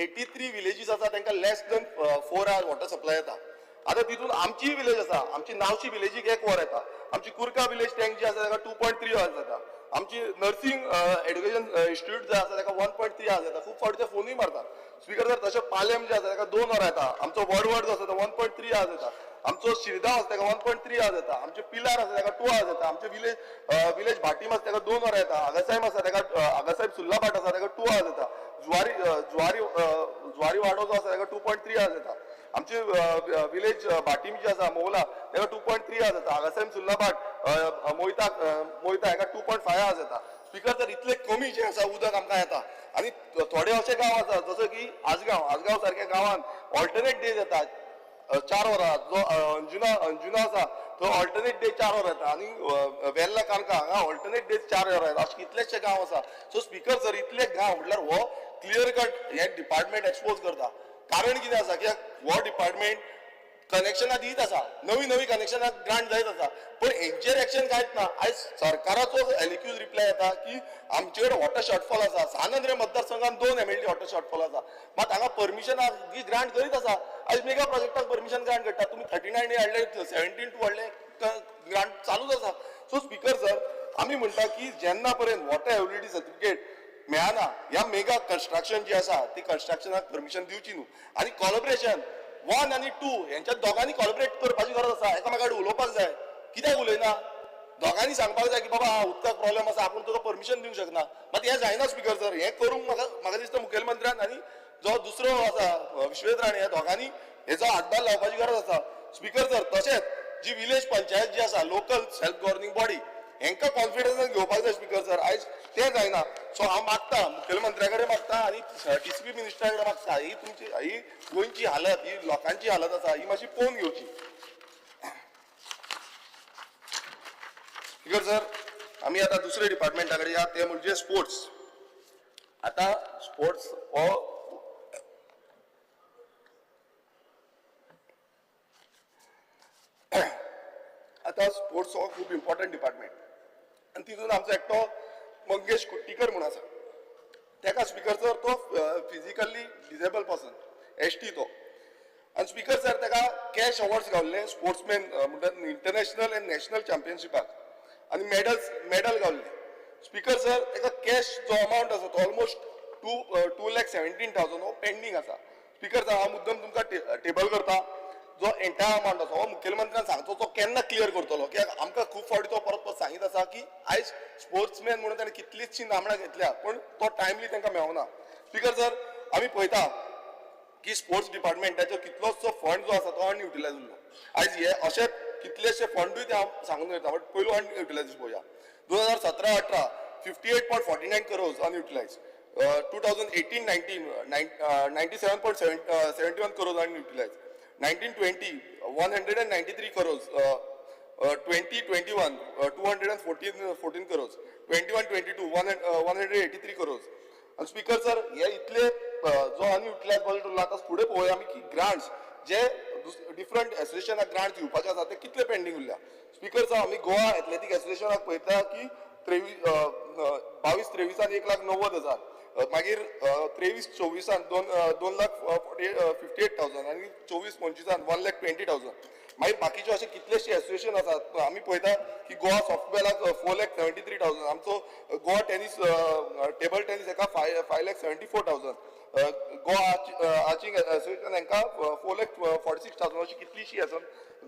83 विलेजीस आसा तांकां less than 4 hour water supply येता. आतां तितून आमची विलेज आसा, आमची नावशी विलेजीक 1 वर येता, आमची कुर्का विलेज टँक जी आसा ताका 2.3 आवर्स येता, आमची नर्सिंग एड्युकेशन इन्स्टिट्यूट जे आसा ताका 1.3 आवर्स येता. खूब फावटी ते फोनूय मारता. स्पीकर सर, तशें पालेम जे आसा ताका 2 वरां येता, आमचो वडवड जो आसा तो 1.3 आवर्स येता, आमचो शिरदांव आसा ताका 1.3 आवर्स येता, आमचे पिलार आसा ताका 2 आवर्स येता, आमचे विलेज भाटीम आसा ताका 2 वरां येता, आगासाहेब आसा ताका, आगासाहेब सुल्लाभाट आसा ताका 2 आवर्स येता, जुवारी जुवारी जुवारी वाडो जो आसा ताका 2.3 आवर्स येता, आमचे विलेज भाटीम जी आसा मोवला ताका 2.3 आवर्स येता, आगासाहेब सुल्लाभाट मोयता मोयता हाका 2.5 आवर्स येता. स्पीकर सर, इतले कमी जे आसा उदक आमकां येता. आनी थोडे अशे गांव आसा जसो की आजगांव, आजगांव सारक्या गांवान ऑल्टरनेट डेज येता 4 वरां, जो अंजुना अंजुना आसा तो ऑल्टरनेट डे 4 वरां येता आनी वेर्ला काणका हांगा ऑल्टरनेट डेज 4 वरां येता. अशे कितलेशे गांव आसा. सो स्पीकर सर, इतले गांव म्हटल्यार हो क्लियर कट हे डिपार्टमेंट एक्सपोज करता. कारण कितें आसा की हो डिपार्टमेंट कनेक्शनां दीत आसा, नवी नवी कनेक्शनां ग्रांट जायत आसा, पण हेंचेर एक्शन कांयच ना. आयज सरकाराचो एलक्यूज रिप्लाय येता की आमचे कडेन वॉटर शॉर्टफॉल आसा. सान आंद्रे मतदारसंघात 2 MLD water shortfall आसा, मात हांगा परमिशनां ही ग्रांट करीत आसा. आयज मेगा प्रोजेक्टाक परमिशन ग्रांट करता, तुमी 39 हाडले, 17(2 हाडले, ग्रांट चालूच आसा. सो स्पीकर सर, आमी म्हणटा की जेन्ना पर्यंत वॉटर अवेलेबिलिटी सर्टिफिकेट मेळना, ह्या मेगा कन्स्ट्रक्शन जी आसा ती कन्स्ट्रक्शनाक परमिशन दिवची न्हू. आनी कॉलॉबरेशन 1 आनी 2 हेंच्या दोगांनी कॉलॉबरेट करपाची गरज आसा. एकामेका कडेन उलोवपाक जाय. कित्याक उलयना? दोगांनी सांगपाक जाय की बाबा हा उदकाक प्रॉब्लेम आसा, आपूण तुका परमिशन दिवंक शकना. मात हें जायना स्पीकर सर. हें करूंक म्हाका म्हाका दिसता मुखेलमंत्र्यान आनी जो दुसरो आसा विश्वेश राणे ह्या दोगांनी हेचो हातभार लावपाची गरज आसा. स्पीकर सर, तशेंच जी विलेज पंचायत जी आसा, लोकल सेल्फ गव्हर्निंग बॉडी, हेंकां कॉन्फिडन्सान घेवपाक जाय स्पीकर सर. आयज तें जायना. सो हांव मागता, मुखेलमंत्र्या कडेन मागता आनी टीसीपी मिनिस्टरा कडेन मागता, ही तुमची ही गोंयची हालत, ही लोकांची हालत आसा, ही मातशी पळोवन घेवची. स्पीकर सर, आमी आतां दुसऱ्या डिपार्टमेंटा कडेन या, ते म्हणजे स्पोर्ट्स. आतां स्पोर्ट्स हो आतां स्पोर्ट्स हो खूब इम्पॉर्टंट डिपार्टमेंट आनी तितून आमचो एकटो मंगेश कुट्टीकर म्हूण आसा. तेका स्पीकर सर, तो physically disable person, ST तो. आनी स्पीकर सर, तेका कॅश अवॉर्ड्स गावल्ले स्पोर्ट्समॅन म्हणटा इंटरनॅशनल एंड नॅशनल चॅम्पियनशिपाक आनी मेडल गावल्ले. स्पीकर सर, तेका कॅश जो अमावंट आसा तो ऑलमोस्ट 2,17,000 हो पेंडींग आसा. स्पीकर सर, हांव मुद्दम तुमकां टेबल करता, जो एंटायर अमावंट आसा हो मुखेलमंत्र्यान सांगचो तो केन्ना क्लियर करतलो. कित्याक आमकां खूब फावटी तो परत परत सांगीत आसा की आयज स्पोर्ट्समॅन म्हणून ताणें कितलीचशी नामनां घेतल्या, पूण तो टायमली तांकां मेळना. स्पीकर सर, आमी पळयता की स्पोर्ट्स डिपार्टमेंटाचो कितलोसो फंड जो आसा तो अनयुटिलायज उरलो. आयज हे अशे कितलेशे फंडूय ते हांव सांगून वयता, बट पयलू अनयुटिलायज पळोवया. 2017-18 58.49 crores unutilised, 2018-19 97.71 crores unutilised, 19-20 193 crores, 2021 214 crores, 21-22 183 crores. आनी स्पीकर सर, हे इतले जो अनयुटिलायज बजेट उरला. आतां फुडें पळोवया आमी की ग्रांट्स जे डिफरंट एसोसिएशनाक ग्रांट्स दिवपाचे आसा ते कितले पेंडींग उरल्या. स्पीकर सर, आमी गोवा एथलेटीक एसोसिएशनाक पळयता की 22-23 1,90,000, मागीर 23-24 2,58,000 आनी 24-25 1,20,000. मागीर बाकीचे अशे कितलेशे एसोसिएशन आसात. आमी पळयता की गोवा सॉफ्टबॉलाक 4,73,000, आमचो गोवा टेनीस टेबल टेनीस हेका 5,74,000, गोवा आर्चिंग एसोसिएशन हांकां 4,46,000, अशी कितलीशी आसा.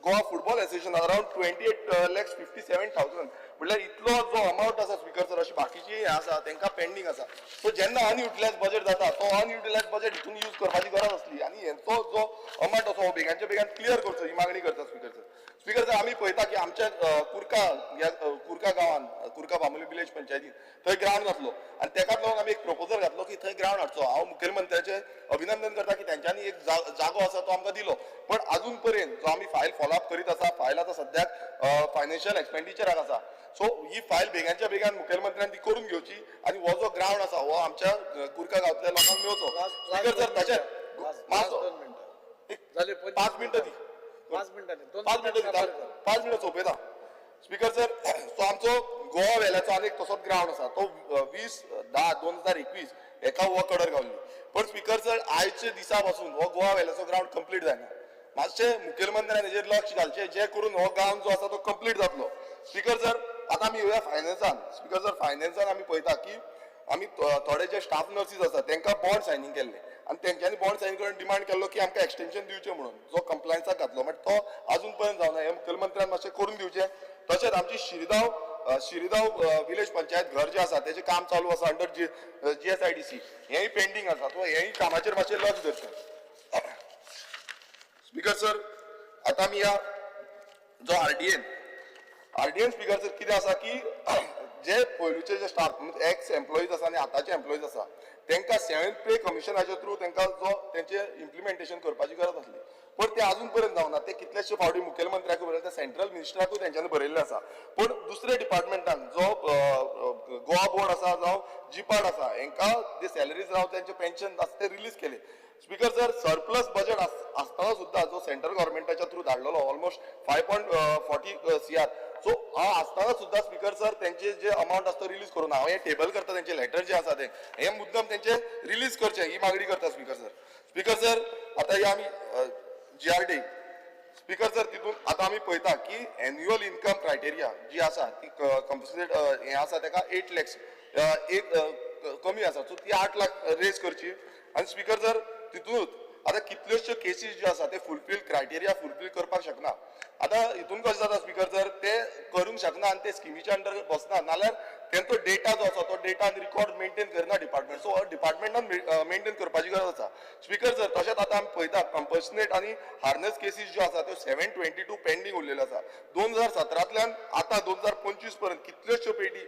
Goa football association around 28,57,000. म्हणल्यार इतलो जो अमावंट आसा स्पीकर सर, अशी बाकीची हें आसा तांकां पेंडींग आसा. सो जेन्ना अनयुटिलायज बजेट जाता तो अनयुटिलायज बजेट हितून यूज करपाची गरज आसली आनी हेंचो जो अमावंट आसा हो बेगानच्या बेगान क्लियर करचो ही मागणी करता स्पीकर सर. स्पीकर सर, आमी पळयता की आमच्या कुर्का ह्या कुर्का गांवान, कुर्का बांबोली विलेज पंचायतीन थंय ग्रावंड घातलो आनी तेकाच लागून आमी एक प्रपोजल घातलो की थंय ग्रावंड हाडचो. हांव मुखेलमंत्र्याचें अभिनंदन करता की तेंच्यांनी एक जागो आसा तो आमकां दिलो, पण अजून पर्यंत जो आमी फायल फॉलोअप करीत आसा, फायल आतां सद्याक फायनान्शियल एक्सपेंडिचराक आसा. सो ही फायल बेगानच्या बेगान मुखेलमंत्र्यान ती करून घेवची आनी हो जो ग्रावंड आसा हो आमच्या कुर्का गांवांतल्या लोकांक मेळचो. स्पीकर सर, तशेंच मातसो 5 मिनटां दी, 5 मिनटां दिता, 5 मिनटां सोंपयता. स्पीकर सर, सो आमचो गोवा वेल्याचो आनी एक तसोच ग्रावंड आसा तो 20/10/2021 हेका हो कडर गावली, पण स्पीकर सर आयच्या दिसा पासून हो गोवा वेल्याचो ग्रावंड कंप्लीट जायना. मातशें मुखेलमंत्र्यान हेजेर लक्ष घालचें जे करून हो ग्रावंड जो आसा तो कंप्लीट जातलो. स्पीकर सर, आतां आमी येवया फायनान्सान. स्पीकर सर, फायनान्सान आमी पळयता की आमी थोडे जे स्टाफ नर्सीस आसा तांकां बॉन्ड सायनींग केल्ले आनी तेंच्यांनी बॉन्ड सायन करून डिमांड केल्लो की आमकां एक्सटेंशन दिवचें म्हणून, जो कंप्लायन्साक घातलो, बट तो अजून पर्यंत जावना. हें मुखेलमंत्र्यान मातशें करून दिवचें. तशेंच आमची शिरिदांव विलेज पंचायत घर जें आसा तेजें काम चालू आसा अंडर GSIDC, हेंय पेंडींग आसा, सो हेंय कामाचेर मातशें लक्ष धरचें. स्पीकर सर, आतां आमी ह्या जो आरडीएन स्पीकर सर कितें आसा की जे पयलूचे जे स्टाफ एक्स एम्प्लॉईज आसा आनी आतांचे एम्प्लॉईज आसा तांकां 7th पे कमिशनाच्या थ्रू तांकां जो तेंचे इम्प्लिमेंटेशन करपाची गरज आसली, पण ते अजून पर्यंत जावना. ते कितलेशे फावटी मुखेलमंत्र्याकूय बरयले, सेंट्रल मिनिस्टराकूय तेंच्यांनी बरयल्लें आसा, पूण दुसरे डिपार्टमेंटान जो गोवा बोर्ड आसा जावं जिपाड आसा हेंकां जे सॅलरीज जावं तेंचे पेन्शन आसा ते रिलीज केले. स्पीकर सर, सरप्लस बजेट आसतना सुद्दां जो सेंट्रल गव्हर्मेंटाच्या थ्रू धाडलेलो ऑलमोस्ट 5.40 CR, सो आसतना सुद्दां स्पीकर सर तेंचे जे अमावंट आसता रिलीज करून हांव हे टेबल करता, तेंचे लेटर जे आसा ते हे मुद्दम तेंचे रिलीज करचे ही मागणी करता स्पीकर सर. स्पीकर सर, आतां हे आमी GRD speaker sir तितून आतां आमी पळयता की एन्युअल इन्कम क्रायटेरिया जी आसा ती कंपल्सरी हें आसा तेका 8 lakhs एक कमी आसा, सो ती 8 लाख रेज करची. आनी स्पीकर सर तितूनच आतां कितल्योश्यो केसीस ज्यो आसा ते फुलफील क्रायटेरिया फुलफील करपाक शकना. आतां हितून कशें जाता स्पीकर सर, ते करूंक शकना आनी ते स्किमीच्या अंडर बसना, नाल्यार तेंचो डेटा जो आसा तो डेटा आनी रिकॉर्ड मेंटेन करना डिपार्टमेंट, सो डिपार्टमेंटान मेंटेन करपाची गरज आसा. स्पीकर सर, तशेंच आतां आमी पळयता कंपल्सनेट आनी हार्नस केसीस ज्यो आसा त्यो 722 पेंडींग उरलेल्यो आसा. 2017 आतां 2025 पर्यंत कितल्योश्यो पेटी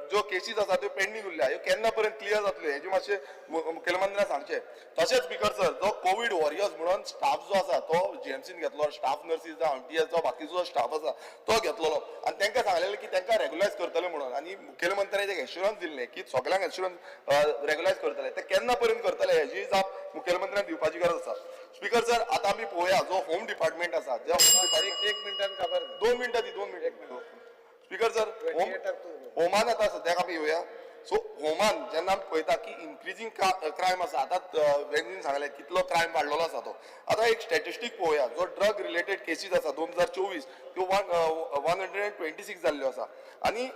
ज्यो केसीस आसा त्यो पेंडींग उरल्या, ह्यो केन्ना पर्यंत क्लियर जातल्यो हेजें मातशें मुखेलमंत्र्यान सांगचें. तशेंच स्पीकर सर, जो कोवीड वॉरियर्स म्हणून स्टाफ जो आसा तो GMCन घेतलो, स्टाफ नर्सीस जावं MTS जावं बाकीचो स्टाफ आसा तो घेतलेलो आनी तांकां सांगलेलें की तांकां रेगुलायज करतले म्हणून, आनी मुखेलमंत्र्यान एक एश्युरन्स दिल्लें की सगल्यांक एश्युरन्स रेगुलायज करतले, ते केन्ना पर्यंत करतले हेजी जाप मुखेलमंत्र्यान दिवपाची गरज आसा. स्पीकर सर, आतां आमी पळोवया जो होम डिपार्टमेंट आसा, जो होम डिपार्टमेंट 1 मिनटान काबार 2 मिनटां दी, 2 मिनटां. स्पीकर सर, होमान आतां सद्याक आमी येवया. सो होमान जेन्ना आमी पळयता की इन्क्रिजींग क्रायम आसा, आतां वेंजीन सांगलें कितलो क्रायम वाडलेलो आसा तो. आतां एक स्टॅटिस्टीक पळोवया, जो ड्रग रिलेटेड केसीस आसा 2024 त्यो 126 जाल्ल्यो आसा आनी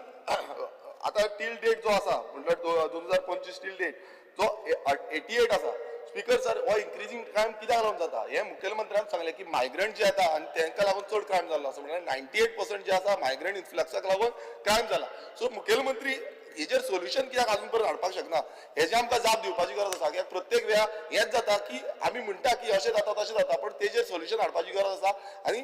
आतां टील डेट जो आसा म्हटल्यार 2025 टील डेट जो 88 आसा. स्पीकर सर, हो इन्क्रिजींग क्रायम कित्याक लागून जाता हें मुखेलमंत्र्यान सांगलें की मायग्रंट जे येता आनी तांकां लागून चड क्रायम जाल्लो आसा, म्हळ्यार 98% जे आसा मायग्रंट इन्फ्लक्साक लागून क्रायम जाला. सो मुखेलमंत्री हेजेर सोल्युशन कित्याक अजून पर्यंत हाडपाक शकना हेजें आमकां जाप दिवपाची गरज आसा. कित्याक प्रत्येक वेळा हेंच जाता की आमी म्हणटा की अशें जाता तशें जाता, पण तेजेर सोल्युशन हाडपाची गरज आसा. आनी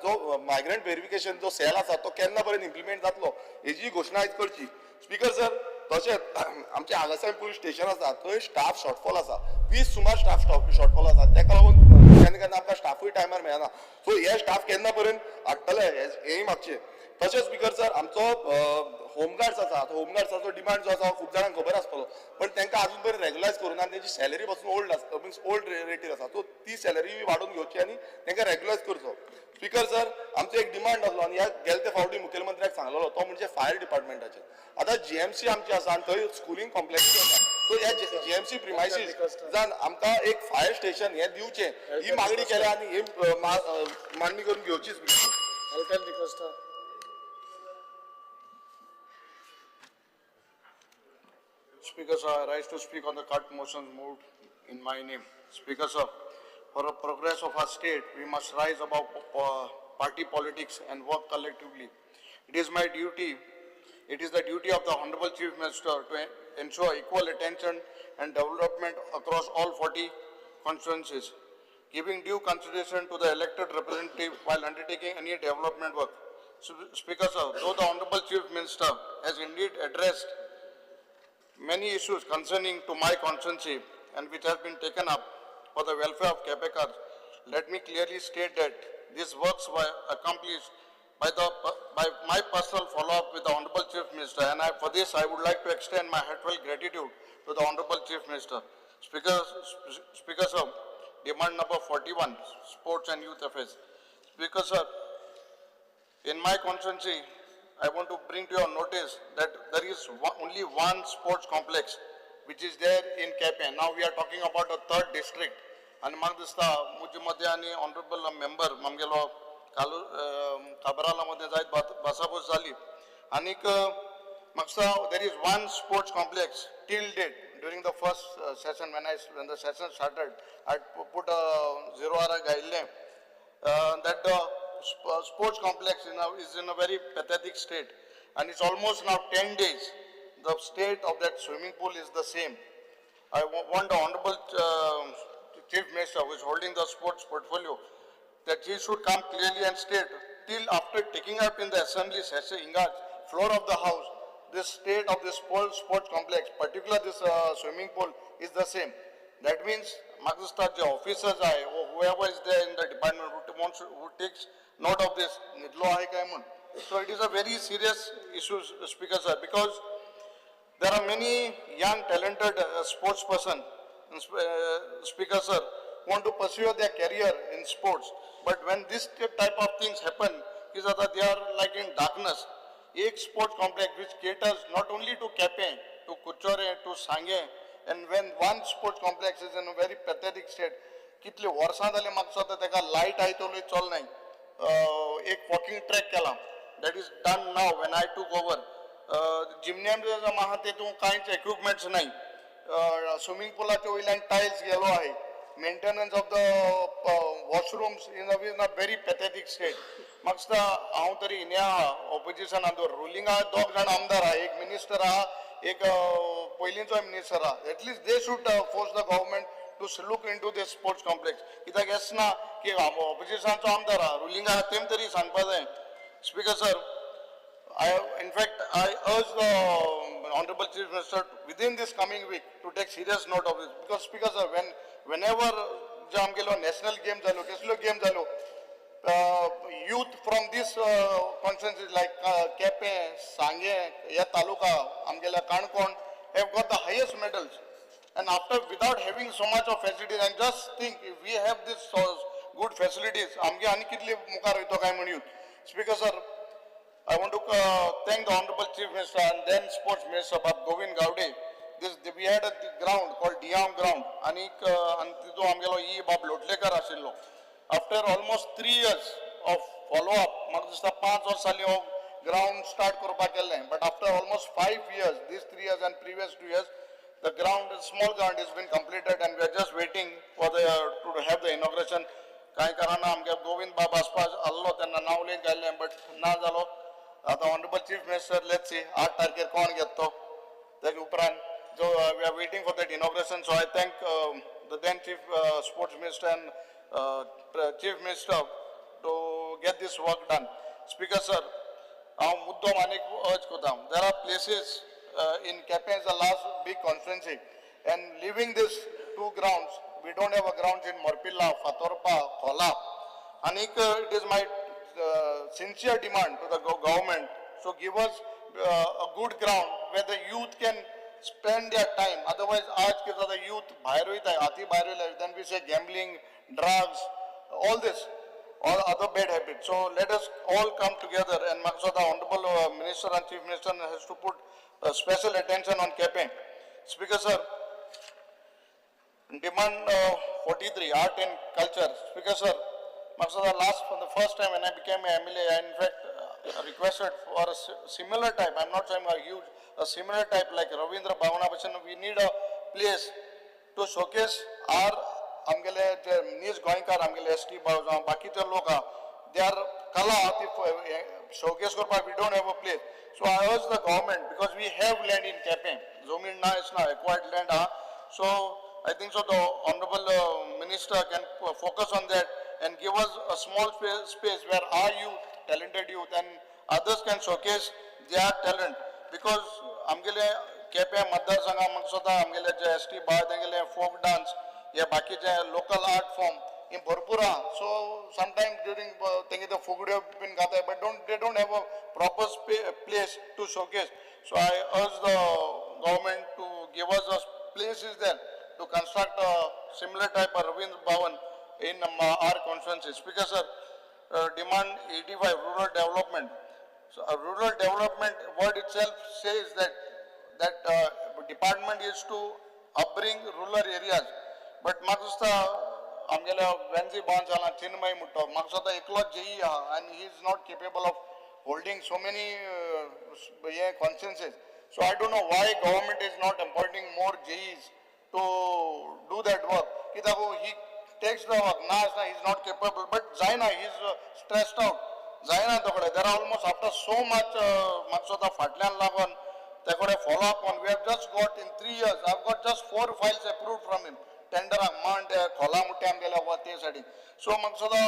जो मायग्रंट वेरिफिकेशन जो सेल आसा तो केन्ना पर्यंत इम्प्लिमेंट जातलो हेजी घोशणा आयज करची. स्पीकर सर, तशेंच आमचें आगासाहेब पुलीस स्टेशन आसा थंय स्टाफ शॉर्टफॉल आसा, 20 सुमार स्टाफ शॉर्टफॉल आसा, तेका लागून केन्ना केन्ना आमकां स्टाफूय टायमार मेळना. सो हे स्टाफ केन्ना पर्यंत हाडटले हेंय मागचें. तशेंच स्पीकर सर, आमचो होमगार्ड्स आसा, आतां होमगार्ड्साचो डिमांड जो आसा खूब जाणांक खबर आसतलो, पण तांकां अजून पर्यंत रेगुलायज करूं ना आनी तेंची सॅलरी पासून ओल्ड आसता, मिन्स ओल्ड रेटीर आसा, सो ती सॅलरी वाडोवन घेवची आनी तांकां रेगुलायज करचो. स्पीकर सर, आमचो एक डिमांड आसलो आनी ह्या गेले ते फावटी मुखेलमंत्र्याक सांगलेलो तो म्हणजे फायर डिपार्टमेंटाचेर. आतां GMC आमची आसा आनी थंय स्कुलींग कॉम्प्लेक्सूय आसा, सो ह्या GMC premises जावन आमकां एक फायर स्टेशन हें दिवचें ही मागणी केल्या आनी ही मागणी करून घेवची. Speaker sir, I rise to speak on the cut motion moved in my name. Speaker sir, for the progress of our state, we must rise above party politics and work collectively. It is my duty, it is the duty of the Honorable Chief Minister to ensure equal attention and development across all 40 constituencies, giving due consideration to the elected representative while undertaking any development work. Speaker sir, though the Honorable Chief Minister has indeed addressed Many issues concerning to my constituency and which has been taken up for the welfare of Kepekars. Let me clearly state that these works were accomplished by my personal follow-up with the Honorable Chief Minister, and for this I would like to extend my heartfelt gratitude to the Honorable Chief Minister. Speaker sir, demand number 41, Sports and Youth Affairs. Speaker sir, in my constituency, I want to bring to your notice that there is only one sports complex which is there in Quepem. Now we are talking about a third district. आनी म्हाका दिसता म्हजे मदें आनी honourable member आमगेलो कालू काबराला मदें जायत भासाभास जाली. आनीक म्हाका दिसता there is one sports complex till date. During the first session, when the session started, I put a 0 hour घायिल्लें that the sports complex is in a very pathetic state, and it's almost now 10 days. The state of that swimming pool is the same. I want the Honorable Chief Minister, who is holding the sports portfolio, that he should come clearly and state, till after taking up in the assembly session, in the floor of the house, this state of this sports complex, particularly this swimming pool, is the same. That means, म्हाका दिसता जे officers आहे or whoever is there in the department who takes note of this, न्हिदलो आहे काय म्हूण. So it is a very serious issue, Speaker sir, because there are many young talented sports person, Speaker sir, who want to pursue their career in sports. But when this type of things happen, is that they are like in darkness. Ek sports complex which caters not only to Quepem, to Curchorem, to Sanguem, and when one sports complex is in a very pathetic state, कितले वर्सां जाली म्हाका दिसता तेका light आयतलो चल नाय. एक walking track केला, that is done now when I took over. Gymnasium आहा तेतून कांयच इक्विपमेंट्स नाय. स्विमींग पुलाच्या वयल्यान टायल्स गेलो आहे. Maintenance of the washrooms in a very pathetic state. म्हाका दिसता हांव तरी हिने आहा ऑपोजिशनान, रुलिंग आहा दोग जाण आमदार आहा, एक मिनिस्टर आहा, एक पयलींचो मिनिस्टर आहा. At least they should force the government to look into this sports complex. कित्याक येस ना की ऑपोजिशनाचो आमदार आहा, रुलिंग आहा, तेम तरी सांगपा जाय. Speaker sir, in fact, I urge the Honorable Chief Minister within this coming week to take serious note of this. Because Speaker sir, whenever जे आमगेलो national game जालो, कसल्यो गेम जालो, youth from this constituencies like Quepem, Sanguem, ह्या तालुका आमगेल्या Canacona have got the highest medals. And after, without having so much of facilities, and just think if we have this good facilities, आमगे आनी कितले मुखार वयतो काय म्हण youth. Speaker sir, I want to thank the Honorable Chief Minister and then Sports Minister Bab Govind Gaude. We had a ground called Diam ground. आनी तितून आमगेलो E बाब लोटलेकर आशिल्लो. After almost 3 years of follow-up, म्हाका दिसता 5 वर्सां जालीं हो ground start करपाक केल्लें. But after almost 5 years, these 3 years and previous 2 years, the ground, the small ground has been completed, and we are just waiting for the to have the inauguration. कांय कारणान आमगे गोविंद बाब आसपा आसलो तेन्ना नांव लेगीत घाल्लें, बट ना जालो. आतां honourable chief minister, let's see 8 तारखेर कोण घेता तो तेजे उपरांत जो we are waiting for that inauguration. So I thank the then chief sports minister and chief minister to get this work done. Speaker sir, हांव मुद्दम आनीक अर्ज करता. There are places in Quepem is the last big constituency, and leaving this 2 grounds, we don't have a grounds in Morpilla, Fatorpa, Khola. आनीक it is my sincere demand to the government, so give us a good ground where the youth can spend their time. Otherwise, आज K ज़्यादा youth बाहर होता है, आती बाहर होता है, then we say gambling, drugs, all this, all other bad habits. So let us all come together, and Maksud, the Honorable Minister and Chief Minister has to put special attention on Quepem. Speaker sir, demand 43, art and culture. Speaker sir, Maksud, last for the first time when I became a MLA, I in fact requested for a similar type, I'm not saying a huge, a similar type like Ravindra Bhavana Bhasan. We need a place to showcase our आमगेले जे नीज गोंयकार, आमगेले S T भाव जावं बाकीचे लोक आहा, they are कला आहा ती शोकेस करपाक we don't have a place. So I urge the government, because we have land in Quepem, जमीन ना is ना, एक्वायर्ड लँड आहा. So I think so the honourable minister can focus on that and give us a small space where our youth, talented youth and others can showcase their talent. Because आमगेले केपें मतदारसंघात म्हाका दिसता आमगेले जे S T बाळ तेंगेले folk dance हे बाकीचे local art form हे भरपूर आहा. सो समटायम ड्युरींग तेंगे ते फुगड्यो बीन घाताय, but don't they don't have a proper place to showcase. So I urge the government to give us a place is there to construct a similar type of Ravindra Bhavan in our constituency. Speaker sir, demand 85, rural development. So rural development word itself says that department is to upbring rural areas. But म्हाका दिसता आमगेल्या वेन्झी बांद जाला चिन्मय म्हणटा, म्हाका दिसता एकलोच JEE आहा आनी he is not capable of holding so many hey constituencies. So I don't know why government is not appointing more JEs to do that work. कित्याक he takes the work, ना आसना he is not capable, but जायना, he is stressed out, जायना तो कडेन. There are almost after so much म्हाका दिसता फाटल्यान लागून ते कडेन follow up on. We have just got in 3 years, I have got just 4 files approved from him. टेंडराक मांड खोला मुट्टे आमगेल्या वा ते साठी. सो म्हाका दिसता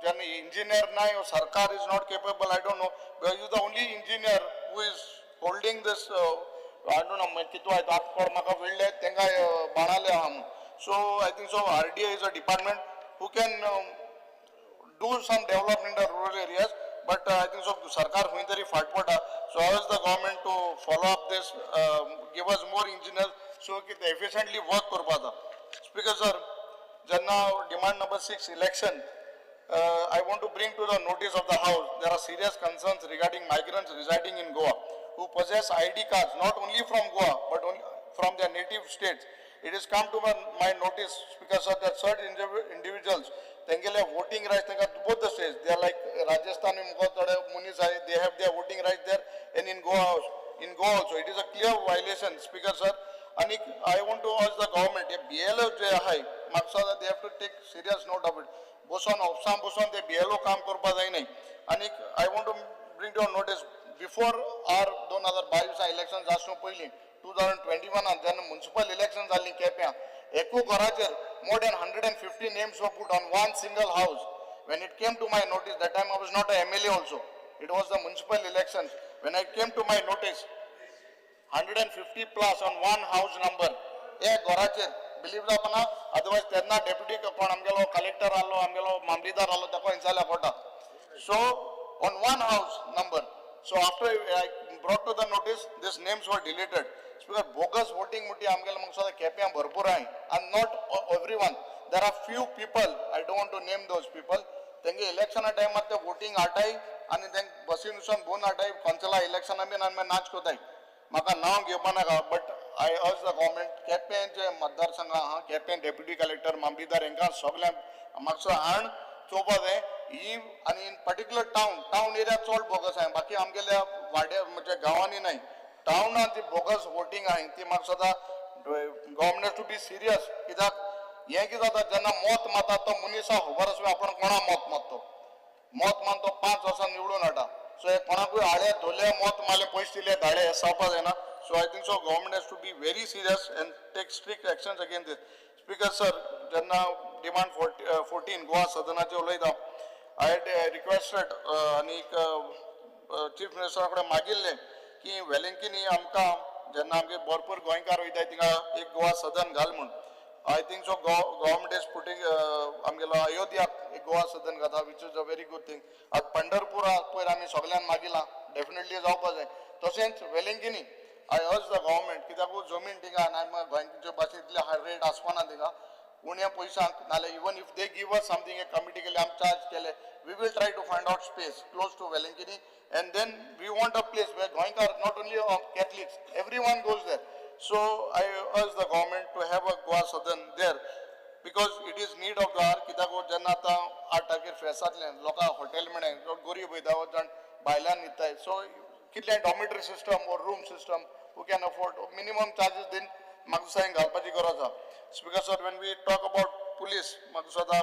जेन्ना इंजिनियर नाय, सरकार is not capable, I don't know, because you the only engineer who is holding this. I don't know कितू आयत आत कोण म्हाका विळ्ळे तेंकां बाणाले आहा म्हणून. So I think so RDA is a department who can do some development in the rural areas, but I think so सरकार खंय तरी फाट पडटा. So I urge the government to follow up this, give us more engineers so की ते efficiently work करपा जाता. Speaker sir, जेन्ना demand number 6 election, I want to bring to the notice of the house, there are serious concerns regarding migrants residing in Goa who possess ID cards not only from Goa but only from their native states. It has come to my notice, Speaker sir, that certain individuals तेंगेले voting rights तेंका both the states, they are like Rajasthan मुखार थोडे मनीस आहाय, they have their voting rights there and in Goa also. It is a clear violation, Speaker sir. आनी I want to urge the government, hey BLO जे आहाय म्हाका दिसता they have to take serious note of it. बसोन ऑफिसान बसोन ते BLO काम करपा जायनाय. आनी I want to bring to notice, before our 2022 election जावचे पयलीं 2021 जेन्ना मुन्सिपल इलेक्शन जाल्लीं केप्यां, एकू घराचेर more than 150 names were put on one single house. When it came to my notice, that time I was not a MLA also, it was the municipal elections. When I came to my notice, 150 plus on one house number एक घराचेर. Believe जावपा ना, otherwise तेन्ना deputy कोण आमगेलो collector आहलो, आमगेलो मामलेदार आहलो, ताका हिंसाल्या पडटा. So on one house number. So after I brought to the notice, these names were deleted. Because bogus voting म्हणटी आमगेले म्हाका दिसता केप्यां भरपूर आहाय, and not every one. There are few people, I don't want to name those people, तेंगे इलेक्शना टायमार ते voting हाडटाय आनी तेंक बसीन वचून बोन हाडटाय, कौन्सिला इलेक्शना बीन आनी मागीर नाच कोताय. म्हाका नांव घेवपा नाका, but I urge the government, Quepem जे मतदारसंघ आहा, केपें डेप्युटी कलेक्टर मामलेदार हांकां सगळ्यांक मातसो हाण चोवपा जाय ही. आनी in particular town area चड बोगस आहाय, बाकी आमगेल्या वाड्या म्हणजे गांवांनी न्हय, टावनान जी बोगस वोटींग आहाय ती म्हाका सदां government has to be serious. कित्याक हें कितें जाता, जेन्ना मत मारता तो मनीस खबर आसता आपण कोणा मत मारतो, मत मारून तो 5 वर्सां निवडून हाडटा. सो हे कोणाकूय आळे धोले मत मारले, पयशे दिले धाडे, हें जावपा जायना. So I think so government has to be very serious and take strict actions against this. Speaker sir, जेन्ना डिमांड 14 गोवा सदनाचे उलयता, I had requested आनी चीफ मिनिस्टरा कडेन मागिल्लें की वेलिंगकिनी आमकां जेन्ना आमगे भरपूर गोंयकार वयताय थिंगा एक गोवा सदन घाल म्हूण. I think so government is putting आमगेलो अयोध्याक एक गोवा सदन घाता, which is a very good thing. आतां पंढरपुरा पयर आमी सगल्यांक मागिलां, डेफिनेटली जावपा जाय. तशेंच वेलिंगकिनी I urge the government, कित्याक जमीन थिंगा आनी गोंयचे भाशेन इतले हाय रेट आसपाना थिंगा, उण्या पयशांक, नाल्यार even if they give us something एक कमिटी केली आमी चार्ज केले, we will try to find out space close to Velankanni, and then we want a place where Goenkar, not only Catholics, every one goes there. So I urge the government to have a Goa Sadan there, because it is need of the hour. कित्याक जेन्ना आतां 8 तारखेर फेस्त जातलें, लोकांक hotel मेळ्ळें, गोरीब वयता, जाण भायल्यान न्हिदताय, सो कितलें dormitory system or room system who can afford minimum charges दिन म्हाका दिसता हें घालपाची गरज आसा. Speaker sir, when we talk about police, म्हाका दिसता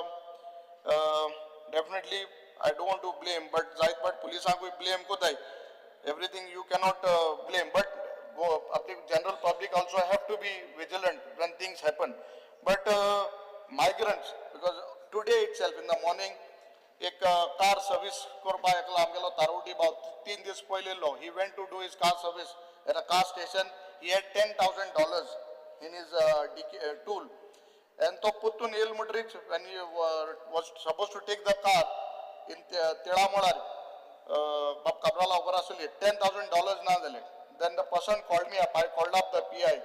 definitely I don't want to blame, but जायत but पुलिसांकूय ब्लेम कोताय, everything you cannot blame, but general public also have to be vigilant when things happen. But migrants, because today itself in the morning एक car service करपाक एकलो आमगेलो तारोटी भाव 3 दीस पयलीं येयल्लो. He went to do his car service at a car station. He had $10,000 in his tool. And तो पुत्तून येयल म्हणटरीच when he was suppose to take the car in तेळामोळार बाब काब्राला खबर आसली $10,000 ना जाले. Then the person called me up. I called up the PI.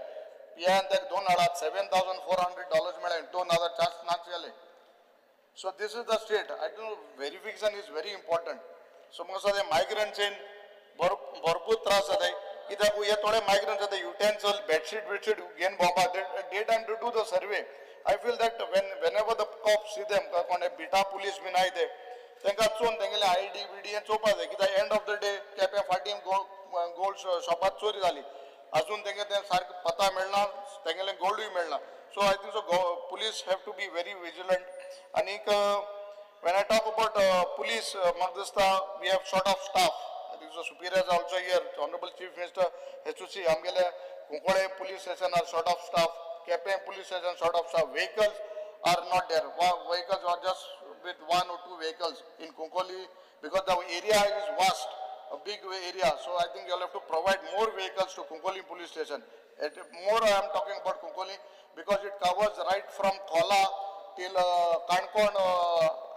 PI ताका दोन हाडात $7,400 मेळ्ळे, 2,400 नाच जाले. So this is the state. I don't, verification is very important. So म्हाका दिसता मायग्रंट्सेन भरपूर त्रास जाताय कित्याक हे थोडे मायग्रंट्स जाता युटेन्सल बेडशीट बिडशीट घेवन भोंवपाक day time to do the survey. I feel that whenever the cop see them, कोण बिटा पुलीस बीन आहाय ते तांकां चोवन तेंगेले I D बिडी हें चोवपाक जाय कित्याक एंड ऑफ the day केप्यां फाटीं गोल्ड शॉपार चोरी जाली, अजून तेंगे तें सारकें पत्ता मेळना, तेंगेलें गोल्डूय मेळना. So I think so police have to be very vigilant. आनीक when I talk about police, म्हाका दिसता we have short of staff. I think so superiors also here, honourable chief minister has to see आमगेले Cuncolim police station are short of staff, Quepem police station short of staff, vehicles are not there. Vehicles are just with one or two vehicles in Kunkoli because the area is vast, a big area. So I think you'll have to provide more vehicles to Kunkoli police station. More I am talking about Kunkoli because it covers right from Kola till Kankon,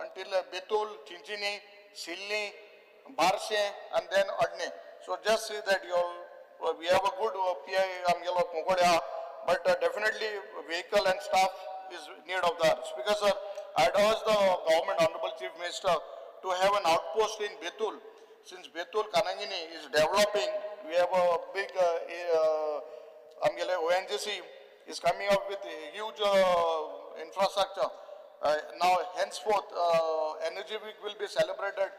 until Betul, Chinchini, Silni, Barshe, and then Adne. So just see that you'll, we have a good PI, Amgelo Kunkodia, but definitely vehicle and staff is need of the hour. Speaker sir, I urge the government, Honorable Chief Minister, to have an outpost in Betul. Since Betul Kanangini is developing, we have a big आमगेले ONGC is coming up with a huge infrastructure. Now henceforth, Energy Week will be celebrated.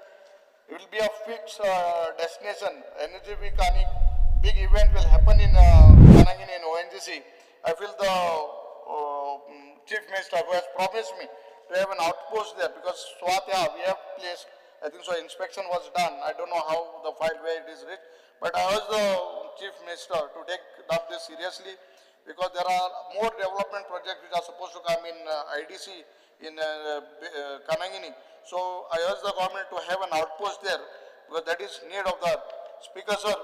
It will be a fixed destination. Energy Week ani big event will happen in Kanangini in ONGC. I feel the Chief Minister who has promised me to have an outpost there because Swatya we have place. I think so inspection was done. I don't know how the file where it is reached, but I urge the Chief Minister to take up this seriously because there are more development projects which are supposed to come in IDC in Kanangini. So I urge the government to have an outpost there because that is need of the Speaker sir.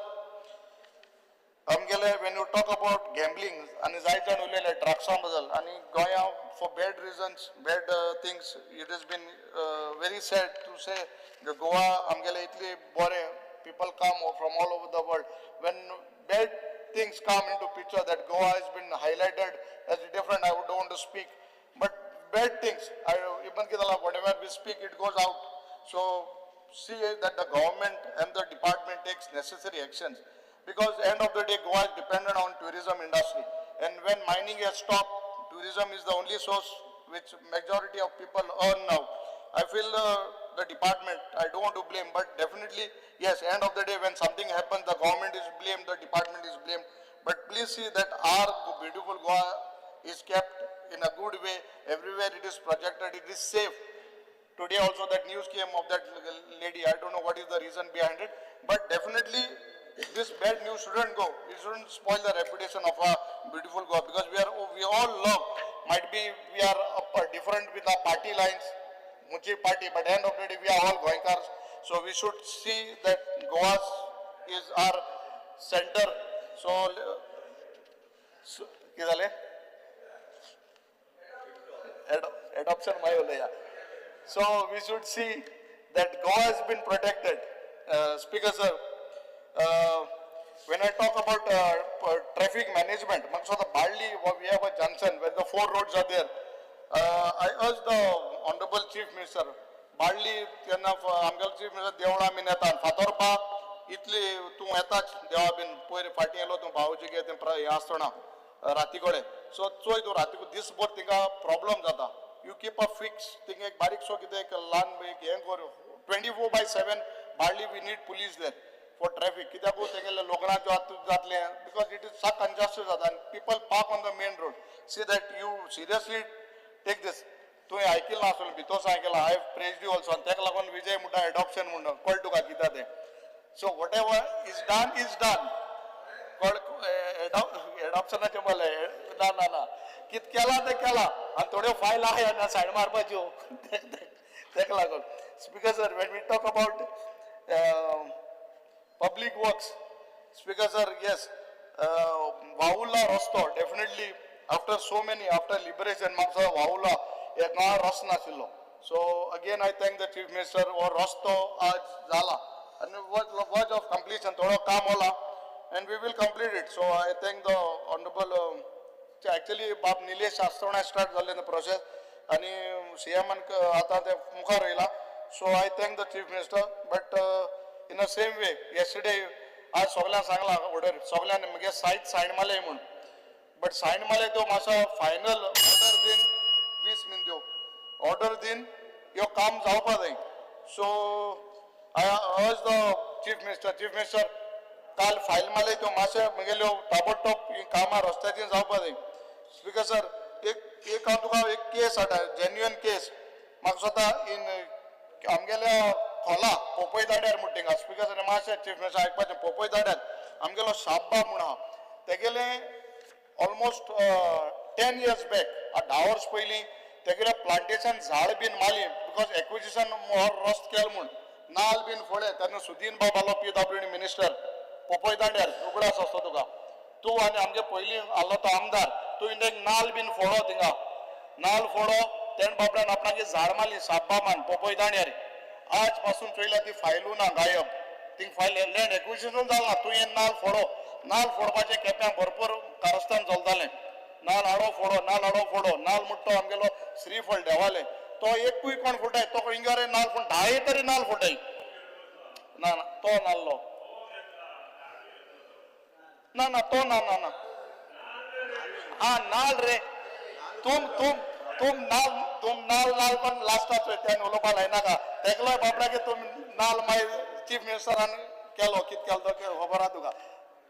आमगेले when you talk about gambling आनी जायते जाण उलयले ड्रग्सां बद्दल आनी गोंया for bad reasons, bad things, it has been very sad to say Goa आमगेले इतली बरें, people come from all over the world. When bad things come into picture that Goa has been highlighted as different, I don't want to speak, but bad things, I, even कितें जालां, whatever we speak, it goes out. So see that the government and the department takes necessary actions because end of the day Goa is dependent on tourism industry, and when mining has stopped, tourism is the only source which majority of people earn now. I feel the department, I don't want to blame, but definitely yes, end of the day when something happens, the government is blamed, the department is blamed, but please see that our beautiful Goa is kept in a good way. Everywhere it is projected, it is safe. Today also that news came of that lady. I don't know what is the reason behind it, but definitely this bad news shouldn't go. We shouldn't spoil the reputation of our beautiful Goa because we all love. Might be we are different with our party lines, Muchi party, but end of the day we are all Goenkars. So we should see that Goa is our center. So, so कितें जालें? Adoption my उलया. So we should see that Goa has been protected. Speaker sir, when I talk about traffic management, so the Balli, we have a junction where the 4 roads are there. I urge the Honorable Chief Minister, Balli, तेन्ना आमगेलो Chief Minister देवळां बीन येता फातोरपा इतली तूं येताच देवा बीन पयर फाटीं येयलो तूं भावजी गे तें हें आसतना राती कडेन. सो चोय तूं राती दीसभर तिंगा प्रॉब्लम जाता. You keep a fix थिंगा एक बारीकसो कितें एक ल्हान एक हें कर 24/7 Balli we need police there for traffic कित्याक तेगेले लग्नाच्यो आतां जातलें because it is साक कंजस्टेड जाता आनी people park on the main road. See that you seriously take this. तुवें आयकिल्लें नासलें भितोस आयकलां. I have praised you also आनी तेका लागून विजय म्हणटा एडॉप्शन म्हणटा कळटा तुका कितें तें. So whatever is done is done. कळ एडॉप्शनाचें बोले ना ना ना कित केलां तें केलां आनी थोड्यो फायल आहा ना सायड मारपाच्यो तेका लागून. Speaker sir, when we talk about public works, Speaker sir, yes, वावुरला रस्तो definitely after so many after liberation Mapusa Vavla हे गांवां रस्तो नाशिल्लो. So again I thank the chief minister, हो रस्तो आज जाला आनी वर्ज ऑफ कंप्लिशन, थोडो काम होला and we will complete it. So I thank the honourable, actually बाब निलेश आसतना स्टार्ट जाल्ले प्रोसेस आनी सी एमान आतां ते मुखार येयला. So I thank the chief minister, but in the same way yesterday आज सगल्यांक सांगलां ऑर्डर सगल्यांनी म्हगे सायट सायन मारले म्हूण, बट सायन मारले त्यो मातसो फायनल ऑर्डर दीन 20 मिन त्यो ऑर्डर दीन ह्यो काम जावपा जाय. So I urge the chief minister, chief minister काल फायल मारले त्यो मातशें म्हगेल्यो ताबडतोब ही कामां रस्त्याचीं जावपा जाय. स्पिकर सर, एक एक हांव तुका एक केस हाडटा, जेन्युअन केस. म्हाका दिसता इन आमगेल्या खोला पोपय दाड्यार म्हणटा थिंगा. स्पिकर सर मातशें चीफ मिनिस्टर आयकपाचें, पोपय दाड्यार आमगेलो शाब्बा म्हूण आहा, तेगेलें ऑलमोस्ट 10 इयर्स बॅक, 10 वर्स पयलीं तेगेलें प्लांटेशन झाड बीन मारली because acquisition हो रस्तो केलो म्हूण नाल बीन फोडले. तेन्ना सुदीन बाब आलो PWD minister Popoi दांड्यार, उगडास आसता तुका. तूं आनी आमगे पयलीं आसलो तो आमदार, तूं एक नाल बीन फोडो थिंगा, नाल फोडो तेण बाबड्यान आपणागे झाड मारली साब्बामान पोपय दांड्यार. आज पासून चोयल्या ती फायलू ना गायब, थिंग फायल लँड एक्विजिशन जालां. तूं हे नाल फोडो, नाल फोडपाचें केप्यां भरपूर कारस्थान चलतालें. नाल हाडो फोडो, नाल हाडो फोडो, नाल म्हणटा तो आमगेलो श्रीफळ देवाले, तो एकूय कोण फोटाय, तो हिंगारे नाल फोड, 10 तरी नाल फोटाय ना, ना तो नाल्लो ना, ना तो ना, ना ना हा नाल रे, तुम तुम तुम नाल, तुम नाल नाल पण लास्टाक चोय त्यान उलोवपा लायनाका. तेकलोय बाबडाके तुम नाल मागीर चीफ मिनिस्टरान केलो, कित केलो तो खबर आहा तुका.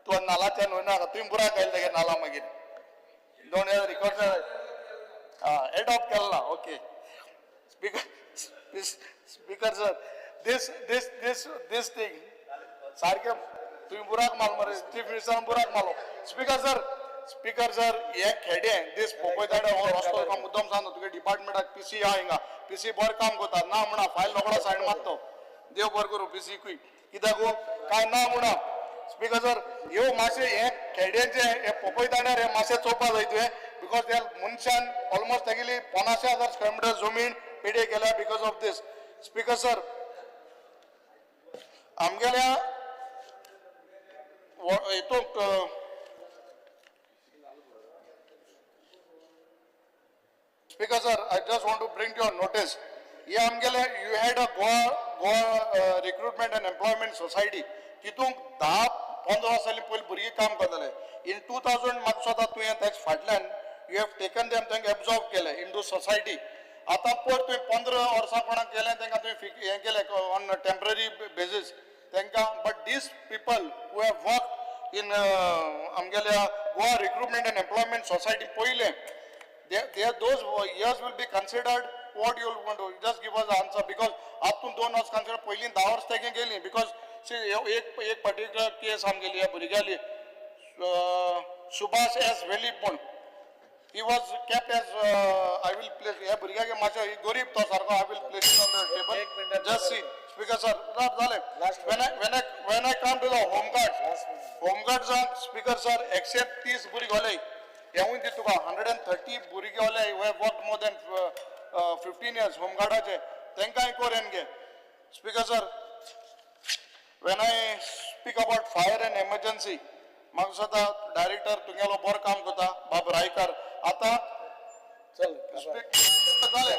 तूं नालाच्यान वयनाका, तुवें बुराक घायल तेगे नाला मागीर 2000 रिकॉर्ड एडॉप्ट केला. Okay speaker, speaker sir, this this this this thing सारकें तुवें बुराक मारलो मरे, चीफ मिनिस्टरान बुराक मारलो. स्पिकर सर, स्पिकर सर, हे खेडे दीस पोपय दाड्या हो रस्तो तुका मुद्दम सांगता, तुगे डिपार्टमेंटाक पीसी आहा हिंगा, पीसी बरें काम करता ना म्हणा, फायल रोकडो सायन मारतो, देव बरें करूं पीसीकूय, कित्याक काय ना म्हणा. स्पिकर सर, ह्यो मातशें हे खेड्यांचे हे पोपय दांड्यार हे मातशें चोवपा जाय तुवें, because त्या मनशान ऑलमोस्ट तेगेली 85,000 स्क्वेअर मिटर जमीन पेडे केल्या because of this. Speaker sir, आमगेल्या हितूंक speaker sir, I just want to bring your notice, हे आमगेले you had a Goa Goa recruitment and employment society, तितूंक 10-15 वर्सांनी पयलीं भुरगीं काम करताले. इन 2000 म्हाका दिसता तुवें तेज फाटल्यान you have taken them, तांकां एब्जॉर्ब केलें इन टू सोसायटी. आतां परत तुवें 15 वर्सां कोणाक केलें तांकां तुवें हें केलें ऑन टेंपररी बेजीस तांकां, but these people who have work in आमगेल्या Goa recruitment and employment society पयलें, they those years will be considered. What you will want to just give us the answer, because आतून 2 वर्स consider, पयलीं 10 वर्स तेगे गेली, because see एक एक पर्टिक्युलर केस आमगेली ह्या भुरग्याली सुभाष एस वेलीप म्हूण, he was kept as I will place ह्या भुरग्याक मातशें गरीब तो सारको, I will place it on the table, just see speaker sir जालें. When I come to the home guards, home गार्ड्सांक speaker sir 130 भुरगे घोले, हेवूय दी तुका 130 भुरगे घोले who have worked more than 15 years home गार्डाचे, तांकांय कोरेन गे. Speaker sir, when I speak about fire and emergency, म्हाका दिसता director तुगेलो बरो काम करता बाब रायकर. आतां जालें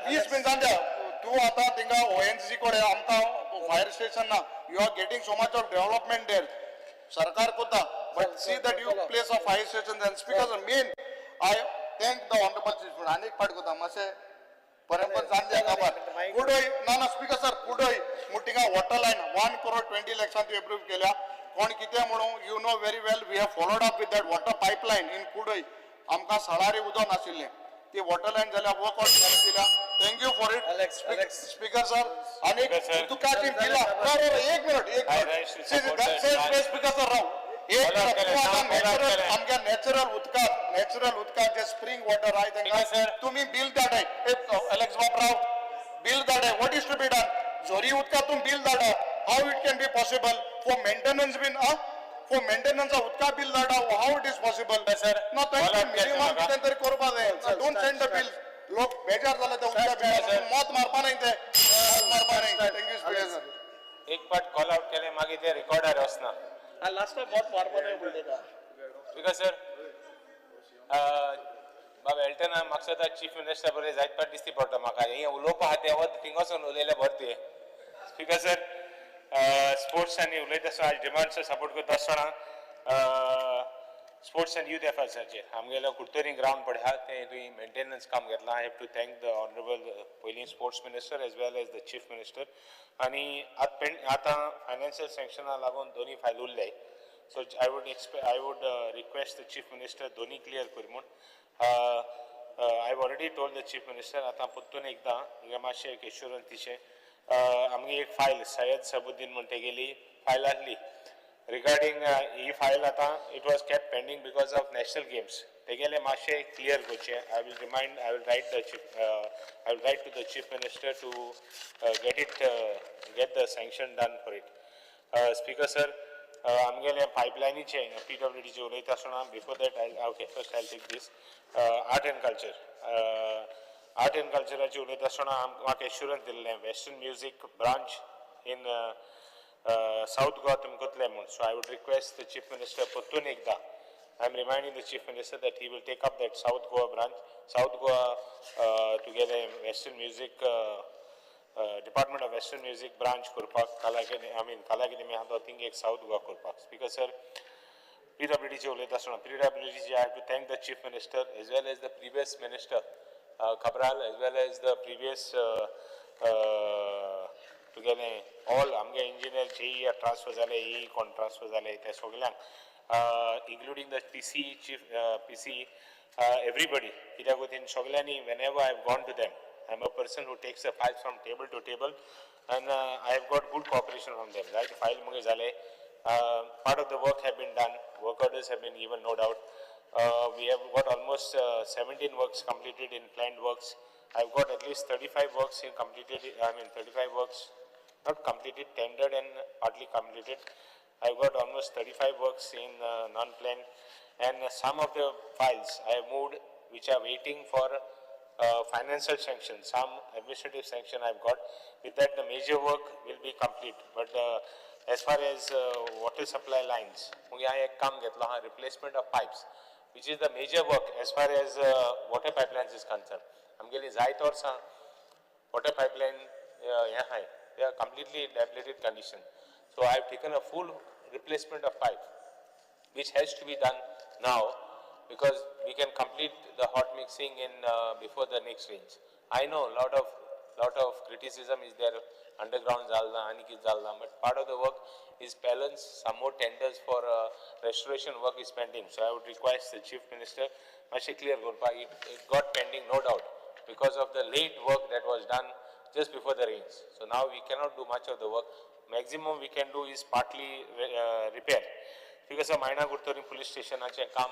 20 मिनटां द्या तूं आतां थिंगा ONGC कडेन आमकां फायर स्टेशन ना, you are getting so much of development there, सरकार करता, but see that you place a fire station. Then speaker main I thank the honourable chief. आनी एक पाट करता मातशें बरें जाण द्या खबर कुडय ना ना स्पिकर सर कुडय मुटिंगा वॉटर लायन 1 crore 20 लॅक्सान तुवें एप्रूव केल्या. कोण कितें म्हणून you know very well we have followed up with that water pipeline in Kudai. आमकां सळारी उदक नाशिल्लें, ती वॉटर लायन जाल्यार वर्क आउट दिल्या. Thank you for it speaker sir. आनी उदकाची बिलां, एक मिनट एक मिनट स्पिकर सर राव एक मिनट. तूं आतां नॅचरल आमच्या नॅचरल उदकाक, नॅचरल उदकाक जे स्प्रींग वॉटर आहाय तांकां तुमी बील धाडाय. एलेक्स बाब राव, bill धाडाय. What is to be done? झरी उदकाक तूं बील धाडा, how it can be possible for maintenance bin? For maintenance उदका बिल धाडटा. How it is possible? Sir, ना call out केलें मिनिमम म्हाका. कितें तरी करपा जाय. Don't send the bill. लोक बेजार जाले ते उदका बिल मत मारपा नाही ते मत मारपा नाही. Thank you speaker sir. एक पाट कॉल आउट केलें मागीर ते रिकॉर्डार वचना. लास्ट टायम मत मारपा नाही म्हणलें. स्पीकर सर, बाब एल्टना म्हाका सदां चीफ मिनिस्टर बरें जायत पाट दिसती पडटा म्हाका. हें उलोवपा आहा तें वत थिंगासून उलयलें बरें तुवें. स्पीकर सर, स्पोर्ट्स आनी उलयता आसतना आज डिमांड्स सपोर्ट करता आसतना स्पोर्ट्स आनी यूथ अफेर्साचेर आमगेलो कुडतरी ग्रावंड पळय आहा तें तुवें मेंटेनन्स काम घेतलां. I have to thank the honourable पयलीं sports minister as well as the chief minister. आनी आतां फायनान्शियल सँक्शना लागून दोनी फायल उरले. So I would request the chief minister दोन्ही क्लियर कर म्हूण. I have already told the chief minister. आतां परतून एकदां हांगा मातशें एक एश्युरन्स दिशें. आमगे एक फायल सय्यद सबुद्दीन म्हण तेगेली फायल आहली रिगार्डींग ही फायल. आतां it was kept pending because of national games. तेगेले मातशें क्लियर करचें. I will remind I will write the chief I will write to the chief minister to get the sanction done for it. Speaker sir, आमगेले पायपलायनीचे पीडब्ल्यूडीचे उलयता आसतना, before that I, okay, first I take this art and culture. Art and कल्चराचे उलयता आसतना म्हाका assurance दिल्लें western music branch in South Goa तुमकां करतले म्हूण. So I would request the chief minister, परतून एकदां I am reminding the chief minister that he will take up that South Goa branch, South Goa तुगेले western music, department of western music branch करपाक कला अकादमी, I mean कला अकादमी आहा तो thing एक south Goa करपाक. स्पीकर सर, पीडब्ल्यूडीचे उलयता आसतना पीडब्ल्यूडीचे I have to thank the chief minister as well as the previous minister Cabral as well as the previous तुगेले ऑल आमगे इंजिनियर जे ट्रान्सफर जाले, ई कोण ट्रान्सफर जाले, ते सगल्यांक, including the PC, chief PC, everybody. कित्याक तेन सगल्यांनी whenever I have gone to them, I am a person who takes a file from table to table and I have got good cooperation from them. जायते file मुगे जाले. Part of the work have been done, work orders have been given, no doubt. We have got almost 17 works completed in planned works. I've got at least 35 works in completed, I mean 35 works not completed, tendered and partly completed. I've got almost 35 works in non-planned, and some of the files I have moved which are waiting for financial sanction, some administrative sanction I've got. With that the major work will be complete. But as far as water supply lines, मुगे हांवें एक काम घेतलो आहा, replacement of pipes, which is the major work as far as water pipelines is concerned. आमगेली जायते वर्सां water pipeline हें आहाय, they are completely dilapidated condition. So I have taken a full replacement of pipe, which has to be done now because we can complete the hot mixing in before the next rains. I know lot of criticism is there, underground jalna ani kit jalna, but part of the work is balance. Some more tenders for restoration work is pending. So I would request the chief minister मातशें clear करपा. It got pending, no doubt, because of the late work that was done just before the rains. So now we cannot do much of the work. Maximum we can do is partly repair. Because of Maina Curtorim police station काम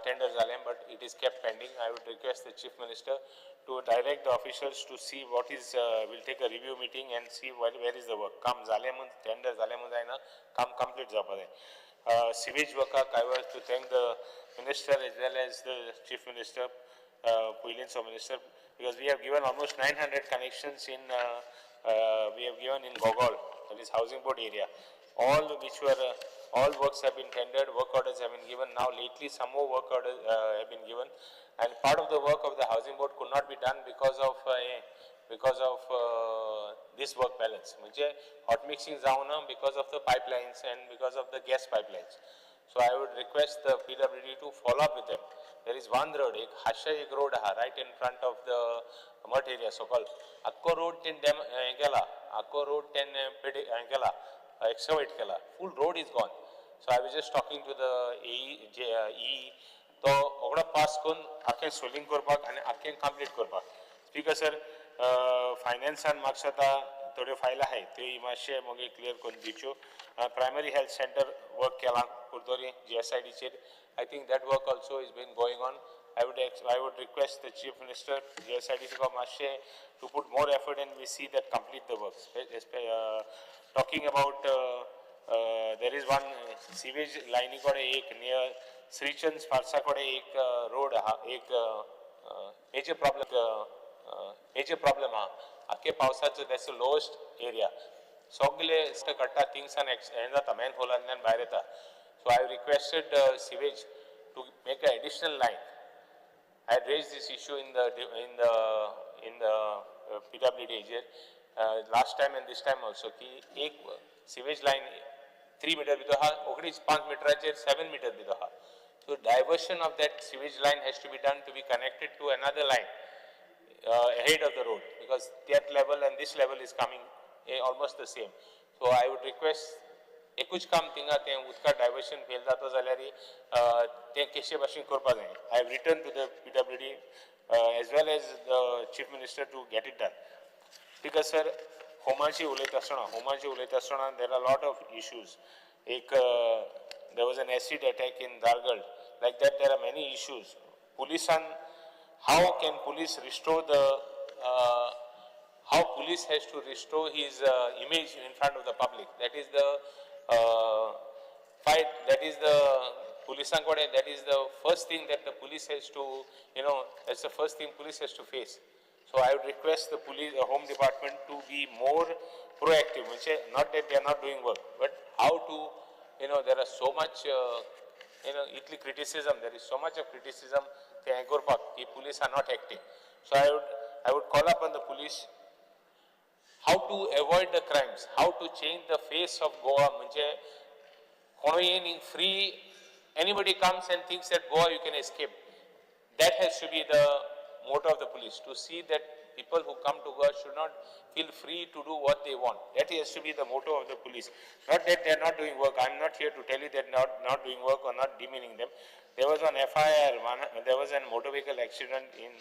tender जालें, but it is kept pending. I would request the chief minister to direct the officials to see what is, will take a review meeting and see where is the work. काम जालें म्हूण, tender जालें म्हूण जायना, काम complete जावपा जाय. Sewage workaक I was to thank the minister as well as the chief minister, पयलींचो minister, because we have given almost 900 connections in, we have given in Gogol, that is housing board area. All which were, all works have been tendered, work orders have been given. Now lately some more work orders have been given, and part of the work of the housing board could not be done because of this work balance. म्हणजे hot mixing जावना because of the pipelines and because of the gas pipelines. So I would request the PWD to follow up with them. There is one road, एक हाशा एक road आहा right in front of the mutt area so called. आख्खो road तेन dam हें केला, आख्खो road तेन हें केला, excavate केला. Full road is gone. So I was just talking to the AE, J, E, तो ओगडो पास करून आख्खें सोलिंग करपाक आनी आख्खें कंप्लीट करपाक. स्पीकर सर, फायनान्सान म्हाका आतां थोड्यो फायली आहाय त्यो मातशे मागीर क्लियर करून दिवच्यो. प्रायमरी हेल्थ सेंटर वर्क केलां Curtorim जीएसआयडीचेर. I think that work also is been going on. I would request the chief minister, GSIDC मातशें to put more effort and we see that complete the work. Talking about There is one sewage लायनी कडेन एक near Shrichand स्पार्सा कडेन एक road आहा, एक major problem आहा. आख्खे पावसाचो that's lowest area, सगळे काडटा थिंगसान हें जाता, मॅन होलांतल्यान भायर येता. So I have requested sewage to make a additional line. I had raised this issue in the PWD हेजेर last time and this time also की एक सिवेज लायन 3 मिटर भितर आहा, ओगडीच 5 मिटराचेर 7 मिटर भितर आहा. So diversion of that sewage line has to be done to be connected to another line ahead of the road, because that level and this level is coming almost the same. So I would request एकूच काम थिंगा तें उदका diversion fail जाता जाल्यार तें कशे भाशेन करपा जाय. I have written to the PWD as well as the chief minister to get it done. Because sir होमाची उलयता आसतना there are lot of issues. एक there was an acid attack in Dhargal, like that there are many issues. पुलिसान how can police restore the how police has to restore his image in front of the public. That is the fight, that is the police, that is the first thing that the police has to, you know, that's the first thing police has to face. So I would request the police, the home department to be more proactive, which is not that they are not doing work, but how to, you know, there are so much, you know, itli criticism, there is so much of criticism, the police are not acting. So I would call upon the police how to avoid the crimes, how to change the face of Goa. म्हणजे कोणूय free, anybody comes and thinks that Goa you can escape. That has to be the motto of the police, to see that people who come to Goa should not feel free to do what they want. That has to be the motto of the police. Not that they are not doing work. I am not here to tell you that not doing work or not demeaning them. There was an FIR, there was a motor vehicle accident in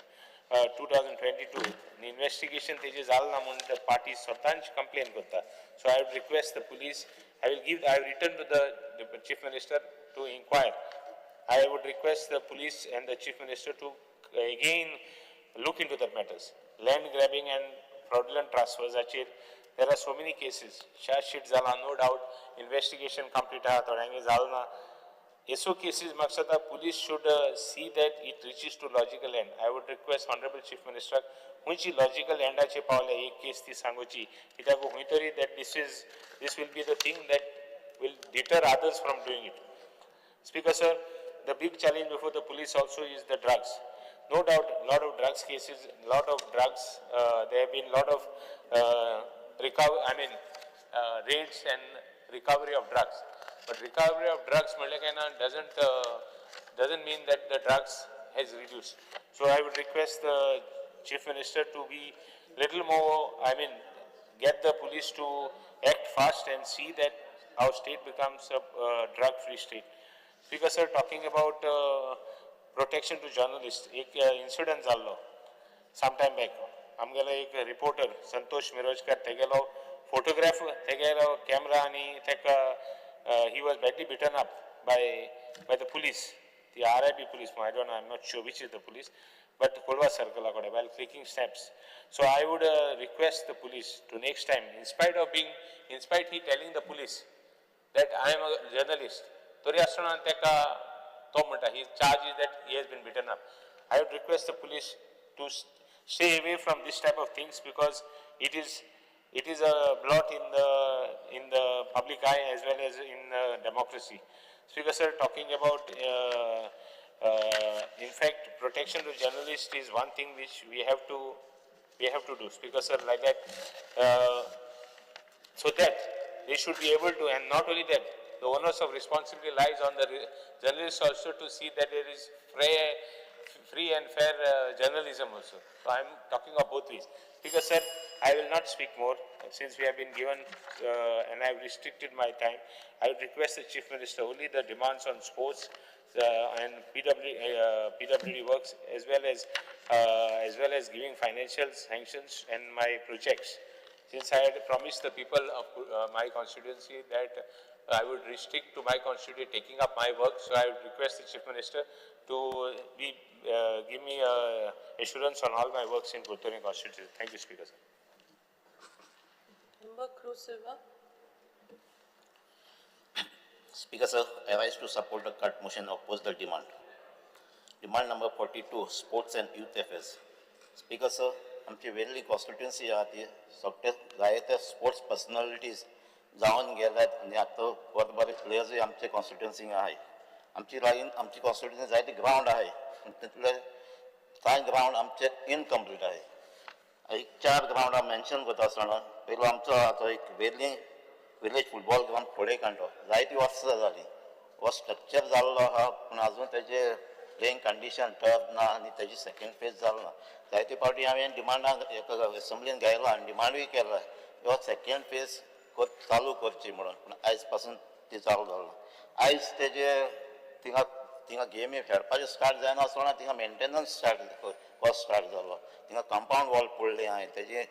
2022. The investigation तेजे जाल ना म्हणून the party स्वतःच complain करता. So I would request the police, I have written to the Chief Minister to inquire. I would request the police and the Chief Minister to again look into the matters. Land grabbing and fraudulent transfers, there are so many cases. Charge sheet जाला, no doubt, investigation complete आहा, थोड्यांगे जाल ना. SO cases, Maksada, police should see that it reaches to logical end. I would request Honorable Chief Minister, खंयची logical end आचे पावले एक case ती सांगूची, कित्याक खंय तरी that this will be the thing that will deter others from doing it. Speaker sir, the big challenge before the police also is the drugs. No doubt, lot of drugs cases, lot of drugs, there have been lot of raids and recovery of drugs. But recovery of drugs doesn't mean that the drugs has reduced. So I would request the Chief Minister to be little more, get the police to act fast and see that our state becomes a drug-free state. Speaker sir, talking about protection to journalists, एक incident जाल्लो some time back. आमगेलो एक reporter Santosh Mirojkar, तेगेलो photograph, तेगेलो camera आनी तेका he was badly beaten up by the police, the RIB police. I don't know, I'm not sure which is the police, but Kolwa Circle while clicking snaps. So I would request the police to next time, in spite he telling the police that I am a journalist, तरी आसतना तेका तो म्हणटा, his charge is that he has been beaten up. I would request the police to stay away from this type of things, because it is a blot in the public eye as well as in democracy. Speaker sir, talking about in fact protection to journalists is one thing which we have to do. Speaker sir, like that, so that they should be able to, and not only that, the onus of responsibility lies on the journalists also to see that there is free and fair journalism also. So I am talking of both ways. Because sir, I will not speak more since we have been given and I have restricted my time. I would request the Chief Minister only the demands on sports and PWD works, as well as giving financial sanctions and my projects. Since I had promised the people of my constituency that I would restrict to my constituency taking up my work, so I would request the Chief Minister to be, give me assurance on all my works in Curtorim constituency. Thank you, Speaker sir. Member Cruz Silva. Speaker sir, I rise to support the cut motion, oppose the demand. Demand number 42, sports and youth affairs. Speaker sir, आमची वेर्ली constituency आहा ती सगळे जायते sports personalities जावन गेल्यात आनी आतां बरे बरे प्लेयर्सूय आमचे कॉन्स्टिट्युन्सींग आहाय. आमची लायन आमची कॉन्स्टिट्युन्सी जायते ग्रावंड आहाय, पूण तितले कांय ग्रावंड आमचे इनकम्प्लीट आहाय. एक 4 ग्रावंड हांव मेन्शन करता आसतना, पयलो आमचो आहा तो एक वेर्ली विलेज फुटबॉल ग्रावंड फोडे कांटो, जायती वर्सां जालीं हो स्ट्रक्चर जाल्लो आहा, पूण आजून तेजे प्लेइंग कंडिशन टर्फ ना आनी तेजी सेकेंड फेज जालो ना. जायते फावटी हांवें डिमांडाक एका एसेंब्लीन घायला आनी डिमांडूय केला हो सेकेंड फेज चालू करची म्हणून, पूण आयज पासून ती चालू जालो ना. आयज तेजे थिंगा थिंगा गेमी खेळपाचें स्टार्ट जायना आसतना थिंगा मेंटेनन्स स्टार्ट कॉस्ट स्टार्ट जालो. थिंगा कंपावंड वॉल पडली आहाय, तेजे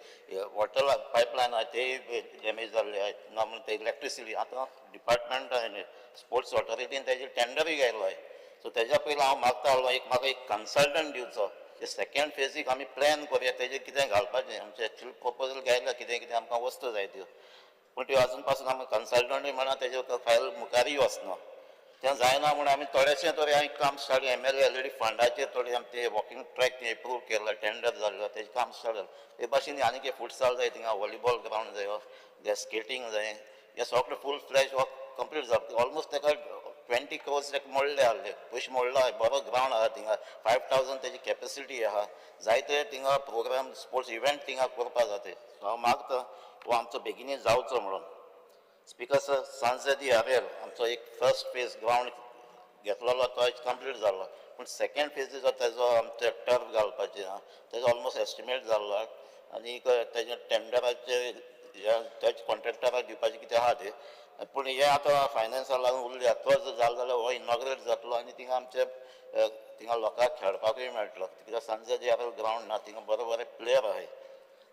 वॉटर पायपलायन आहाय तेय डॅमेज जाल्ले आहाय. ना म्हणून ते इलेक्ट्रिसिटी आतां डिपार्टमेंट आहाय स्पोर्ट्स ऑथॉरिटीन तेजे टेंडरूय घायलो आहाय. सो तेज्या पयलीं हांव मागता आहलो एक म्हाका एक कन्सल्टंट दिवचो, ते सेकेंड फेजीक आमी प्लॅन करुया, तेजेर कितें घालपाचें. आमचें एक्चुअल प्रपोजल घायला कितें कितें आमकां वस्तू जाय त्यो, पूण त्यो आजून पासून आमकां कन्सल्टंटूय म्हणा तेजे फायल मुखारूय वचना. तें जायना म्हूण आमी थोडेशें तरी हांवें काम स्टार्ट MLA already फंडाचेर थोडे आमचे वॉकिंग ट्रॅक ते एप्रूव केला, टेंडर जाल्लो, तेजें काम स्टार्ट जालें. ते भाशेन आनीक एक फुटसाल जाय, थिंगा वॉलीबॉल ग्रावंड जायो, स्केटींग जाय, हें सगळें फूल फ्लॅश वर्क कंप्लीट जाता. ऑलमोस्ट तेका 20 crores ताका मोडले आहले, पयशे मोडलो आहा. बरो ग्रावंड आहा थिंगा, 5000 तेजी कॅपेसिटी आहा. जायते थिंगा प्रोग्राम स्पोर्ट्स इव्हेंट थिंगा करपा जाते. सो हांव मागता हो आमचो बेगिनूय जावचो म्हणून. स्पीकर सर, सांजे हारेल आमचो एक फर्स्ट फेज ग्रावंड घेतलेलो तो कंप्लीट जालो, पूण सेकेंड फेजीचो तेजो आमचे टर्फ घालपाचें आहा तेजो ऑलमोस्ट एस्टिमेट जाल्लो आनी तेजे टेंडराचे तेजे कॉन्ट्रॅक्टराक दिवपाचें कितें आहा तें, पूण हें आतां फायनान्साक लागून उरलें. तो जर जालो जाल्यार हो इनॉग्रेट जातलो आनी थिंगा आमचे थिंगा लोकांक खेळपाकूय मेळटलो. कित्याक सांजे हारेल ग्रावंड ना, थिंगा बरे बरे प्लेयर आहाय.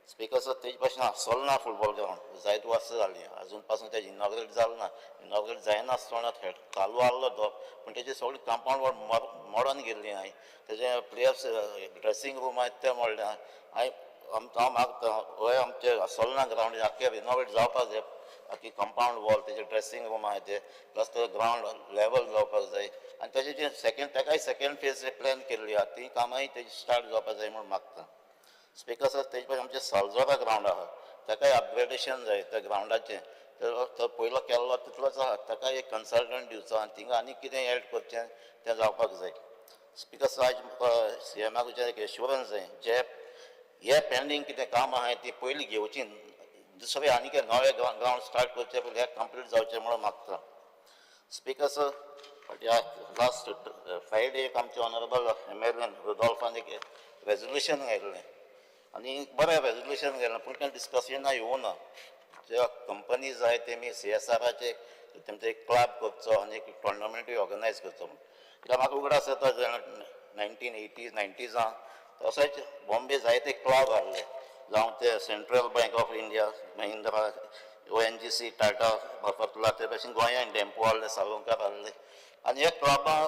स्पीकर सर, तेजे भाशेन आसोल ना फुटबॉल ग्रावंड जायते वर्सां जालीं आजून पासून तेजें इनॉग्रेट जालें ना. इनॉग्रेट जायना आसतना खेळ चालू आहलो तो, पूण तेजें सगळें कंपावंड वॉल मोडोन गेल्ली आहाय. तेजे प्लेयर्स ड्रेसींग रूम आहाय ते मोडले आहाय. हांव मागता होय आमचें आसोलना ग्रावंड आख्खें रिनोवेट जावपाक जाय, आख्खी कंपावंड वॉल तेजें ड्रेसींग रूम आहाय ते प्लस ते ग्रावंड लेवल जावपाक जाय आनी तेजें जें सेकेंड तेकाय सेकेंड फेज प्लॅन केल्ली आहा ती कामांय तेजी स्टार्ट जावपाक जाय म्हूण मागता. स्पीकर सर, तेजे पयलीं आमचें सालजोरा ग्रावंड आहा ताकाय अपग्रेडेशन जाय. त्या ग्रावंडाचें तो पयलो केल्लो तितलोच आहा, ताकाय एक कन्सल्टंट दिवचो आनी थिंगा आनी कितें एड करचें तें जावपाक जाय. स्पीकर सर, आयज म्हाका सीएमाक एक एश्योरन्स जाय, जे हे पेंडींग कितें काम आहाय ती पयलीं घेवची, दुसरें आनी कितें नवें ग्रावंड स्टार्ट करचें पयलीं हें कंप्लीट जावचें म्हणून मागता. स्पीकर सर, ह्या लास्ट फ्रायडे एक आमचे ऑनरेबल MLA रुडोल्फान एक रेजोल्युशन घायल्लें आनी बरें रेजोल्युशन गेलें, पूण तें डिस्कशना येवना. ज्या कंपनीज आहाय तेमी CSRाचे तेमचो एक क्लब करचो आनी एक टोर्नामेंटूय ऑर्गनायज करचो म्हूण. कित्याक म्हाका उगडास येता 1980s 90s तशेंच बॉम्बे जायते क्लब आहले, जावं ते central bank of India, Mahindra, ONGC, Tata, Mafatlal, ते भाशेन गोंयांत डेम्पो आहले, साळोंकार आहले आनी हे क्लबां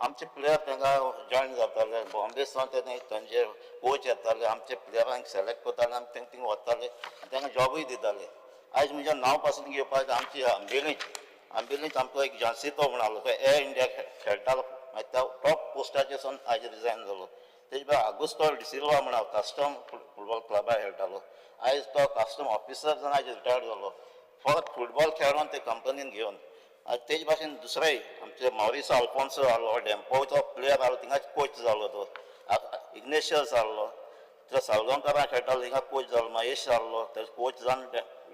आमचे प्लेयर तांकां जॉयन जाताले. बॉम्बे सावन ते तांचे कोच येताले, आमचे प्लेयरांक सिलेक्ट करताले आनी तांकां थिंगा वताले आनी तांकां जॉबूय दिताले. आयज म्हज्या नांव पासून घेवपाक आमची आंबेलीच आमकां एक जानसितो म्हण आहलो, तो एअर इंडिया खेळटालो, मागीर त्या टॉप पोस्टाचेर सावन आयज रिजायन जालो. तेजे भायर आगुस्तो डिसिल्वा म्हण कस्टम फुटबॉल क्लबाक खेळटालो, आयज तो कस्टम ऑफिसर जावन आयज रिटायर्ड जालो, फकत फुटबॉल खेळोन ते कंपनीन घेवन. आनी तेजे भाशेन दुसरेय आमचे मॉरिसो आल्फोन्सो आहलो, डेम्पोचो प्लेयर आहलो, थिंगाच कोच जालो तो. इग्नेशियस आहलो, तो साळगांवकारां खेळटालो, थिंगा कोच जालो. महेश आहलो, ते कोच जावन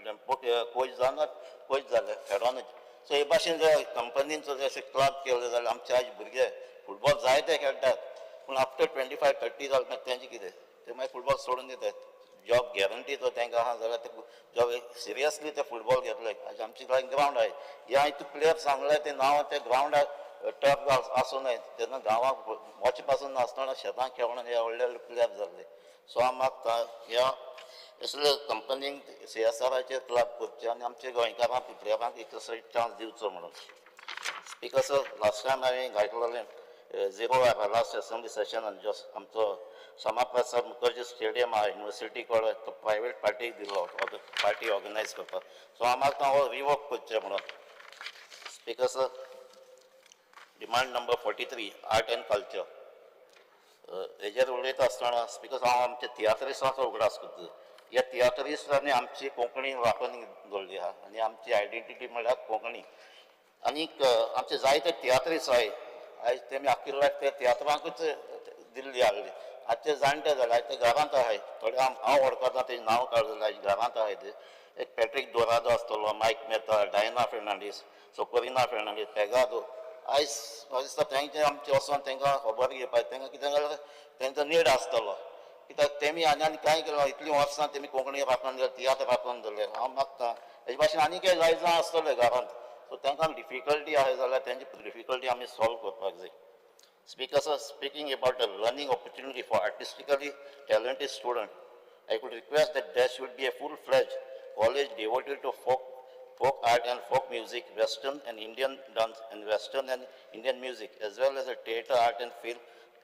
डेम्पो कोच जावन कोच जाले खेळोनूच. सो हे भाशेन जर कंपनीन जर अशें क्लब केले जाल्यार आमचे आयज भुरगे फुटबॉल जायते खेळटात, पूण आफ्टर 25-30 जालें मागीर तेंचें कितें, ते मागीर फुटबॉल सोडून दितात. जॉब गॅरंटी तो तांकां आहा जाल्यार ते जॉब सिरियसली ते फुटबॉल घेतले. आयज आमचे कडेन ग्रावंड आहाय, हे हांवें तुका प्लेयर सांगले ते नांव ते ग्रावंडार टर्फ आसूं नये, तेन्ना गांवांक वच पासून नासतना शेतां खेळून हे व्हडले व्हडले प्लेयर जाल्ले. सो हांव मागता ह्या असले कंपनीक CSRाचेर क्लब करचे आनी आमच्या गोंयकारांक प्लेयरांक एक असो चान्स दिवचो म्हणून. स्पीकर सर, लास्ट टायम हांवें घातलेलें 0 लास्ट असेंब्ली सेशनान जस्ट आमचो श्यामाप्रसाद मुखर्जी स्टेडियम आहा युनिवर्सिटी कडेन, तो प्रायवेट पार्टीक दिलो, पार्टी ऑर्गनायज करपाक. सो हांव मागता हो रिवोक करचें म्हणून. Speaker sir, demand number 43, art and culture. हेजेर उलयता आसतना स्पीकर, हांव आमच्या तियात्रिस्तांचो उगडास करता. ह्या तियात्रिस्तांनी आमची कोंकणी राखून दवरली आहा आनी आमची आयडेंटिटी म्हळ्यार कोंकणी. आनीक आमचे जायते तियात्रिस्त आहाय, आयज तेमी आख्खी लायफ ते तियात्रांकूच दिल्ली आहली. आतां ते जाणटे जाले, आयज ते घरांत आहाय. थोडे हांव वळखता, तेजें नांव काडलें, आयज घरांत आहाय ते. एक पॅट्रीक दोरादो आसतलो, मायक मेहता, डायना फेर्नांडीस, सोकोरिना फेर्नांडीस, पेगादो. आयज म्हाका दिसता तेंचे आमचें वचोन तेंकां खबर घेवपाक, तेंकां कितें जाल्यार तेंचो नीड आसतलो, कित्याक तेमी आनी आनी कांय केलां इतलीं वर्सां तेमी कोंकणी राखून दवरले, तियात्र राखून दवरले. हांव मागता हेजे भाशेन आनी कांय जाय जाण आसतले घरांत, सो तेंकां डिफिकल्टी आहा जाल्यार तेंची डिफिकल्टी आमी सॉल्व करपाक जाय. Speaker sir, speaking about the learning opportunity for artistically talented student, I could request that there should be a full-fledged college devoted to folk art and folk music, Western and Indian dance, and Western and Indian music, as well as a theatre art and film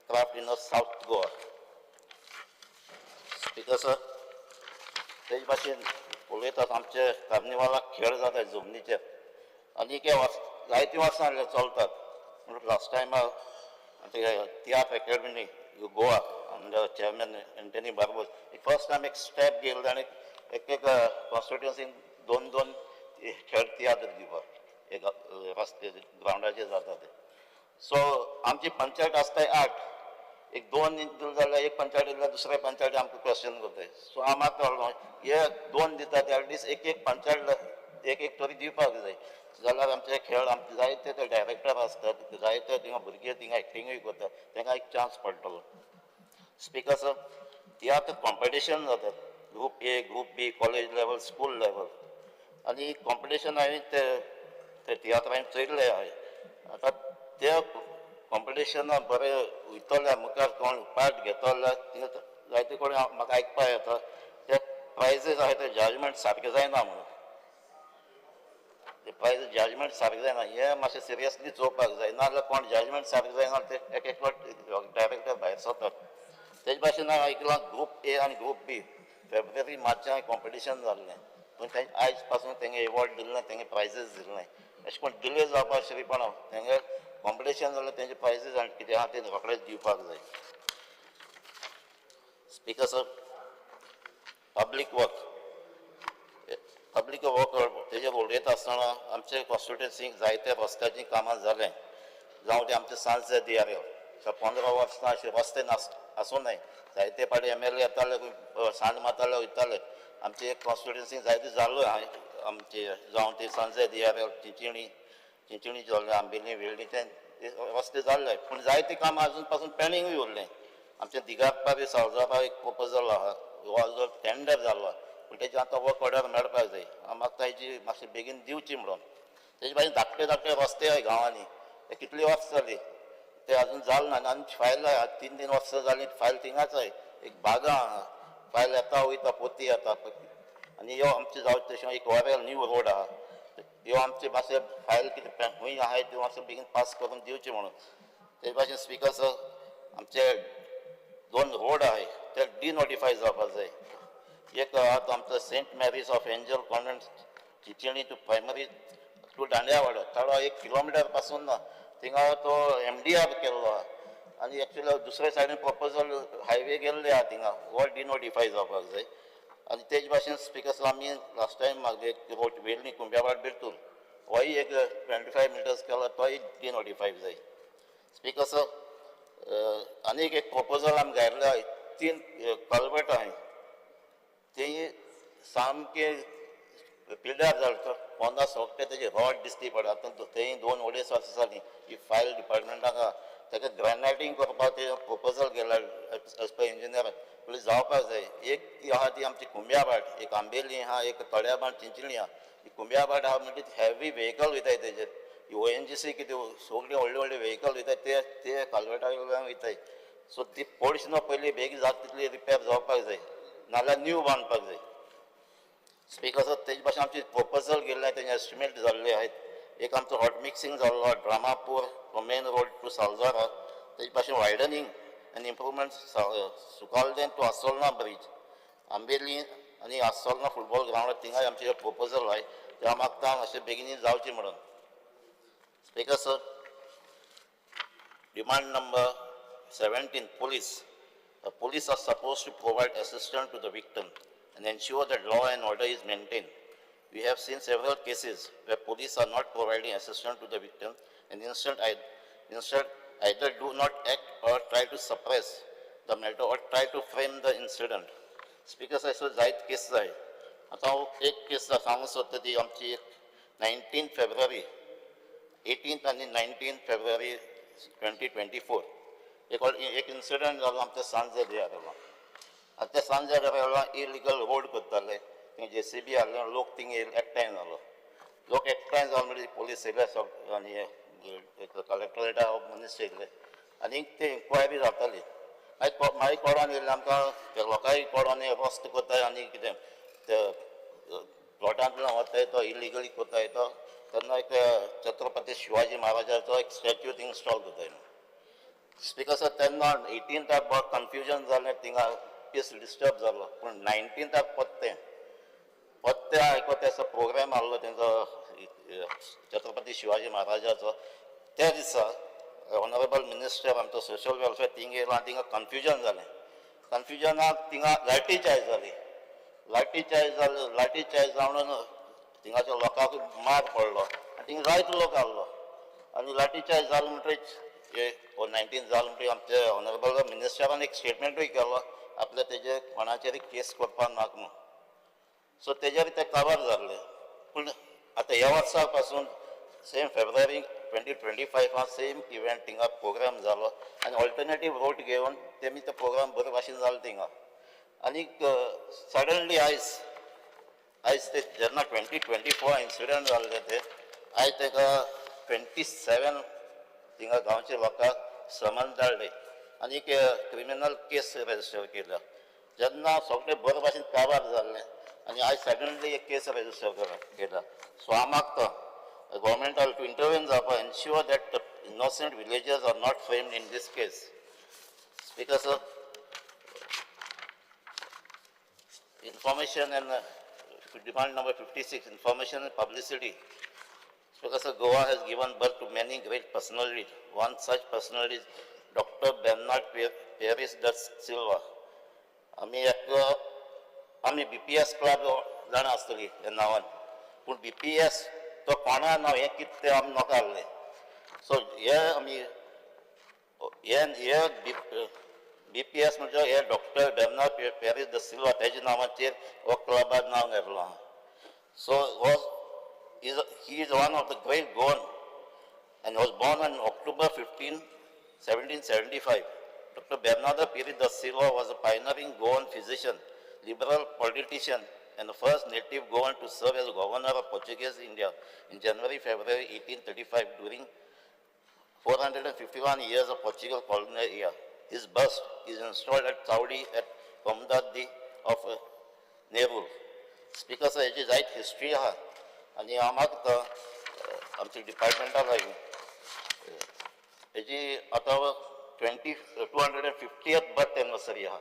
craft in the South Goa. Speaker sir, तेज भाशेन उलयतात आमचे कार्निवालाक खेळ जाता जमनीचेर आनी एक जायतीं वर्सां चलतात. म्हणून लास्ट टायमार आमचे तियात्र academy Goa under chairman Anthony Barbosa एक फर्स्ट टायम एक स्टेप घेयलो आनी एक एक कॉन्स्टिट्युन्सीन दोन दोन खेळ तियात्र दिवपाक एक रस्ते ग्रावंडाचेर जाता ते. सो आमची पंचायत आसताय 8, एक दोन दिले जाल्यार एक पंचायत दिल्यार दुसऱ्या पंचायती आमकां क्वेश्चन करताय. सो हांव मागता हे दोन दिता ते एटलिस्ट एक एक पंचायत एक एक तरी दिवपाक जाय, जाल्यार आमचे खेळ आमचे जायते ते डायरेक्टर आसतात, जायते थिंगा भुरगे थिंगा एक्टिंगूय करतात, तांकां एक चान्स पडटलो. स्पीकर सर, तियात्र कॉम्पिटिशन जातात, group A, group B, college level, school level, आनी कॉम्पिटिशन हांवें ते ते तियात्र हांवें चोयल्ले आहाय. आतां ते कॉम्पिटिशना बरें वयतले मुखार कोण पार्ट घेतलो जाल्यार जायते कडेन म्हाका आयकपाक येता ते प्रायजीस आहाय ते जजमेंट सारकें जायना म्हणून, ते प्रायज जजमेंट सारकें जायना, हें मातशें सिरियसली चोवपाक जाय. नाजाल्यार कोण जजमेंट सारकें जायना ते एक एक फावट डायरेक्टर भायर सरतात. तेज भाशेन हांवें आयकलां ग्रूप ए आनी ग्रूप बी फेब्रुवारी मार्चान कॉम्पिटिशन जाल्लें, पूण तें आयज पासून तेंगे एवॉर्ड दिले, तेंगे प्रायजीस दिले. अशें कोण डिले जावपाक शिरीपणा, तेंगे कॉम्पिटिशन जाल्यार तेंचे प्रायजीस आनी कितें आहा तें रोखडेच दिवपाक जाय. Speaker sir, public work, public work तेजेर उलयता आसतना आमचे कॉन्स्टिट्युन्सीक जायते रस्त्याचीं कामां जालें, जावं ते आमचे सांज दियार 15 वर्सां अशे रस्ते नास आसूं नये, जायते फावटी एम एल ए येताले, सांड मारताले वयताले. आमचे एक कॉन्स्टिट्युन्सीक जायते जाल्लो आमचे, जावं ते सांजे दियार, चिंचणी चिंचणी जाल्ले, आंबेली वेळ्ळी ते रस्ते जाल्ले, पूण जायतीं कामां आजून पासून पेंडींगूय उरलें. आमच्या दिगारपारी सावजारा एक प्रपोजल आहा, हो टेंडर जाल्लो, पूण तेजें आतां वर्क ऑर्डर मेळपाक जाय. हांव मागता हेजी मातशी बेगीन दिवची म्हणून. तेजे भाशेन धाकटे धाकटे रस्ते आहाय गांवांनी, ते कितली वर्सां जाली ते अजून जाल ना, आनी फायल आहा 3 3 वर्सां जालीं फायल थिंगाच आहाय. एक बागा आहा, फायल येता वयता पोती येता. आनी ह्यो आमचे जावं तशें एक ओरेल न्यू रोड आहा, ह्यो आमचे मातशें फायल कितें खंय आहाय त्यो मातशें बेगीन पास करून दिवचे म्हणून. तेजे भाशेन स्पीकर सर, आमचे 2 रोड आहाय ते डिनोटिफाय जावपाक जाय. एक आहा तो आमचो Saint Mary's of Angel convent Chinchinim to primary to Dandiawado, थोडो 1 किलोमिटर पासून ना, थिंगा तो एमडीआर केल्लो आहा आनी एक्चुअली दुसरे सायडीन प्रपोजल हायवे गेल्ले आहा थिंगा, हो डिनोटिफाय जावपाक जाय. आनी तेज भाशेन स्पीकर सर, आमी लास्ट टायम मागले एक रोड वेलणी कुंब्यावाड बिरतूर, होय एक 25 मिटर्स केला, तोय डिनोटिफाय जाय. स्पीकर सर, आनीक एक प्रपोजल आमी घायल्ले आहाय, 3 कलवट आहाय ते सामके पिड्ड्यार जाले, पोंदा सोगटे तेजे रॉड दिसती पडटा. आतां तेय 2 अडेच वर्सां जालीं ही फायल डिपार्टमेंटाक आहा, ताका ग्रॅनायटींग करपाक ते प्रपोजल गेला एज पर इंजिनियर, पयलीं जावपाक जाय. एक ती आहा ती आमची कुंब्याभाट, एक आंबेली आहा, एक तळ्याभाट चिंचणी आहा. ही कुंब्याभाट आहा म्हणजे हेवी व्हेकल वयताय तेजेर, ONGC कितें सगळीं व्हडले व्हडले व्हेकल वयताय ते ते कालवेटा वयल्यान वयताय. सो ती पोर्शन पयलीं बेगीन जाता तितली रिपेर जावपाक जाय, नाल्यार न्यू बांदपाक जाय. स्पीकर सर, तेजे भाशेन आमची प्रपोजल गेल्लें, तेजें एस्टिमेट जाल्ले आहेत. एक आमचो हॉट मिक्सिंग जाल्लो Dramapur main road to Saljora, तेजे भाशेन widening and improvement Sukalden to Assolna bridge, Ambeli आनी आसोलना फुटबॉल ग्रावंड, थिंगाय आमचें प्रपोजल आहाय, ते हांव मागता मातशें बेगीन जावचें म्हणून. Speaker sir, demand number 17, police. The police are supposed to provide assistance to the victim and ensure that law and order is maintained. We have seen several cases where police are not providing assistance to the victim and instead either do not act or try to suppress the matter or try to frame the incident. Speaker sir, so जायत केस जाय. आतां हांव एक केस सांगूंक सोदता ती आमची 19 फेब्रुवारी 18 आनी 19 फेब्रुवारी 2024 एक इन्सिडंट जालो आमच्या सांजेर. आतां त्या सांजेर इलिगल रोड करताले, थंय JCB हाडले, लोक थिंग एकठांय जालो. लोक एकठांय जालो म्हणजे पोलीस येयले आनी कलेक्टरेटा मनीस येयले आनी ते इन्क्वायरी जाताली. मागीर कोडान येयले आमकां ते लोकांय कोडान रस्तो करताय आनी कितें ते प्लॉटांतल्यान वताय तो इलिगली करताय तो तेन्ना एक छत्रपती शिवाजी महाराजाचो एक स्टॅच्यू थिंग इन्स्टॉल करताय. स्पीकर सर, तेन्ना 18थाक बरो कन्फ्युजन जालें, थिंगा पीस डिस्टर्ब जालो. पूण 19थाक पत्ते आयको तेचो प्रोग्राम आहलो तेंचो छत्रपती शिवाजी महाराजाचो. त्या दिसा ऑनरेबल मिनिस्टर आमचो सोशल वेलफेअर थिंग येयलो आनी थिंगा कन्फ्युजन जालें. कन्फ्युजनाक थिंगा लाठी चार्ज जाली. लाठी चार्ज जावन थिंगाच्या लोकांक मार पडलो आनी थिंगा जायतो लोक आहलो. आनी लाठी चार्ज जालो म्हणटरीच 19 जालो म्हणटरीच आमचे ऑनरेबल मिनिस्टरान एक स्टेटमेंटूय केलो आपल्या तेजेर कोणाचेर केस करपाक नाका म्हणून. सो तेजेर ते कवर जाल्ले. पूण आतां ह्या वर्सा पासून सेम फेब्रुवारी 2025 सेम इव्हेंट थिंगा प्रोग्राम जालो आनी ऑल्टरनेटीव रोड घेवन तेमी तो प्रोग्राम बरे भाशेन जालो थिंगा. आनीक सडनली आयज ते जेन्ना 2024 इन्सिडंट जाल्ले ते आयज तेका 27 थिंगा गांवच्या लोकांक समन धाडले आनी एक क्रिमिनल केस रजिस्टर केल्या. जेन्ना सगळे बरे भाशेन काबार जाल्ले आनी आयज सडनली एक केस रजिस्टर केला. सो हांव मागता गव्हर्मेंटाक टू इंटरव्हीन जावपा ensure that the innocent villagers are not framed in this case. Speaker sir, information and demand number 56, information and publicity. Speaker sir, Goa has given birth to many great personalities. One such personality is Dr. Bernard Peres da Silva. आमी BPS club जाणा आसतली ह्या नांवान, पूण BPS तो कोणा नांव हें कितें तें आमी नोका आहलें. सो हे आमी हे BPS म्हणजे हे doctor Bernard Paris the Silva तेज्या नांवाचेर हो क्लबान नांव घेतलो आहा. So he is one of the great Goan and was born on October 15, 1775. Dr. Bernardo Pires da Silva was a pioneering Goan physician, liberal politician, and the first native Goan to serve as governor of Portuguese India in January-February 1835 during 451 years of Portugal colonial era. His bust is installed at Saudi at Comunidade of Nerul. Speaker sir, हेची जायत history आहा आनी हांव मागता आमच्या डिपार्टमेंटा लागीं हेजी आतां 250th birth anniversary आहा.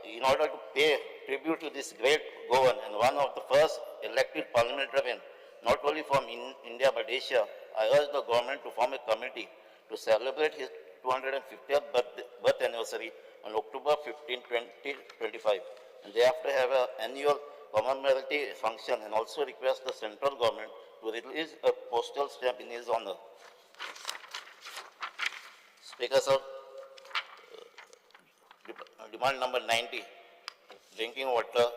In order to pay tribute to this great Goan and one of the first elected parliamentarian, not only from India but Asia, I urge the government to form a committee to celebrate his 250th birth anniversary on October 15, 2025, and thereafter have an annual commemorative function and also request the central government to release a postal stamp in his honor. Speaker sir, demand number 90, drinking water.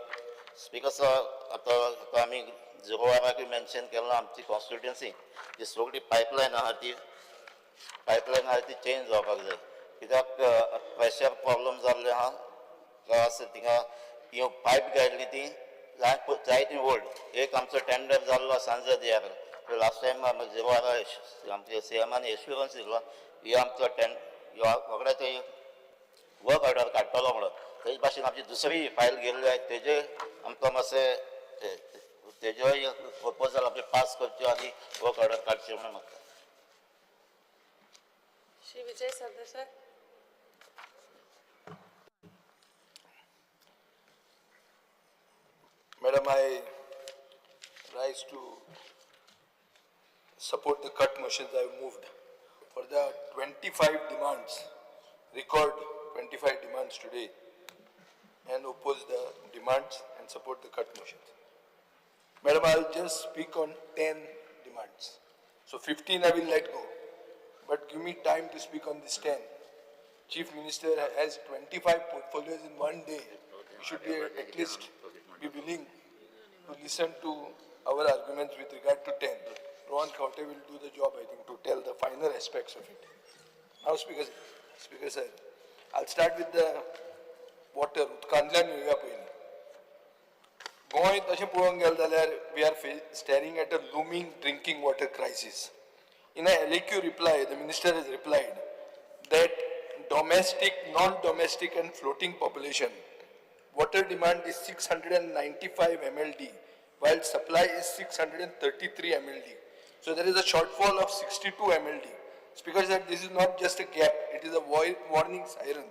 Speaker sir, आतां आमी झिरोवाराकूय mention केलां आमची constituency जी सगळी pipeline आहा ती pipeline आहा ती चेंज जावपाक जाय. कित्याक प्रेशर प्रॉब्लम जाल्ले आहा प्लस थिंगा ती पायप घायल्ली ती जायती ओल्ड. एक आमचो टेंडर जाल्लो सांजे दियार लास्ट टायम झिरोवारा आमच्या सीएमान एश्युरन्स दिलो ही आमचो रोखडे ते वर्क ऑर्डर काडटलो म्हणून. तेज भाशेन आमची दुसरी फायल गेल्ली आहा तेजे आमकां मातशें तेजोय प्रपोजल आमचें पास करच्यो आनी वर्क ऑर्डर काडचें म्हणून मागता. Shri Vijay Sardesai. Madam, I rise to support the cut motions I have moved for the 25 demands, record 25 demands today, and oppose the demands and support the cut motions. Madam, I will just speak on 10 demands. So 15 I will let go, but give me time to speak on this 10. Chief Minister has 25 portfolios in one day. He should be at least be willing to listen to our arguments with regard to 10. Rohan Khaunte will do the job, I think, to tell the finer aspects of it. Now, Speaker sir, I'll start with the water. उदकांतल्यान येवया पयलीं. गोंय तशें पळोवंक गेलें जाल्यार we are staring at a looming drinking water crisis. In a LAQ reply, the minister has replied that domestic, non-domestic and floating population, water demand is 695 MLD, while supply is 633 MLD. So there is a shortfall of 62 MLD. Speaker said this is not just a gap, it is a warning siren.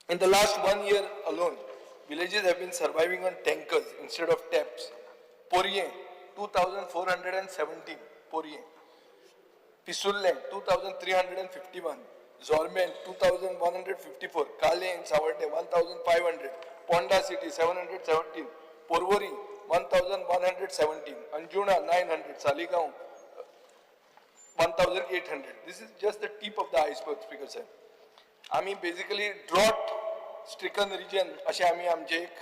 In the last 1 year alone, villages have been surviving on tankers instead of taps. Poriem, 2,417, Poriem. Pissurlem, 2,351. Zormen, 2,154. Kale and Savarte, 1,500. Ponda City, 717. Porvorim, 1,117. Anjuna, 900. Saligao, 1,800. This is just the tip of the iceberg, Speaker sir. आमी basically drought stricken reason अशें आमी आमचे एक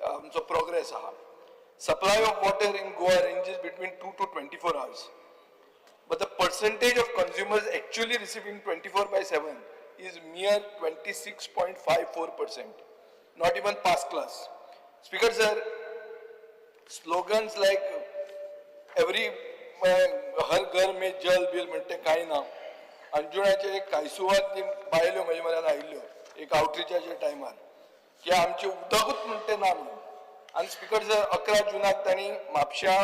आमचो progress आहा. Supply of water in Goa ranges between 2 to 24 hours. But the percentage of consumers actually receiving 24/7 is mere 26.54%. Not even pass class. Speaker sir, slogans like every हर घर में जल bill म्हणटे कांय ना. अंजुणाचे एक कायसुवात ती बायल्यो म्हजे म्हऱ्यान आयिल्ल्यो एक आवटरीचाच्या टायमार की आमचें उदकूच म्हणटे ना म्हणून. आनी स्पीकर सर 11 जुनाक तांणी म्हापश्या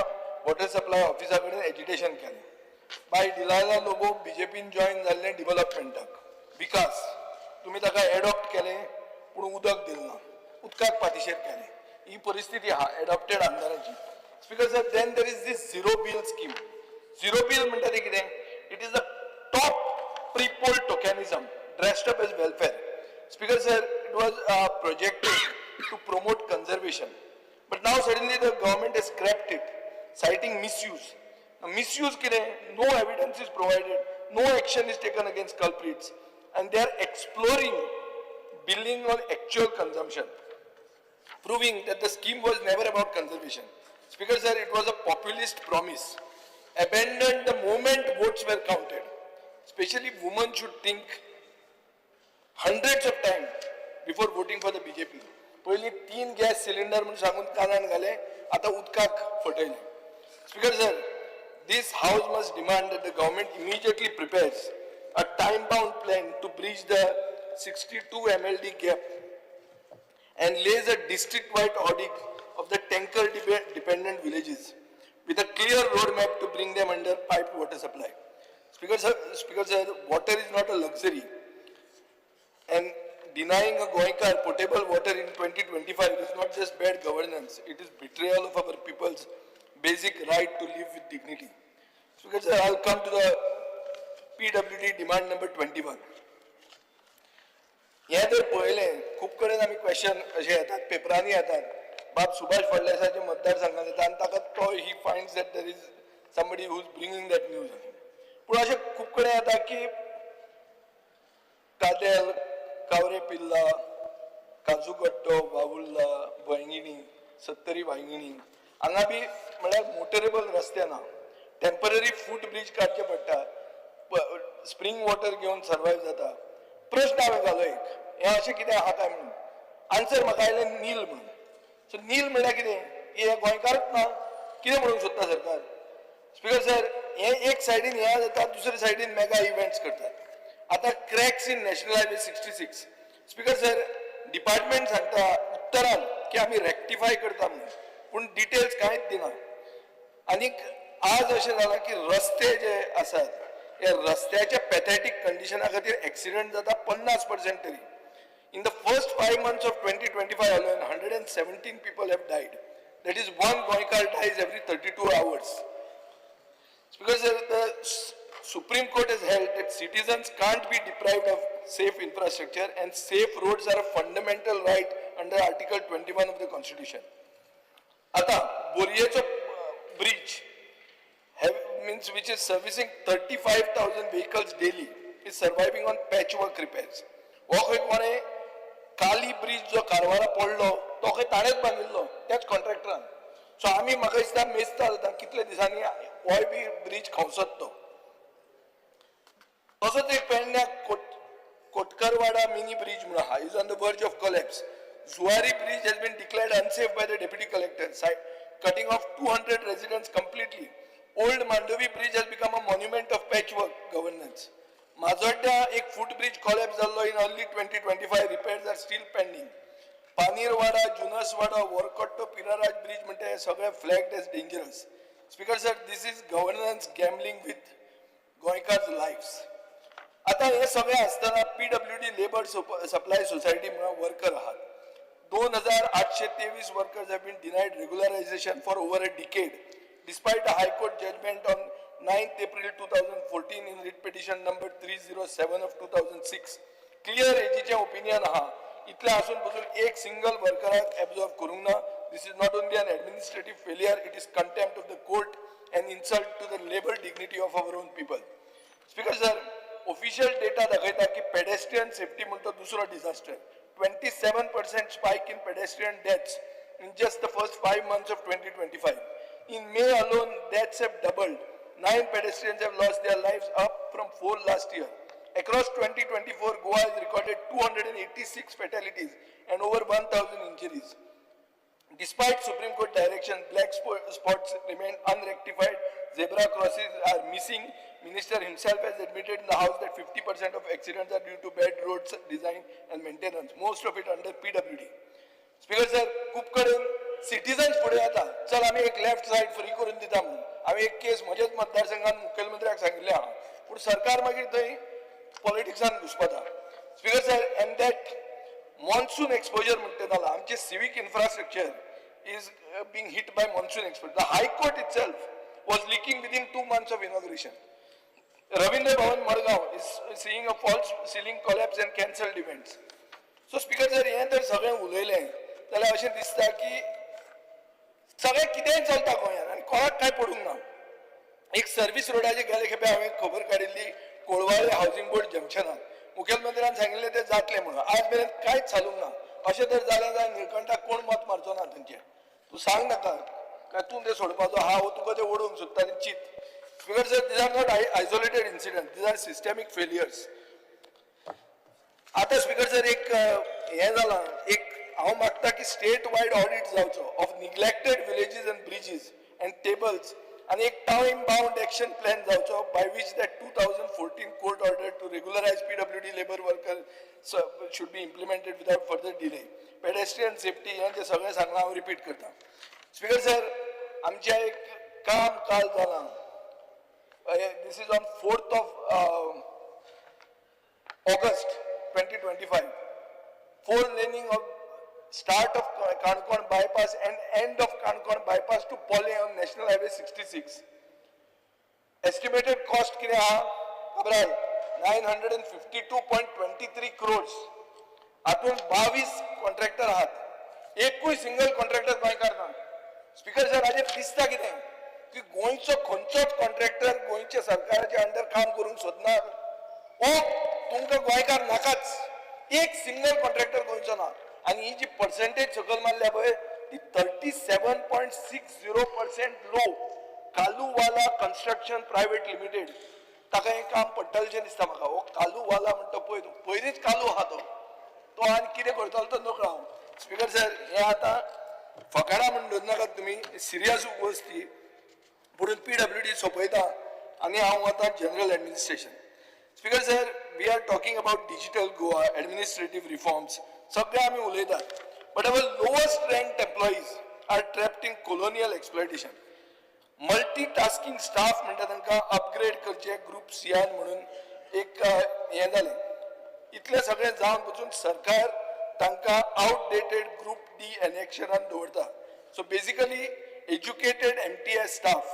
वॉटर सप्लाय ऑफिसा कडेन एजिटेशन केलें. बाय डिलायला लोबो बीजेपीन जॉयन जाल्लें डिवलपमेंटाक विकास तुमी ताका एडॉप्ट केलें पूण उदक दिलें ना, उदकाक पातिशेर केलें. ही परिस्थिती आहा एडॉप्टेड आमदारांची. Speaker sir, then there is this zero bill scheme. Zero bill म्हणटा तें कितें? It is the top pre-poll tokenism dressed up as welfare. Speaker sir, it was projected to promote conservation, but now suddenly the government has scrapped it, citing misuse. Now, misuse कितें? No evidence is provided, no action is taken against culprits, and they are exploring billing on actual consumption, proving that the scheme was never about conservation. Speaker sir, it was a populist promise, abandoned the moment votes were counted. Especially women should think hundreds of times before voting for the BJP. पयलीं 3 gas cylinder म्हणून सांगून कानान घाले, आतां उदकाक फटयलें. Speaker sir, this house must demand that the government immediately prepares a time-bound plan to bridge the 62 MLD gap and lays a district-wide audit of the tanker dependent villages with a clear roadmap to bring them under piped water supply. Speaker sir, water is not a luxury, and denying a Goenkar potable water in 2025 is not just bad governance, it is betrayal of our people's basic right to live with dignity. Speaker sir, I'll come to the PWD demand number 21. हें जर पळयलें खूब कडेन आमी question अशे येतात, पेपरांनी येतात, बाब सुभाष फळदेसाच्या मतदारसंघात येता आनी ताका तो he finds that there is somebody who is bringing that news. पूण अशें खूब कडेन येता की कादेल, कावरे पिल्ला, काजूगट्टो, वावुल्ला, वांयगिणी, सत्तरी वांयगिणी हांगा बी म्हळ्यार मोटरेबल रस्ते ना, टेम्पररी फूट ब्रीज काडचे पडटा, स्प्रींग वॉटर घेवन सर्वायव जाता. प्रश्न हांवें घालो एक, हें अशें कितें आहा काय म्हणून, आन्सर म्हाका आयलें नील म्हणून. सो नील म्हणल्यार कितें? हे गोंयकारच ना, कितें म्हणूंक सोदता सरकार? स्पीकर सर, हे एक सायडीन हें जाता, दुसरे सायडीन मेगा इव्हेंट्स करतात. आतां cracks in national highway 66. Speaker sir, department सांगता उत्तरान की आमी रेक्टिफाय करता म्हणून, पूण डिटेल्स कांयच दिना. आनीक आज अशें जालां की रस्ते जे आसात हे रस्त्याच्या पॅथेटीक कंडिशना खातीर एक्सिडंट जाता 50% तरी. In the first 5 months of 2025 alone, 117 people have died. That is one Goenkar dies every 32 hours. Speaker sir, the Supreme Court has held that citizens can't be deprived of safe infrastructure and safe roads are a fundamental right under Article 21 of the Constitution. आता बोरयेचो bridge means which is servicing 35,000 vehicles daily is surviving on patchwork repairs. हो खंय कोणें काली bridge जो कारवारा पडलो तो खंय ताणेंच बांदिल्लो त्याच कॉन्ट्रॅक्टरान. सो आमी म्हाका दिसता मेजता जाता कितले दिसांनी होय बी ब्रिज खंवसत तो. तसोच एक पेडण्या कोटकरवाडा मिनी ब्रिज म्हणून आहा, is on the verge of collapse. Zuari Bridge has been declared unsafe by the deputy collector, cutting off 200 residents completely. Old Mandovi Bridge has become a monument of patchwork governance. Majorda एक फूट bridge collapse जाल्लो in early 2025, repairs are still pending. Panirwada, Junaswada, Vorkotto, Piraraj Bridge म्हणटा हे सगळे flagged as dangerous. Speaker sir, this is governance gambling with Goenkars lives. आता हे सगळें आसतना PWD labour supply society म्हणून वर्कर आहात. 2823 workers have been denied regularization for over a decade despite a High Court judgment on 9th April 2014 in writ petition number 307 of 2006. Clear एजीचें opinion आहा. इतलें आसून पसून एक सिंगल वर्कराक एब्जॉर्ब करूंक ना. This is not only an administrative failure, it is contempt of the court and insult to the labour dignity of our own people. Speaker sir, official data दाखयता की pedestrian safety म्हणटा दुसरो disaster. 27% spike in pedestrian deaths in just the first 5 months of 2025. In May alone, deaths have doubled. Nine pedestrians have lost their lives, up from four last year. Across 2024, Goa has recorded 286 fatalities and over 1,000 injuries. Despite Supreme Court direction, black spots remain unrectified, zebra crossings are missing. Minister himself has admitted in the House that 50% of accidents are due to bad roads design and maintenance, most of it under PWD. Speaker sir, खूब कडेन citizens फुडें येता, चल आमी एक left side free करून दिता म्हणून. हांवें एक केस म्हज्याच मतदारसंघात मुखेलमंत्र्याक सांगिल्लें आहा, पूण सरकार मागीर थंय पॉलिटिक्सान घुसपता. Speaker sir, and that monsoon exposure म्हणटे जाला. आमचे civic infrastructure is being hit by monsoon exposure. The High Court itself was leaking within 2 months of inauguration. Ravindra Bhavan Margao is seeing a false ceiling collapse and cancelled events. So Speaker sir, हें जर सगळें उलयलें जाल्यार अशें दिसता की सगळें कितेंय चलता गोंयांत आनी कोणाक कांय पडूंक ना. एक सर्वीस रोडाची गेले खेपे हांवें खबर काडिल्ली कोळवाळे हावसिंग बोर्ड जंक्शनार. मुखेलमंत्र्यान सांगिल्लें तें जातलें म्हणून, आज मेरेन कांयच चालूंक ना. अशें जर जालें जाल्यार निळकंठाक कोण मत मारचो ना थंयचें. तूं सांग नाका काय तूं तें सोडपाचो आहा वो तुका तें ओडूंक सोदता आनी चित. Speaker sir, these are not isolated incident, these are systemic failures. आतां स्पीकर सर, एक हें जालां, एक हांव मागता की स्टेट वायड ऑडिट जावचो of neglected villages and bridges and tables आनी एक टायम बाउंड एक्शन प्लॅन जावचो by which that 2014 court order to regularize PWD labour worker should be implemented without further delay. Pedestrian safety हें तें सगळें सांगलां, हांव repeat करता. स्पीकर सर, आमचें एक काम काल जालां. This is on 4th of August 2025. Four laning of start of Canacona bypass and end of Canacona bypass to Polem on National Highway 66. Estimated cost कितें आहा खबर? 952.23 crores. हातूंत 22 कॉन्ट्रॅक्टर आहात, एकूय सिंगल कॉन्ट्रॅक्टर गोंयकार ना. स्पीकर सर, हाजेर दिसता कितें की गोंयचो खंयचोच कॉन्ट्रॅक्टर गोंयच्या सरकाराच्या अंडर काम करूंक सोदना. ओ तुमकां गोंयकार नाकाच, एक सिंगल कॉन्ट्रॅक्टर गोंयचो ना. आनी ही जी पर्सेंटेज सकयल मारल्या पळय ती 37.60% low. Kaluwala construction private limited, ताका हें काम पडटलेशें दिसता म्हाका. हो कालूवाला म्हणटा पळय तूं, पयलींच कालू आहा तो. तो आनी कितें करतलो तो नकळो हांव. स्पीकर सर, हें आतां फकाणां म्हूण दवर नाकात तुमी, सिरियस गोश्ट ही. म्हणून पीडब्ल्यूडी सोंपयता आनी हांव वता general administration. Speaker sir, we are talking about digital Goa, administrative reforms, सगळे आमी उलयतात, but our lowest rank employees are trapped in colonial exploitation. Multitasking staff म्हणटा तांकां अपग्रेड करचे ग्रुप सीयान म्हणून एक हें जालें. इतलें सगळें जावन पसून सरकार तांकां आउटडेटेड ग्रुप डी एनेक्शरान दवरता. So basically, educated MTS staff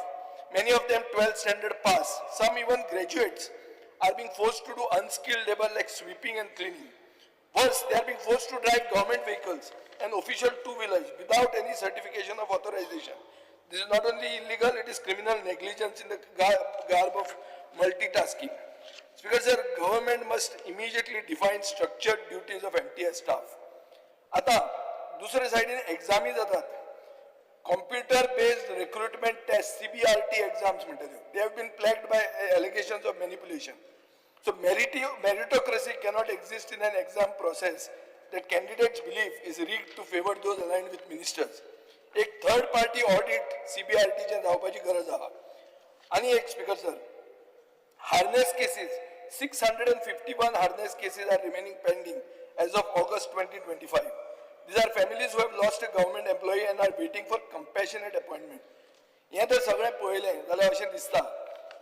many of them 12th standard pass, some even graduates, are being forced to do unskilled labor like sweeping and cleaning. Worse, they are being forced to drive government vehicles and official two-wheelers without any certification of authorization. This is not only illegal, it is criminal negligence in the garb of multitasking. Speaker sir, government must immediately define structured duties of MTS staff. आता दुसरे सायडीन एग्जामी जातात. Computer based recruitment test, CBRT exams म्हणटा त्यो, they have been plagued by allegations of manipulation. So meritocracy cannot exist in an exam process that candidates believe is rigged to favor those aligned with ministers. एक third party audit सीबीआरटीचे जावपाची गरज आहा. आनी एक speaker sir, harness cases, 651 harness cases are remaining pending as of August 2025. These are families who have lost a government employee and are waiting for compassionate appointment. हें जर सगळें पळयलें जाल्यार अशें दिसता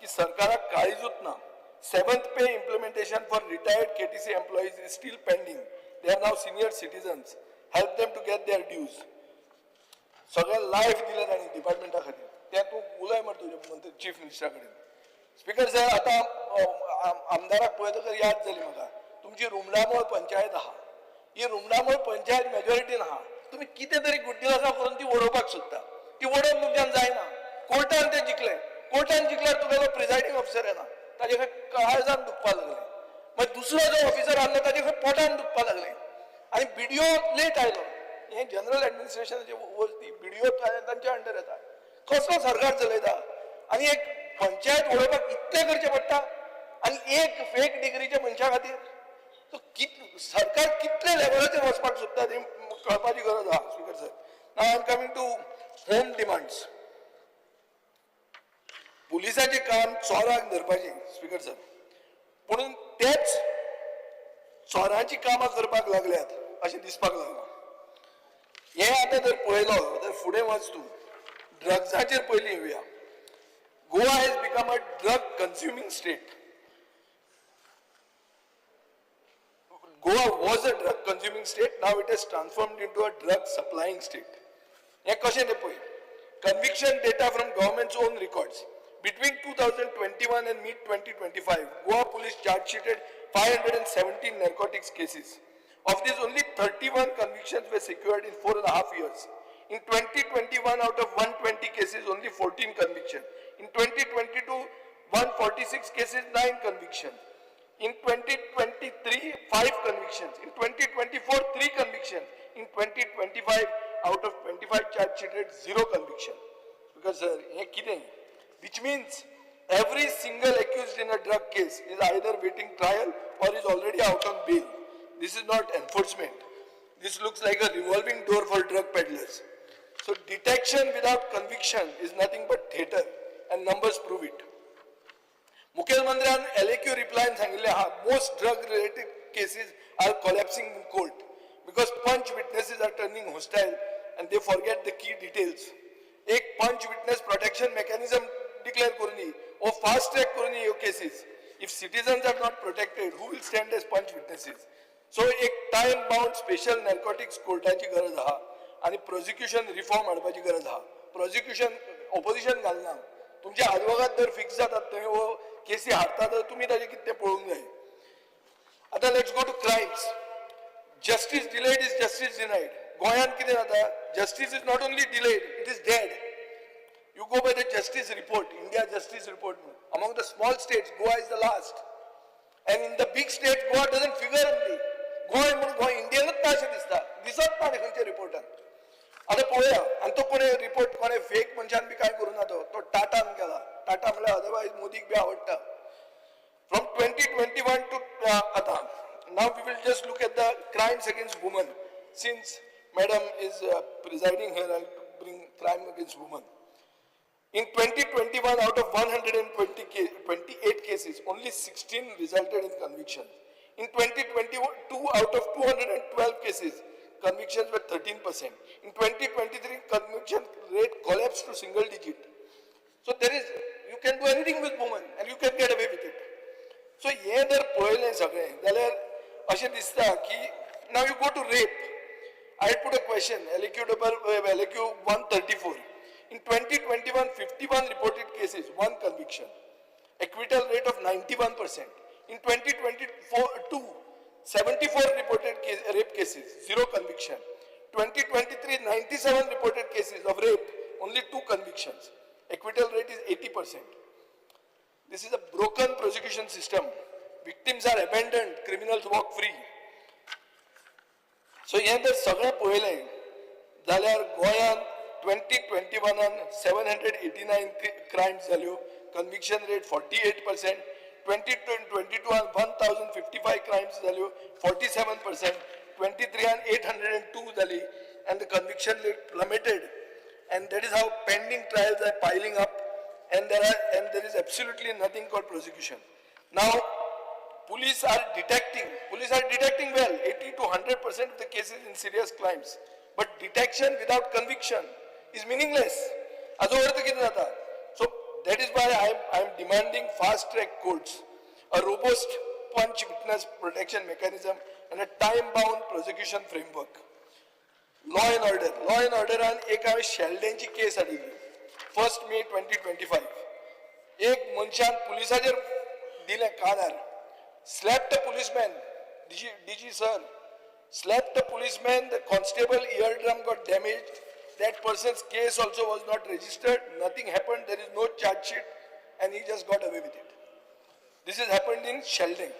की सरकाराक काळीजूच ना. Seventh pay implementation for retired KTC employees is still pending. They are now senior citizens. Help them to get their dues. सगळें लायफ दिलें तांणी डिपार्टमेंटा खातीर. तें तूं उलय मरे तुज्या मंत्री चीफ मिनिस्टरा कडेन. स्पीकर सर, आतां आमदाराक पळयतकच याद जाली म्हाका, तुमची रुमडामोळ पंचायत आहा. ही रुमडामोळ पंचायत मेजॉरिटीन आहा. तुमी कितें तरी गुड्डीलासां करून ती वडोवपाक सोदता. ती वडोवन तुमच्यान जायना. कोर्टान ते जिखले. कोर्टान जिखल्यार तुगेलो प्रिजायडींग ऑफिसर येना, ताजे खंय काळजान दुखपाक लागलें. मागीर दुसरो जो ऑफिसर आहलो ताजे खंय पोटान दुखपाक लागलें. आनी बीडीओ लेट आयलो. हें जनरल एडमिनिस्ट्रेशनाचे वस्ती बीडीओ तांच्या अंडर येता. कसलो सरकार चलयता? आनी एक पंचायत वडोवपाक इतलें करचें पडटा आनी एक फेक डिग्रीच्या मनशा खातीर. सो सरकार कितले लेवलाचेर वचपाक सोदता तें कळपाची गरज आहा. Speaker sir, now I am coming to home demands. पुलिसाचें काम चोराक धरपाचें स्पीकर सर, पूण तेच चोरांची कामां करपाक लागल्यात अशें दिसपाक लागलां. हें आतां जर पळयलो तर फुडें वच तूं, ड्रग्साचेर पयलीं येवया. Goa has become a drug consuming state. Goa was a drug consuming state, now it has transformed into a drug supplying state. हें कशें तें पळय. Conviction data from government's own records. Between 2021 and mid 2025, Goa police charge sheeted 517 narcotics cases. Of these, only 31 convictions were secured in 4.5 years. In 2021, out of 120 cases, only 14 convictions. In 2022, 146 cases, 9 convictions. In 2023, 5 convictions. In 2024, 3 convictions. In 2025, out of 25 charge sheeted, 0 conviction. Because sir, हें कितें? Which means every single accused in a drug case is either waiting trial or is already out on bail. This is not enforcement. This looks like a revolving door for drug peddlers. So detection without conviction is nothing but theater, and numbers prove it. मुखेलमंत्र्यान LAQ रिप्लायन सांगिल्लें आहा, most drug related cases are collapsing in court because panch witnesses are turning hostile and they forget the key details. एक पंच witness protection mechanism declare करूनी ओ fast track करूनी ह्यो cases. If citizens are not protected, who will stand as panch witnesses? So एक time bound special narcotics कोर्टाची गरज आहा आनी prosecution reform हाडपाची गरज आहा. प्रोसिक्युशन ऑपोजिशन घालना. तुमचे आदवोगाद जर फिक्स जातात थंय वो केसी हारता तर तुमी ताजें कितें तें पळोवंक जाय. आतां let's go to crimes. Justice delayed is justice denied. गोंयांत कितें जाता, justice is not only delayed, it is dead. You go by the justice report, India justice report, among the small states Goa is the last, and in the big state Goa doesn't figure only. Goa म्हणून गोंय इंडियनूच ना अशें दिसता, दिसत ना खंयच्या रिपोर्टान. आतां पळोवया. आनी तो कोणे रिपोर्ट कोणे फेक मनशान बी कांय करूं ना, तो तो टाटान केला. टाटा म्हणल्यार अदरवायज मोदीक बी आवडटा. From 2021 to आतां, now we will just look at the crimes against women. Since madam is presiding here, I bring crime against women. In 2021, out of 128 cases, only 16 resulted in conviction. In 2022, out of 212 cases, convictions were 13%. In 2023, conviction rate collapsed to single digit. So there is, you can do anything with women and you can get away with it. So हें जर पळयलें सगळें जाल्यार अशें दिसता की now you go to rape. I put a question, LAQ double LAQ 134. In 2021, 51 reported cases, 1 conviction. Acquittal rate of 91%. In 2024, 74 reported rape cases, 0 conviction. 2023, 97 reported cases of rape, only 2 convictions. Acquittal rate is 80%. This is a broken prosecution system. Victims are abandoned, criminals walk free. So हें जर सगळें पळयलें जाल्यार गोंयांत 2021 789 crimes जाल्यो, conviction rate 48%. 2022 1055 crimes जाल्यो, 47%. 23 802 जाली, and the conviction rate plummeted, and that is how pending trials are piling up, and there is absolutely nothing called prosecution. Now, police are detecting well, 80 to 100% of the cases in serious crimes. But detection without conviction is meaningless. So that is why I am demanding fast track courts, a robust punch witness protection mechanism, and a time-bound prosecution framework. Law and order. Law and order and एक हांवें शेल्डेंची केस हाडिल्ली 1 May 2025. एक मनशान पुलिसाचेर दिलें कानार, slapped the policeman, DG sir, slapped the policeman, the constable eardrum got damaged, that person's case also was not registered, nothing happened, there is no charge sheet, and he just got away with it. This has happened in Sheldon,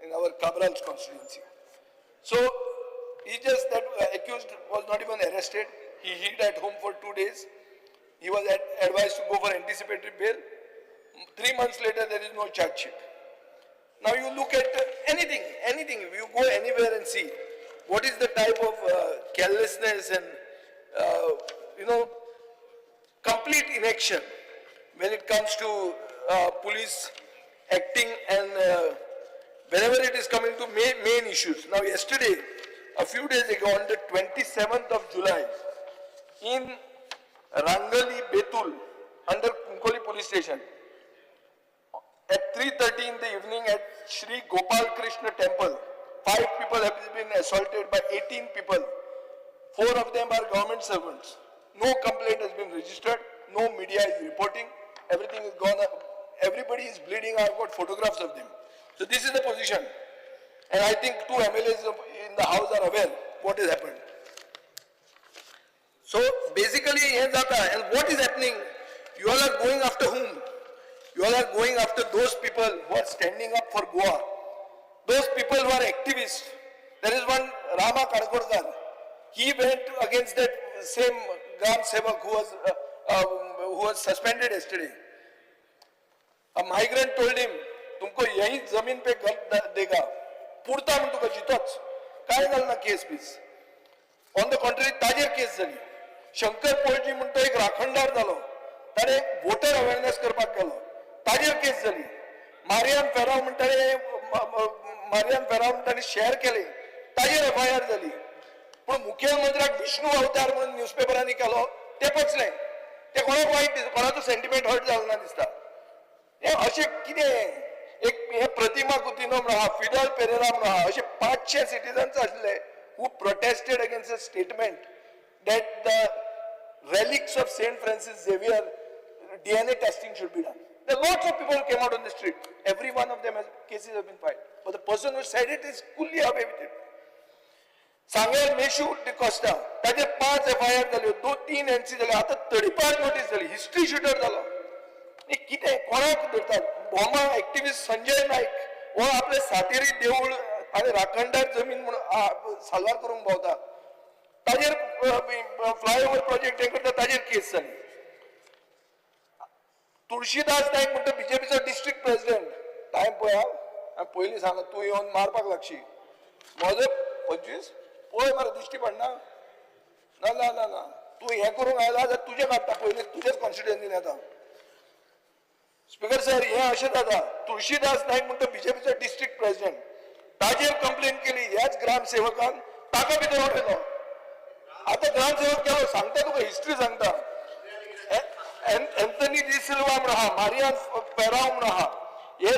in our Cabral's constituency. So, he just, that accused was not even arrested, he hid at home for 2 days, he was advised to go for anticipatory bail. 3 months later, there is no charge sheet. Now you look at anything, you go anywhere and see what is the type of carelessness and, complete inaction when it comes to police acting and whenever it is coming to main issues. Now yesterday, a few days ago on the 27th of July, in Rangali Betul, under Kunkoli police station, at 3:30 in the evening at Shri Gopal Krishna Temple, 5 people have been assaulted by 18 people. 4 of them are government servants. No complaint has been registered. No media is reporting. Everything is gone. Everybody is bleeding. I have got photographs of them. So this is the position. And I think 2 MLAs in the house are aware what has happened. So basically, and what is happening? You all are going after whom? You all are going after those people who are standing up for Goa. Those people who are activists. There is one Rama Kadkodkar. He went against that same Gram Sevak who was suspended yesterday. A migrant told him, तुमको यही जमीन pay घर देगा. पुरता म्हण तुका जितोच. काय जाल ना case piece. On the contrary, ताजेर केस जाली. शंकर पोळजी म्हणतो एक राखणदार जालो. ताणें वोटर अवेअरनेस करपाक गेलो. ताजेर केस जाली. मारियान फेराव म्हणटाले शेअर केले, ताजेर एफआयआर जाली. पूण मुख्यमंत्र्याक विष्णू अवतार म्हणून न्यूजपेपरांनी केलो ते पचलें. ते कोणाक वायट दिसता, कोणाचो सेंटिमेंट हर्ट जालो ना दिसता. हें अशें कितें एक हे प्रतिमा कुतिनो म्हणून आहा, फिदल पेरेरा म्हणून आहा, अशे 500 सिटीजन्स आसले who protested against a statement that the relics of Saint Francis Xavier DNA testing should be done. There are lots of people came out on the street. Every one of them has cases have been filed. But the person who said it is fully away with it. सांगेल मेशू डिकॉस्टा ताजे 5 FIR जाल्यो, 2-3 NC जाल्यो, आतां तडीपार notice जाली, history shooter जालो. हे कितें कोणाक धरतात? भोमा एक्टिविस्ट संजय नायक हो आपले सातेरी देवूळ आनी राखणदार जमीन म्हणून साल्वार करूंक भोंवता, ताजेर फ्लायओवर प्रोजेक्ट हें करता, ताजेर केस जाली. तुळशीदास नायक म्हणटा बीजेपीचो डिस्ट्रिक्ट प्रेसिडेंट, टायम पळय हांवें पयलीं सांगला तूं येवन मारपाक लागशी. म्हजो 25 पळय मरे दिश्टी पडना. ना ना ना ना तूं हें करूंक आयला जाल्यार तुजें काडटा पयलीं, तुजेच कॉन्स्टिट्युएन्सीन येता. स्पीकर सर हें अशें जाता. तुळशीदास नायक म्हणटा बीजेपीचो डिस्ट्रिक्ट प्रेसिडेंट, ताजेर कंप्लेन केली ह्याच ग्रामसेवकान, ताका भितर उडयलो. आतां ग्रामसेवक केलो, सांगता तुका हिस्ट्री सांगता. एंथनी डिसिल्वा म्हणून आहा, मारियान पेराव म्हणून आहा, हे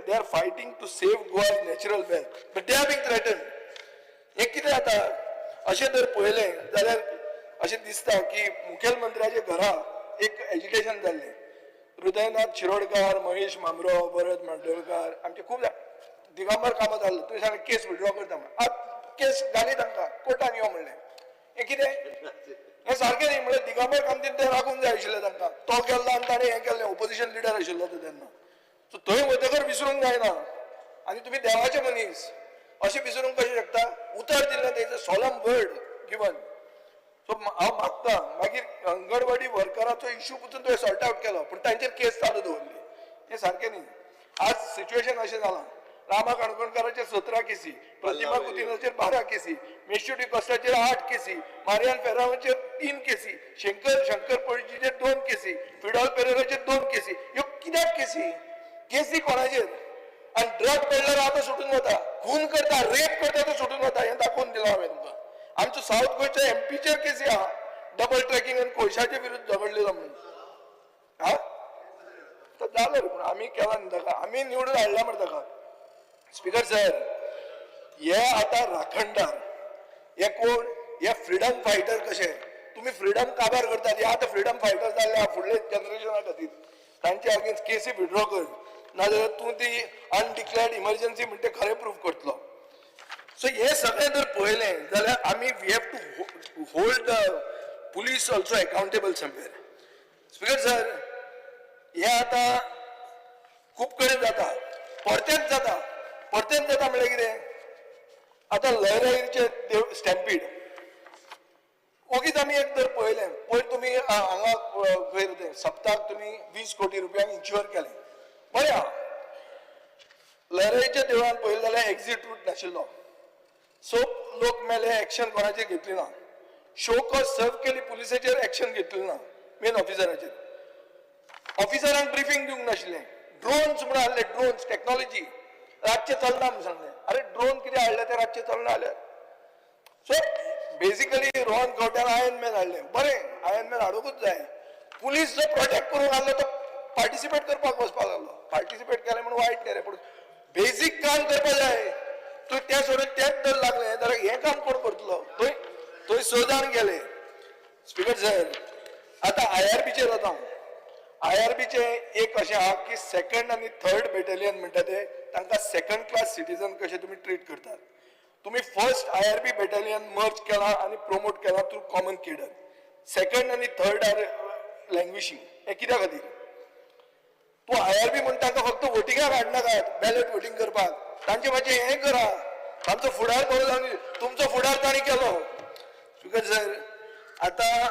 they are fighting to save Goa's natural wealth, but they are being threatened. हें कितें जाता? अशें जर पळयलें जाल्यार अशें दिसता की मुखेलमंत्र्याच्या घरा एक एजिटेशन जाल्लें. हृदयनाथ शिरोडकार, महेश म्हांबरो, भरत मांडोळकार, आमचे खूब जाण, दिगंबर कामत आहलो, तुवें सांगलें केस विड्रॉ करता म्हणून. आतां केस घाली तांकां कोर्टान यो म्हणलें. हें कितें? हें सारकें न्ही. म्हणल्यार दिगंबर कामतीन तें राखूंक जाय आशिल्लें तांकां. तो गेल्लो आनी ताणें हें केल्लें, ओपोजिशन लिडर आशिल्लो तो तेन्ना. सो थंय वतकर विसरूंक जायना. आनी तुमी देवाचे मनीस, अशें विसरूंक कशें शकता? उतर दिल्लें तेजें, सोलम वर्ड गिवन. सो हांव मागता. मागीर अंगणवाडी वर्कराचो इशू पसून तुवें सॉर्ट आवट केलो, पूण तांचेर केस चालू दवरली, हें सारकें न्ही. आज सिच्युएशन अशें जालां, रामा काणकोणकाराचेर 17 केसी, प्रतिमा कुतिनाचेर 12 केसी, मेश्यू डिकोस्टाचेर 8 केसी, मारियान फेरावाचेर 3 केसी, शंकर पळजीचेर 2 केसी, फिडॉल पेरेराचेर 2 केसी. ह्यो कित्याक केसी? केसी कोणाचेर? आनी ड्रग पेडलर आतां सुटून वता, खून करता, रेप करता तो सुटून वता, हें दाखोवन दिलां हांवें तुमकां. आमचो सावथ गोंयच्या एमपीचेर केसी आहा, डबल ट्रॅकिंग आनी कोळशाचे विरुद्ध झगडलेलो म्हणून. हा तर जालो रे, पूण आमी केला न्ही ताका, आमी निवडून हाडला मरे ताका. स्पीकर सर, हे आतां राखणदार हे कोण? हे फ्रिडम फायटर कशे? तुमी फ्रिडम काबार करतात. हे आतां फ्रिडम फायटर जाल्ले फुडले जनरेशना खातीर. तांचे अगेन्स्ट केसी विड्रॉ कर, नाजाल्यार तूं ती अनडिक्लेअर्ड इमर्जन्सी म्हणटे खरें प्रूफ करतलो. सो हे सगळें जर पळयलें जाल्यार आमी we have to hold the police also accountable somewhere. Speaker sir, हे आतां खूब कडेन जाता, परतेंच जाता. परतेंच जाता म्हणल्यार कितें? आतां लयराईचे देव स्टॅम्पीड ओगीच आमी एक जर पळयलें, पयर तुमी हांगा खंय तें सप्ताक तुमी 20 कोटी रुपयांक इन्शुअर केलें, बरें आहा. लयराईच्या देवळान पळयलें जाल्यार एक्झीट रूट नाशिल्लो, सो लोक मेले, एक्शन कोणाचेर घेतली ना. शो कॉज सर्व केली, पुलिसाचेर एक्शन घेतली ना, मेन ऑफिसराचेर. ऑफिसरांक ब्रिफींग दिवंक नाशिल्लें. ड्रोन्स म्हणून हाडले, ड्रोन्स टॅक्नॉलॉजी रातचें चलना म्हणून सांगलें. अरे ड्रोन कितें हाडले ते रातचें चलना जाल्यार? सो बेसिकली रोहन खंवट्यान आयर्न मॅन हाडलें, बरें, आयर्न मॅन हाडूंकूच जाय. पुलीस जो प्रोटेक्ट करूंक आहलो तो पार्टिसिपेट करपाक वचपाक लागलो. पार्टिसिपेट केलें म्हणून वायट न्ही रे, पूण बेजीक काम करपाक जाय. तूं तें सोडून तेंच जर लागलें जाल्यार हें काम कोण करतलो? थंय थंय स जाण गेले. स्पीकर सर, आतां आयआरबीचेर वता हांव. आयआरबीचें एक अशें आहा की सेकंड आनी थर्ड बेटेलियन म्हणटा ते तांकां सेकंड क्लास सिटीजन कशे तुमी ट्रीट करतात. तुमी फर्स्ट आयआरबी बेटालियन मर्ज केला आनी प्रोमोट केला थ्रू कॉमन केडर. सेकंड आनी थर्ड आर लँग्विशींग. हें कित्या खातीर? तूं आयआरबी म्हण तांकां फक्त वोटिंगाक हाडनाकात, बॅलट वोटींग करपाक. तांचे मातशें हें करा, तांचो फुडार बरो जावन, तुमचो फुडार तांणी केलो. स्पीकर सर, आतां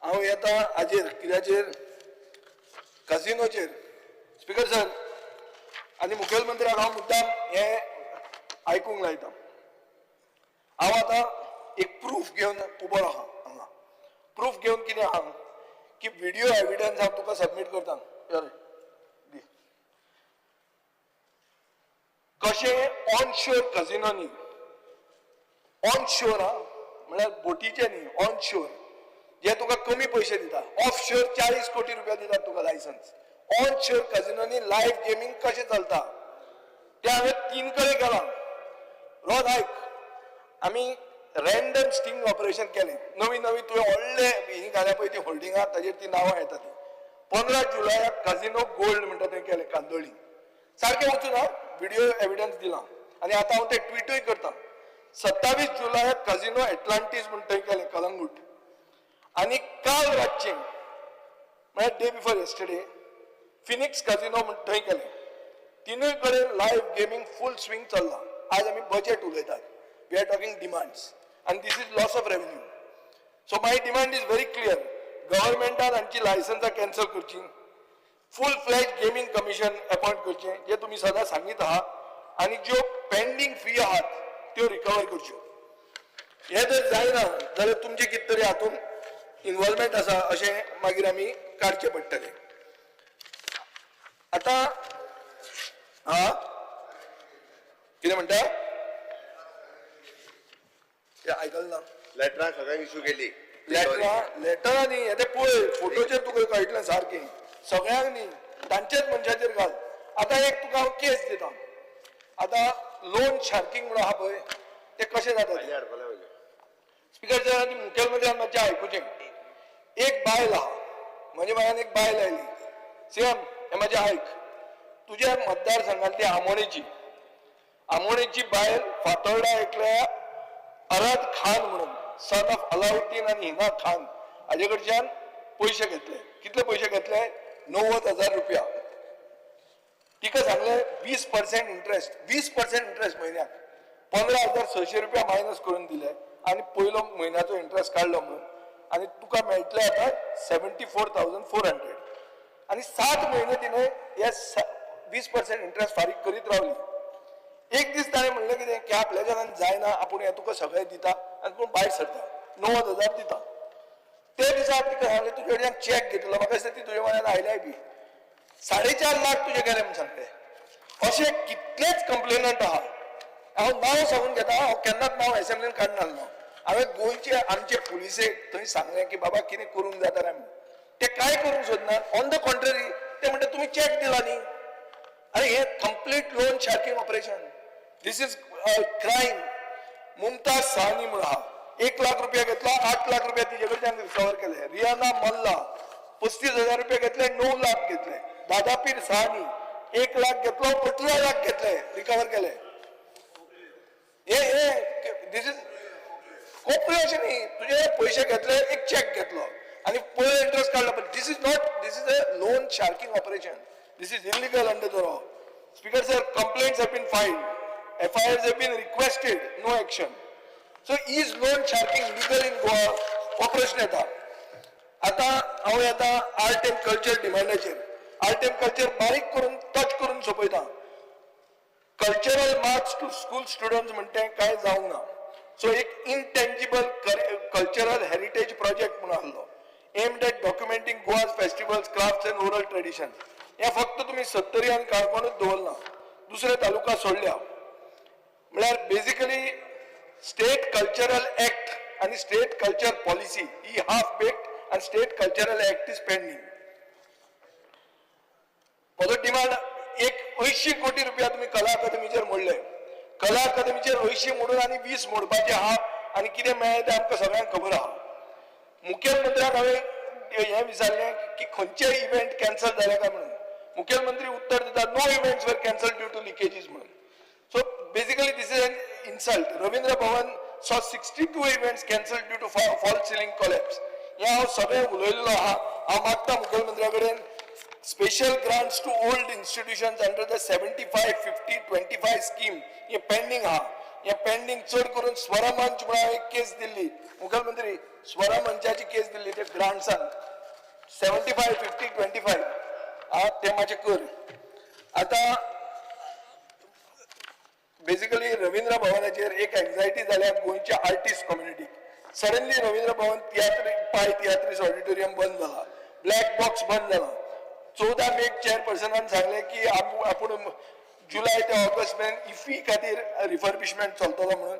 हांव येता हाजेर, कित्याचेर? कसिनोचेर. स्पीकर सर, आनी मुखेलमंत्र्याक हांव मुद्दाम हें आयकूंक लायता. हांव आतां एक प्रूफ घेवन उबो आहा हांगा. प्रूफ घेवन कितें आहा की विडियो एविडन्स हांव तुका सबमीट करता. दी कशें ऑन शोर कसिनो न्ही, ऑन शोर हा म्हळ्यार बोटीचे न्ही, ऑन शोर जे तुका कमी पयशे दिता. ऑफ शोर 40 कोटी रुपया दितात तुका लायसन्स. ऑन शोर कसिनोनी लायव्ह गेमींग कशें चलता तें हांवें 3 कडेन केलां. रोहन आयक, आमी रँडम स्टिंग ऑपरेशन केलें. नवी नवी तुवें व्हडले ही घाल्या पळय ती होल्डिंगां, ताजेर ती नांवां येता ती. 15 जुलयाक कसिनो गोल्ड म्हणटा तें केलें कांदोळी. सारकें वचून हांव विडियो एविडन्स दिला आनी आतां हांव तें ट्विटूय करता. 27 जुलयाक कसिनो एटलांटीस म्हण थंय केलें कलंगूट. आनी काल रातचें म्हळ्यार day before yesterday Phoenix casino म्हण थंय केलें. तिनूय कडेन लायव्ह गेमींग फूल स्विंग चल्लां. आज आमी बजेट उलयतात, we are talking demands, आनी this is loss of revenue. So my demand is very clear. गव्हर्मेंटान हांची लायसन्सां कॅन्सल करची, full fledge gaming commission appoint करचें जे तुमी सदां सांगीत आहा, आनी ज्यो पेंडींग फी आहात त्यो रिकवर करच्यो. हें जर जायना जाल्यार तुमचें कितें तरी हातूंत इनवॉल्वमेंट आसा अशें मागीर आमी काडचें पडटलें. आतां हा कितें म्हणटा तें आयकलें ना. लेटरां सगळ्यांक इशू केली. लेटरां लेटरां न्ही, तें पळय फोटोचेर तुका कळटलें सारकें. सगळ्यांक न्ही, तांचेच मनशाचेर घाल. आतां एक तुका हांव केस दिता. आतां लोन शार्किंग म्हणून आहा पळय, तें कशें जाता? स्पीकर सर, आनी मुखेलमंत्र्यान म्हाका बायल आहा, म्हज्या म्हऱ्यान एक बायल आयली, सीएम हें म्हाजें आयक, तुज्या मतदारसंघांतली आमोणेची आमोणेची बायल फातोर्डा एकल्या अरद खान म्हणून, सन ऑफ अलाउद्दीन आनी हिना खान, हाजे कडच्यान पयशे घेतले. कितले पयशे घेतले? 90,000 रुपया. तिका सांगले 20% इंट्रस्ट, 20% इंट्रस्ट म्हयन्याक, 15,600 रुपया मायनस करून दिले आनी पयलो म्हयन्याचो इंट्रस्ट काडलो म्हणून, आनी तुका मेळटले आतां 74,400. आनी 7 म्हयने तिणें हे 20% इंट्रस्ट फारीक करीत रावली. एक दीस ताणें म्हणलें कितें की आपल्याच्यान जायना, आपूण हें तुका सगळें दिता आनी पूण भायर सरता, 90,000 दिता. ते दिसा तिका सांगलें तुजे कडल्यान चॅक घेतलो, म्हाका दिसता ती तुजे म्हऱ्यान आयल्याय बी, 4.5 लाख तुजे गेले म्हूण सांगलें. अशे कितलेच कंप्लेनंट आहा. हांव नांव सांगून घेता, हांव केन्नाच नांव एसेंब्लीन काडनासलो. हांवें गोंयचे आमचे पुलिसेक थंय सांगलें की बाबा कितें करूंक जाता काय म्हणून, ते कांय करूंक सोदना. ऑन the contrary ते म्हणटा तुमी चॅक दिला न्ही. आरे हें complete loan sharking operation, this is crime. Mumtaz Sahani म्हणून आहा, 1 लाख रुपया घेतला, 8 लाख रुपया तिजे कडच्यान रिकवर केले. रियाना मल्ला 35,000 रुपया घेतले, 9 लाख घेतले. दादापीर सहानी 1 लाख घेतलो, 18 लाख घेतले, रिकवर केले. हे हे this is कोपरे अशें न्ही, तुजे पयशे घेतले, एक चॅक घेतलो आनी पयलो इंट्रस्ट काडलो. But this is not, this is a loan sharking operation, this is illegal under the law. Speaker sir, complaints have been filed, FIRs have been requested, no action. So is loan sharking legal in Goa? हो प्रश्न येता. आतां हांव येता art and culture डिमांडाचेर. Art and culture बारीक करून touch करून सोंपयता. Cultural marks to school students म्हणटे कांय जावंक ना. सो एक इनटेंजिबल कल्चरल हेरिटेज प्रोजेक्ट म्हणून आहलो, aimed at documenting Goa's festivals, crafts and oral tradition. हें फक्त तुमी सत्तरी आनी काणकोणूच दवरना, दुसरे तालुका सोडल्या. म्हळ्यार बेजिकली स्टेट कल्चरल एक्ट आनी स्टेट कल्चर पॉलिसी ही हाफ बेक्ड आनी state cultural act is pending. म्हजो डिमांड एक 80 कोटी रुपया तुमी कला अकादमीचेर मोडले, कला अकादमीचेर 80 मोडून आनी 20 मोडपाचे आहा, आनी कितें मेळ्ळें तें आमकां सगळ्यांक खबर आहा. मुखेलमंत्र्याक हांवें हें विचारलें की खंयचे इव्हेंट कॅन्सल जाले काय म्हणून, मुखेलमंत्री उत्तर दिता no events were cancel due to leakages म्हणून. So basically this is an insult. Ravindra Bhavan saw 62 events cancelled due to false ceiling collapse. हें हांव सगळें उलयल्लो आहा. हांव मागता मुखेलमंत्र्या कडेन special grants to old institutions under the 75 50 25 scheme, हें pending आहा. हें पेंडींग चड करून स्वरमंच म्हणून एक केस दिल्ली, मुखेलमंत्री स्वरमंचाची केस दिल्ली ते ग्रांट्सान 75 50 25 आहा, तें मातशें कर. आतां बेसिकली रवींद्र भवनाचेर एक एन्जायटी जाल्या गोंयच्या आर्टिस्ट कम्युनिटीक. सडनली रवींद्र भवन तियात्र पाय तियात्रीस ऑडिटोरियम बंद जाला, ब्लॅक बॉक्स बंद जाला. 14 मेक चेअरपर्सनान सांगलें की आपूण जुलय ते ऑगस्ट मेरेन इफी खातीर रिफर्बिशमेंट चलतलो म्हणून.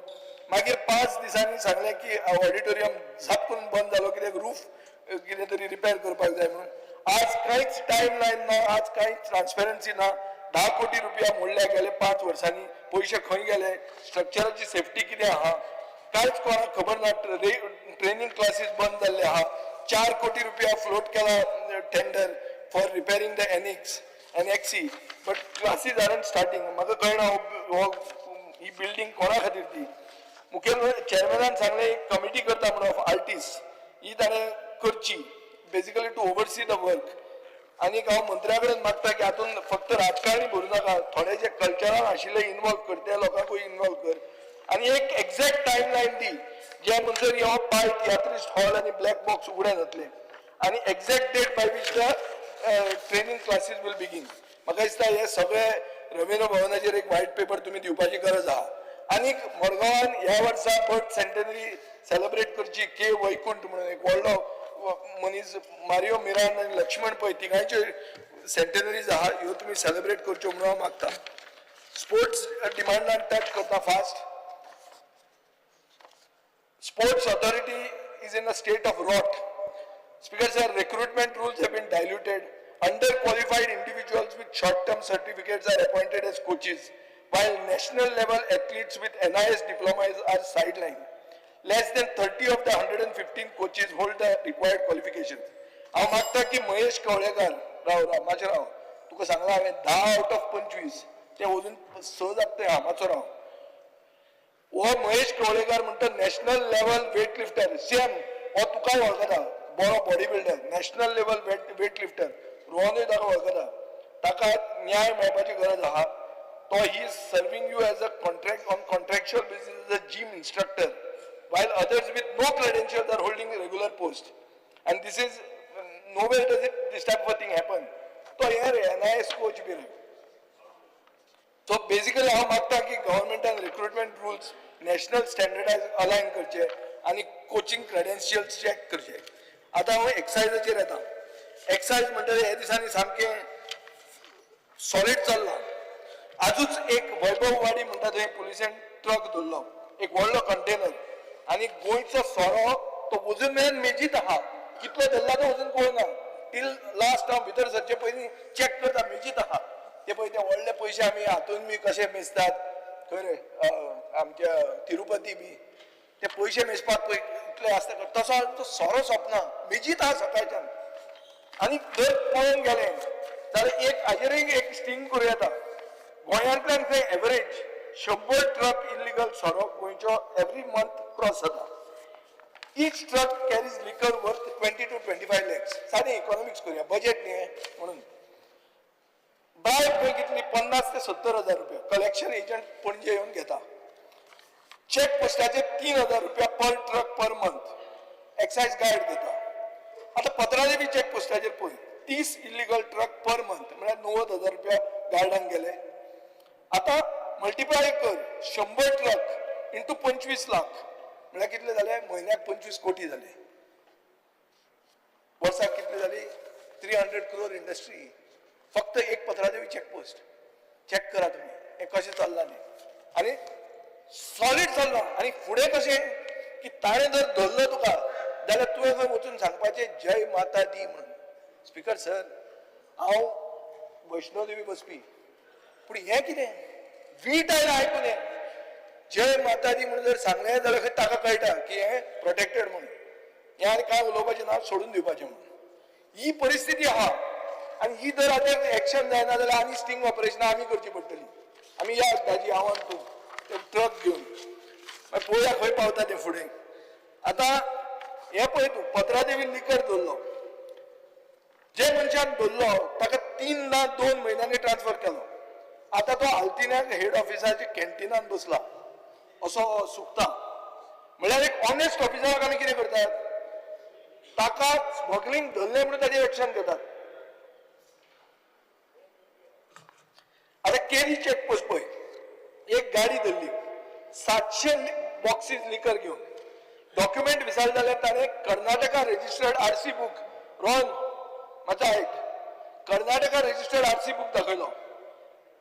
मागीर 5 दिसांनी सांगलें की ऑडिटोरियम झाप करून बंद जालो, कित्याक रूफ कितें तरी रिपेर करपाक जाय म्हणून. आज कांयच टायम लायन ना, आज कांयच ट्रान्सपेरन्सी ना. 10 कोटी रुपया मोडल्या गेले 5 वर्सांनी, पयशे खंय गेले, स्ट्रक्चराची सेफ्टी कितें आहा कांयच कोणाक खबर ना. ट्रेनिंग क्लासीस बंद जाल्ले आहा. 4 कोटी रुपया फ्लोट केला tender for repairing the annexe, but classes aren't starting. म्हाका कळना हो ही बिल्डींग कोणा खातीर ती. मुखेल चेअरमॅनान सांगलें एक कमिटी करता म्हणून ऑफ आर्टिस्ट, ही ताणें करची basically to oversee the work. आनीक हांव मंत्र्या कडेन मागता की हातूंत फक्त राजकारणी भरूं नाका, थोडे जे कल्चरान आशिल्ले इनवॉल्व कर, ते लोकांकूय इनवॉल्व कर, आनी एक एक्झॅक्ट टायम लायन दी जे म्हणसर हो पाय तियात्रिस्ट हॉल आनी ब्लॅक बॉक्स उगडे जातले, आनी exact date by which the training classes will begin. म्हाका दिसता हे सगळे रवींद्र भवनाचेर एक व्हायट पेपर तुमी दिवपाची गरज आहा. आनीक मडगांवान ह्या वर्सा बर्थ सेंटेनरी सेलिब्रेट करची, के वैकुंठ म्हणून एक व्हडलो मनीस, मारियो मिरांड आनी लक्ष्मण पै तिगांयच्यो सेंटेनरीज आहा, ह्यो तुमी सेलिब्रेट करच्यो म्हणून हांव मागता. स्पोर्ट्स डिमांडान टच करता fast. Sports authority is in a state of rot. Speaker sir, recruitment rules have been diluted. Underqualified individuals with short-term certificates are appointed as coaches, while national level athletes with NIS diplomas are sidelined. Less than 30 of the 115 coaches hold the required qualifications. हांव मागता की महेश कवळेकर, राव राव मातशें राव, तुका सांगलां हांवें 10 out of 25 ते अजून 6 जाता ते, हा मातसो राव. हो महेश कवळेकर म्हणटा national level weight lifter, same हो तुकाय वळखता, बरो body builder, national level weight lifter, रोहनूय ताका वळखता. ताका न्याय मेळपाची गरज आहा. तो he is serving you as a contract on contractual basis as a gym instructor, while others with no credentials are holding regular post. And this is nowhere does it this type of thing happen. तो हे रे NIS coach बी रे. So basically हांव मागता की गव्हर्मेंटान recruitment rules national standardize align करचे आनी coaching credentials check करचे. आतां हांव एक्सायजाचेर येता. एक्सायज म्हणटा हे दिसांनी सामकें सॉलीड चल्लां. आजूच एक वैभववाडी म्हणटा थंय पुलिसान ट्रक धरलो, एक व्हडलो कंटेनर, आनी गोंयचो सोरो तो अजून मेरेन मेजीत आहा. कितलो धरला तो अजून कळना. टील लास्ट हांव भितर सरचे पयलीं चॅक करता, मेजीत आहा. ते पळय ते व्हडले पयशे आमी हातून बी कशे मेजतात खंय रे, आमच्या तिरुपती बी ते पयशे मेजपाक पळय इतले आसता, तसो तो सोरो सोंपना, मेजीत आहा सकाळच्यान. आनी जर पळोवंक गेलें जाल्यार एक हाजेरय एक स्टिंग करूं येता. गोंयांतल्यान खंय एवरेज 100 ट्रक इलिगल सोरो गोंयचो एवरी मंथ क्रॉस जाता. Each truck carries liquor worth 20 to 25 lakhs. सादें इकॉनॉमिक्स करूया, बजेट न्ही म्हणून. ब्रायब खंय कितली, 50 ते 70 हजार रुपया कलेक्शन एजंट पणजे येवन घेता. चॅक पोस्टाचे 3,000 रुपया per truck per month excise guard घेता. आतां पत्रादेवी चॅक पोस्टाचेर पळय, 30 इलिगल ट्रक पर मंथ म्हळ्यार 90,000 रुपया गार्डांक गेले. आतां मल्टिप्लाय कर, 100 ट्रक इंटू 25 लाख म्हळ्यार कितले जाले, म्हयन्याक 25 कोटी जाले. वर्साक कितले जाली, 300 क्रोर इंडस्ट्री. फक्त एक पत्रादेवी चॅकपोस्ट चॅक करा तुमी हें कशें चल्लां तें. आनी सॉलीड चल्लां. आनी फुडें कशें की ताणें जर धरलो तुका जाल्यार तुवें खंय वचून सांगपाचें जय माता दी म्हणून. स्पीकर सर, हांव वैष्णोदेवी बसपी, पूण हें कितें वीट आयला आयकून हें जय माता दी म्हणून जर सांगलें जाल्यार खंय ताका कळटा की हें प्रोटेक्टेड म्हणून. हें आनी कांय उलोवपाचें ना, सोडून दिवपाचें म्हणून. ही परिस्थिती आहा. आनी ही जर आतां एक्शन जायना जाल्यार आनी स्टिंग ऑपरेशनां आमी करची पडटली. आमी या दाजी, हांव आनी तूं ट्रक घेवन मागीर पळोवया खंय पावता तें फुडें. आतां हें पळय तूं, पत्रादेवी लिकर दवरलो, जे मनशान धरलो ताका 3 ना 2 म्हयन्यांनी ट्रान्सफर केलो. आतां तो आल्तिन्याक हेड ऑफिसाच्या कॅन्टिनान बसला असो सुकता. म्हळ्यार एक ऑनेस्ट ऑफिसराक आमी कितें करतात, ताका स्मगलिंग धरलें म्हणून ताजेर एक्शन घेतात. आतां केरी चॅकपोस्ट पळय, एक गाडी धरली 700 बॉक्सीस लिकर घेवन, डॉक्युमेंट विचारले जाल्यार ताणें Karnataka registered RC book, Rohan मातसो आयक, कर्नाटका रजिस्टर्ड आरसी बूक दाखयलो,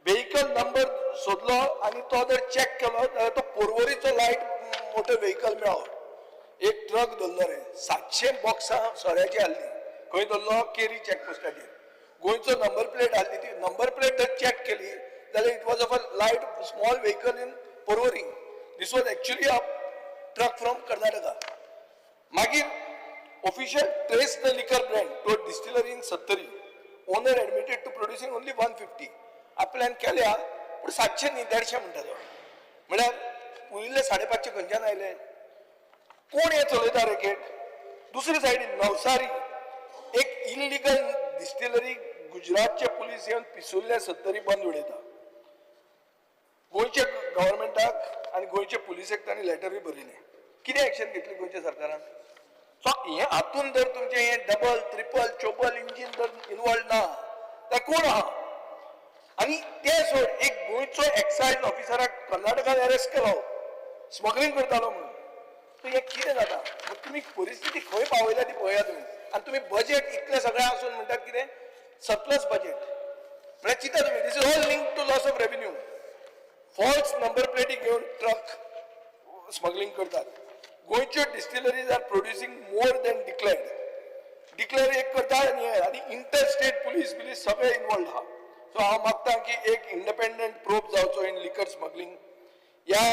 व्हेकल नंबर सोदलो आनी तो जर चॅक केलो जाल्यार तो पोरवरीचो लायट मोटर व्हेकल मेळ्ळो. एक ट्रक धरलो रे, 700 बॉक्सां सोऱ्याची हाडली. खंय धरलो, केरी चॅकपोस्टाचेर. गोंयचो नंबर प्लेट हाडली, ती नंबर प्लेट जर चॅक केली जाल्यार it was of a light small vehicle in Porvorim. This was actually a truck from Karnataka. मागीर official trace the liquor brand to a distillery in Sattari. Owner admitted to producing only 150. आपल्यान केल्या पूण 700 न्ही 150 म्हणटा तो. म्हळ्यार उरिल्ले 550 खंयच्यान आयले? कोण हें चलयता रॅकेट? दुसरे सायडीन नवसारी एक इलिगल डिस्टिलरी गुजरातचे पुलीस येवन पिसुल्ले सत्तरी बंद उडयता. गोंयच्या गव्हर्मेंटाक आनी गोंयचे पुलिसेक तांणी लेटरूय बरयलें. कितें एक्शन घेतली गोंयच्या सरकारान? सो हें हातून जर तुमचें हें डबल ट्रिपल चोबल इंजीन जर इनवॉल्व ना जाल्यार कोण आहा? आनी तें सोड, एक गोंयचो एक्सायज ऑफिसराक कर्नाटकान अरेस्ट केलो स्मगलिंग करतालो म्हणून. सो हें कितें जाता? तुमी परिस्थिती खंय पावयल्या ती पळया तुमी. आनी तुमी बजेट इतलें सगळें आसून म्हणटात कितें सरप्लस बजेट. म्हळ्यार चिंता तुमी, this is all link to loss of revenue. False number प्लेटी घेवन ट्रक स्मगलिंग करतात. गोंयच्यो distilleries are producing more than declared. Declare एक करता आनी हे आनी इंटर स्टेट पुलीस बिलीस सगळे इनवॉल्ड आहा. सो हांव मागता की एक इंडिपेंडंट प्रोब जावचो इन लिकर स्मगलिंग. ह्या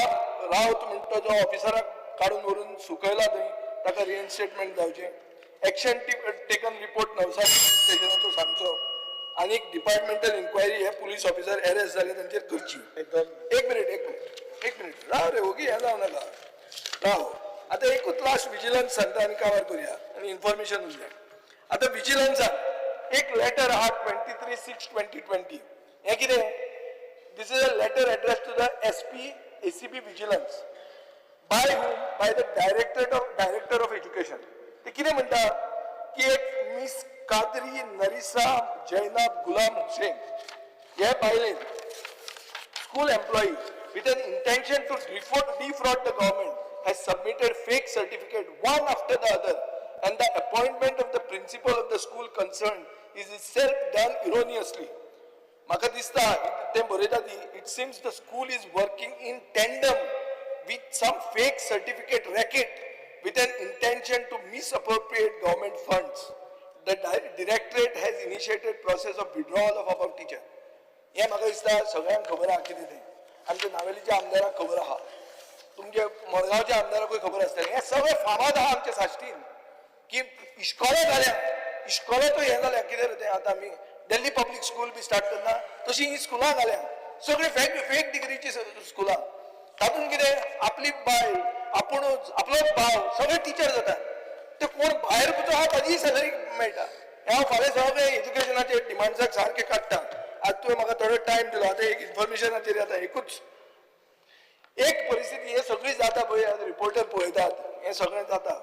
रावत म्हणटा जो ऑफिसराक काडून व्हरून सुकयला थंय, ताका रिइन्स्टेटमेंट जावचें. Action taken report Navsari स्टेशनाचो सांगचो आनी डिपार्टमेंटल इन्क्वायरी हे पुलीस ऑफिसर अरेस्ट जाले तांचेर करची. एक मिनिट एक मिनिट एक मिनिट, राव रे, ओगी हें जावं नाका, राव. आतां एकूच लास्ट विजिलन्स सांगता आनी काबार करुया आनी इन्फॉर्मेशन उरलें. आतां विजिलन्सान एक लेटर आहा 23/6/2020. हें कितें? This is a letter address to the SP ACB vigilance by whom? By the director of education. ते कितें म्हणटा की एक मिस कादरी नरिसा जैनाब गुलाम हुसेन हे बायलेन school employee with an intention to defraud the government has submitted fake certificate one after the other, and the appointment of the principal of the school concerned is itself done erroneously. म्हाका दिसता तें बरयता ती, it seems the school is working in tandem with some fake certificate racket with an intention to misappropriate government funds. The directorate has initiated process of withdrawal of above teacher. हें म्हाका दिसता सगळ्यांक खबर आहा कितें तें. आमच्या नावेलीच्या आमदाराक खबर आहा, तुमच्या मडगांवच्या आमदाराकूय खबर आसतलें. हें सगळें फामाद आहा आमच्या साश्टीन की इश्कोलां जाल्या, इश्कोलाचो हें जाल्या कितें रे तें. आतां आमी दिल्ली पब्लीक स्कूल बी स्टार्ट करना तशी ही स्कुलां घाल्या सगळीं फेक डिग्रीची स्कुलां. तातूंत कितें आपली बायल आपुणूच आपलोच भाव सगळे टिचर जातात. ते कोण भायर जो आहा ताजीय सॅलरी मेळटा. हें हांव फाल्यां सगळें एज्युकेशनाचे डिमांड्साक सारकें काडटा. आज तुवें म्हाका थोडो टायम दिलो, आतां एक इन्फॉर्मेशनाचेर येता. एकूच एक परिस्थिती हे सगळी जाता पळय, रिपोर्टर पळयतात, हें सगळें जाता.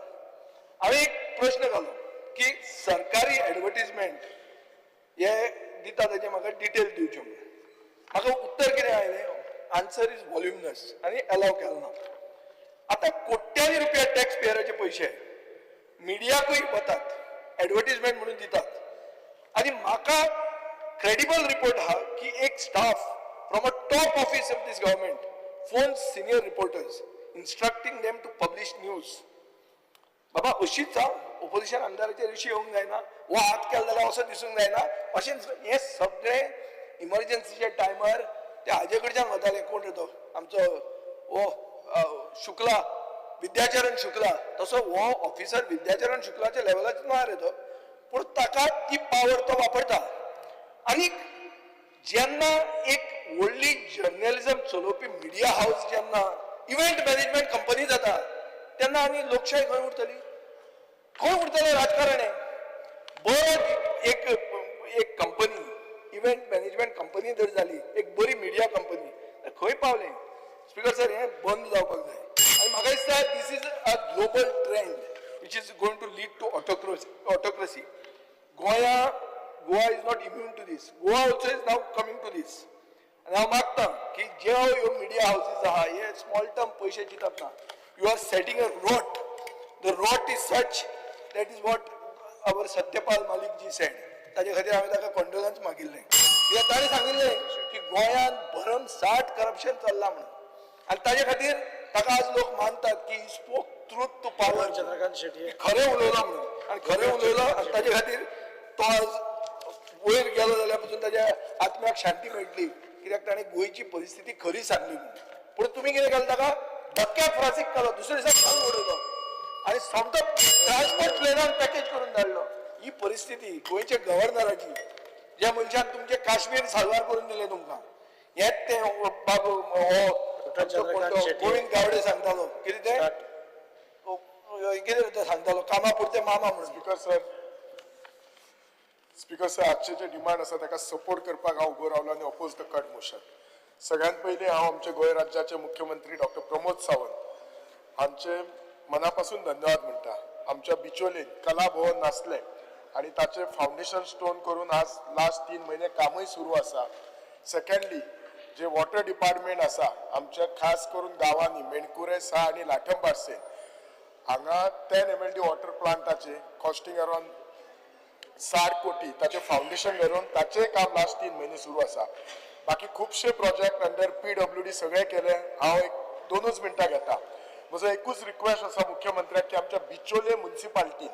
हांवें एक प्रश्न घालो की सरकारी एडवर्टीजमेंट हे दिता ताजें म्हाका डिटेल दिवच्यो म्हणून. म्हाका उत्तर कितें आयलें? आन्सर is व्हॉल्युमनस आनी एलाव केलो ना. आतां कोट्यांनी रुपया टॅक्स पेयराचे पयशे मिडियाकूय वतात, एडवर्टीजमेंट म्हणून दितात. आनी म्हाका क्रेडिबल रिपोर्ट आहा की एक staff from a top office of this government phone senior reporters instructing them to publish news. बाबा अशीच हांव ओपोजिशन आमदाराचेर अशी येवंक जायना, हो हात केलो जाल्यार असो दिसूंक जायना, अशें हें सगळें इमर्जन्सीच्या टायमार ते हाजे कडच्यान वताले. कोण रे तो आमचो हो शुक्ला, विद्याचरण शुक्ला, तसो हो ऑफिसर विद्याचरण शुक्लाच्या लेवलाचेर ना रे तो, पूण ताका ती पावर तो वापरता. आनी जेन्ना एक व्हडली जर्नलिजम चलोवपी मिडिया हावस जेन्ना इव्हेंट मॅनेजमेंट कंपनी जाता तेन्ना आनी लोकशाय खंय उरतली? खंय उरतलें राजकारण? हें बरो एक एक कंपनी इव्हेंट मॅनेजमेंट कंपनी जर जाली, एक बरी मिडिया कंपनी, खंय पावलें? स्पीकर सर, हें बंद जावपाक जाय. आनी म्हाका दिसता this is a global trend which is going to lead to autocracy. Goa is not immune to this. Goa also is now coming to this. आनी हांव मागता की ज्यो ह्यो मिडिया हावसीस आहा हे स्मॉल टर्म पयशे चिंतप ना. You are setting a rot. The rot is such that is what our Satyapal Malik ji said. ताजे खातीर हांवें ताका कंडोलन्स मागिल्लें, कित्याक ताणें सांगिल्लें की गोंयांत भरमसाठ करप्शन चल्लां म्हणून. आनी ताजे खातीर ताका आज लोक मानतात की spoke truth to power, Chandrakant Shetye खरें उलयलो म्हणून. आनी खरें उलयलो आनी ताजे खातीर तो आज वयर गेलो जाल्यार पसून ताज्या आत्म्याक शांती मेळटली, कित्याक ताणें गोंयची परिस्थिती खरी सांगली म्हणून. पूण तुमी कितें केलें? ताका धक्क्याक फ्रासीक घालो, दुसऱ्या दिसा घालून उडयलो आनी सोमतो ट्रान्सपोर्ट प्लेनान पॅकेज करून धाडलो. ही परिस्थिती गोंयच्या गव्हर्नराची, ज्या मनशान तुमचें काश्मीर साल्वार करून दिलें तुमकां. हेंच तें बाबू हो गोविंद गावडे सांगतालो कितें तें कितें तें सांगतालो, कामा पुरते मामा म्हणून. स्पीकर सर, आजचे जे डिमांड आसा ताका सपोर्ट करपाक हांव उबो रावलो आनी oppose the cut motion. सगळ्यात पयलीं हांव आमचे गोंय राज्याचे मुख्यमंत्री डॉक्टर प्रमोद सावंत हांचे मना पासून धन्यवाद म्हणटा. आमच्या बिचोलेन कला भवन नासलें आनी ताचें फावंडेशन स्टोन करून आज लास्ट 3 म्हयने कामूय सुरू आसा. सेकंडली, जे वॉटर डिपार्टमेंट आसा आमच्या खास करून गांवांनी मेणकुरे सा आनी लाठंबार्से हांगा 10 MLD water प्लांटाचे कॉस्टिंग अरावंड 60 कोटी ताचें फावंडेशन घालून ताचें काम लास्ट 3 म्हयने सुरू आसा. बाकी खुबशे प्रोजेक्ट अंडर PWD सगळे केले. हांव एक 2 मिनटां घेता. म्हजो एकूच रिक्वेस्ट आसा मुख्यमंत्र्याक की आमच्या बिचोले मुन्सिपाल्टीन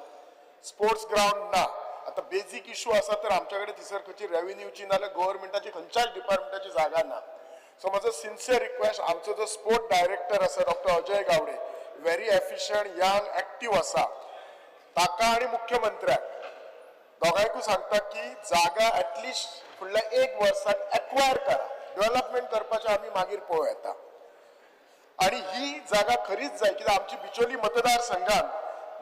स्पोर्ट्स ग्रावंड ना. आतां बेजीक इशू आसा तर आमच्या कडेन थंयसर खंयची रेव्हेन्यूची नाल्यार गव्हर्मेंटाची खंयच्याच डिपार्टमेंटाची जागा ना. सो म्हजो सिन्सियर रिक्वेस्ट, आमचो जो स्पोर्ट डायरेक्टर आसा doctor Ajay Gawade, very efficient, young, active आसा, ताका आनी मुख्यमंत्र्याक दोगांयकूय सांगता की जागा एटलिस्ट फुडल्या एक वर्साक एक्वायर करा. डेव्हलपमेंट करपाचें आमी मागीर पळोवं येता. आणि ही जागा खरीच जाय कित्याक आमची बिचोली मतदारसंघान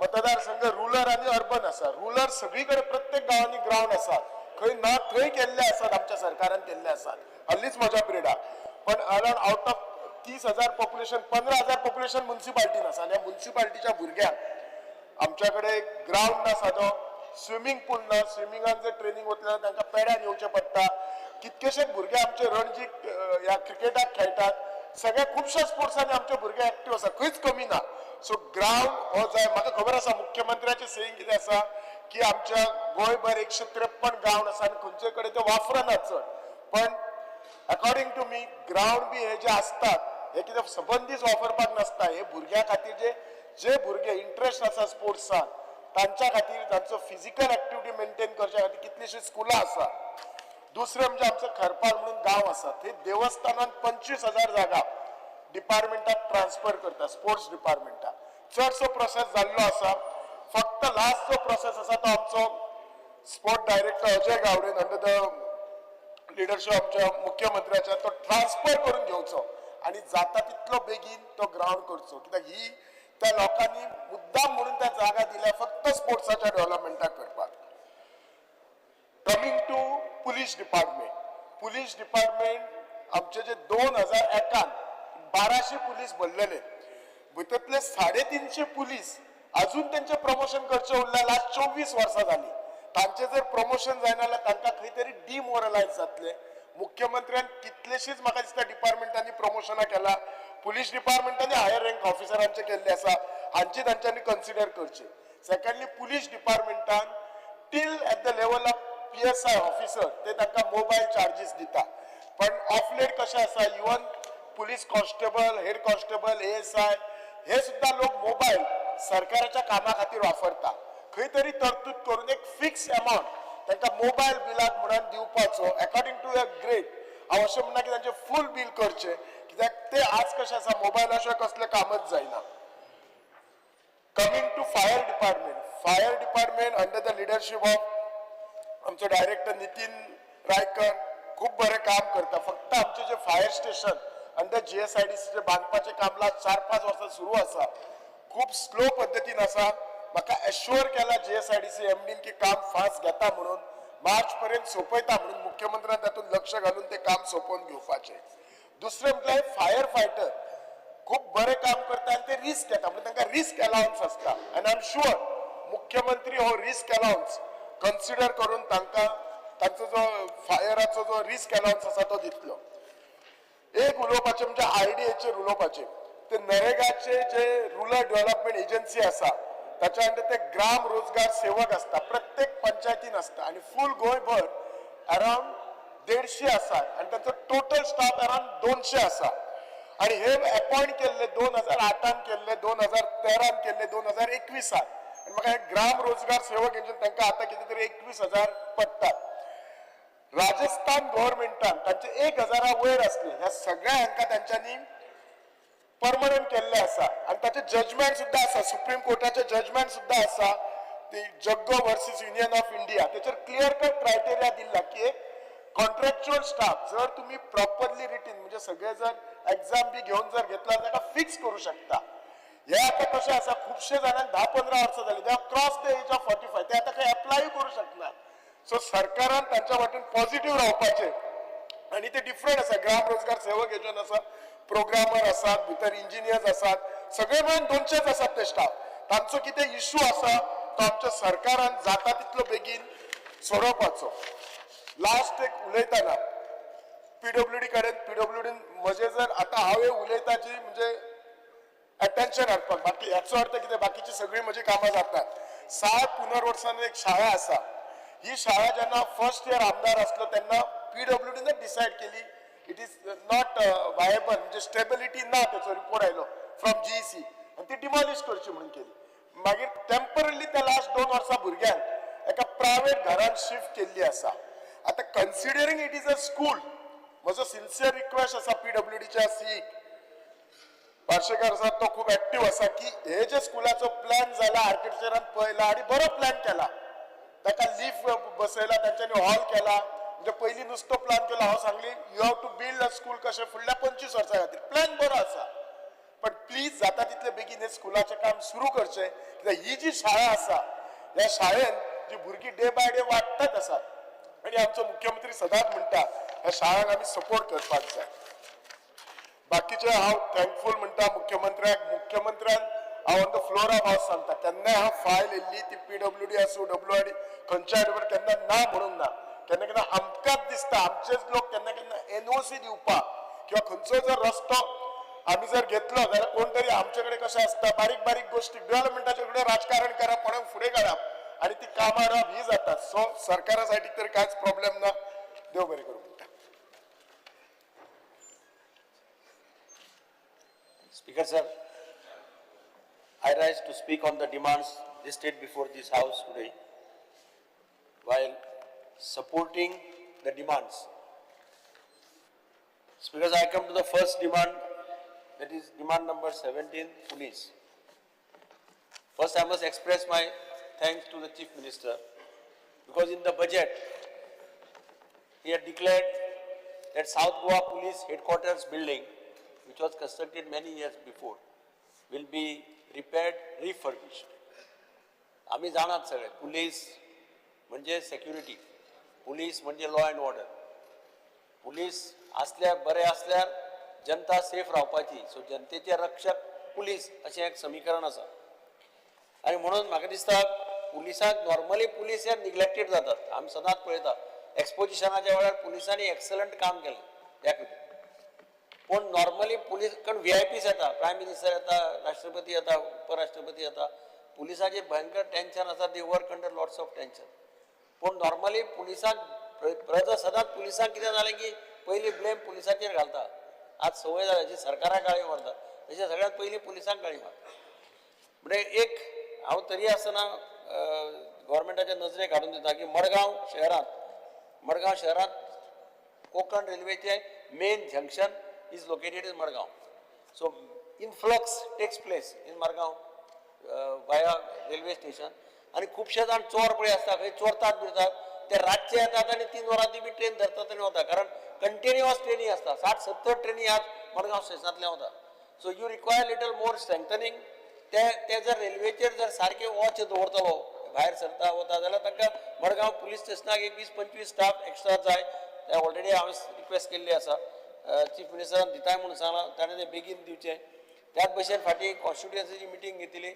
मतदारसंघ रुरल आनी अर्बन आसा. रुरल सगळी कडेन प्रत्येक गांवांनी ग्रावंड आसा, खंय ना थंय केल्ले आसात, आमच्या सरकारान केल्ले आसात हल्लीच म्हज्या पिरियडाक. पण around out of 30,000 population 15,000 population मुन्सिपाल्टीन आसा. आनी ह्या मुन्सिपाल्टीच्या भुरग्यांक आमच्या कडेन ग्रावंड ना, सादो स्विमींग पूल ना. स्विमिंगान जर ट्रेनींग वतले जाल्यार तांकां पेड्यान येवचें पडटा. कितकेशेच भुरगे आमचे रणजी ह्या क्रिकेटाक खेळटात. सगळ्या खुबश्या स्पोर्ट्सांनी आमचे भुरगे एक्टीव आसा, खंयच कमी ना. सो ग्रावंड हो जाय. म्हाका खबर आसा मुख्यमंत्र्याचें सेईंग कितें आसा की आमच्या गोंयभर 153 ग्रावंड आसा आनी खंयचे कडेन ते वापरनात चड. पण अकॉर्डिंग टू मी ग्रावंड बी हे जे आसतात हे कितें सबंदीच वापरपाक नासता. हे भुरग्यां खातीर जे जे भुरगे इंट्रस्ट आसा स्पोर्ट्सान तांच्या खातीर तांचो फिजिकल एक्टिविटी मेंटेन करच्या खातीर कितलींशीं स्कुलां आसा. दुसरें म्हणजे आमचो खरपाल म्हणून गांव आसा, थंय देवस्थानान 25,000 जागा डिपार्टमेंटाक ट्रान्सफर करता, स्पोर्ट्स डिपार्टमेंटाक. चडसो प्रोसेस जाल्लो आसा. फक्त लास्ट जो प्रोसेस आसा तो आमचो sport director Ajay गावडेन under the leadership आमच्या मुख्यमंत्र्याच्या तो ट्रान्सफर करून घेवचो आनी जाता तितलो बेगीन तो ग्रावंड करचो. कित्याक ही त्या लोकांनी मुद्दाम म्हणून त्या जागा दिल्या फक्त स्पोर्ट्साच्या डेव्हलपमेंटाक करपाक. Coming to police department, police department आमचे जे 2001 1200 पुलीस भरलेले, भितरले 350 पुलीस अजून त्यांचे प्रमोशन करचे उरले. लास्ट 24 वर्सां जाली तांचे जर प्रमोशन जायना जाल्यार तांकां खंय तरी डिमोरलायज जातले. मुख्यमंत्र्यान कितलेशीच म्हाका दिसता डिपार्टमेंटांनी प्रमोशनां केला, पुलीस डिपार्टमेंटांनी हायर रँक ऑफिसरांचे केल्ले आसा, हांची तांच्यांनी कन्सिडर करचे. सेकंडली, पुलीस डिपार्टमेंटान till at the level of PSI officer ते तांकां मोबायल चार्जीस दिता. पण ऑफ लेट कशें आसा, even police constable, head constable, ASI हे सुद्दां लोक मोबायल सरकाराच्या कामा खातीर वापरता. खंय तरी तरतूद करून एक फिक्स अमावंट तांकां मोबायल बिलाक म्हणून दिवपाचो अकॉर्डिंग टू अ ग्रेड. हांव अशें म्हणना की तांचें फूल बील करचें, कित्याक ते आज कशें आसा मोबायला शिवाय कसलें कामच जायना. Coming to fire department, fire department under the leadership of आमचो डायरेक्टर नितीन रायकर खूब बरें काम करता. फक्त आमचे जे फायर स्टेशन अंडर GSIDC बांदपाचें काम लास्ट 4-5 वर्सां सुरू आसा, खूब स्लो पद्दतीन आसा. म्हाका एश्योर केला GSIDC MD की काम फास्ट घेता म्हणून, मार्च पर्यंत सोंपयता म्हणून. मुख्यमंत्र्यान तातूंत लक्ष घालून ते काम सोंपोवन घेवपाचें. दुसरें म्हटल्यार फायर फायटर खूब बरें काम करता आनी ते रिस्क घेता, म्हणजे तांकां रिस्क अलावन्स आसता. आनी I am sure मुख्यमंत्री हो रिस्क अलावन्स कन्सिडर करून तांकां तांचो जो फायराचो जो रिस्क अलावन्स आसा तो दितलो. एक उलोवपाचें म्हणजे RDA उलोवपाचें, ते नरेगाचे जे रुरल डेव्हलपमेंट एजन्सी आसा ताच्या अंडर ते ग्राम रोजगार सेवक आसता, प्रत्येक पंचायतीन आसता आनी फूल गोंयभर अरावंड 150 आसात आनी तांचो टोटल स्टाफ अरावंड 200 आसा. आनी हे अपॉयंट केल्ले 2008 केल्ले, 2013 केल्ले, 2021. आनी म्हाका हे ग्राम रोजगार सेवक हेंचे तांकां आतां कितें तरी 21,000 पडटात. राजस्थान गव्हर्मेंटान तांचे 1,000 वयर आसले, ह्या सगळ्या हांकां तांच्यांनी परमनंट केल्ले आसा. आनी ताचें जजमेंट सुद्दां आसा, सुप्रीम कोर्टाचें जजमेंट सुद्दां आसा, ती Jaggo versus Union of India. तेचेर क्लियर कट क्रायटेरिया दिल्ला की एक कॉन्ट्रॅक्च्युअल स्टाफ जर तुम्ही प्रॉपरली रिटीन म्हणजे सगळे जर एग्जाम बी घेवन जर घेतला ताका फिक्स करू शकता. हे आतां कशें आसा, खुबशे जाणांक 10-15 वर्सां जाली, they cross the age of 45, ते आतां खंय एप्लायूय करूं शकना. सो सरकारान तांच्या वाटेन पॉझिटिव्ह रावपाचें. आनी ते डिफरंट आसा, ग्राम रोजगार सेवक योजना आसा, प्रोग्रामर आसात, भितर इंजिनियर्स आसात, सगळे मेळून 200 आसात ते स्टाफ. तांचो कितें इशू आसा तो आमच्या सरकारान जाता तितलो बेगीन सोडोवपाचो. लास्ट एक उलयतना PWD कडेन, PWD म्हजें जर आतां हांव हे उलयता जी म्हणजे अटेन्शन हाडपाक, बाकी हाचो अर्थ कितें बाकीची सगळीं म्हजी कामां जातात. 7 पुनर्वसन एक शाळा आसा, ही शाळा जेन्ना फर्स्ट इयर आमदार आसलो तेन्ना PWD decide केली it is not viable, म्हणजे स्टेबिलिटी ना, तेचो रिपोर्ट आयलो फ्रॉम GEC आनी ती डिमॉलिश करची म्हणून केली. मागीर टेम्पररी त्या लास्ट 2 वर्सां भुरग्यांक एका प्रायवेट घरान शिफ्ट केल्ली आसा. आतां considering it is a school, म्हजो सिन्सियर रिक्वेस्ट आसा PWDच्या सीईक, पार्शेकार आसा तो खूब एक्टीव आसा की हे जे स्कुलाचो प्लॅन जाला आर्किटेक्चरान पळयला आनी बरो प्लॅन केला. ताका लीफ बसयला, तांच्यांनी हॉल केला. म्हणजे पयलीं नुस्तो प्लॅन केलो. हांव सांगली you have to build a school कशें फुडल्या 25 वर्सां खातीर प्लॅन बरो आसा, पण प्लीज जाता तितले बेगीन हे स्कुलाचें काम सुरू करचें. कित्याक ही जी शाळा आसा ह्या शाळेन जी भुरगीं डे बाय डे वाडटात आसात आनी आमचो मुख्यमंत्री सदांच म्हणटा ह्या शाळांक आमी सपोर्ट करपाक जाय. बाकीचे हांव थँकफूल म्हणटा मुख्यमंत्र्याक. मुख्यमंत्र्यान हांव on the floor of house सांगता केन्नाय हांव फायल येयल्ली ती PWD आसूं WRD खंयच्या हाडवर केन्ना ना म्हणून ना. केन्ना केन्ना आमकांच दिसता आमचेच लोक केन्ना केन्ना NOC दिवपाक किंवा खंयचो जर रस्तो आमी जर घेतलो जाल्यार कोण तरी आमचे कडेन कशें आसता बारीक बारीक गोश्टी डेव्हलपमेंटाचे कडेन राजकारण करप, कोणाक फुडें काडप आनी ती कामां हाडप ही जाता. सो सरकारा सायडीक तर कांयच प्रॉब्लेम ना. देव बरें करूं म्हणटा. Speaker sir, I rise to speak on the demands listed before this house today while supporting the demands. Speaker sir, I come to the first demand, that is demand number 17, police. First, I must express my thanks to the Chief Minister, because in the budget, he had declared that South Goa Police Headquarters building, which was constructed many years before, will be repaired, refurbished. आमी जाणात सगळे, police म्हणजे security, police म्हणजे law and order. Police आसल्यार बरें आसल्यार जनता safe रावपाची. So जनतेचे रक्षक पुलीस अशें एक समीकरण आसा. आनी म्हणून म्हाका दिसता पुलिसांक नॉर्मली पुलीस हे निग्लेक्टेड जातात. आमी सदांच पळयता एक्सपोजिशनाच्या वेळार पुलिसांनी एक्सलंट काम केलें ह्या खातीर. पूण नॉर्मली पुलीस कारण VIPs येता, प्रायम मिनिस्टर येता, राष्ट्रपती येता, उपराष्ट्रपती येता, पुलिसाचेर भयंकर टेंशन आसा. They work under lots of tension. पूण नॉर्मली पुलिसांक प्रजा सदांच पुलिसांक कितें जालें की पयलीं ब्लेम पुलिसाचेर घालता. आज संवय जाल्या जी सरकाराक गाळी मारता तशें सगळ्यांत पयलीं पुलिसांक गाळी मारता. म्हणजे एक हांव तरी आसतना गव्हर्मेंटाच्या नजरेक हाडून दिता की मडगांव शहरांत Konkan रेल्वेचें main junction is located in Margao. So influx takes place in Margao via railway station. आनी खुबशे जाण चोर पळय आसता, खंय चोरतात बिरतात, ते रातचे येतात आनी 3 वरां ती बी ट्रेन धरतात आनी वता. कारण कंटिन्युअस ट्रेनी आसता, 60-70 ट्रेनी आज मडगांव स्टेशनांतल्यान वता. So you require little more strengthening. ते जर रेल्वेचेर जर सारके वॉच दवरतलो भायर सरता वता जाल्यार तांकां मडगांव पुलीस स्टेशनाक एक 20-25 स्टाफ एक्स्ट्रा जाय. ते ऑलरेडी हांवें रिक्वेस्ट केल्ली आसा, चीफ मिनिस्टरान दिताय म्हणून सांगलां, ताणें तें बेगीन दिवचें. त्याच भशेन फाटीं कॉन्स्टिट्युएन्सीची मिटींग घेतली,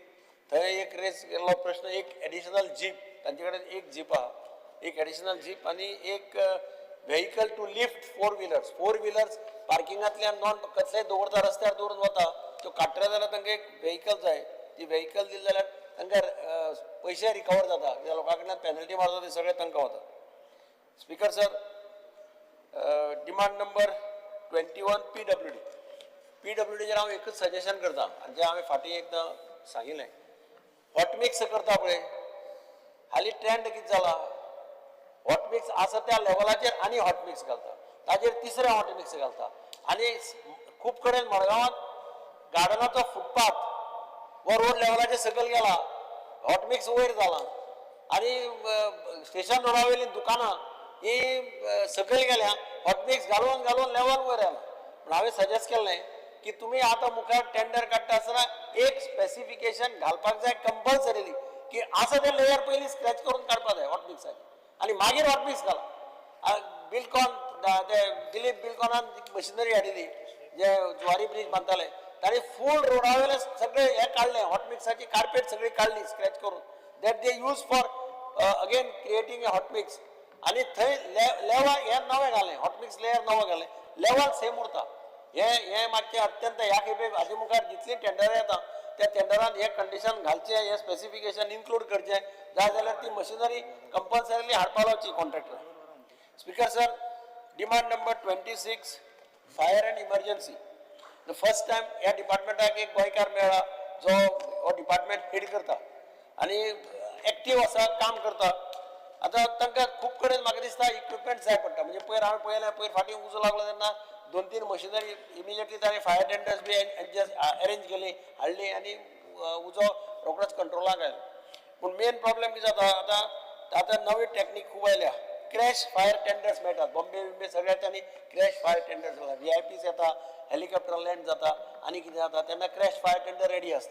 थंय एक रेस केल्लो प्रश्न, एक एडिशनल जीप, तांचे कडेन एक जीप आहा, एक एडिशनल जीप आनी एक vehicle to lift 4 wheelers. 4 wheelers पार्किंगांतल्यान non कसलेय दवरता, रस्त्यार दवरून वता, त्यो काडटले जाल्यार तांकां एक व्हेकल जाय. ती व्हेकल दिली जाल्यार तांकां पयशे रिकवर जाता, कित्याक लोकां कडल्यान पेनल्टी मारता ते सगळे तांकां वता. Speaker sir, demand number 21 PWD. PWDचेर हांव एकूच सजेशन करता आनी जें हांवें फाटीं एकदां सांगिल्लें, हॉटमिक्स करता पळय, हालीं ट्रेंड कितें जाला, हॉटमिक्स आसा त्या लेवलाचेर आनी हॉटमिक्स घालता, ताजेर तिसरें हॉटमिक्स घालता. आनी खूब कडेन मडगांवांत गार्डनाचो फुटपाथ हो रोड लेवलाचेर सकयल गेला, हॉटमिक्स वयर जाला आनी स्टेशन रोडा वयलीं दुकानां ही सकयल गेल्या, हॉटमिक्स घालून घालून लेवल वयर आयला. पूण हांवें सजेस्ट केल्लें की तुमी आतां मुखार टेंडर काडटा आसतना एक स्पेसिफिकेशन घालपाक जाय कंपल्सरीली की आसा तें लेयर पयलीं स्क्रॅच करून काडपाक जाय हॉटमिक्साचें आनी मागीर हॉटमिक्स घाला. बिलकॉन ते दिलीप बिलकॉनान मशिनरी हाडिल्ली, जे जुवारी ब्रीज बांदताले ताणी फूल रोडा वयले सगळे हें काडलें, हॉटमिक्साची कार्पेट सगळी काडली स्क्रॅच करून, that they use for again creating a hot mix. आनी थंय लेवल हें नवें घालें, हॉटमिक्स लेयर नवें घालें, लेवल सेम उरता. हें मातशें अत्यंत ह्या खेपे हाजे मुखार जितलीं टेंडरां येता त्या टेंडरान हें कंडिशन घालचें, हें स्पेसिफिकेशन इन्क्लूड करचें, जाय जाल्यार ती मशिनरी कंपल्सरीली हाडपा लावची contractor. Speaker sir, demand number 26, fire and emergency. The first time ह्या डिपार्टमेंटाक एक गोंयकार मेळ्ळा जो हो डिपार्टमेंट हेड करता आनी एक्टीव आसा, काम करता. आतां तांकां खूब कडेन म्हाका दिसता इक्विपमेंट जाय पडटा. म्हणजे पयर हांवें पळयलें, पयर फाटीं उजो लागलो तेन्ना दोन तीन मशिनरी इमिजिएटली ताणें फायर टेंडर्स बी अरेंज केली, हाडली आनी उजो रोखडोच कंट्रोलाक आयलो. पूण मेन प्रॉब्लेम कितें जाता आतां, आतां नवी टॅक्नीक खूब आयल्या, क्रॅश फायर टेंडर्स मेळटात. बॉम्बे बिंबे सगळ्या तांणी क्रॅश फायर टेंडर्स जाता, व्ही I Ps येता, हेलिकॉप्टर लँड जाता आनी कितें जाता तेन्ना क्रॅश फायर टेंडर रेडी आसता.